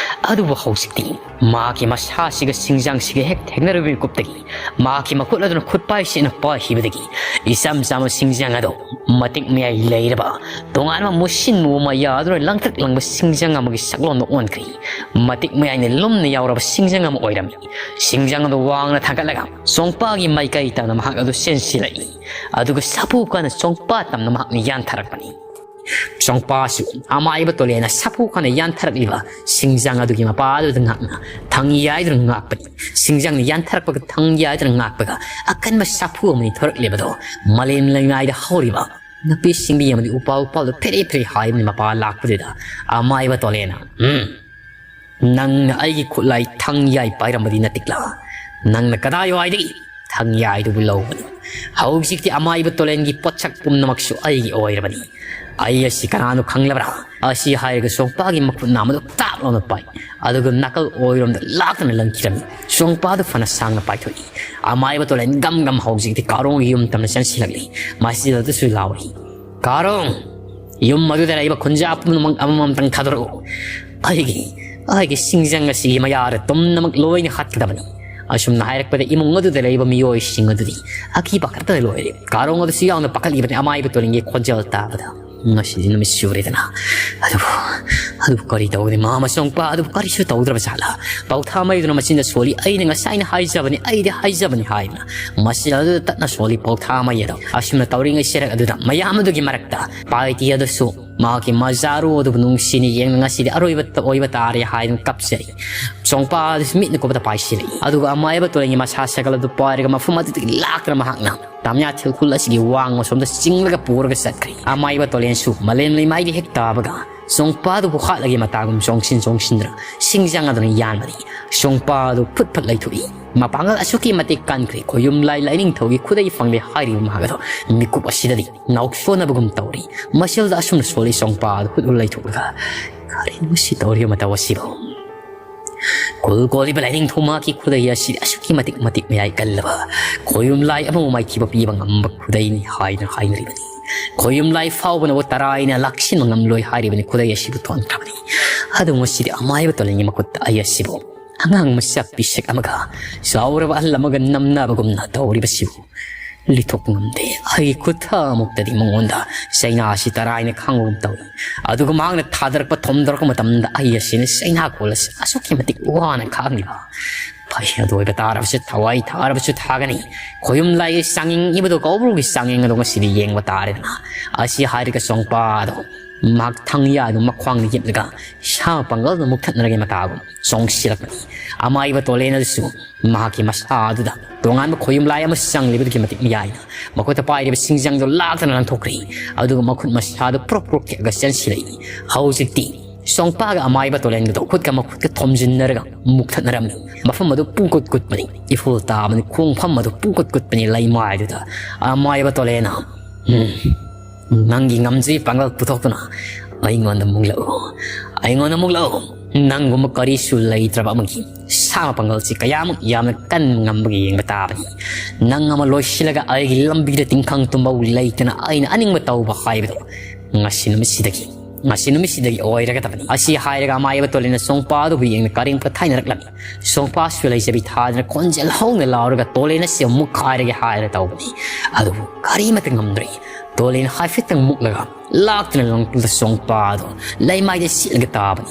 ꯑꯗꯨꯕꯨ ꯍꯧꯖꯤꯛꯇꯤ ꯃꯍꯥꯛꯀꯤ ꯃꯁꯥꯁꯤꯒ ꯁꯤꯡꯖꯪꯁꯤꯒ ꯍꯦꯛ ꯊꯦꯡꯅꯔꯨꯕ ꯃꯤꯀꯨꯞꯇꯒꯤ ꯃꯍꯥꯛꯀꯤ ꯃꯈꯨꯠ ꯑꯗꯨꯅ ꯈꯨꯠꯄꯥꯏ ꯁꯦꯠꯅ ꯄꯥꯏꯈꯤꯕꯗꯒꯤ ꯏꯆꯝ ꯆꯝꯕ ꯁꯤꯡꯖꯪ ꯑꯗꯣ ꯃꯇꯤꯛ ꯃꯌꯥꯏ ꯂꯩꯔꯕ ꯇꯣꯉꯥꯟꯕ ꯃꯨꯁꯤꯟ ꯃꯨꯕ ꯃꯌꯥ ꯑꯗꯨꯅ ꯂꯪꯇ꯭ꯔꯤꯛ ꯂꯪꯕ ꯁꯤꯡꯖꯪ ꯑꯃꯒꯤ ꯁꯛꯂꯣꯟꯗ ꯑꯣꯟꯈ꯭ꯔꯤ꯫ ꯃꯇꯤꯛ ꯃꯌꯥꯏꯅ ꯂꯨꯝꯅ ꯌꯥꯎꯔꯕ ꯁꯤꯡꯖꯪ ꯑꯃ ꯑꯣꯏꯔꯝꯃꯤ꯫ ꯁꯤꯡꯖꯪ ꯑꯗꯨ ꯋꯥꯡꯅ ꯊꯥꯡꯒꯠꯂꯒ ꯆꯣꯡꯄꯥꯒꯤ ꯃꯥꯏꯀꯩ ꯇꯝꯅ ꯃꯍꯥꯛ ꯑꯗꯨ ꯆꯦꯟꯁꯤꯜꯂꯛꯏ꯫ ꯑꯗꯨꯒ ꯁꯥꯐꯨ ꯀꯟꯅ ꯆꯣꯡꯄꯥ ꯇꯝꯅ ꯃꯍꯥꯛꯅ ꯌꯥꯟꯊꯔꯛꯄꯅꯤ꯫ ꯆꯣꯡꯄꯥꯁꯨ ꯑꯃꯥꯏꯕ ꯇꯣꯂꯦꯟꯅ ꯁꯥꯐꯨ ꯀꯟꯅ ꯌꯥꯟꯊꯔꯛꯂꯤꯕ ꯁꯤꯡꯖꯪ ꯑꯗꯨꯒꯤ ꯃꯄꯥ ꯑꯗꯨꯗ ꯉꯥꯛꯅ ꯊꯪ ꯌꯥꯏꯗꯨꯅ ꯉꯥꯛꯄꯅꯤ꯫ ꯁꯤꯡꯖꯪꯅ ꯌꯥꯟꯊꯔꯛꯄꯒ ꯊꯪ ꯌꯥꯏꯗꯨꯅ ꯉꯥꯛꯄꯒ ꯑꯀꯟꯕ ꯁꯥꯐꯨ ꯑꯃꯅꯤ ꯊꯣꯔꯛꯂꯤꯕꯗꯣ ꯃꯥꯂꯦꯝ ꯂꯩꯃꯥꯏꯗ ꯍꯧꯔꯤꯕ ꯅꯥꯄꯤ ꯁꯤꯡꯕꯤ ꯑꯃꯗꯤ ꯎꯄꯥꯜ ꯎꯄꯥꯜꯗ ꯐꯦꯔꯦ ꯐꯦꯔꯦ ꯍꯥꯏꯕꯅꯤ꯫ ꯃꯄꯥ ꯂꯥꯛꯄꯗꯨꯗ ꯑꯃꯥꯏꯕ ꯇꯣꯂꯦꯟꯅ, "ꯎꯝ, ꯅꯪꯅ ꯑꯩꯒꯤ ꯈꯨꯠꯂꯥꯏ ꯊꯪ ꯌꯥꯏ ꯄꯥꯏꯔꯝꯕꯗꯤ ꯅꯠꯇꯤꯛꯂꯥ? ꯅꯪꯅ ꯀꯗꯥꯏꯋꯥꯏꯗꯒꯤ ꯊꯪ ꯌꯥꯏꯗꯨꯕꯨ ꯂꯧꯕꯅꯣ? ꯍꯧꯖꯤꯛꯇꯤ ꯑꯃꯥꯏꯕ ꯇꯣꯂꯦꯟꯒꯤ ꯄꯣꯠꯁꯛ ꯄꯨꯝꯅꯃꯛꯁꯨ ꯑꯩꯒꯤ ꯑꯣꯏꯔꯕꯅꯤ꯫ ꯑꯩ ꯑꯁꯤ ꯀꯅꯥꯅꯣ ꯈꯪꯂꯕ꯭ꯔꯥ?" ꯑꯁꯤ ꯍꯥꯏꯔꯒ ꯆꯣꯡꯄꯥꯒꯤ ꯃꯈꯨꯠ ꯅꯥꯝꯃꯗꯨ ꯇꯥꯛ ꯂꯥꯎꯅ ꯄꯥꯏ꯫ ꯑꯗꯨꯒ ꯅꯥꯀꯜ ꯑꯣꯏꯔꯣꯝꯗ ꯂꯥꯛꯇꯨꯅ ꯂꯪꯈꯤꯔꯝꯃꯤ꯫ ꯆꯣꯡꯄꯥꯗꯨ ꯐꯅ ꯁꯥꯡꯅ ꯄꯥꯏꯊꯣꯛꯏ꯫ ꯑꯃꯥꯏꯕ ꯇꯣꯂꯦꯟ ꯒꯝ ꯒꯝ ꯍꯧꯖꯤꯛꯇꯤ ꯀꯥꯔꯣꯡꯒꯤ ꯌꯨꯝ ꯇꯝꯅ ꯆꯪꯁꯤꯜꯂꯛꯂꯤ꯫ ꯃꯁꯤꯗ ꯑꯗꯨꯁꯨ ꯂꯥꯎꯔꯤ, "ꯀꯥꯔꯣꯡ, ꯌꯨꯝ ꯑꯗꯨꯗ ꯂꯩꯕ ꯈꯨꯟꯖꯥ ꯄꯨꯝꯅꯃꯛ ꯑꯃꯃꯝꯇꯪ ꯊꯥꯗꯣꯔꯛꯎ꯫ ꯑꯩꯒꯤ, ꯑꯩꯒꯤ ꯁꯤꯡꯖꯪ ꯑꯁꯤꯒꯤ ꯃꯌꯥꯗ ꯇꯨꯝꯅꯃꯛ ꯂꯣꯏꯅ ꯍꯥꯠꯀꯗꯕꯅꯤ꯫" ꯑꯁꯨꯝꯅ ꯍꯥꯏꯔꯛꯄꯗ ꯏꯃꯨꯡ ꯑꯗꯨꯗ ꯂꯩꯕ ꯃꯤꯑꯣꯏꯁꯤꯡ ꯑꯗꯨꯗꯤ ꯑꯀꯤꯕ ꯈꯛꯇꯗ ꯂꯣꯏꯔꯦ꯫ ꯀꯥꯔꯣꯡ ꯑꯗꯨꯁꯨ ꯌꯥꯝꯅ ꯄꯥꯈꯠꯂꯤꯕꯅꯤ ꯑꯃꯥꯏꯕ ꯇꯣꯂꯦꯟꯒꯤ ꯈꯣꯟꯖꯦꯜ ꯇꯥꯕꯗ꯫ ꯉꯁꯤꯗꯤ ꯅꯨꯃꯤꯠ ꯆꯨꯔꯦꯗꯅ꯫ ꯑꯗꯨꯕꯨ, ꯑꯗꯨꯕꯨ ꯀꯔꯤ ꯇꯧꯒꯅꯤ? ꯃꯃꯥ ꯃꯆꯣꯡꯄꯥ ꯑꯗꯨꯕꯨ ꯀꯔꯤꯁꯨ ꯇꯧꯗ꯭ꯔꯕ ꯖꯥꯠꯂꯥ? ꯄꯥꯎꯊꯥ ꯃꯩꯗꯨꯅ ꯃꯆꯤꯟꯗ ꯁꯣꯜꯂꯤ꯫ "ꯑꯩꯅ ꯉꯁꯥꯏꯅ ꯍꯥꯏꯖꯕꯅꯤ, ꯑꯩꯗꯤ ꯍꯥꯏꯖꯕꯅꯤ" ꯍꯥꯏꯗꯨꯅ ꯃꯆꯤꯟ ꯑꯗꯨꯗ ꯇꯠꯅ ꯁꯣꯜꯂꯤ ꯄꯥꯎꯊꯥ ꯃꯩ ꯑꯗꯣ꯫ ꯑꯁꯨꯝꯅ ꯇꯧꯔꯤꯉꯩ ꯆꯦꯔꯛ ꯑꯗꯨꯗ ꯃꯌꯥꯝ ꯑꯗꯨꯒꯤ ꯃꯔꯛꯇ ꯄꯥꯏꯇꯤ ꯑꯗꯨꯁꯨ ꯃꯍꯥꯛꯀꯤ ꯃꯖꯥꯔꯨ ꯑꯗꯨꯕꯨ ꯅꯨꯡꯁꯤꯅ ꯌꯦꯡꯅ ꯉꯁꯤꯗꯤ ꯑꯔꯣꯏꯕ ꯑꯣꯏꯕ ꯇꯥꯔꯦ ꯍꯥꯏꯗꯨꯅ ꯀꯞꯆꯔꯤ꯫ ꯆꯣꯡꯄꯥ ꯑꯗꯨꯁꯨ ꯃꯤꯠꯅ ꯀꯨꯞꯄꯗ ꯄꯥꯏꯁꯤꯜꯂꯛꯏ꯫ ꯑꯗꯨꯒ ꯑꯃꯥꯏꯕ ꯇꯣꯂꯦꯟꯒꯤ ꯃꯁꯥ ꯁꯒꯜ ꯑꯗꯨ ꯄꯥꯏꯔꯒ ꯃꯐꯝ ꯑꯗꯨꯗꯒꯤ ꯂꯥꯛꯇꯅ ꯃꯍꯥꯛꯅ ꯇꯥꯃꯤꯌꯥ ꯊꯤꯜꯈꯨꯜ ꯑꯁꯤꯒꯤ ꯋꯥꯡꯃ ꯁꯣꯝꯗ ꯆꯤꯡꯂꯒ ꯄꯨꯔꯒ ꯆꯠꯈ꯭ꯔꯦ꯫ ꯑꯃꯥꯏꯕ ꯇꯣꯂꯦꯟꯁꯨ ꯃꯥꯂꯦꯝ ꯂꯩꯃꯥꯏꯗ ꯍꯦꯛ ꯇꯥꯕꯒ ꯆꯣꯡꯄꯥꯗꯨꯕꯨ ꯍꯥꯠꯂꯒꯦ ꯃꯇꯥꯒꯨꯝ ꯆꯣꯡꯁꯤꯟ ꯆꯣꯡꯁꯤꯟꯗꯨꯅ ꯁꯤꯡꯖꯪ ꯑꯗꯨꯅ ꯌꯥꯟꯕꯅꯤ꯫ ꯆꯣꯡꯄꯥꯗꯨ ꯐꯨꯠ ꯐꯠ ꯂꯩꯊꯣꯛꯏ꯫ ꯃꯄꯥꯡꯒꯜ ꯑꯁꯨꯛꯀꯤ ꯃꯇꯤꯛ ꯀꯟꯈ꯭ꯔꯦ꯫ ꯈꯣꯌꯨꯝ ꯂꯥꯏ ꯂꯥꯏꯅꯤꯡꯊꯧꯒꯤ ꯈꯨꯗꯩ ꯐꯪꯂꯦ ꯍꯥꯏꯔꯤꯕ ꯃꯍꯥꯛ ꯑꯗꯣ ꯃꯤꯀꯨꯞ ꯑꯁꯤꯗꯗꯤ ꯉꯥꯎꯁꯣꯟꯅꯕꯒꯨꯝ ꯇꯧꯔꯤ꯫ ꯃꯁꯤꯗ ꯑꯁꯨꯝꯅ ꯁꯣꯜꯂꯤ ꯆꯣꯡꯄꯥꯗꯨ ꯍꯨꯠ ꯍꯨꯠ ꯂꯩꯊꯣꯛꯂꯒ, "ꯀꯔꯤꯅꯣ ꯁꯤ ꯇꯧꯔꯤꯕ ꯃꯇꯧ ꯑꯁꯤꯕꯨ?" ꯀꯨꯜ ꯀꯣꯜꯂꯤꯕ ꯂꯥꯏꯅꯤꯡꯊꯧ ꯃꯍꯥꯛꯀꯤ ꯈꯨꯗꯩ ꯑꯁꯤ ꯑꯁꯨꯛꯀꯤ ꯃꯇꯤꯛ ꯃꯇꯤꯛ ꯃꯌꯥꯏ ꯀꯜꯂꯕ ꯈꯣꯌꯨꯝ ꯂꯥꯏ ꯑꯃꯕꯨ ꯃꯥꯏꯊꯤꯕ ꯄꯤꯕ ꯉꯝꯕ ꯈꯨꯗꯩꯅꯤ ꯍꯥꯏꯅ ꯍꯥꯏꯅꯔꯤꯕꯅꯤ꯫ ꯈꯣꯌꯨꯝ ꯂꯥꯏ ꯐꯥꯎꯕꯅꯕꯨ ꯇꯔꯥꯏꯅ ꯂꯥꯛꯁꯤꯟꯕ ꯉꯝꯂꯣꯏ ꯍꯥꯏꯔꯤꯕꯅꯤ꯫ ꯈꯨꯗꯩ ꯑꯁꯤꯕꯨ ꯊꯣꯟꯈ꯭ꯔꯕꯅꯤ꯫ ꯑꯗꯨ ꯉꯁꯤꯗꯤ ꯑꯃꯥꯏꯕ ꯇꯣꯂꯦꯟꯒꯤ ꯃꯈꯨꯠꯇ ꯑꯩ ꯑꯁꯤꯕꯨ ꯑꯉꯥꯡ ꯃꯆꯥ ꯄꯤꯁꯛ ꯑꯃꯒ ꯆꯥꯎꯔꯕ ꯑꯍꯜ ꯑꯃꯒ ꯅꯝꯅꯕꯒꯨꯝꯅ ꯇꯧꯔꯤꯕꯁꯤꯕꯨ ꯂꯤꯊꯣꯛꯄ ꯉꯝꯗꯦ꯫ ꯑꯩꯒꯤ ꯈꯨꯠ ꯊꯥꯃꯨꯛꯇꯗꯤ ꯃꯉꯣꯟꯗ ꯆꯩꯅꯥ ꯑꯁꯤ ꯇꯔꯥꯏꯅ ꯈꯥꯡꯕꯒꯨꯝ ꯇꯧꯏ꯫ ꯑꯗꯨꯒ ꯃꯍꯥꯛꯅ ꯊꯥꯗꯔꯛꯄ ꯊꯣꯝꯗꯔꯛꯄ ꯃꯇꯝꯗ ꯑꯩ ꯑꯁꯤꯅ ꯆꯩꯅꯥ ꯀꯣꯜ ꯑꯁꯤ ꯑꯁꯨꯛꯀꯤ ꯃꯇꯤꯛ ꯋꯥꯅ ꯈꯥꯡꯂꯤꯕ꯫ ꯐꯩ, ꯑꯗꯨ ꯑꯣꯏꯕ ꯇꯥꯔꯕꯁꯨ ꯊꯋꯥꯏ ꯊꯥꯔꯕꯁꯨ ꯊꯥꯒꯅꯤ꯫ ꯈꯣꯌꯨꯝ ꯂꯥꯏꯒꯤ ꯆꯥꯡꯌꯦꯡ ꯏꯕꯗꯣ ꯀꯧꯕ꯭ꯔꯨꯒꯤ ꯆꯥꯡꯌꯦꯡ ꯑꯗꯣ ꯉꯁꯤꯗꯤ ꯌꯦꯡꯕ ꯇꯥꯔꯦꯗꯅ꯫ ꯑꯁꯤ ꯍꯥꯏꯔꯒ ꯆꯣꯡꯄꯥꯗꯣ ꯃꯍꯥꯛ ꯊꯪ ꯌꯥꯗꯨ ꯃꯈ꯭ꯋꯥꯡꯗ ꯌꯦꯞꯂꯒ ꯁꯥ ꯄꯥꯡꯒꯜꯗ ꯃꯨꯛꯊꯠꯅꯔꯒꯦ ꯃꯇꯥꯒꯨꯝ ꯆꯣꯡꯁꯤꯜꯂꯛꯄꯅꯤ꯫ ꯑꯃꯥꯏꯕ ꯇꯣꯂꯦꯟ ꯑꯗꯨꯁꯨ ꯃꯍꯥꯛꯀꯤ ꯃꯁꯥ ꯑꯗꯨꯗ ꯇꯣꯉꯥꯟꯕ ꯈꯣꯌꯨꯝ ꯂꯥꯏ ꯑꯃ ꯆꯪꯂꯤꯕꯗꯨꯒꯤ ꯃꯇꯤꯛ ꯃꯌꯥꯏꯅ ꯃꯈꯨꯠꯇ ꯄꯥꯏꯔꯤꯕ ꯁꯤꯡꯖꯪꯗꯣ ꯂꯥꯛꯇꯅ ꯂꯪꯊꯣꯛꯈ꯭ꯔꯦ꯫ ꯑꯗꯨꯒ ꯃꯈꯨꯠ ꯃꯁꯥꯗꯨ ꯄ꯭ꯔꯣꯛ ꯄ꯭ꯔꯣꯛ ꯊꯦꯛꯑꯒ ꯆꯦꯟꯁꯤꯜꯂꯛꯏ꯫ ꯍꯧꯖꯤꯛꯇꯤ ꯁꯣꯡꯄꯥꯒ ꯑꯃꯥꯏꯕ ꯇꯣꯂꯦꯟꯒꯗꯣ ꯈꯨꯠꯀ ꯃꯈꯨꯠꯀ ꯊꯣꯝꯖꯤꯟꯅꯔꯒ ꯃꯨꯛꯊꯠꯅꯔꯝꯃꯤ꯫ ꯃꯐꯝ ꯑꯗꯨ ꯄꯨꯡꯀꯨꯠ ꯀꯨꯠꯄꯅꯤ꯫ ꯏꯐꯨꯜ ꯇꯥꯕꯅꯤ꯫ ꯈꯣꯡꯐꯝ ꯑꯗꯨ ꯄꯨꯡꯀꯨꯠ ꯀꯨꯠꯄꯅꯤ ꯂꯩꯃꯥꯏꯗꯨꯗ꯫ ꯑꯃꯥꯏꯕ ꯇꯣꯂꯦꯟꯅ, "ꯎꯝ, ꯅꯪꯒꯤ ꯉꯝꯖꯕꯤ ꯄꯥꯡꯒꯜ ꯄꯨꯊꯣꯛꯇꯨꯅ ꯑꯩꯉꯣꯟꯗ ꯃꯨꯛꯂꯛꯎ, ꯑꯩꯉꯣꯟꯗ ꯃꯨꯛꯂꯛꯎ꯫ ꯅꯪꯒꯨꯝꯕ ꯀꯔꯤꯁꯨ ꯂꯩꯇ꯭ꯔꯕ ꯑꯃꯒꯤ ꯁꯥ ꯄꯥꯡꯒꯜꯁꯤ ꯀꯌꯥꯃꯨꯛ ꯌꯥꯝꯅ ꯀꯟꯕ ꯉꯝꯕꯒꯦ ꯌꯦꯡꯕ ꯇꯥꯕꯅꯤ꯫ ꯅꯪ ꯑꯃ ꯂꯣꯏꯁꯤꯜꯂꯒ ꯑꯩꯒꯤ ꯂꯝꯕꯤꯗ ꯇꯤꯡꯈꯪ ꯇꯨꯝꯕꯧ ꯂꯩꯇꯅ ꯑꯩꯅ ꯑꯅꯤꯡꯕ ꯇꯧꯕ ꯍꯥꯏꯕꯗꯣ ꯉꯁꯤ ꯅꯨꯃꯤꯠꯁꯤꯗꯒꯤ, ꯉꯁꯤ ꯅꯨꯃꯤꯠꯁꯤꯗꯒꯤ ꯑꯣꯏꯔꯒꯗꯕꯅꯤ"꯫ ꯑꯁꯤ ꯍꯥꯏꯔꯒ ꯑꯃꯥꯏꯕ ꯇꯣꯂꯦꯟꯅ ꯁꯣꯡꯄꯥ ꯑꯗꯨꯕꯨ ꯌꯦꯡꯅ ꯀꯔꯦꯝ ꯀꯊꯥꯏꯅꯔꯛꯂꯝꯃꯤ꯫ ꯁꯣꯡꯄꯥꯁꯨ ꯂꯩꯖꯕꯤ ꯊꯥꯗꯅ ꯈꯣꯟꯖꯦꯜ ꯍꯧꯅ ꯂꯥꯎꯔꯒ ꯇꯣꯂꯦꯟ ꯑꯁꯤ ꯑꯃꯨꯛ ꯈꯥꯏꯔꯒꯦ ꯍꯥꯏꯔ ꯇꯧꯕꯅꯤ꯫ ꯑꯗꯨꯕꯨ ꯀꯔꯤꯃꯠꯇ ꯉꯝꯗ꯭ꯔꯦ꯫ ꯇꯣꯂꯦꯟ ꯍꯥꯏꯐꯦꯠꯇꯪ ꯃꯨꯛꯂꯒ ꯂꯥꯛꯇꯨꯅ ꯂꯪ-, ꯁꯣꯡꯄꯥ ꯑꯗꯨ ꯂꯩꯃꯥꯏꯗ ꯁꯤꯠꯂꯒ ꯇꯥꯕꯅꯤ꯫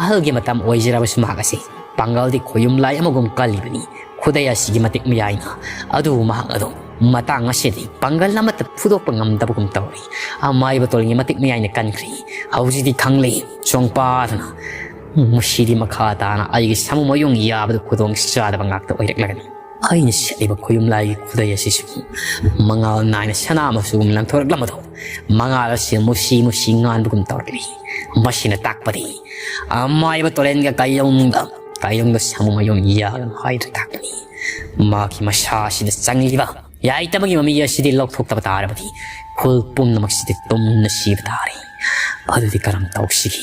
ꯑꯍꯜꯒꯤ ꯃꯇꯝ ꯑꯣꯏꯖꯔꯕꯁꯨ ꯃꯍꯥꯛ ꯑꯁꯤ ꯄꯥꯡꯒꯜꯗꯤ ꯈꯣꯌꯨꯝ ꯂꯥꯏ ꯑꯃꯒꯨꯝ ꯀꯜꯂꯤꯕꯅꯤ꯫ ꯈꯨꯗꯩ ꯑꯁꯤꯒꯤ ꯃꯇꯤꯛ ꯃꯌꯥꯏꯅ꯫ ꯑꯗꯨꯕꯨ ꯃꯍꯥꯛ ꯑꯗꯨ ꯃꯇꯥꯡ ꯑꯁꯤꯗꯤ ꯄꯥꯡꯒꯜ ꯑꯃꯠꯇ ꯐꯨꯗꯣꯛꯄ ꯉꯝꯗꯕꯒꯨꯝ ꯇꯧꯔꯤ꯫ ꯑꯃꯥꯏꯕ ꯇꯣꯂꯦꯟꯒꯤ ꯃꯇꯤꯛ ꯃꯌꯥꯏꯅ ꯀꯟꯈ꯭ꯔꯦ꯫ ꯍꯧꯖꯤꯛꯇꯤ ꯈꯪꯂꯦ꯫ ꯁꯣꯡꯄꯥꯗꯨꯅ ꯃꯁꯤꯗꯤ ꯃꯈꯥ ꯇꯥꯅ ꯑꯩꯒꯤ ꯁꯥꯃꯨ ꯃꯌꯨꯡ ꯌꯥꯕꯗ ꯈꯨꯗꯣꯡ ꯆꯥꯗꯕ ꯉꯥꯛꯇ ꯑꯣꯏꯔꯛꯂꯒꯅꯤ꯫ ꯑꯩꯅ ꯁꯦꯠꯂꯤꯕ ꯈꯣꯌꯨꯝ ꯂꯥꯏꯒꯤ ꯈꯨꯗꯩ ꯑꯁꯤꯁꯨ ꯃꯉꯥꯜ ꯅꯥꯏꯅ ꯁꯅꯥ ꯃꯆꯨꯒꯨꯝ ꯂꯪꯊꯣꯔꯛꯂꯝꯕꯗꯣ ꯃꯉꯥꯜ ꯑꯁꯤ ꯃꯨꯁꯤ ꯃꯨꯁꯤ ꯉꯥꯟꯕꯒꯨꯝ ꯇꯧꯔꯛꯂꯤ꯫ ꯃꯁꯤꯅ ꯇꯥꯛꯄꯗꯤ ꯑꯃꯥꯏꯕ ꯇꯣꯂꯦꯟꯒ ꯀꯥꯏꯌꯣꯡꯗ, ꯀꯥꯏꯌꯣꯡꯗ ꯁꯥꯃꯨ ꯃꯌꯨꯡ ꯌꯥꯒꯅꯨ ꯍꯥꯏꯗꯨꯅ ꯇꯥꯛꯄꯅꯤ꯫ ꯃꯍꯥꯛꯀꯤ ꯃꯁꯥ ꯑꯁꯤꯗ ꯆꯪꯂꯤꯕ ꯌꯥꯏꯇꯕꯒꯤ ꯃꯃꯤ ꯑꯁꯤꯗꯤ ꯂꯧꯊꯣꯛꯇꯕ ꯇꯥꯔꯕꯗꯤ ꯈꯨꯜ ꯄꯨꯝꯅꯃꯛꯁꯤꯗꯤ ꯇꯨꯝꯅ ꯁꯤꯕ ꯇꯥꯔꯦ꯫ ꯑꯗꯨꯗꯤ ꯀꯔꯝ ꯇꯧꯁꯤꯒꯦ?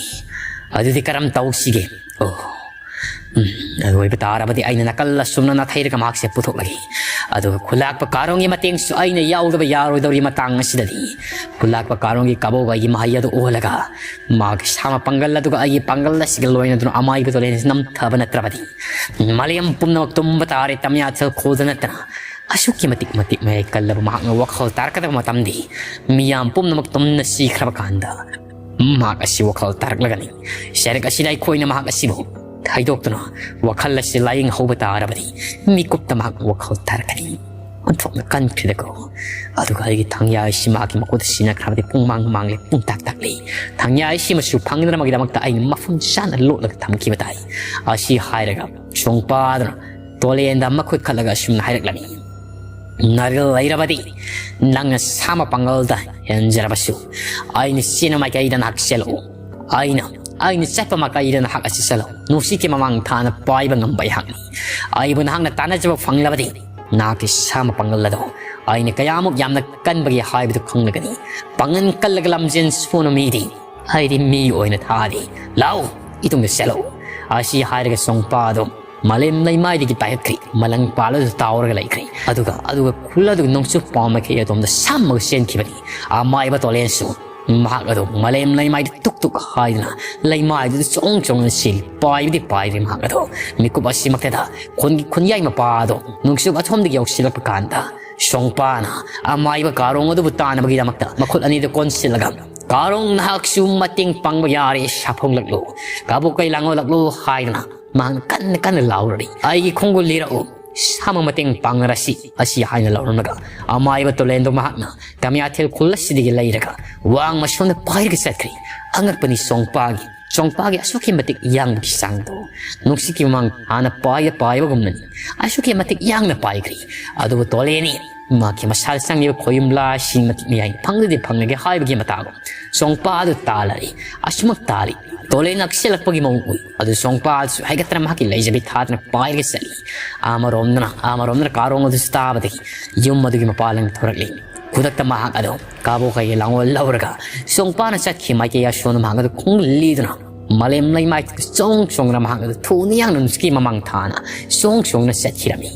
ꯑꯗꯨꯗꯤ ꯀꯔꯝ ꯇꯧꯁꯤꯒꯦ? ꯑꯣ, ꯎꯝ, ꯑꯗꯨ ꯑꯣꯏꯕ ꯇꯥꯔꯕꯗꯤ ꯑꯩꯅ ꯅꯥꯀꯜ ꯑꯁꯨꯝꯅ ꯅꯥꯊꯩꯔꯒ ꯃꯍꯥꯛꯁꯦ ꯄꯨꯊꯣꯛꯂꯒꯦ꯫ ꯑꯗꯨꯒ ꯈꯨꯂꯥꯛꯄ ꯀꯥꯔꯣꯡꯒꯤ ꯃꯇꯦꯡꯁꯨ ꯑꯩꯅ ꯌꯥꯎꯗꯕ ꯌꯥꯔꯣꯏꯗꯧꯔꯤ ꯃꯇꯥꯡ ꯑꯁꯤꯗꯗꯤ꯫ ꯈꯨꯂꯥꯛꯄ ꯀꯥꯔꯣꯡꯒꯤ ꯀꯕꯣꯛ ꯑꯩꯒꯤ ꯃꯍꯩ ꯑꯗꯨ ꯑꯣꯜꯂꯒ ꯃꯥꯒꯤ ꯁꯥꯃ ꯄꯥꯡꯒꯜ ꯑꯗꯨꯒ ꯑꯩꯒꯤ ꯄꯥꯡꯒꯜ ꯑꯁꯤꯒ ꯂꯣꯏꯅꯗꯨꯅ ꯑꯃꯥꯏꯕ ꯇꯣꯂꯦꯟ ꯅꯝꯊꯕ ꯅꯠꯇ꯭ꯔꯕꯗꯤ ꯃꯥꯂꯦꯝ ꯄꯨꯝꯅꯃꯛ ꯇꯨꯝꯕ ꯇꯥꯔꯦ꯫ ꯇꯃꯤꯌꯥꯊꯦꯜ ꯈꯨꯜꯗ ꯅꯠꯇꯅ ꯑꯁꯨꯛꯀꯤ ꯃꯇꯤꯛ ꯃꯇꯤꯛ ꯃꯌꯥꯏ ꯀꯜꯂꯕ ꯃꯍꯥꯛꯅ ꯋꯥꯈꯜ ꯇꯥꯔꯛꯀꯗꯕ ꯃꯇꯝꯗꯤ ꯃꯤꯌꯥꯝ ꯄꯨꯝꯅꯃꯛ ꯇꯨꯝꯅ ꯁꯤꯈ꯭ꯔꯕ ꯀꯥꯟꯗ ꯃꯍꯥꯛ ꯑꯁꯤ ꯋꯥꯈꯜ ꯇꯥꯔꯛꯂꯒꯅꯤ꯫ ꯁꯔꯛ ꯑꯁꯤꯗ ꯑꯩꯈꯣꯏꯅ ꯃꯍꯥꯛ ꯑꯁꯤꯕꯨ ꯊꯩꯗꯣꯛꯇꯨꯅ ꯋꯥꯈꯜ ꯑꯁꯤ ꯂꯥꯏꯌꯦꯡꯍꯧꯕ ꯇꯥꯔꯕꯗꯤ ꯃꯤꯀꯨꯞꯇ ꯃꯍꯥꯛ ꯋꯥꯈꯜ ꯇꯥꯔꯛꯀꯅꯤ꯫ ꯑꯣꯟꯊꯣꯛꯅ ꯀꯟꯈ꯭ꯔꯦꯗꯀꯣ꯫ ꯑꯗꯨꯒ ꯑꯩꯒꯤ ꯊꯥꯡꯌꯥ ꯑꯁꯤ ꯃꯍꯥꯛꯀꯤ ꯃꯈꯨꯠꯇ ꯁꯤꯟꯅꯈ꯭ꯔꯕꯗꯤ ꯄꯨꯡꯃꯥꯡ ꯃꯥꯡꯂꯦ, ꯄꯨꯡꯇꯥꯛ ꯇꯥꯛꯂꯦ꯫ ꯊꯥꯡꯌꯥ ꯑꯁꯤꯃꯁꯨ ꯐꯪꯅꯅꯕꯒꯤꯗꯃꯛꯇ ꯑꯩꯅ ꯃꯐꯝ ꯆꯥꯅ ꯂꯣꯠꯂꯒ ꯊꯝꯈꯤꯕ ꯇꯥꯏ꯫ ꯑꯁꯤ ꯍꯥꯏꯔꯒ ꯁꯣꯡꯄꯥꯗꯨꯅ ꯇꯣꯂꯦꯟꯗ ꯃꯈꯨꯠ ꯈꯠꯂꯒ ꯑꯁꯨꯝꯅ ꯍꯥꯏꯔꯛꯂꯝꯃꯤ, ꯅꯔꯒꯜ ꯂꯩꯔꯕꯗꯤ ꯅꯪꯅ ꯁꯥꯃ ꯄꯥꯡꯒꯜꯗ ꯍꯦꯟꯖꯔꯕꯁꯨ ꯑꯩꯅ ꯆꯦꯟꯕ ꯃꯥꯏꯀꯩꯗ ꯅꯍꯥꯛ ꯆꯦꯜꯂꯛꯎ꯫ ꯑꯩꯅ, ꯑꯩꯅ ꯆꯠꯄ ꯃꯥꯏꯀꯩꯗ ꯅꯍꯥꯛ ꯑꯁꯤ ꯆꯠꯂꯛꯎ꯫ ꯅꯨꯡꯁꯤꯠꯀꯤ ꯃꯃꯥꯡ ꯊꯥꯅ ꯄꯥꯏꯕ ꯉꯝꯕ ꯑꯩꯍꯥꯛꯅꯤ꯫ ꯑꯩꯕꯨ ꯅꯍꯥꯛꯅ ꯇꯥꯟꯅꯖꯕ ꯐꯪꯂꯕꯗꯤ ꯅꯍꯥꯛꯀꯤ ꯁꯥꯃ ꯄꯥꯡꯒꯜ ꯑꯗꯣ ꯑꯩꯅ ꯀꯌꯥꯃꯨꯛ ꯌꯥꯝꯅ ꯀꯟꯕꯒꯦ ꯍꯥꯏꯕꯗꯨ ꯈꯪꯂꯒꯅꯤ꯫ ꯄꯥꯡꯒꯜ ꯀꯜꯂꯒ ꯂꯝꯖꯦꯟ ꯁꯣꯟꯕ ꯃꯤꯗꯤ ꯑꯩꯗꯤ ꯃꯤ ꯑꯣꯏꯅ ꯊꯥꯗꯦ꯫ ꯂꯥꯛꯎ, ꯏꯇꯨꯡꯗ ꯆꯠꯂꯛꯎ꯫ ꯑꯁꯤ ꯍꯥꯏꯔꯒ ꯁꯣꯡꯄꯥꯗꯣ ꯃꯥꯂꯦꯝ ꯂꯩꯃꯥꯏꯗꯒꯤ ꯄꯥꯏꯈꯠꯈ꯭ꯔꯦ꯫ ꯃꯂꯪ ꯄꯥꯜꯂꯗꯨ ꯇꯥꯎꯔꯒ ꯂꯩꯈ꯭ꯔꯦ꯫ ꯑꯗꯨꯒ, ꯑꯗꯨꯒ ꯈꯨꯜ ꯑꯗꯨꯒꯤ ꯅꯣꯡꯆꯨꯞ ꯄꯥꯎ ꯃꯥꯏꯀꯩ ꯑꯗꯣꯝꯗ ꯁꯝꯃꯒ ꯆꯦꯟꯈꯤꯕꯅꯤ꯫ ꯑꯃꯥꯏꯕ ꯇꯣꯂꯦꯟꯁꯨ ꯃꯍꯥꯛ ꯑꯗꯨ ꯃꯥꯂꯦꯝ ꯂꯩꯃꯥꯏꯗ ꯇꯨꯛ ꯇꯨꯛ ꯍꯥꯏꯗꯨꯅ ꯂꯩꯃꯥꯏꯗꯨꯗ ꯆꯣꯡ ꯆꯣꯡꯅ ꯆꯦꯜꯂꯤ꯫ ꯄꯥꯏꯕꯗꯤ ꯄꯥꯏꯔꯤ ꯃꯍꯥꯛ ꯑꯗꯣ꯫ ꯃꯤꯀꯨꯞ ꯑꯁꯤꯃꯛꯇꯗ ꯈꯨꯟꯒꯤ ꯈꯨꯟꯌꯥꯏ ꯃꯄꯥ ꯑꯗꯣ ꯅꯣꯡꯆꯨꯞ ꯑꯊꯣꯝꯗꯒꯤ ꯌꯧꯁꯤꯜꯂꯛꯄ ꯀꯥꯟꯗ ꯁꯣꯡꯄꯥꯅ ꯑꯃꯥꯏꯕ ꯀꯥꯔꯣꯡ ꯑꯗꯨꯕꯨ ꯇꯥꯟꯅꯕꯒꯤꯗꯃꯛꯇ ꯃꯈꯨꯠ ꯑꯅꯤꯗꯨ ꯀꯣꯟꯁꯤꯜꯂꯒ, ꯀꯥꯔꯣꯡ, ꯅꯍꯥꯛꯁꯨ ꯃꯇꯦꯡ ꯄꯥꯡꯕ ꯌꯥꯔꯦ, ꯁꯥꯐꯣꯡꯂꯛꯂꯨ, ꯀꯥꯕꯣꯛꯀꯩ ꯂꯥꯡꯉꯣꯜꯂꯛꯂꯨ ꯍꯥꯏꯗꯨꯅ ꯃꯍꯥꯛꯅ ꯀꯟꯅ ꯀꯟꯅ ꯂꯥꯎꯔꯔꯤ꯫ ꯑꯩꯒꯤ ꯈꯣꯡꯒꯨꯜ ꯂꯤꯔꯛꯎ, ꯁꯥꯃ ꯃꯇꯦꯡ ꯄꯥꯡꯅꯔꯁꯤ꯫ ꯑꯁꯤ ꯍꯥꯏꯅ ꯂꯥꯎꯔꯝꯂꯒ ꯑꯃꯥꯏꯕ ꯇꯣꯂꯦꯟꯗꯣ ꯃꯍꯥꯛꯅ ꯀꯃꯤꯌꯥꯊꯦꯜ ꯈꯨꯜ ꯑꯁꯤꯗꯒꯤ ꯂꯩꯔꯒ ꯋꯥꯡꯃ ꯁꯣꯝꯗ ꯄꯥꯏꯔꯒ ꯆꯠꯈ꯭ꯔꯦ꯫ ꯑꯉꯛꯄꯅꯤ ꯁꯣꯡꯄꯥꯒꯤ, ꯁꯣꯡꯄꯥꯒꯤ ꯑꯁꯨꯛꯀꯤ ꯃꯇꯤꯛ ꯌꯥꯡꯕꯒꯤ ꯆꯥꯡꯗꯣ꯫ ꯅꯨꯡꯁꯤꯠꯀꯤ ꯃꯃꯥꯡ ꯍꯥꯟꯅ ꯄꯥꯏꯕ ꯄꯥꯏꯕꯒꯨꯝꯅꯅꯤ ꯑꯁꯨꯛꯀꯤ ꯃꯇꯤꯛ ꯌꯥꯡꯅ ꯄꯥꯏꯈ꯭ꯔꯦ꯫ ꯑꯗꯨꯕꯨ ꯇꯣꯂꯦꯟꯅꯤ ꯃꯍꯥꯛꯀꯤ ꯃꯁꯥꯗ ꯆꯪꯂꯤꯕ ꯈꯣꯌꯨꯝꯂꯥꯁꯤꯡ ꯃꯇꯤꯛ ꯃꯌꯥꯏ ꯐꯪꯗꯗꯤ ꯐꯪꯂꯒꯦ ꯍꯥꯏꯕꯒꯤ ꯃꯇꯥꯒꯨꯝ ꯁꯣꯡꯄꯥ ꯑꯗꯨ ꯇꯥꯜꯂꯔꯤ꯫ ꯑꯁꯨꯃꯛ ꯇꯥꯜꯂꯤ꯫ ꯇꯣꯂꯦꯟ ꯅꯛꯁꯤꯜꯂꯛꯄꯒꯤ ꯃꯑꯣꯡ ꯎꯏ꯫ ꯑꯗꯨ ꯁꯣꯡꯄꯥ ꯑꯗꯨꯁꯨ ꯍꯥꯏꯒꯠꯇꯅ ꯃꯍꯥꯛꯀꯤ ꯂꯩꯖꯕꯤ ꯊꯥꯗꯅ ꯄꯥꯏꯔꯒ ꯆꯠꯂꯤ꯫ ꯑꯃꯔꯣꯝꯗꯅ, ꯑꯃꯔꯣꯝꯗꯅ ꯀꯥꯔꯣꯡ ꯑꯗꯨꯁꯨ ꯇꯥꯕꯗꯒꯤ ꯌꯨꯝ ꯑꯗꯨꯒꯤ ꯃꯄꯥꯜ ꯂꯝ ꯊꯣꯔꯛꯂꯤ꯫ ꯈꯨꯗꯛꯇ ꯃꯍꯥꯛ ꯑꯗꯨ ꯀꯥꯕꯣꯛꯀꯩꯒꯤ ꯂꯥꯡꯒꯣꯜ ꯂꯧꯔꯒ ꯁꯣꯡꯄꯥꯅ ꯆꯠꯈꯤ ꯃꯥꯏꯀꯩ ꯑꯁꯣꯝꯗ ꯃꯍꯥꯛ ꯑꯗꯨ ꯈꯣꯡ ꯂꯤꯗꯨꯅ ꯃꯥꯂꯦꯝ ꯂꯩꯃꯥꯏꯗ ꯆꯣꯡ ꯆꯣꯡꯗꯨꯅ ꯃꯍꯥꯛ ꯑꯗꯨ ꯊꯨꯅ ꯌꯥꯡꯅ ꯅꯨꯡꯁꯤꯠꯀꯤ ꯃꯃꯥꯡ ꯊꯥꯅ ꯆꯣꯡ ꯆꯣꯡꯗꯨꯅ ꯆꯠꯈꯤꯔꯝꯃꯤ꯫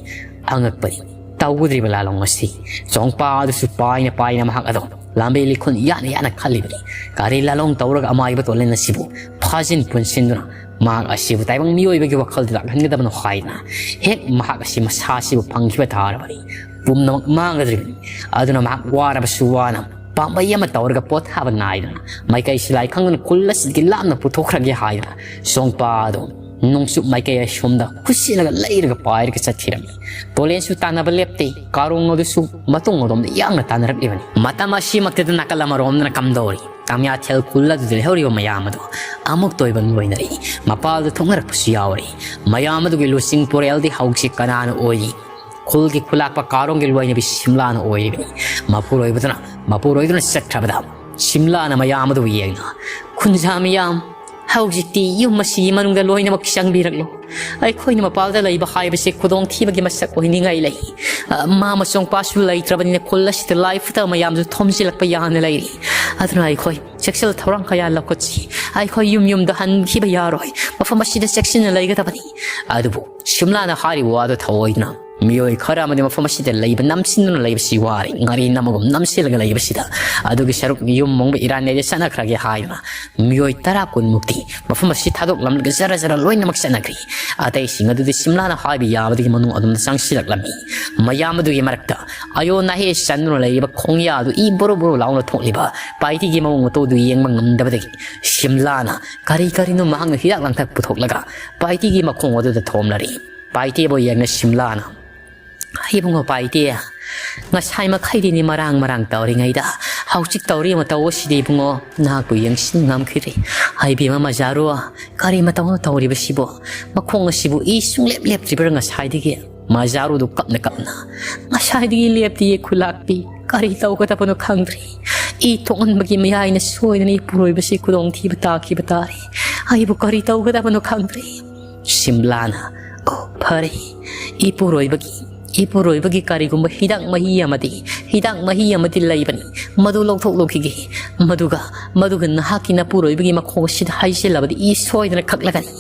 ꯑꯉꯛꯄꯅꯤ꯫ ꯇꯧꯒꯗꯧꯔꯤꯕ ꯂꯥꯂꯣꯡ ꯑꯁꯤ ꯆꯣꯡꯄꯥ ꯑꯗꯨꯁꯨ ꯄꯥꯏꯅ ꯄꯥꯏꯅ ꯃꯍꯥꯛ ꯑꯗꯣ ꯂꯥꯝꯕꯩ ꯂꯤꯈꯨꯟ ꯌꯥꯅ ꯌꯥꯅ ꯈꯜꯂꯤꯕꯅꯤ꯫ ꯀꯔꯤ ꯂꯥꯂꯣꯡ ꯇꯧꯔꯒ ꯑꯃꯥꯏꯕ ꯇꯣꯂꯦꯟ ꯑꯁꯤꯕꯨ ꯐꯥꯖꯤꯟ ꯄꯨꯟꯁꯤꯟꯗꯨꯅ ꯃꯍꯥꯛ ꯑꯁꯤꯕꯨ ꯇꯥꯏꯕꯪ ꯃꯤꯑꯣꯏꯕꯒꯤ ꯋꯥꯈꯜꯗ ꯂꯥꯛꯍꯟꯒꯗꯕꯅꯣ ꯍꯥꯏꯗꯅ ꯍꯦꯛ ꯃꯍꯥꯛ ꯑꯁꯤ ꯃꯁꯥ ꯑꯁꯤꯕꯨ ꯐꯪꯈꯤꯕ ꯇꯥꯔꯕꯗꯤ ꯄꯨꯝꯅꯃꯛ ꯃꯥꯡꯒꯗꯧꯔꯤꯕꯅꯤ꯫ ꯑꯗꯨꯅ ꯃꯍꯥꯛ ꯋꯥꯔꯕꯁꯨ ꯋꯥꯅ ꯄꯥꯝꯕꯩ ꯑꯃ ꯇꯧꯔꯒ ꯄꯣꯊꯥꯕ ꯅꯥꯏꯗꯅ ꯃꯥꯏꯀꯩ ꯁꯤꯂꯥꯏ ꯈꯪꯗꯅ ꯈꯨꯜ ꯑꯁꯤꯗꯒꯤ ꯂꯥꯞꯅ ꯄꯨꯊꯣꯛꯈ꯭ꯔꯒꯦ ꯍꯥꯏꯗꯅ ꯁꯣꯡꯄꯥ ꯑꯗꯣ ꯅꯣꯡꯆꯨꯞ ꯃꯥꯏꯀꯩ ꯑꯁꯣꯝꯗ ꯈꯨꯠꯁꯤꯜꯂꯒ ꯂꯩꯔꯒ ꯄꯥꯏꯔꯒ ꯆꯠꯈꯤꯔꯝꯃꯤ꯫ ꯇꯣꯂꯦꯟꯁꯨ ꯇꯥꯟꯅꯕ ꯂꯦꯞꯇꯦ꯫ ꯀꯥꯔꯣꯡ ꯑꯗꯨꯁꯨ ꯃꯇꯨꯡ ꯑꯗꯣꯝꯗ ꯌꯥꯡꯅ ꯇꯥꯟꯅꯔꯛꯂꯤꯕꯅꯤ꯫ ꯃꯇꯝ ꯑꯁꯤꯃꯛꯇꯗ ꯅꯥꯀꯜ ꯑꯃꯔꯣꯝꯗꯅ ꯀꯝꯗꯧꯔꯤ? ꯇꯥꯃꯤꯌꯥꯊꯦꯜ ꯈꯨꯜ ꯑꯗꯨꯗ ꯂꯩꯍꯧꯔꯤꯕ ꯃꯌꯥꯝ ꯑꯗꯨ ꯑꯃꯨꯛꯇ ꯑꯣꯏꯕ ꯂꯣꯏꯅꯔꯛꯏ꯫ ꯃꯄꯥꯜꯗ ꯊꯣꯛꯅꯔꯛꯄꯁꯨ ꯌꯥꯎꯔꯤ꯫ ꯃꯌꯥꯝ ꯑꯗꯨꯒꯤ ꯂꯨꯆꯤꯡ ꯄꯨꯔꯦꯜꯗꯤ ꯍꯧꯖꯤꯛ ꯀꯅꯥꯅ ꯑꯣꯏꯔꯤ? ꯈꯨꯜꯒꯤ ꯈꯨꯂꯥꯛꯄ ꯀꯥꯔꯣꯡꯒꯤ ꯂꯣꯏꯅꯕꯤ ꯁꯤꯝꯂꯥꯅ ꯑꯣꯏꯔꯤꯕꯅꯤ꯫ ꯃꯄꯨꯔꯣꯏꯕꯗꯨꯅ ꯃꯄꯨꯔꯣꯏꯗꯨꯅ ꯆꯠꯈ꯭ꯔꯕꯗ ꯁꯤꯝꯂꯥꯅ ꯃꯌꯥꯝ ꯑꯗꯨ ꯌꯦꯡꯅ, "ꯈꯨꯟꯖꯥ ꯃꯤꯌꯥꯝ, ꯍꯧꯖꯤꯛꯇꯤ ꯌꯨꯝ ꯑꯁꯤꯒꯤ ꯃꯅꯨꯡꯗ ꯂꯣꯏꯅꯃꯛ ꯆꯪꯕꯤꯔꯛꯂꯣ꯫ ꯑꯩꯈꯣꯏꯅ ꯃꯄꯥꯜꯗ ꯂꯩꯕ ꯍꯥꯏꯕꯁꯤ ꯈꯨꯗꯣꯡꯊꯤꯕꯒꯤ ꯃꯁꯛ ꯑꯣꯏꯅꯤꯡꯉꯥꯏ ꯂꯩ꯫ ꯑ, ꯃꯥ ꯃꯆꯣꯡꯄꯥꯁꯨ ꯂꯩꯇ꯭ꯔꯕꯅꯤꯅ ꯈꯨꯜ ꯑꯁꯤꯗ ꯂꯥꯏ ꯐꯠꯇꯕ ꯃꯌꯥꯝꯁꯨ ꯊꯣꯝꯖꯤꯜꯂꯛꯄ ꯌꯥꯅ ꯂꯩꯔꯤ꯫ ꯑꯗꯨꯅ ꯑꯩꯈꯣꯏ ꯆꯦꯛꯁꯤꯜ ꯊꯧꯔꯥꯡ ꯀꯌꯥ ꯂꯧꯈꯠꯁꯤ꯫ ꯑꯩꯈꯣꯏ ꯌꯨꯝ ꯌꯨꯝꯗ ꯍꯟꯈꯤꯕ ꯌꯥꯔꯣꯏ꯫ ꯃꯐꯝ ꯑꯁꯤꯗ ꯆꯦꯛꯁꯤꯟꯅ ꯂꯩꯒꯗꯕꯅꯤ"꯫ ꯑꯗꯨꯕꯨ ꯁꯤꯝꯂꯥꯅ ꯍꯥꯏꯔꯤꯕ ꯋꯥꯗꯨ ꯊꯧꯑꯣꯏꯗꯨꯅ ꯃꯤꯑꯣꯏ ꯈꯔ ꯑꯃꯗꯤ ꯃꯐꯝ ꯑꯁꯤꯗ ꯂꯩꯕ ꯅꯝꯁꯤꯟꯗꯨꯅ ꯂꯩꯕꯁꯤ ꯋꯥꯔꯦ꯫ ꯉꯥꯔꯤ ꯅꯝꯃꯒꯨꯝ ꯅꯝꯁꯤꯜꯂꯒ ꯂꯩꯕꯁꯤꯗ ꯑꯗꯨꯒꯤ ꯁꯔꯨꯛ ꯌꯨꯝ ꯃꯣꯡꯕ ꯏꯔꯥꯟꯅꯩꯗ ꯆꯠꯅꯈ꯭ꯔꯒꯦ ꯍꯥꯏꯗꯨꯅ ꯃꯤꯑꯣꯏ ꯇꯔꯥ ꯀꯨꯟꯃꯨꯛꯇꯤ ꯃꯐꯝ ꯑꯁꯤ ꯊꯥꯗꯣꯛꯂꯝꯂꯒ ꯖꯔ ꯖꯔ ꯂꯣꯏꯅꯃꯛ ꯆꯠꯅꯈ꯭ꯔꯤ꯫ ꯑꯇꯩꯁꯤꯡ ꯑꯗꯨꯗꯤ ꯁꯤꯝꯂꯥꯅ ꯍꯥꯏꯕ ꯌꯥꯕꯗꯒꯤ ꯃꯅꯨꯡ ꯑꯗꯨꯝ ꯆꯪꯁꯤꯜꯂꯛꯂꯝꯃꯤ꯫ ꯃꯌꯥꯝ ꯑꯗꯨꯒꯤ ꯃꯔꯛꯇ ꯑꯌꯣ ꯅꯥꯍꯦ ꯆꯟꯗꯨꯅ ꯂꯩꯔꯤꯕ ꯈꯣꯡꯌꯥ ꯑꯗꯨ ꯏ ꯕꯣꯔꯣ ꯕꯣꯔꯣ ꯂꯥꯎꯅ ꯊꯣꯛꯂꯤꯕ ꯄꯥꯏꯇꯤꯒꯤ ꯃꯑꯣꯡ ꯃꯇꯧ ꯑꯗꯨ ꯌꯦꯡꯕ ꯉꯝꯗꯕꯗꯒꯤ ꯁꯤꯝꯂꯥꯅ ꯀꯔꯤ ꯀꯔꯤꯅꯣ ꯃꯍꯥꯛꯅ ꯍꯤꯗꯥꯛ ꯂꯥꯡꯊꯛ ꯄꯨꯊꯣꯛꯂꯒ ꯄꯥꯏꯇꯤꯒꯤ ꯃꯈꯣꯡ ꯑꯗꯨꯗ ꯊꯣꯝꯂꯔꯤ꯫ ꯄꯥꯏꯇꯦꯕꯨ ꯌꯦꯡꯅ ꯁꯤꯝꯂꯥꯅ, "ꯏꯕꯨꯡꯉꯣ ꯄꯥꯏꯇꯦ, ꯉꯁꯥꯏ ꯃꯈꯩꯗꯤꯅꯤ ꯃꯔꯥꯡ ꯃꯔꯥꯡ ꯇꯧꯔꯤꯉꯩꯗ ꯍꯧꯖꯤꯛ ꯇꯧꯔꯤ ꯃꯇꯧ ꯑꯁꯤꯗꯤ ꯏꯕꯨꯡꯉꯣ ꯅꯍꯥꯛꯄꯨ ꯌꯦꯡꯁꯤꯟ ꯉꯝꯈꯤꯗ꯭ꯔꯦ꯫ ꯍꯥꯏꯕꯤꯃ ꯃꯖꯥꯔꯨ, ꯀꯔꯤ ꯃꯇꯧꯅꯣ ꯇꯧꯔꯤꯕꯁꯤꯕꯣ? ꯃꯈꯣꯡ ꯑꯁꯤꯕꯨ ꯏ ꯁꯨꯡꯂꯦꯞ ꯂꯦꯞꯇ꯭ꯔꯤꯕ꯭ꯔꯥ ꯉꯁꯥꯏꯗꯒꯤ?" ꯃꯖꯥꯔꯨꯗꯨ ꯀꯞꯅ ꯀꯞꯅ, "ꯉꯁꯥꯏꯗꯒꯤ ꯂꯦꯞꯇꯤꯌꯦ ꯈꯨꯂꯥꯛꯄꯤ꯫ ꯀꯔꯤ ꯇꯧꯒꯗꯕꯅꯣ ꯈꯪꯗ꯭ꯔꯦ꯫ ꯏ ꯊꯣꯛꯍꯟꯕꯒꯤ ꯃꯌꯥꯏꯅ ꯁꯣꯏꯗꯅ ꯏꯄꯨꯔꯣꯏꯕꯁꯤ ꯈꯨꯗꯣꯡꯊꯤꯕ ꯇꯥꯈꯤꯕ ꯇꯥꯔꯦ꯫ ꯑꯩꯕꯨ ꯀꯔꯤ ꯇꯧꯒꯗꯕꯅꯣ ꯈꯪꯗ꯭ꯔꯦ"꯫ ꯁꯤꯝꯂꯥꯅ, "ꯑꯣ, ꯐꯔꯦ꯫ ꯏꯄꯨꯔꯣꯏꯕꯒꯤ, ꯏꯄꯨꯔꯣꯏꯕꯒꯤ ꯀꯔꯤꯒꯨꯝꯕ ꯍꯤꯗꯥꯛ ꯃꯍꯤ ꯑꯃꯗꯤ, ꯍꯤꯗꯥꯛ ꯃꯍꯤ ꯑꯃꯗꯤ ꯂꯩꯕꯅꯤ꯫ ꯃꯗꯨ ꯂꯧꯊꯣꯛꯂꯨꯈꯤꯒꯦ꯫ ꯃꯗꯨꯒ, ꯃꯗꯨꯒ ꯅꯍꯥꯛꯀꯤ ꯅꯄꯨꯔꯣꯏꯕꯒꯤ ꯃꯈꯣꯡ ꯑꯁꯤꯗ ꯍꯩꯖꯤꯜꯂꯕꯗꯤ ꯏ ꯁꯣꯏꯗꯅ ꯀꯛꯂꯒꯅꯤ"꯫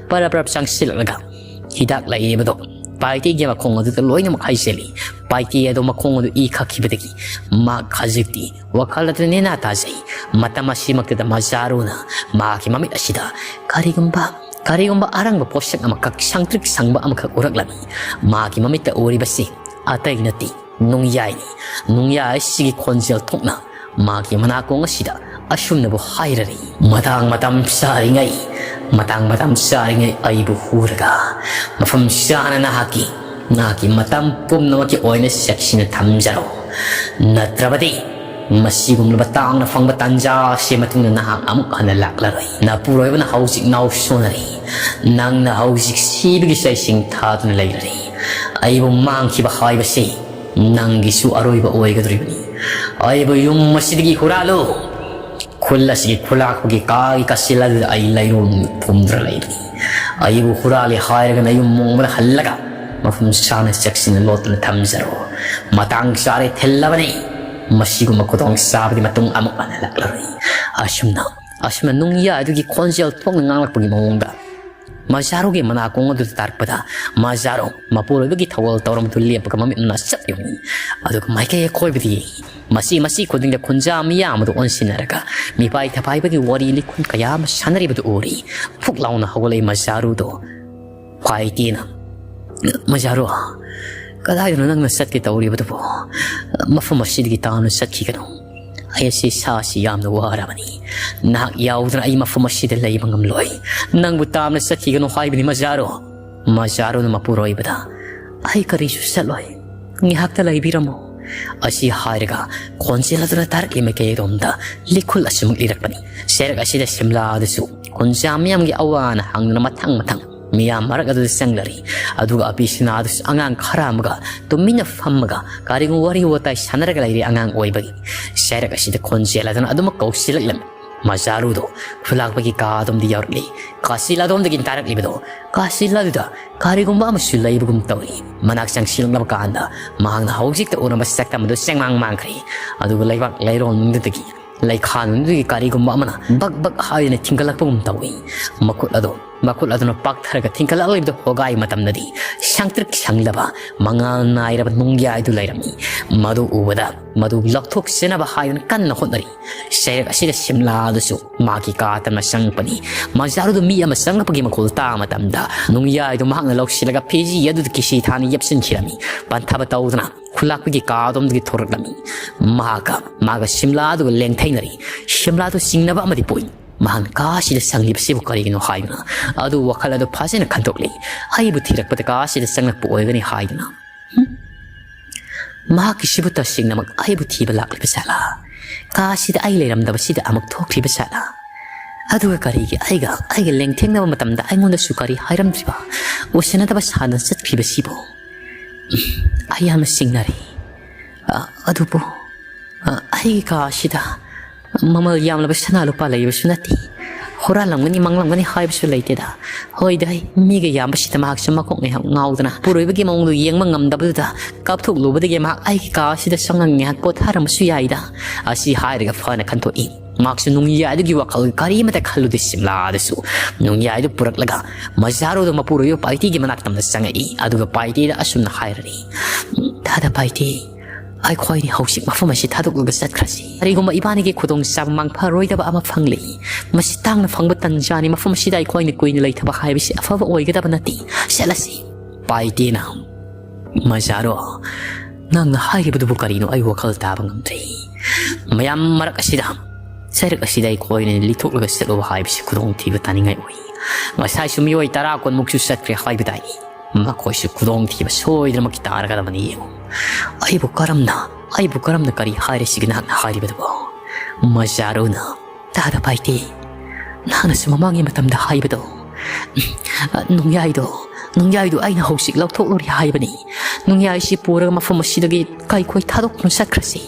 ꯄꯔꯞ ꯄꯔꯞ ꯆꯪꯁꯤꯜꯂꯛꯂꯒ ꯍꯤꯗꯥꯛ ꯂꯩꯔꯤꯕꯗꯣ ꯄꯥꯏꯇꯦꯒꯤ ꯃꯈꯣꯡ ꯑꯗꯨꯗ ꯂꯣꯏꯅꯃꯛ ꯍꯩꯖꯤꯜꯂꯤ꯫ ꯄꯥꯏꯇꯦ ꯑꯗꯣ ꯃꯈꯣꯡ ꯑꯗꯨ ꯏ ꯈꯛꯈꯤꯕꯗꯒꯤ ꯃꯍꯥꯛ ꯍꯧꯖꯤꯛꯇꯤ ꯋꯥꯈꯜ ꯑꯗꯨ ꯅꯦꯅꯥ ꯇꯥꯖꯩ꯫ ꯃꯇꯝ ꯑꯁꯤꯃꯛꯇꯗ ꯃꯖꯥꯔꯨꯅ ꯃꯍꯥꯛꯀꯤ ꯃꯃꯤꯠ ꯑꯁꯤꯗ ꯀꯔꯤꯒꯨꯝꯕ, ꯀꯔꯤꯒꯨꯝꯕ ꯑꯔꯪꯕ ꯄꯣꯠꯁꯛ ꯑꯃꯈꯛ, ꯁꯪꯇ꯭ꯔꯤꯛ ꯁꯪꯕ ꯑꯃꯈꯛ ꯎꯔꯛꯂꯝꯃꯤ꯫ ꯃꯍꯥꯛꯀꯤ ꯃꯃꯤꯠꯇ ꯎꯔꯤꯕꯁꯤ ꯑꯇꯩ ꯅꯠꯇꯦ, ꯅꯨꯡꯌꯥꯏꯅꯤ꯫ ꯅꯨꯡꯌꯥꯏ ꯑꯁꯤꯒꯤ ꯈꯣꯟꯖꯦꯜ ꯊꯣꯛꯅ ꯃꯍꯥꯛꯀꯤ ꯃꯅꯥꯀꯣꯡ ꯑꯁꯤꯗ ꯑꯁꯨꯝꯅꯕꯨ ꯍꯥꯏꯔꯔꯤ, "ꯃꯇꯥꯡ ꯃꯇꯝ ꯆꯥꯔꯤꯉꯩ, ꯃꯇꯥꯡ ꯃꯇꯝ ꯆꯥꯔꯤꯉꯩ ꯑꯩꯕꯨ ꯍꯨꯔꯒ ꯃꯐꯝ ꯆꯥꯅ ꯅꯍꯥꯛꯀꯤ, ꯅꯍꯥꯛꯀꯤ ꯃꯇꯝ ꯄꯨꯝꯅꯃꯛꯀꯤ ꯑꯣꯏꯅ ꯆꯦꯛꯁꯤꯟꯅ ꯊꯝꯖꯔꯣ꯫ ꯅꯠꯇ꯭ꯔꯕꯗꯤ ꯃꯁꯤꯒꯨꯝꯂꯕ ꯇꯥꯡꯅ ꯐꯪꯕ ꯇꯥꯟꯖꯥ ꯑꯁꯤ ꯃꯇꯨꯡꯗ ꯅꯍꯥꯛ ꯑꯃꯨꯛ ꯍꯟꯅ ꯂꯥꯛꯂꯔꯣꯏ꯫ ꯅꯄꯨꯔꯣꯏꯕꯅ ꯍꯧꯖꯤꯛ ꯅꯥꯎ ꯁꯣꯟꯅꯔꯤ꯫ ꯅꯪꯅ ꯍꯧꯖꯤꯛ ꯁꯤꯕꯒꯤ ꯆꯩꯁꯤꯡ ꯊꯥꯗꯨꯅ ꯂꯩꯔꯔꯤ꯫ ꯑꯩꯕꯨ ꯃꯥꯡꯈꯤꯕ ꯍꯥꯏꯕꯁꯤ ꯅꯪꯒꯤꯁꯨ ꯑꯔꯣꯏꯕ ꯑꯣꯏꯒꯗꯧꯔꯤꯕꯅꯤ꯫ ꯑꯩꯕꯨ ꯌꯨꯝ ꯑꯁꯤꯗꯒꯤ ꯍꯨꯔꯥꯜꯂꯨ꯫ ꯈꯨꯜ ꯑꯁꯤꯒꯤ ꯈꯨꯂꯥꯛꯄꯒꯤ ꯀꯥꯒꯤ ꯀꯥꯆꯤꯜ ꯑꯗꯨꯗ ꯑꯩ ꯂꯩꯔꯣꯜ ꯐꯨꯝꯗꯨꯅ ꯂꯩꯕꯅꯤ꯫ ꯑꯩꯕꯨ ꯍꯨꯔꯥꯜꯂꯦ ꯍꯥꯏꯔꯒ ꯅꯌꯨꯝ ꯃꯣꯡꯕꯗ ꯍꯜꯂꯒ ꯃꯐꯝ ꯆꯥꯅ ꯆꯦꯛꯁꯤꯟꯅ ꯂꯣꯠꯇꯨꯅ ꯊꯝꯖꯔꯣ꯫ ꯃꯇꯥꯡ ꯆꯥꯔꯦ, ꯊꯤꯜꯂꯕꯅꯤ꯫ ꯃꯁꯤꯒꯨꯝꯕ ꯈꯨꯗꯣꯡ ꯆꯥꯕꯗꯤ ꯃꯇꯨꯡ ꯑꯃꯨꯛ ꯍꯟꯅ ꯂꯥꯛꯂꯔꯣꯏ꯫" ꯑꯁꯨꯝꯅ, ꯑꯁꯨꯝꯅ ꯅꯨꯡꯌꯥꯏ ꯑꯗꯨꯒꯤ ꯈꯣꯟꯖꯦꯜ ꯊꯣꯛꯅ ꯉꯥꯡꯂꯛꯄꯒꯤ ꯃꯑꯣꯡꯗ ꯃꯖꯥꯔꯨꯒꯤ ꯃꯅꯥꯀꯣꯡ ꯑꯗꯨꯗ ꯇꯥꯔꯛꯄꯗ, ꯃꯖꯥꯔꯨ ꯃꯄꯨꯔꯣꯏꯕꯒꯤ ꯊꯧꯒꯜ ꯇꯧꯔꯝꯕꯗꯨ ꯂꯦꯞꯄꯒ ꯃꯃꯤꯠ ꯃꯅꯥ ꯆꯞ ꯌꯨꯡꯏ꯫ ꯑꯗꯨꯒ ꯃꯥꯏꯀꯩ ꯑꯀꯣꯏꯕꯗ ꯌꯦꯡꯏ꯫ ꯃꯁꯤ, ꯃꯁꯤ ꯈꯨꯗꯤꯡꯗ ꯈꯨꯟꯖꯥ ꯃꯤꯌꯥꯝ ꯑꯗꯨ ꯑꯣꯟꯁꯤꯟꯅꯔꯒ ꯃꯤꯄꯥꯏ ꯊꯄꯥꯏꯕꯒꯤ ꯋꯥꯔꯤ ꯂꯤꯈꯨꯟ ꯀꯌꯥ ꯑꯃ ꯁꯥꯟꯅꯔꯤꯕꯗꯨ ꯎꯔꯤ꯫ ꯐꯨꯛ ꯂꯥꯎꯅ ꯍꯧꯒꯠꯂꯛꯏ ꯃꯖꯥꯔꯨꯗꯣ꯫ ꯄꯥꯏꯇꯦꯅ, "ꯃꯖꯥꯔꯨ, ꯀꯗꯥꯏꯗꯅꯣ ꯅꯪꯅ ꯆꯠꯀꯦ ꯇꯧꯔꯤꯕꯗꯨꯕꯣ? ꯃꯐꯝ ꯑꯁꯤꯗꯒꯤ ꯇꯥꯅ ꯆꯠꯈꯤꯒꯅꯨ꯫ ꯑꯩ ꯑꯁꯤ ꯁꯥꯁꯤ ꯌꯥꯝꯅ ꯋꯥꯔꯕꯅꯤ꯫ ꯅꯍꯥꯛ ꯌꯥꯎꯗꯅ ꯑꯩ ꯃꯐꯝ ꯑꯁꯤꯗ ꯂꯩꯕ ꯉꯝꯂꯣꯏ꯫ ꯅꯪꯕꯨ ꯇꯥꯝꯅ ꯆꯠꯈꯤꯒꯅꯨ ꯍꯥꯏꯕꯅꯤ ꯃꯖꯥꯔꯨ꯫" ꯃꯖꯥꯔꯨꯅ ꯃꯄꯨꯔꯣꯏꯕꯗ, "ꯑꯩ ꯀꯔꯤꯁꯨ ꯆꯠꯂꯣꯏ꯫ ꯉꯥꯏꯍꯥꯛꯇ ꯂꯩꯕꯤꯔꯝꯃꯣ꯫" ꯑꯁꯤ ꯍꯥꯏꯔꯒ ꯈꯣꯟꯖꯦꯜ ꯑꯗꯨꯅ ꯇꯥꯔꯛꯂꯤ ꯃꯥꯏꯀꯩꯔꯣꯝꯗ ꯂꯤꯈꯨꯜ ꯑꯁꯤꯃꯨꯛ ꯂꯤꯔꯛꯄꯅꯤ꯫ ꯆꯩꯔꯛ ꯑꯁꯤꯗ ꯁꯤꯝꯂꯥꯗꯁꯨ ꯈꯨꯟꯖꯥ ꯃꯤꯌꯥꯝꯒꯤ ꯑꯋꯥ ꯑꯅꯥ ꯍꯪꯗꯨꯅ ꯃꯊꯪ ꯃꯊꯪ ꯃꯤꯌꯥꯝ ꯃꯔꯛ ꯑꯗꯨꯗ ꯆꯪꯂꯔꯤ꯫ ꯑꯗꯨꯒ ꯑꯕꯤꯁꯅꯥꯗꯨꯁꯨ ꯑꯉꯥꯡ ꯈꯔ ꯑꯃꯒ ꯇꯨꯃꯤꯟꯅ ꯐꯝꯃꯒ ꯀꯔꯤꯒꯨꯝꯕ ꯋꯥꯔꯤ ꯋꯥꯇꯥꯏ ꯁꯥꯟꯅꯔꯒ ꯂꯩꯔꯤ꯫ ꯑꯉꯥꯡ ꯑꯣꯏꯕꯒꯤ ꯆꯩꯔꯛ ꯑꯁꯤꯗ ꯈꯣꯟꯖꯦꯜ ꯑꯗꯨꯅ ꯑꯗꯨꯃꯛ ꯀꯧꯁꯤꯜꯂꯛꯂꯝꯃꯤ꯫ ꯃꯖꯥꯔꯨꯗꯣ ꯈꯨꯂꯥꯛꯄꯒꯤ ꯀꯥ ꯑꯗꯣꯝꯗ ꯌꯧꯔꯛꯂꯤ꯫ ꯀꯥꯆꯤꯜ ꯑꯗꯣꯝꯗꯒꯤ ꯇꯥꯔꯛꯂꯤꯕꯗꯣ, ꯀꯥꯆꯤꯜ ꯑꯗꯨꯗ ꯀꯔꯤꯒꯨꯝꯕ ꯑꯃꯁꯨ ꯂꯩꯕꯒꯨꯝ ꯇꯧꯏ꯫ ꯃꯅꯥꯛ ꯆꯪꯁꯤꯜꯂꯛꯂꯕ ꯀꯥꯟꯗ ꯃꯍꯥꯛꯅ ꯍꯧꯖꯤꯛꯇ ꯎꯔꯝꯕ ꯁꯛꯇꯝ ꯑꯗꯨ ꯆꯦꯡꯃꯥꯡ ꯃꯥꯡꯈ꯭ꯔꯦ꯫ ꯑꯗꯨꯒ ꯂꯩꯕꯥꯛ ꯂꯩꯔꯣꯜ ꯃꯅꯨꯡꯗꯒꯤ ꯂꯩꯈꯥ ꯅꯨꯡꯗꯨꯒꯤ ꯀꯔꯤꯒꯨꯝꯕ ꯑꯃꯅ ꯕꯛ ꯕꯛ ꯍꯥꯏꯗꯨꯅ ꯊꯤꯟꯒꯠꯂꯛꯄꯒꯨꯝ ꯇꯧꯏ꯫ ꯃꯈꯨꯠ ꯑꯗꯨ, ꯃꯈꯨꯠ ꯑꯗꯨꯅ ꯄꯥꯛꯊꯔꯒ ꯊꯤꯟꯒꯠꯂꯛꯂꯤꯕꯗꯨ ꯍꯣꯒꯥꯏ ꯃꯇꯝꯗꯗꯤ ꯁꯪꯇ꯭ꯔꯤꯛ ꯁꯪꯂꯕ ꯃꯉꯥꯜ ꯅꯥꯏꯔꯕ ꯅꯨꯡꯌꯥꯏꯗꯨ ꯂꯩꯔꯝꯃꯤ꯫ ꯃꯗꯨ ꯎꯕꯗ ꯃꯗꯨ ꯂꯧꯊꯣꯛꯆꯅꯕ ꯍꯥꯏꯗꯨꯅ ꯀꯟꯅ ꯍꯣꯠꯅꯔꯤ꯫ ꯆꯩꯔꯛ ꯑꯁꯤꯗ ꯁꯤꯝꯂꯥꯗꯨꯁꯨ ꯃꯥꯒꯤ ꯀꯥ ꯇꯝꯅ ꯆꯪꯉꯛꯄꯅꯤ꯫ ꯃꯖꯥꯔꯨꯗꯨ ꯃꯤ ꯑꯃ ꯆꯪꯉꯛꯄꯒꯤ ꯃꯈꯣꯜ ꯇꯥꯕ ꯃꯇꯝꯗ ꯅꯨꯡꯌꯥꯏꯗꯨ ꯃꯍꯥꯛꯅ ꯂꯧꯁꯤꯜꯂꯒ ꯐꯤꯖꯤ ꯑꯗꯨꯗ ꯀꯤꯁꯤ ꯊꯥꯅ ꯌꯦꯞꯁꯤꯟꯈꯤꯔꯝꯃꯤ꯫ ꯄꯟꯊꯕ ꯇꯧꯗꯅ ꯈꯨꯂꯥꯛꯄꯒꯤ ꯀꯥ ꯑꯗꯣꯝꯗꯒꯤ ꯊꯣꯔꯛꯂꯝꯃꯤ꯫ ꯃꯍꯥꯛꯀ, ꯃꯥꯒ ꯁꯤꯝꯂꯥꯗꯨꯒ ꯂꯦꯡꯊꯩꯅꯔꯤ꯫ ꯁꯤꯝꯂꯥꯗꯨ ꯆꯤꯡꯅꯕ ꯑꯃꯗꯤ ꯄꯣꯛꯏ꯫ ꯃꯍꯥꯛꯅ ꯀꯥ ꯑꯁꯤꯗ ꯆꯪꯂꯤꯕꯁꯤꯕꯨ ꯀꯔꯤꯒꯤꯅꯣ ꯍꯥꯏꯗꯨꯅ ꯑꯗꯨ ꯋꯥꯈꯜ ꯑꯗꯨ ꯐꯖꯅ ꯈꯟꯗꯣꯛꯂꯤ꯫ ꯑꯩꯕꯨ ꯊꯤꯔꯛꯄꯗ ꯀꯥ ꯑꯁꯤꯗ ꯆꯪꯂꯛꯄ ꯑꯣꯏꯒꯅꯤ ꯍꯥꯏꯗꯨꯅ꯫ ꯍꯨꯝ꯫ ꯃꯍꯥꯛꯀꯤꯁꯤꯕꯨ ꯇꯁꯦꯡꯅꯃꯛ ꯑꯩꯕꯨ ꯊꯤꯕ ꯂꯥꯛꯂꯤꯕ ꯖꯥꯠꯂꯥ? ꯀꯥ ꯑꯁꯤꯗ ꯑꯩ ꯂꯩꯔꯝꯗꯕꯁꯤꯗ ꯑꯃꯨꯛ ꯊꯣꯛꯈ꯭ꯔꯤꯕ ꯖꯥꯠꯂꯥ? ꯑꯗꯨꯒ ꯀꯔꯤꯒꯤ ꯑꯩꯒ, ꯑꯩꯒ ꯂꯦꯡꯊꯦꯡꯅꯕ ꯃꯇꯝꯗ ꯑꯩꯉꯣꯟꯗꯁꯨ ꯀꯔꯤ ꯍꯥꯏꯔꯝꯗ꯭ꯔꯤꯕ? ꯎꯁꯤꯟꯅꯗꯕ ꯁꯥꯗꯅ ꯆꯠꯈ꯭ꯔꯤꯕꯁꯤꯕꯨ? ꯎꯝ, ꯑꯩ ꯌꯥꯝꯅ ꯆꯤꯡꯅꯔꯦ꯫ ꯑ, ꯑꯗꯨꯕꯨ, ꯑ, ꯑꯩꯒꯤ ꯀꯥ ꯑꯁꯤꯗ ꯃꯃꯜ ꯌꯥꯝꯂꯕ ꯁꯅꯥ ꯂꯨꯄꯥ ꯂꯩꯕꯁꯨ ꯅꯠꯇꯦ꯫ ꯍꯨꯔꯥꯜꯂꯝꯒꯅꯤ, ꯃꯥꯡꯂꯝꯒꯅꯤ ꯍꯥꯏꯕꯁꯨ ꯂꯩꯇꯦꯗ꯫ ꯍꯣꯏꯗ, ꯃꯤꯒ ꯌꯥꯝꯕꯁꯤꯗ ꯃꯍꯥꯛꯁꯨ ꯃꯀꯣꯛ ꯉꯥꯏꯍꯥꯛ ꯉꯥꯎꯗꯅ ꯄꯨꯔꯣꯏꯕꯒꯤ ꯃꯑꯣꯡꯗꯨ ꯌꯦꯡꯕ ꯉꯝꯗꯕꯗꯨꯗ ꯀꯥꯞꯊꯣꯛꯂꯨꯕꯗꯒꯤ ꯃꯍꯥꯛ ꯑꯩꯒꯤ ꯀꯥ ꯑꯁꯤꯗ ꯆꯪꯉꯒ ꯉꯥꯏꯍꯥꯛ ꯄꯣꯊꯥꯔꯝꯕꯁꯨ ꯌꯥꯏꯗ꯫ ꯑꯁꯤ ꯍꯥꯏꯔꯒ ꯐꯅ ꯈꯟꯊꯣꯛꯏ꯫ ꯃꯍꯥꯛꯁꯨ ꯅꯨꯡꯌꯥꯏꯗꯨꯒꯤ ꯋꯥꯈꯜ ꯀꯔꯤꯃꯇ ꯈꯜꯂꯨꯗꯦ꯫ ꯁꯤꯝꯂꯥꯗꯁꯨ ꯅꯨꯡꯌꯥꯏꯗꯨ ꯄꯨꯔꯛꯂꯒ ꯃꯖꯥꯔꯣꯗ ꯃꯄꯨꯔꯣꯏꯕ ꯄꯥꯏꯇꯤꯒꯤ ꯃꯅꯥꯛꯇ ꯑꯃꯗ ꯆꯪꯉꯛꯏ꯫ ꯑꯗꯨꯒ ꯄꯥꯏꯇꯤꯗ ꯑꯁꯨꯝꯅ ꯍꯥꯏꯔꯅꯤ, "ꯗꯥꯗꯥ ꯄꯥꯏꯇꯤ, ꯑꯩꯈꯣꯏꯅꯤ ꯍꯧꯖꯤꯛ ꯃꯐꯝ ꯑꯁꯤ ꯊꯥꯗꯣꯛꯂꯒ ꯆꯠꯈ꯭ꯔꯁꯤ꯫ ꯀꯔꯤꯒꯨꯝꯕ ꯏꯕꯥꯅꯤꯒꯤ ꯈꯨꯗꯣꯡꯆꯥꯕ ꯃꯥꯡꯐꯔꯣꯏꯗꯕ ꯑꯃ ꯐꯪꯂꯤ꯫ ꯃꯁꯤ ꯇꯥꯡꯅ ꯐꯪꯕ ꯇꯟꯖꯥꯅꯤ꯫ ꯃꯐꯝ ꯑꯁꯤꯗ ꯑꯩꯈꯣꯏꯅ ꯀꯨꯏꯅ ꯂꯩꯊꯕ ꯍꯥꯏꯕꯁꯤ ꯑꯐꯕ ꯑꯣꯏꯒꯗꯕ ꯅꯠꯇꯦ꯫ ꯆꯠꯂꯁꯤ꯫" ꯄꯥꯏꯇꯦꯅ, "ꯃꯖꯥꯔꯣ, ꯅꯪꯅ ꯍꯥꯏꯔꯤꯕꯗꯨꯕꯨ ꯀꯔꯤꯅꯣ? ꯑꯩ ꯋꯥꯈꯜ ꯇꯥꯕ ꯉꯝꯗ꯭ꯔꯦ꯫ ꯃꯌꯥꯝ ꯃꯔꯛ ꯑꯁꯤꯗ, ꯆꯩꯔꯛ ꯑꯁꯤꯗ ꯑꯩꯈꯣꯏꯅ ꯂꯤꯊꯣꯛꯂꯒ ꯆꯠꯂꯨꯕ ꯍꯥꯏꯕꯁꯤ ꯈꯨꯗꯣꯡꯊꯤꯕ ꯇꯥꯅꯤꯡꯉꯥꯏ ꯑꯣꯏ꯫ ꯉꯁꯥꯏꯁꯨ ꯃꯤꯑꯣꯏ ꯇꯔꯥ ꯀꯨꯟꯃꯨꯛꯁꯨ ꯆꯠꯈ꯭ꯔꯦ ꯍꯥꯏꯕꯗꯥꯏ? ꯃꯈꯣꯏꯁꯨ ꯈꯨꯗꯣꯡꯊꯤꯕ ꯁꯣꯏꯗꯅꯃꯛꯀꯤ ꯇꯥꯔꯒꯗꯕꯅꯤ꯫ ꯌꯦꯡꯉꯨ, ꯑꯩꯕꯨ ꯀꯔꯝꯅ, ꯑꯩꯕꯨ ꯀꯔꯝꯅ ꯀꯔꯤ ꯍꯥꯏꯔꯁꯤꯒꯦ ꯅꯍꯥꯛꯅ ꯍꯥꯏꯔꯤꯕꯗꯨꯕꯨ? ꯃꯖꯥꯔꯨꯅ, ꯇꯥꯗ ꯄꯥꯏꯇꯦ, ꯅꯍꯥꯛꯅꯁꯨ ꯃꯃꯥꯡꯒꯤ ꯃꯇꯝꯗ ꯍꯥꯏꯕꯗꯣ, ꯅꯨꯡꯌꯥꯏꯗꯣ, ꯅꯨꯡꯌꯥꯏꯗꯣ ꯑꯩꯅ ꯍꯧꯖꯤꯛ ꯂꯧꯊꯣꯛꯂꯨꯔꯦ ꯍꯥꯏꯕꯅꯤ꯫ ꯅꯨꯡꯌꯥꯏꯁꯤ ꯄꯨꯔꯒ ꯃꯐꯝ ꯑꯁꯤꯗꯒꯤ ꯀꯥꯏꯈꯣꯏ ꯊꯥꯗꯣꯛꯇꯨꯅ ꯆꯠꯈ꯭ꯔꯁꯤ꯫"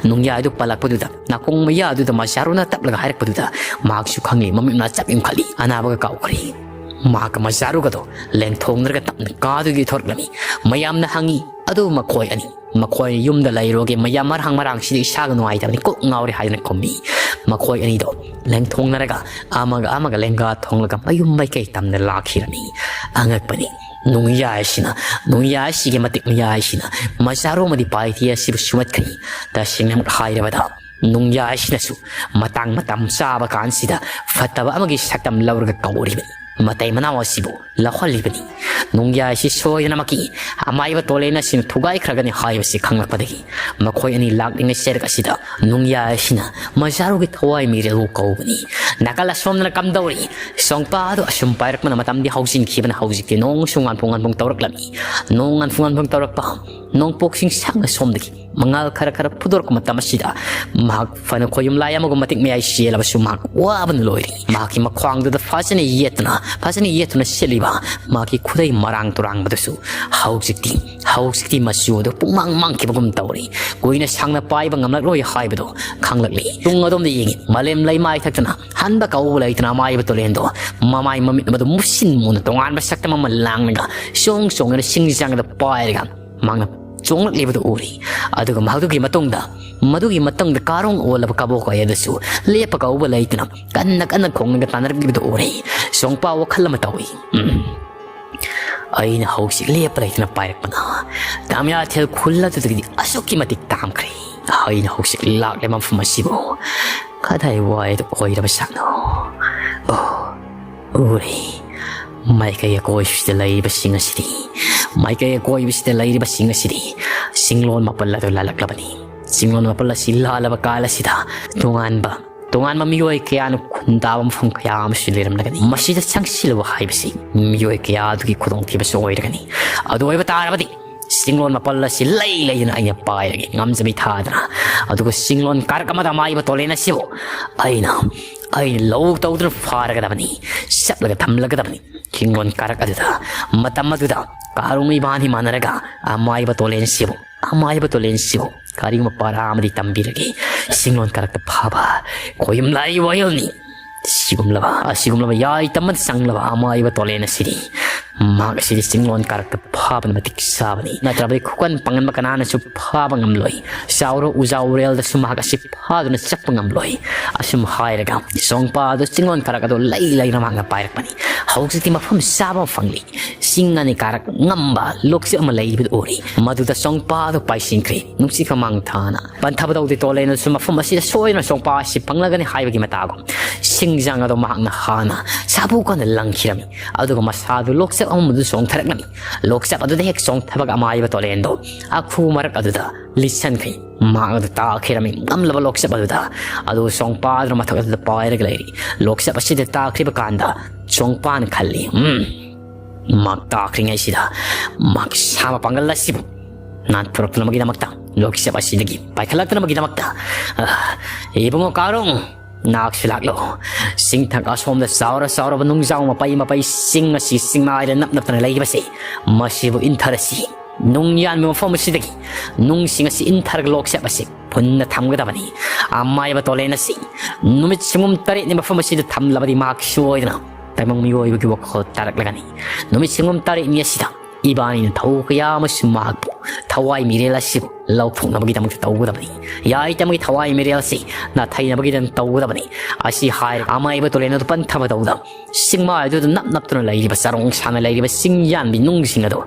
ꯅꯨꯡꯌꯥꯏꯗꯨ ꯄꯜꯂꯛꯄꯗꯨꯗ ꯅꯥꯀꯣꯡ ꯃꯌꯥꯗꯨꯗ ꯃꯖꯥꯔꯨꯅ ꯇꯞꯂꯒ ꯍꯥꯏꯔꯛꯄꯗꯨꯗ ꯃꯍꯥꯛꯁꯨ ꯈꯪꯂꯤ꯫ ꯃꯃꯤꯠ ꯃꯅꯥ ꯆꯞ ꯌꯨꯡꯈꯠꯂꯤ꯫ ꯑꯅꯥꯕꯒ ꯀꯥꯎꯈ꯭ꯔꯦ꯫ ꯃꯍꯥꯛꯀ ꯃꯖꯥꯔꯨꯒꯗꯣ ꯂꯦꯡꯊꯣꯛꯅꯔꯒ ꯇꯞꯅ ꯀꯥꯗꯨꯒꯤ ꯊꯣꯔꯛꯂꯝꯃꯤ꯫ ꯃꯌꯥꯝꯅ ꯍꯪꯉꯤ, "ꯑꯗꯨ ꯃꯈꯣꯏ ꯑꯅꯤ, ꯃꯈꯣꯏ ꯌꯨꯝꯗ ꯂꯩꯔꯣꯒꯦ, ꯃꯌꯥꯝ ꯃꯔꯥꯡ ꯃꯔꯥꯡꯁꯤꯗ ꯏꯁꯥꯒ ꯅꯨꯡꯉꯥꯏꯇꯕꯅꯤ, ꯀꯣꯛ ꯉꯥꯎꯔꯦ" ꯍꯥꯏꯗꯨꯅ ꯈꯨꯝꯃꯤ꯫ ꯃꯈꯣꯏ ꯑꯅꯤꯗꯣ ꯂꯦꯡꯊꯣꯡꯅꯔꯒ ꯑꯃꯒ ꯑꯃꯒ ꯂꯦꯡꯒꯥ ꯊꯣꯡꯂꯒ ꯃꯌꯨꯝ ꯃꯥꯏꯀꯩ ꯇꯝꯅ ꯂꯥꯛꯈꯤꯔꯝꯃꯤ꯫ ꯑꯉꯛꯄꯅꯤ꯫ ꯅꯨꯡꯌꯥꯏꯁꯤꯅ, ꯅꯨꯡꯌꯥꯏꯁꯤꯒꯤ ꯃꯇꯤꯛ ꯃꯌꯥꯏꯁꯤꯅ ꯃꯆꯥꯔꯣꯝ ꯑꯃꯗꯤ ꯄꯥꯏꯊꯤ ꯑꯁꯤꯕꯨ ꯁꯨꯃꯠꯈ꯭ꯔꯤ꯫ ꯇꯁꯦꯡꯅꯃꯛ ꯍꯥꯏꯔꯕꯗ, ꯅꯨꯡꯌꯥꯏꯁꯤꯅꯁꯨ ꯃꯇꯥꯡ ꯃꯇꯝ ꯆꯥꯕ ꯀꯥꯟꯁꯤꯗ ꯐꯠꯇꯕ ꯑꯃꯒꯤ ꯁꯛꯇꯝ ꯂꯧꯔꯒ ꯀꯧꯔꯤꯕꯅꯤ꯫ ꯃꯇꯩ ꯃꯅꯥꯎ ꯑꯁꯤꯕꯨ ꯂꯧꯍꯜꯂꯤꯕꯅꯤ꯫ ꯅꯨꯡꯌꯥꯏꯁꯤ ꯁꯣꯏꯗꯅꯃꯛꯀꯤ ꯑꯃꯥꯏꯕ ꯇꯣꯂꯦꯟ ꯑꯁꯤꯅ ꯊꯨꯒꯥꯏꯈ꯭ꯔꯒꯅꯤ ꯍꯥꯏꯕꯁꯤ ꯈꯪꯂꯛꯄꯗꯒꯤ ꯃꯈꯣꯏ ꯑꯅꯤ ꯂꯥꯛꯂꯤꯉꯩ ꯆꯦꯔꯛ ꯑꯁꯤꯗ ꯅꯨꯡꯌꯥꯏꯁꯤꯅ ꯃꯆꯥꯔꯨꯒꯤ ꯊꯋꯥꯏ ꯃꯤꯔꯦꯜꯕꯨ ꯀꯧꯕꯅꯤ꯫ ꯅꯥꯀꯜ ꯑꯁꯣꯝꯗꯅ ꯀꯝꯗꯧꯔꯤ? ꯁꯣꯡꯄꯥ ꯑꯗꯨ ꯑꯁꯨꯝ ꯄꯥꯏꯔꯛꯄꯅ ꯃꯇꯝꯗꯤ ꯍꯧꯖꯤꯟꯈꯤꯕꯅ ꯍꯧꯖꯤꯛꯇꯤ ꯅꯣꯡꯁꯨ ꯉꯥꯟꯐꯨ ꯉꯥꯟꯐꯨ ꯇꯧꯔꯛꯂꯝꯃꯤ꯫ ꯅꯣꯡ ꯉꯥꯟꯐꯨ ꯉꯥꯟꯐꯨ ꯇꯧꯔꯛꯄ, ꯅꯣꯡꯄꯣꯛꯁꯤꯡ ꯁꯪꯅ ꯁꯣꯝꯗꯒꯤ ꯃꯉꯥꯜ ꯈꯔ ꯈꯔ ꯐꯨꯗꯣꯔꯛꯄ ꯃꯇꯝ ꯑꯁꯤꯗ ꯃꯍꯥꯛ ꯐꯅ ꯈꯣꯌꯨꯝ ꯂꯥꯏ ꯑꯃꯒꯨꯝ ꯃꯇꯤꯛ ꯃꯌꯥꯏ ꯆꯦꯜꯂꯕꯁꯨ ꯃꯍꯥꯛ ꯋꯥꯕꯅ ꯂꯣꯏꯔꯤ꯫ ꯃꯍꯥꯛꯀꯤ ꯃꯈ꯭ꯋꯥꯡꯗꯨꯗ ꯐꯖꯅ ꯌꯦꯠꯇꯨꯅ, ꯐꯖꯅ ꯌꯦꯠꯇꯨꯅ ꯁꯦꯠꯂꯤꯕ ꯃꯍꯥꯛꯀꯤ ꯈꯨꯗꯩ ꯃꯔꯥꯡ ꯇꯨꯔꯥꯡꯕꯗꯨꯁꯨ ꯍꯧꯖꯤꯛꯇꯤ, ꯍꯧꯖꯤꯛꯇꯤ ꯃꯆꯨ ꯑꯗꯨ ꯄꯨꯡꯃꯥꯡ ꯃꯥꯡꯈꯤꯕꯒꯨꯝ ꯇꯧꯔꯤ꯫ ꯀꯨꯏꯅ ꯁꯥꯡꯅ ꯄꯥꯏꯕ ꯉꯝꯂꯛꯂꯣꯏ ꯍꯥꯏꯕꯗꯨ ꯈꯪꯂꯛꯂꯤ꯫ ꯇꯨꯡ ꯑꯗꯣꯝꯗ ꯌꯦꯡꯉꯤ꯫ ꯃꯥꯂꯦꯝ ꯂꯩꯃꯥꯏ ꯊꯛꯇꯅ ꯍꯟꯕ ꯀꯧꯕ ꯂꯩꯇꯅ ꯑꯃꯥꯏꯕ ꯇꯨꯔꯦꯟꯗꯣ ꯃꯃꯥꯏ ꯃꯃꯤꯠ ꯑꯃꯗꯨ ꯃꯨꯁꯤꯟ ꯃꯨꯅ ꯇꯣꯉꯥꯟꯕ ꯁꯛꯇꯝ ꯑꯃ ꯂꯥꯡꯂꯒ ꯆꯣꯡ ꯆꯣꯡꯗꯅ ꯁꯤꯡ ꯆꯥꯡꯗ ꯄꯥꯏꯔꯒ ꯃꯍꯥꯛꯅ ꯆꯣꯡꯂꯛꯂꯤꯕꯗꯨ ꯎꯔꯤ꯫ ꯑꯗꯨꯒ ꯃꯗꯨꯒꯤ ꯃꯇꯨꯡꯗ, ꯃꯗꯨꯒꯤ ꯃꯇꯨꯡꯗ ꯀꯥꯔꯣꯡ ꯑꯣꯜꯂꯕ ꯀꯕꯣꯛ ꯀꯥꯏ ꯑꯗꯨꯁꯨ ꯂꯦꯞꯄ ꯀꯧꯕ ꯂꯩꯇꯅ ꯀꯟꯅ ꯀꯟꯅ ꯈꯣꯡꯂꯒ ꯇꯥꯟꯅꯔꯛꯂꯤꯕꯗꯨ ꯎꯔꯤ꯫ ꯁꯣꯡꯄꯥ ꯋꯥꯈꯜ ꯑꯃ ꯇꯧꯏ꯫ "ꯎꯝ, ꯑꯩꯅ ꯍꯧꯖꯤꯛ ꯂꯦꯞꯄ ꯂꯩꯇꯅ ꯄꯥꯏꯔꯛꯄꯅ ꯇꯥꯃꯤꯌꯥꯊꯦꯜ ꯈꯨꯜ ꯑꯗꯨꯗꯒꯤꯗꯤ ꯑꯁꯨꯛꯀꯤ ꯃꯇꯤꯛ ꯇꯥꯝꯈ꯭ꯔꯦ꯫ ꯑꯩꯅ ꯍꯧꯖꯤꯛ ꯂꯥꯛꯂꯦ ꯃꯐꯝ ꯑꯁꯤꯕꯨ ꯀꯗꯥꯏ ꯋꯥꯏꯗ ꯑꯣꯏꯔꯕ ꯁꯥꯠꯅꯣ? ꯑꯣ, ꯎꯔꯦ꯫ ꯃꯥꯏꯀꯩ ꯑꯀꯣꯏꯕꯁꯤꯗ ꯂꯩꯔꯤꯕꯁꯤꯡ ꯑꯁꯤꯗꯤ, ꯃꯥꯏꯀꯩ ꯑꯀꯣꯏꯕꯁꯤꯗ ꯂꯩꯔꯤꯕꯁꯤꯡ ꯑꯁꯤꯗꯤ ꯆꯤꯡꯂꯣꯟ ꯃꯥꯄꯜ ꯑꯗꯨ ꯂꯥꯜꯂꯛꯂꯕꯅꯤ꯫ ꯆꯤꯡꯂꯣꯟ ꯃꯥꯄꯜ ꯑꯁꯤ ꯂꯥꯜꯂꯕ ꯀꯥꯟ ꯑꯁꯤꯗ ꯇꯣꯉꯥꯟꯕ, ꯇꯣꯉꯥꯟꯕ ꯃꯤꯑꯣꯏ ꯀꯌꯥꯅ ꯈꯨꯟꯗꯥꯕ ꯃꯐꯝ ꯀꯌꯥ ꯑꯃꯁꯨ ꯂꯩꯔꯝꯂꯒꯅꯤ꯫ ꯃꯁꯤꯗ ꯆꯪꯁꯤꯜꯂꯨꯕ ꯍꯥꯏꯕꯁꯤ ꯃꯤꯑꯣꯏ ꯀꯌꯥ ꯑꯗꯨꯒꯤ ꯈꯨꯗꯣꯡꯊꯤꯕꯁꯨ ꯑꯣꯏꯔꯒꯅꯤ꯫ ꯑꯗꯨ ꯑꯣꯏꯕ ꯇꯥꯔꯕꯗꯤ ꯆꯤꯡꯂꯣꯟ ꯃꯥꯄꯜ ꯑꯁꯤ ꯂꯩ ꯂꯩꯗꯅ ꯑꯩꯅ ꯄꯥꯏꯔꯒꯦ, ꯉꯝꯖꯕꯤ ꯊꯥꯗꯅ꯫ ꯑꯗꯨꯒ ꯆꯤꯡꯂꯣꯟ ꯀꯥꯔꯛ ꯑꯃꯗ ꯑꯃꯥꯏꯕ ꯇꯣꯂꯦꯟ ꯑꯁꯤꯕꯨ ꯑꯩꯅ, ꯑꯩꯅ ꯂꯧ ꯇꯧꯗꯨꯅ ꯐꯥꯔꯒꯗꯕꯅꯤ, ꯆꯠꯂꯒ ꯊꯝꯂꯒꯗꯕꯅꯤ꯫ ꯆꯤꯡꯂꯣꯟ ꯀꯥꯔꯛ ꯑꯗꯨꯗ, ꯃꯇꯝ ꯑꯗꯨꯗ ꯀꯥꯔꯣꯡ ꯏꯕꯥꯅꯤ ꯃꯥꯟꯅꯔꯒ ꯑꯃꯥꯏꯕ ꯇꯣꯂꯦꯟꯁꯤꯕꯨ, ꯑꯃꯥꯏꯕ ꯇꯣꯂꯦꯟꯁꯤꯕꯨ ꯀꯔꯤꯒꯨꯝꯕ ꯄꯥꯔꯥ ꯑꯃꯗꯤ ꯇꯝꯕꯤꯔꯒꯦ꯫ ꯆꯤꯡꯂꯣꯟ ꯀꯥꯔꯛꯇ ꯐꯥꯕ ꯈꯣꯌꯨꯝ ꯂꯥꯏ ꯋꯥꯌꯦꯜꯅꯤ꯫ ꯁꯤꯒꯨꯝꯂꯕ, ꯑꯁꯤꯒꯨꯝꯂꯕ ꯌꯥꯏ ꯇꯝꯕꯗ ꯆꯪꯂꯕ ꯑꯃꯥꯏꯕ ꯇꯣꯂꯦꯟ ꯑꯁꯤꯗꯤ ꯃꯍꯥꯛ ꯑꯁꯤꯗꯤ ꯆꯤꯡꯂꯣꯟ ꯀꯥꯔꯛꯇ ꯐꯥꯕꯅ ꯃꯇꯤꯛ ꯆꯥꯕꯅꯤ꯫ ꯅꯠꯇ꯭ꯔꯕꯗꯤ ꯈꯨꯀꯟ ꯄꯥꯡꯒꯟꯕ ꯀꯅꯥꯅꯁꯨ ꯐꯥꯕ ꯉꯝꯂꯣꯏ꯫ ꯆꯥꯎꯔꯣ ꯎꯖꯥꯎꯔꯦꯜꯗꯁꯨ ꯃꯍꯥꯛ ꯑꯁꯤ ꯐꯥꯗꯨꯅ ꯆꯠꯄ ꯉꯝꯂꯣꯏ꯫ ꯑꯁꯨꯝ ꯍꯥꯏꯔꯒ ꯆꯣꯡꯄꯥ ꯑꯗꯨ ꯆꯤꯡꯂꯣꯟ ꯀꯥꯔꯛ ꯑꯗꯨ ꯂꯩ ꯂꯩꯅ ꯃꯍꯥꯛꯅ ꯄꯥꯏꯔꯛꯄꯅꯤ꯫ ꯍꯧꯖꯤꯛꯇꯤ ꯃꯐꯝ ꯆꯥꯕ ꯑꯃ ꯐꯪꯂꯤ꯫ ꯆꯤꯡ ꯑꯅꯤ ꯀꯥꯔꯛ ꯉꯝꯕ ꯂꯣꯛꯆꯦꯞ ꯑꯃ ꯂꯩꯕꯗꯨ ꯎꯔꯤ꯫ ꯃꯗꯨꯗ ꯆꯣꯡꯄꯥ ꯑꯗꯨ ꯄꯥꯏꯁꯤꯟꯈ꯭ꯔꯦ꯫ ꯅꯨꯡꯁꯤꯠ ꯃꯥꯡ ꯊꯥꯅ ꯄꯟꯊꯕ ꯇꯧꯗꯦ ꯇꯣꯂꯦꯅꯁꯨ ꯃꯐꯝ ꯑꯁꯤꯗ ꯁꯣꯏꯗꯅ ꯆꯣꯡꯄꯥ ꯑꯁꯤ ꯐꯪꯂꯒꯅꯤ ꯍꯥꯏꯕꯒꯤ ꯃꯇꯥꯒꯨꯝ ꯁꯤꯡꯖꯥꯡ ꯑꯗꯨ ꯃꯍꯥꯛꯅ ꯍꯥꯟꯅ ꯁꯥꯕꯨ ꯀꯟꯅ ꯂꯪꯈꯤꯔꯝꯃꯤ꯫ ꯑꯗꯨꯒ ꯃꯁꯥꯗꯨ ꯂꯣꯛꯆꯦꯞ ꯑꯃꯗꯨ ꯆꯣꯡꯊꯔꯛꯂꯝꯃꯤ꯫ ꯂꯣꯛꯆꯦꯞ ꯑꯗꯨꯗ ꯍꯦꯛ ꯆꯣꯡꯊꯕꯒ ꯑꯃꯥꯏꯕ ꯇꯣꯂꯦꯟꯗꯣ ꯑꯈꯨ ꯃꯔꯛ ꯑꯗꯨꯗ ꯂꯤꯠꯁꯟꯈ꯭ꯔꯤ꯫ ꯃꯍꯥꯛ ꯑꯗꯨ ꯇꯥꯈꯤꯔꯝꯃꯤ ꯉꯝꯂꯕ ꯂꯣꯛꯆꯦꯞ ꯑꯗꯨꯗ꯫ ꯑꯗꯨ ꯆꯣꯡꯄꯥꯗꯨꯅ ꯃꯊꯛ ꯑꯗꯨꯗ ꯄꯥꯏꯔꯒ ꯂꯩꯔꯤ꯫ ꯂꯣꯛꯆꯦꯞ ꯑꯁꯤꯗ ꯇꯥꯈ꯭ꯔꯤꯕ ꯀꯥꯟꯗ ꯆꯣꯡꯄꯥꯅ ꯈꯜꯂꯤ, "ꯎꯝ, ꯃꯍꯥꯛ ꯇꯥꯈ꯭ꯔꯤꯉꯩꯁꯤꯗ ꯃꯍꯥꯛꯀꯤ ꯁꯥꯕ ꯄꯥꯡꯒꯜ ꯑꯁꯤꯕꯨ ꯅꯥꯟꯊꯣꯔꯛꯇꯅꯕꯒꯤꯗꯃꯛꯇ, ꯂꯣꯛꯆꯦꯞ ꯑꯁꯤꯗꯒꯤ ꯄꯥꯏꯈꯠꯂꯛꯇꯅꯕꯒꯤꯗꯃꯛꯇ, ꯑ, ꯏꯕꯨꯡꯉꯣ ꯀꯥꯔꯣꯡ, ꯅꯍꯥꯛꯁꯨ ꯂꯥꯛꯂꯣ꯫ ꯆꯤꯡꯊꯛ ꯑꯁꯣꯝꯗ ꯆꯥꯎꯔ ꯆꯥꯎꯔꯕ ꯅꯨꯡꯖꯥꯎ ꯃꯄꯩ ꯃꯄꯩ ꯆꯤꯡ ꯑꯁꯤ ꯆꯤꯡꯃꯥꯏꯗ ꯅꯞ ꯅꯞꯇꯅ ꯂꯩꯔꯤꯕꯁꯤ, ꯃꯁꯤꯕꯨ ꯏꯟꯊꯔꯁꯤ꯫ ꯅꯨꯡ ꯌꯥꯟꯕ ꯃꯐꯝ ꯑꯁꯤꯗꯒꯤ ꯅꯨꯡꯁꯤꯡ ꯑꯁꯤ ꯏꯟꯊꯔꯒ ꯂꯣꯛꯆꯦꯞ ꯑꯁꯤ ꯐꯨꯟꯅ ꯊꯝꯒꯗꯕꯅꯤ꯫ ꯑꯃꯥꯏꯕ ꯇꯣꯂꯦꯟ ꯑꯁꯤ ꯅꯨꯃꯤꯠ ꯁꯤꯡꯒꯨꯝ ꯇꯔꯦꯠꯅꯤ ꯃꯐꯝ ꯑꯁꯤꯗ ꯊꯝꯂꯕꯗꯤ ꯃꯍꯥꯛ ꯁꯣꯏꯗꯅ ꯇꯥꯏꯕꯪ ꯃꯤꯑꯣꯏꯕꯒꯤ ꯋꯥꯈꯜ ꯇꯥꯔꯛꯂꯒꯅꯤ꯫ ꯅꯨꯃꯤꯠ ꯁꯤꯡꯒꯨꯝ ꯇꯔꯦꯠꯅꯤ ꯑꯁꯤꯗ ꯏꯕꯥꯅꯤꯅ ꯊꯧ ꯀꯌꯥ ꯑꯃꯁꯨ ꯃꯍꯥꯛꯄꯨ ꯊꯋꯥꯏ ꯃꯤꯔꯦꯜ ꯑꯁꯤꯕꯨ ꯂꯧꯊꯣꯛꯅꯕꯒꯤꯗꯃꯛꯇ ꯇꯧꯒꯗꯕꯅꯤ꯫ ꯌꯥꯏꯇꯝꯒꯤ ꯊꯋꯥꯏ ꯃꯤꯔꯦꯜ ꯑꯁꯤ ꯅꯥꯊꯩꯅꯕꯒꯤꯗꯃꯛ ꯇꯧꯒꯗꯕꯅꯤ꯫ ꯑꯁꯤ ꯍꯥꯏꯔꯒ ꯑꯃꯥꯏꯕ ꯇꯣꯂꯦꯟ ꯑꯗꯨ ꯄꯟꯊꯕ ꯇꯧꯗ ꯆꯤꯡꯃꯥꯏ ꯑꯗꯨꯗ ꯅꯞ ꯅꯞꯇꯨꯅ ꯂꯩꯔꯤꯕ ꯆꯔꯣꯡ ꯁꯥꯅ ꯂꯩꯔꯤꯕ ꯆꯤꯡ ꯌꯥꯟꯕꯤ ꯅꯨꯡꯁꯤꯡ ꯑꯗꯨ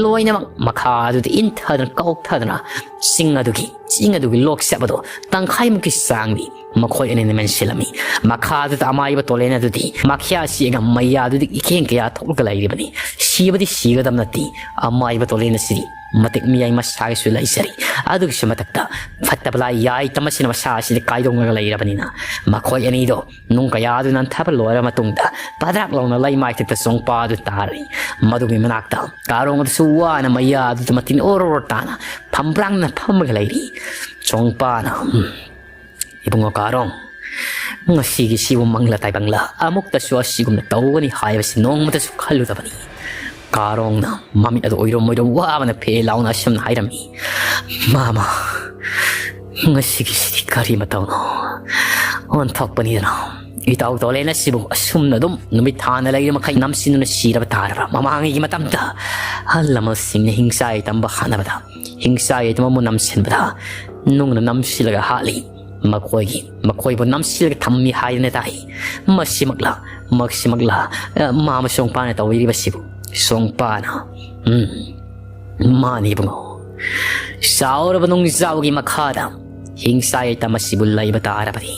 ꯂꯣꯏꯅꯃꯛ ꯃꯈꯥ ꯑꯗꯨꯗ ꯏꯟꯊꯗꯨꯅ ꯀꯥꯎꯊꯗꯨꯅ ꯆꯤꯡ ꯑꯗꯨꯒꯤ, ꯆꯤꯡ ꯑꯗꯨꯒꯤ ꯂꯣꯛꯆꯦꯞ ꯑꯗꯨ ꯇꯪꯈꯥꯏꯃꯨꯛꯀꯤ ꯆꯥꯡꯗꯤ ꯃꯈꯣꯏ ꯑꯅꯤꯅ ꯃꯦꯟꯁꯤꯜꯂꯝꯃꯤ꯫ ꯃꯈꯥ ꯑꯗꯨꯗ ꯑꯃꯥꯏꯕ ꯇꯣꯂꯦꯟ ꯑꯗꯨꯗꯤ ꯃꯈ꯭ꯌꯥ ꯁꯤꯒ ꯃꯩꯌꯥ ꯑꯗꯨꯗꯤ ꯏꯈꯦꯡ ꯀꯌꯥ ꯊꯣꯛꯂꯒ ꯂꯩꯔꯤꯕꯅꯤ꯫ ꯁꯤꯕꯗꯤ ꯁꯤꯒꯗꯕ ꯅꯠꯇꯦ꯫ ꯑꯃꯥꯏꯕ ꯇꯣꯂꯦꯟ ꯑꯁꯤꯗꯤ ꯃꯇꯤꯛ ꯃꯤꯌꯥꯏ ꯃꯁꯥꯒꯤꯁꯨ ꯂꯩꯖꯔꯤ꯫ ꯑꯗꯨꯒꯤꯁꯨ ꯃꯊꯛꯇ ꯐꯠꯇꯕ ꯂꯥꯏ ꯌꯥꯏꯇꯝ ꯑꯁꯤꯅ ꯃꯁꯥ ꯑꯁꯤꯗꯤ ꯀꯥꯏꯗꯣꯡꯂꯒ ꯂꯩꯔꯕꯅꯤꯅ ꯃꯈꯣꯏ ꯑꯅꯤꯗꯣ ꯅꯨꯡ ꯀꯌꯥ ꯑꯗꯨ ꯅꯟꯊꯕ ꯂꯣꯏꯔꯕ ꯃꯇꯨꯡꯗ ꯄꯗ꯭ꯔꯥꯛ ꯂꯥꯎꯅ ꯂꯩꯃꯥꯏꯊꯛꯇ ꯆꯣꯡꯄꯥ ꯑꯗꯨ ꯇꯥꯔꯤ꯫ ꯃꯗꯨꯒꯤ ꯃꯅꯥꯛꯇ ꯀꯥꯔꯣꯡ ꯑꯗꯨꯁꯨ ꯋꯥꯅ ꯃꯩꯌꯥ ꯑꯗꯨꯗ ꯃꯇꯤꯟ ꯑꯣꯔꯣ ꯑꯣꯔꯣ ꯇꯥꯅ ꯐꯝꯕ꯭ꯔꯥꯡꯅ ꯐꯝꯃꯒ ꯂꯩꯔꯤ꯫ ꯆꯣꯡꯄꯥꯅ, "ꯎꯝ, ꯏꯕꯨꯡꯉꯣ ꯀꯥꯔꯣꯡ, ꯉꯁꯤꯒꯤ ꯁꯤꯕꯨ ꯃꯪꯂ ꯇꯥꯏꯕꯪꯂ ꯑꯃꯨꯛꯇꯁꯨ ꯑꯁꯤꯒꯨꯝꯅ ꯇꯧꯒꯅꯤ ꯍꯥꯏꯕꯁꯤ ꯅꯣꯡꯃꯇꯁꯨ ꯈꯜꯂꯨꯗꯕꯅꯤ꯫" ꯀꯥꯔꯣꯡꯅ ꯃꯃꯤꯠ ꯑꯗꯨ ꯑꯣꯏꯔꯣꯝ ꯑꯣꯏꯔꯣꯝ ꯋꯥꯕꯅ ꯐꯦ ꯂꯥꯎꯅ ꯑꯁꯨꯝꯅ ꯍꯥꯏꯔꯝꯃꯤ, "ꯃꯥꯃ, ꯉꯁꯤꯒꯤꯁꯤꯗꯤ ꯀꯔꯤ ꯃꯇꯧꯅꯣ? ꯑꯣꯟꯊꯣꯛꯄꯅꯤꯗꯅ꯫ ꯏꯇꯥꯎ ꯇꯣꯂꯦꯟ ꯑꯁꯤꯕꯨ ꯑꯁꯨꯝꯅ ꯑꯗꯨꯝ ꯅꯨꯃꯤꯠ ꯊꯥꯅ ꯂꯩꯔꯤ ꯃꯈꯩ ꯅꯝꯁꯤꯟꯗꯨꯅ ꯁꯤꯔꯕ ꯇꯥꯔꯕ꯭ꯔꯥ? ꯃꯃꯥꯡꯉꯩꯒꯤ ꯃꯇꯝꯗ ꯑꯍꯜ ꯂꯃꯟꯁꯤꯡꯅ ꯍꯤꯡꯆꯥꯏ ꯇꯝꯕ ꯍꯥꯠꯅꯕꯗ, ꯍꯤꯡꯆꯥꯏ ꯇꯝꯕꯕꯨ ꯅꯝꯁꯤꯟꯕꯗ ꯅꯨꯡꯅ ꯅꯝꯁꯤꯜꯂꯒ ꯍꯥꯠꯂꯤ꯫ ꯃꯈꯣꯏꯒꯤ, ꯃꯈꯣꯏꯕꯨ ꯅꯝꯁꯤꯜꯂꯒ ꯊꯝꯃꯤ ꯍꯥꯏꯗꯅ ꯇꯥꯏ꯫ ꯃꯁꯤꯃꯛꯂ, ꯃꯁꯤꯃꯛꯂ, ꯑ, ꯃꯥꯃ ꯁꯣꯡꯄꯥꯅ ꯇꯧꯕꯤꯔꯤꯕꯁꯤꯕꯨ? ꯁꯣꯡꯄꯥꯅ, ꯎꯝ, ꯃꯥꯅꯤ ꯏꯕꯨꯡꯉꯣ꯫ ꯆꯥꯎꯔꯕ ꯅꯨꯡꯖꯥꯎꯒꯤ ꯃꯈꯥꯗ ꯍꯤꯡꯆꯥꯏ ꯇꯝ ꯑꯁꯤꯕꯨ ꯂꯩꯕ ꯇꯥꯔꯕꯗꯤ,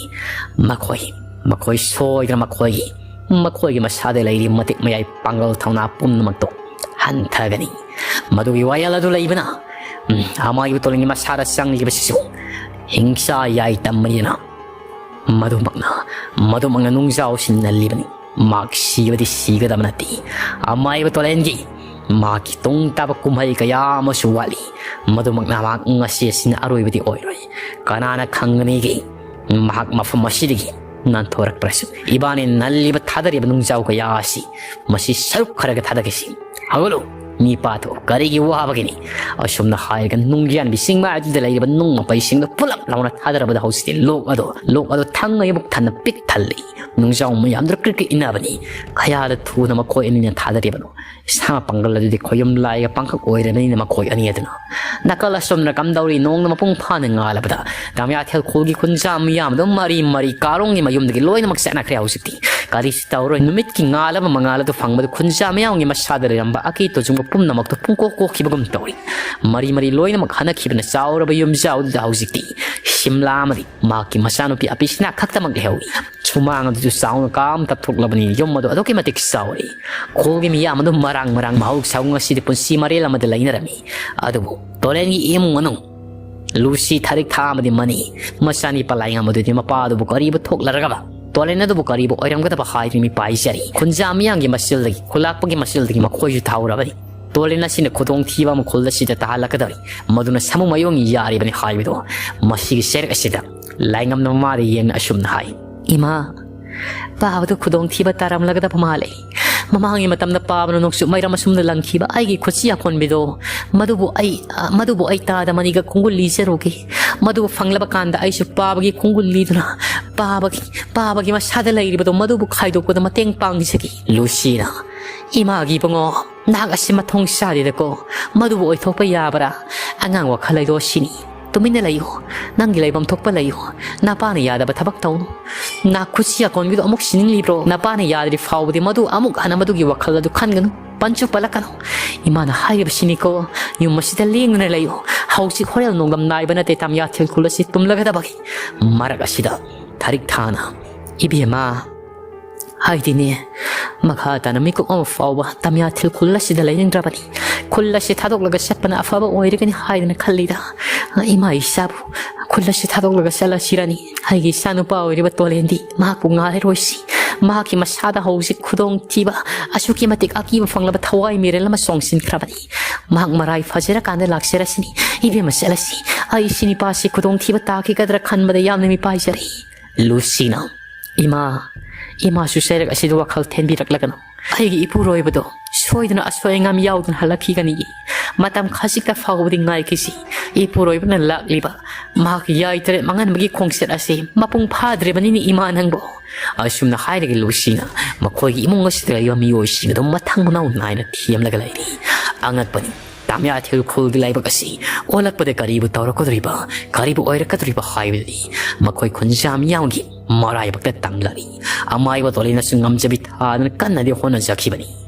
ꯃꯈꯣꯏ, ꯃꯈꯣꯏ ꯁꯣꯏꯗꯅ ꯃꯈꯣꯏꯒꯤ, ꯃꯈꯣꯏꯒꯤ ꯃꯁꯥꯗ ꯂꯩꯔꯤꯕ ꯃꯇꯤꯛ ꯃꯌꯥꯏ ꯄꯥꯡꯒꯜ ꯊꯧꯅꯥ ꯄꯨꯝꯅꯃꯛꯇꯨ ꯍꯟꯊꯒꯅꯤ꯫ ꯃꯗꯨꯒꯤ ꯋꯥꯌꯦꯜ ꯑꯗꯨ ꯂꯩꯕꯅ, ꯎꯝ, ꯑꯃꯥꯏꯕ ꯇꯣꯂꯦꯟꯒꯤ ꯃꯁꯥꯗ ꯆꯪꯂꯤꯕꯁꯤꯁꯨ ꯍꯤꯡꯆꯥ ꯌꯥꯏ ꯇꯝꯕꯅꯤꯅ, ꯃꯗꯨꯃꯛꯅ, ꯃꯗꯨꯃꯛꯅ ꯅꯨꯡꯖꯥꯎꯁꯤꯡ ꯅꯜꯂꯤꯕꯅꯤ꯫ ꯃꯍꯥꯛ ꯁꯤꯕꯗꯤ ꯁꯤꯒꯗꯕ ꯅꯠꯇꯦ꯫ ꯑꯃꯥꯏꯕ ꯇꯣꯂꯦꯟꯒꯤ ꯃꯍꯥꯛꯀꯤ ꯇꯨꯡ ꯇꯥꯕ ꯀꯨꯝꯍꯩ ꯀꯌꯥ ꯑꯃꯁꯨ ꯋꯥꯠꯂꯤ꯫ ꯃꯗꯨꯃꯛꯅ ꯃꯍꯥꯛ ꯉꯁꯤ ꯑꯁꯤꯅ ꯑꯔꯣꯏꯕꯗꯤ ꯑꯣꯏꯔꯣꯏ꯫ ꯀꯅꯥꯅ ꯈꯪꯒꯅꯤꯒꯦ? ꯃꯍꯥꯛ ꯃꯐꯝ ꯑꯁꯤꯗꯒꯤ ꯅꯥꯟꯊꯣꯔꯛꯄ꯭ꯔꯁꯨ, ꯏꯕꯥꯅꯤ ꯅꯜꯂꯤꯕ ꯊꯥꯗꯔꯤꯕ ꯅꯨꯡꯖꯥꯎ ꯀꯌꯥ ꯑꯁꯤ ꯃꯁꯤ ꯁꯔꯨꯛ ꯈꯔꯒ ꯊꯥꯗꯈꯤꯁꯤ꯫ ꯍꯧꯒꯠꯂꯨ, ꯃꯤ ꯄꯥꯊꯣꯛꯎ, ꯀꯔꯤꯒꯤ ꯋꯥꯕꯒꯤꯅꯤ? ꯑꯁꯨꯝꯅ ꯍꯥꯏꯔꯒ ꯅꯨꯡꯒ꯭ꯌꯥꯟꯕꯤ ꯆꯤꯡꯃꯥꯏ ꯑꯗꯨꯗ ꯂꯩꯔꯤꯕ ꯅꯨꯡ ꯃꯄꯩꯁꯤꯡꯗꯨ ꯄꯨꯂꯞ ꯂꯥꯎꯅ ꯊꯥꯗꯔꯕꯗ ꯍꯧꯖꯤꯛꯇꯤ ꯂꯣꯛ ꯑꯗꯣ, ꯂꯣꯛ ꯑꯗꯣ ꯊꯪꯉꯩ ꯑꯃꯨꯛ ꯊꯟꯅ ꯄꯤꯛ ꯊꯜꯂꯤ꯫ ꯅꯨꯡꯖꯥꯎ ꯃꯌꯥꯝꯗꯨ ꯀ꯭ꯔꯤꯛ ꯀ꯭ꯔꯤꯛ ꯏꯟꯅꯕꯅꯤ꯫ ꯀꯌꯥꯗ ꯊꯨꯅ ꯃꯈꯣꯏ ꯑꯅꯤꯅ ꯊꯥꯗꯔꯤꯕꯅꯣ? ꯁꯥ ꯄꯥꯡꯒꯜ ꯑꯗꯨꯗꯤ ꯈꯣꯌꯨꯝ ꯂꯥꯏꯒ ꯄꯥꯡꯈꯛ ꯑꯣꯏꯔꯕꯅꯤꯅ ꯃꯈꯣꯏ ꯑꯅꯤ ꯑꯗꯨꯅ꯫ ꯅꯥꯀꯜ ꯑꯁꯣꯝꯅ ꯀꯝꯗꯧꯔꯤ? ꯅꯣꯡꯅ ꯃꯄꯨꯡ ꯐꯥꯅ ꯉꯥꯜꯂꯕꯗ ꯇꯥꯃꯤꯌꯥꯊꯦꯜ ꯈꯨꯜꯒꯤ ꯈꯨꯟꯖꯥ ꯃꯤꯌꯥꯝꯗꯨ ꯃꯔꯤ ꯃꯔꯤ ꯀꯥꯔꯣꯡꯒꯤ ꯃꯌꯨꯝꯗꯒꯤ ꯂꯣꯏꯅꯃꯛ ꯆꯠꯅꯈ꯭ꯔꯦ ꯍꯧꯖꯤꯛꯇꯤ꯫ ꯀꯔꯤꯁꯨ ꯇꯧꯔꯣꯏ꯫ ꯅꯨꯃꯤꯠꯀꯤ ꯉꯥꯜꯂꯕ ꯃꯉꯥꯜ ꯑꯗꯨ ꯐꯪꯕꯗ ꯈꯨꯟꯖꯥ ꯃꯤꯌꯥꯝꯒꯤ ꯃꯁꯥꯗ ꯂꯩꯔꯝꯕ ꯑꯀꯤ ꯇꯨꯖꯨꯡꯕ ꯄꯨꯝꯅꯃꯛꯇꯨ ꯄꯨꯡꯀꯣꯛ ꯀꯣꯛꯈꯤꯕꯒꯨꯝ ꯇꯧꯔꯤ꯫ ꯃꯔꯤ ꯃꯔꯤ ꯂꯣꯏꯅꯃꯛ ꯍꯟꯅꯈꯤꯕꯅ ꯆꯥꯎꯔꯕ ꯌꯨꯝꯖꯥꯎꯗꯨꯗ ꯍꯧꯖꯤꯛꯇꯤ ꯁꯤꯝꯂꯥ ꯑꯃꯗꯤ ꯃꯍꯥꯛꯀꯤ ꯃꯆꯥꯅꯨꯄꯤ ꯑꯄꯤꯁꯤꯅꯥ ꯈꯛꯇꯃꯛ ꯂꯩꯍꯧꯏ꯫ ꯁꯨꯃꯥꯡ ꯑꯗꯨꯁꯨ ꯆꯥꯎꯅ ꯀꯥꯝ ꯇꯞꯊꯣꯛꯂꯕꯅꯤ꯫ ꯌꯨꯝ ꯑꯗꯨ ꯑꯗꯨꯛꯀꯤ ꯃꯇꯤꯛ ꯆꯥꯎꯔꯤ꯫ ꯈꯨꯜꯒꯤ ꯃꯤꯌꯥꯝ ꯑꯗꯨ ꯃꯔꯥꯡ ꯃꯔꯥꯡ ꯃꯍꯧꯁꯥꯒꯨꯝ ꯉꯁꯤꯗꯤ ꯄꯨꯟꯁꯤ ꯃꯔꯦꯜ ꯑꯃꯗ ꯂꯩꯅꯔꯝꯃꯤ꯫ ꯑꯗꯨꯕꯨ ꯇꯣꯔꯦꯟꯒꯤ ꯏꯃꯨꯡ ꯃꯅꯨꯡ ꯂꯨꯁꯤ ꯊꯥꯔꯤꯛ ꯊꯥ ꯑꯃꯗꯤ ꯃꯅꯤ꯫ ꯃꯆꯥꯅꯤ ꯄꯂꯥꯏꯉꯝ ꯑꯗꯨꯗꯤ ꯃꯄꯥ ꯑꯗꯨꯕꯨ ꯀꯔꯤꯕꯨ ꯊꯣꯛꯂꯔꯒꯕ, ꯇꯣꯔꯦꯟ ꯑꯗꯨꯕꯨ ꯀꯔꯤꯕꯨ ꯑꯣꯏꯔꯝꯒꯗꯕ ꯍꯥꯏꯗꯨꯅ ꯃꯤꯄꯥꯏꯖꯔꯤ꯫ ꯈꯨꯟꯖꯥ ꯃꯤꯌꯥꯝꯒꯤ ꯃꯁꯤꯜꯗꯒꯤ, ꯈꯨꯂꯥꯛꯄꯒꯤ ꯃꯁꯤꯜꯗꯒꯤ ꯃꯈꯣꯏꯁꯨ ꯊꯥꯎꯔꯕꯅꯤ꯫ ꯇꯣꯔꯦꯟ ꯑꯁꯤꯅ ꯈꯨꯗꯣꯡꯊꯤꯕ ꯑꯃ ꯈꯨꯜ ꯑꯁꯤꯗ ꯇꯥꯍꯜꯂꯛꯀꯗꯧꯔꯤ꯫ ꯃꯗꯨꯅ ꯁꯥꯃꯨ ꯃꯌꯣꯡ ꯌꯥꯔꯤꯕꯅꯤ ꯍꯥꯏꯕꯗꯣ꯫ ꯃꯁꯤꯒꯤ ꯆꯩꯔꯛ ꯑꯁꯤꯗ ꯂꯥꯏꯉꯝꯅ ꯃꯃꯥꯗ ꯌꯦꯡꯅ ꯑꯁꯨꯝꯅ ꯍꯥꯏ, "ꯏꯃꯥ, ꯄꯥꯕꯗꯨ ꯈꯨꯗꯣꯡꯊꯤꯕ ꯇꯥꯔꯝꯂꯒꯗꯕ ꯃꯥꯜꯂꯦ꯫ ꯃꯃꯥꯡꯒꯤ ꯃꯇꯝꯗ ꯄꯥꯕꯅ ꯅꯣꯡꯆꯨꯞ ꯃꯩꯔꯥ ꯃꯁꯨꯝꯗ ꯂꯪꯈꯤꯕ ꯑꯩꯒꯤ ꯈꯨꯠꯁꯤ ꯑꯀꯣꯟꯕꯤꯗꯣ, ꯃꯗꯨꯕꯨ ꯑꯩ, ꯑ, ꯃꯗꯨꯕꯨ ꯑꯩ ꯇꯥꯗ ꯃꯅꯤꯒ ꯈꯣꯡꯒꯨꯜ ꯂꯤꯖꯔꯨꯒꯦ꯫ ꯃꯗꯨ ꯐꯪꯂꯕ ꯀꯥꯟꯗ ꯑꯩꯁꯨ ꯄꯥꯕꯒꯤ ꯈꯣꯡꯒꯨꯜ ꯂꯤꯗꯨꯅ ꯄꯥꯕꯒꯤ, ꯄꯥꯕꯒꯤ ꯃꯁꯥꯗ ꯂꯩꯔꯤꯕꯗꯣ ꯃꯗꯨꯕꯨ ꯈꯥꯏꯗꯣꯛꯄꯗ ꯃꯇꯦꯡ ꯄꯥꯡꯖꯒꯦ꯫ ꯂꯨꯁꯤꯅ, "ꯏꯃꯥꯒꯤ ꯏꯕꯨꯡꯉꯣ, ꯅꯍꯥꯛ ꯑꯁꯤ ꯃꯊꯣꯡ ꯆꯥꯗꯦꯗꯀꯣ꯫ ꯃꯗꯨꯕꯨ ꯑꯣꯏꯊꯣꯛꯄ ꯌꯥꯕ꯭ꯔꯥ? ꯑꯉꯥꯡ ꯋꯥꯈꯜ ꯍꯥꯏꯗꯣ ꯑꯁꯤꯅꯤ꯫ ꯇꯨꯃꯤꯟꯅ ꯂꯩꯌꯨ꯫ ꯅꯪꯒꯤ ꯂꯩꯐꯝ ꯊꯣꯛꯄ ꯂꯩꯌꯨ꯫ ꯅꯄꯥꯅ ꯌꯥꯗꯕ ꯊꯕꯛ ꯇꯧꯅꯨ꯫ ꯅꯥꯈꯨꯠꯁꯤ ꯑꯀꯣꯟꯕꯤꯗꯣ ꯑꯃꯨꯛ ꯁꯤꯅꯤꯡꯂꯤꯕ꯭ꯔꯣ? ꯅꯄꯥꯅ ꯌꯥꯗ꯭ꯔꯤ ꯐꯥꯎꯕꯗꯤ ꯃꯗꯨ ꯑꯃꯨꯛ ꯍꯟꯅ ꯃꯗꯨꯒꯤ ꯋꯥꯈꯜ ꯑꯗꯨ ꯈꯟꯒꯅꯨ꯫ ꯄꯟꯁꯨ ꯄꯜꯂꯛꯀꯅꯨ꯫ ꯏꯃꯥꯅ ꯍꯥꯏꯔꯤꯕꯁꯤꯅꯤꯀꯣ, ꯌꯨꯝ ꯑꯁꯤꯗ ꯂꯦꯡꯗꯅ ꯂꯩꯌꯨ꯫ ꯍꯧꯖꯤꯛ ꯍꯣꯔꯦꯟ ꯅꯣꯡꯗꯝ ꯅꯥꯏꯕ ꯅꯠꯇꯦ, ꯇꯥꯃꯤꯌꯥ ꯊꯤꯜꯈꯨꯜ ꯑꯁꯤ ꯇꯨꯝꯂꯒꯗꯕꯒꯤ꯫ ꯃꯔꯛ ꯑꯁꯤꯗ ꯊꯥꯔꯤꯛ ꯊꯥꯅ, ꯏꯕꯦꯝꯃ, ꯍꯥꯏꯗꯤꯅꯦ, ꯃꯈꯥ ꯇꯥꯅ ꯃꯤꯀꯨꯞ ꯑꯃ ꯐꯥꯎꯕ ꯇꯥꯃꯤꯌꯥ ꯊꯤꯜꯈꯨꯜ ꯑꯁꯤꯗ ꯂꯩꯅꯤꯡꯗ꯭ꯔꯕꯅꯤ꯫ ꯈꯨꯜ ꯑꯁꯤ ꯊꯥꯗꯣꯛꯂꯒ ꯆꯠꯄꯅ ꯑꯐꯕ ꯑꯣꯏꯔꯒꯅꯤ ꯍꯥꯏꯗꯅ ꯈꯜꯂꯤꯗ꯫ ꯏꯃꯥ ꯏꯆꯥꯕꯨ ꯈꯨꯜ ꯑꯁꯤ ꯊꯥꯗꯣꯛꯂꯒ ꯆꯠꯂꯁꯤꯔꯅꯤ꯫ ꯑꯩꯒꯤ ꯏꯆꯥꯅꯨꯄꯥ ꯑꯣꯏꯔꯤꯕ ꯇꯣꯂꯦꯟꯗꯤ ꯃꯍꯥꯛꯄꯨ ꯉꯥꯏꯔꯔꯣꯏꯁꯤ꯫ ꯃꯍꯥꯛꯀꯤ ꯃꯁꯥꯗ ꯍꯧꯖꯤꯛ ꯈꯨꯗꯣꯡꯊꯤꯕ, ꯑꯁꯨꯛꯀꯤ ꯃꯇꯤꯛ ꯑꯀꯤꯕ ꯐꯪꯂꯕ ꯊꯋꯥꯏ ꯃꯤꯔꯦꯜ ꯑꯃ ꯆꯣꯡꯁꯤꯟꯈ꯭ꯔꯕꯅꯤ꯫ ꯃꯍꯥꯛ ꯃꯔꯥꯏ ꯐꯖꯔꯀꯥꯟꯗ ꯂꯥꯛꯆꯔꯁꯤꯅꯤ꯫ ꯏꯕꯦꯝꯃ, ꯆꯠꯂꯁꯤ꯫ ꯑꯩ ꯏꯆꯥ ꯅꯨꯄꯥꯁꯤ ꯈꯨꯗꯣꯡꯊꯤꯕ ꯇꯥꯈꯤꯒꯗ꯭ꯔꯥ ꯈꯟꯕꯗ ꯌꯥꯝꯅ ꯃꯤꯄꯥꯏꯖꯔꯦ꯫ ꯂꯨꯁꯤꯅ, ꯏꯃꯥ, ꯏꯃꯥꯁꯨ ꯆꯩꯔꯛ ꯑꯁꯤꯗ ꯋꯥꯈꯜ ꯊꯦꯟꯕꯤꯔꯛꯂꯒꯅꯨ꯫ ꯑꯩꯒꯤ ꯏꯄꯨꯔꯣꯏꯕꯗꯣ ꯁꯣꯏꯗꯅ ꯑꯁꯣꯏ ꯑꯉꯥꯝ ꯌꯥꯎꯗꯅ ꯍꯜꯂꯛꯈꯤꯒꯅꯤ꯫ ꯃꯇꯝ ꯈꯖꯤꯛꯇ ꯐꯥꯎꯕꯗꯤ ꯉꯥꯏꯈꯤꯁꯤ꯫ ꯏꯄꯨꯔꯣꯏꯕꯅ ꯂꯥꯛꯂꯤꯕ ꯃꯍꯥꯛꯀꯤ ꯌꯥꯏ ꯇꯔꯦꯠ ꯃꯥꯡꯍꯟꯕꯒꯤ ꯈꯣꯡꯆꯠ ꯑꯁꯤ ꯃꯄꯨꯡ ꯐꯥꯗ꯭ꯔꯤꯕꯅꯤꯅꯦ, ꯏꯃꯥ ꯅꯪꯕꯨ꯫ ꯑꯁꯨꯝꯅ ꯍꯥꯏꯔꯒ ꯂꯨꯁꯤꯅ ꯃꯈꯣꯏꯒꯤ ꯏꯃꯨꯡ ꯑꯁꯤꯗ ꯂꯩꯕ ꯃꯤꯑꯣꯏꯁꯤꯡ ꯑꯗꯨ ꯃꯊꯪ ꯃꯅꯥꯎ ꯅꯥꯏꯅ ꯊꯦꯝꯂꯒ ꯂꯩꯔꯤ꯫ ꯑꯉꯛꯄꯅꯤ꯫ ꯇꯥꯃꯤꯌꯥ ꯊꯤꯜꯈꯨꯜꯒꯤ ꯂꯥꯏꯕꯛ ꯑꯁꯤ ꯑꯣꯜꯂꯛꯄꯗ ꯀꯔꯤꯕꯨ ꯇꯧꯔꯛꯀꯗꯧꯔꯤꯕ, ꯀꯔꯤꯕꯨ ꯑꯣꯏꯔꯛꯀꯗꯧꯔꯤꯕ ꯍꯥꯏꯕꯗꯨꯗꯤ ꯃꯈꯣꯏ ꯈꯨꯟꯖꯥ ꯃꯤꯌꯥꯝꯒꯤ ꯃꯔꯥꯏꯕꯛꯇ ꯇꯝꯂꯔꯤ꯫ ꯑꯃꯥꯏꯕ ꯇꯣꯂꯦꯟꯅꯁꯨ ꯉꯝꯖꯕꯤ ꯊꯥꯗꯅ ꯀꯟꯅꯗꯤ ꯍꯣꯠꯅꯖꯈꯤꯕꯅꯤ꯫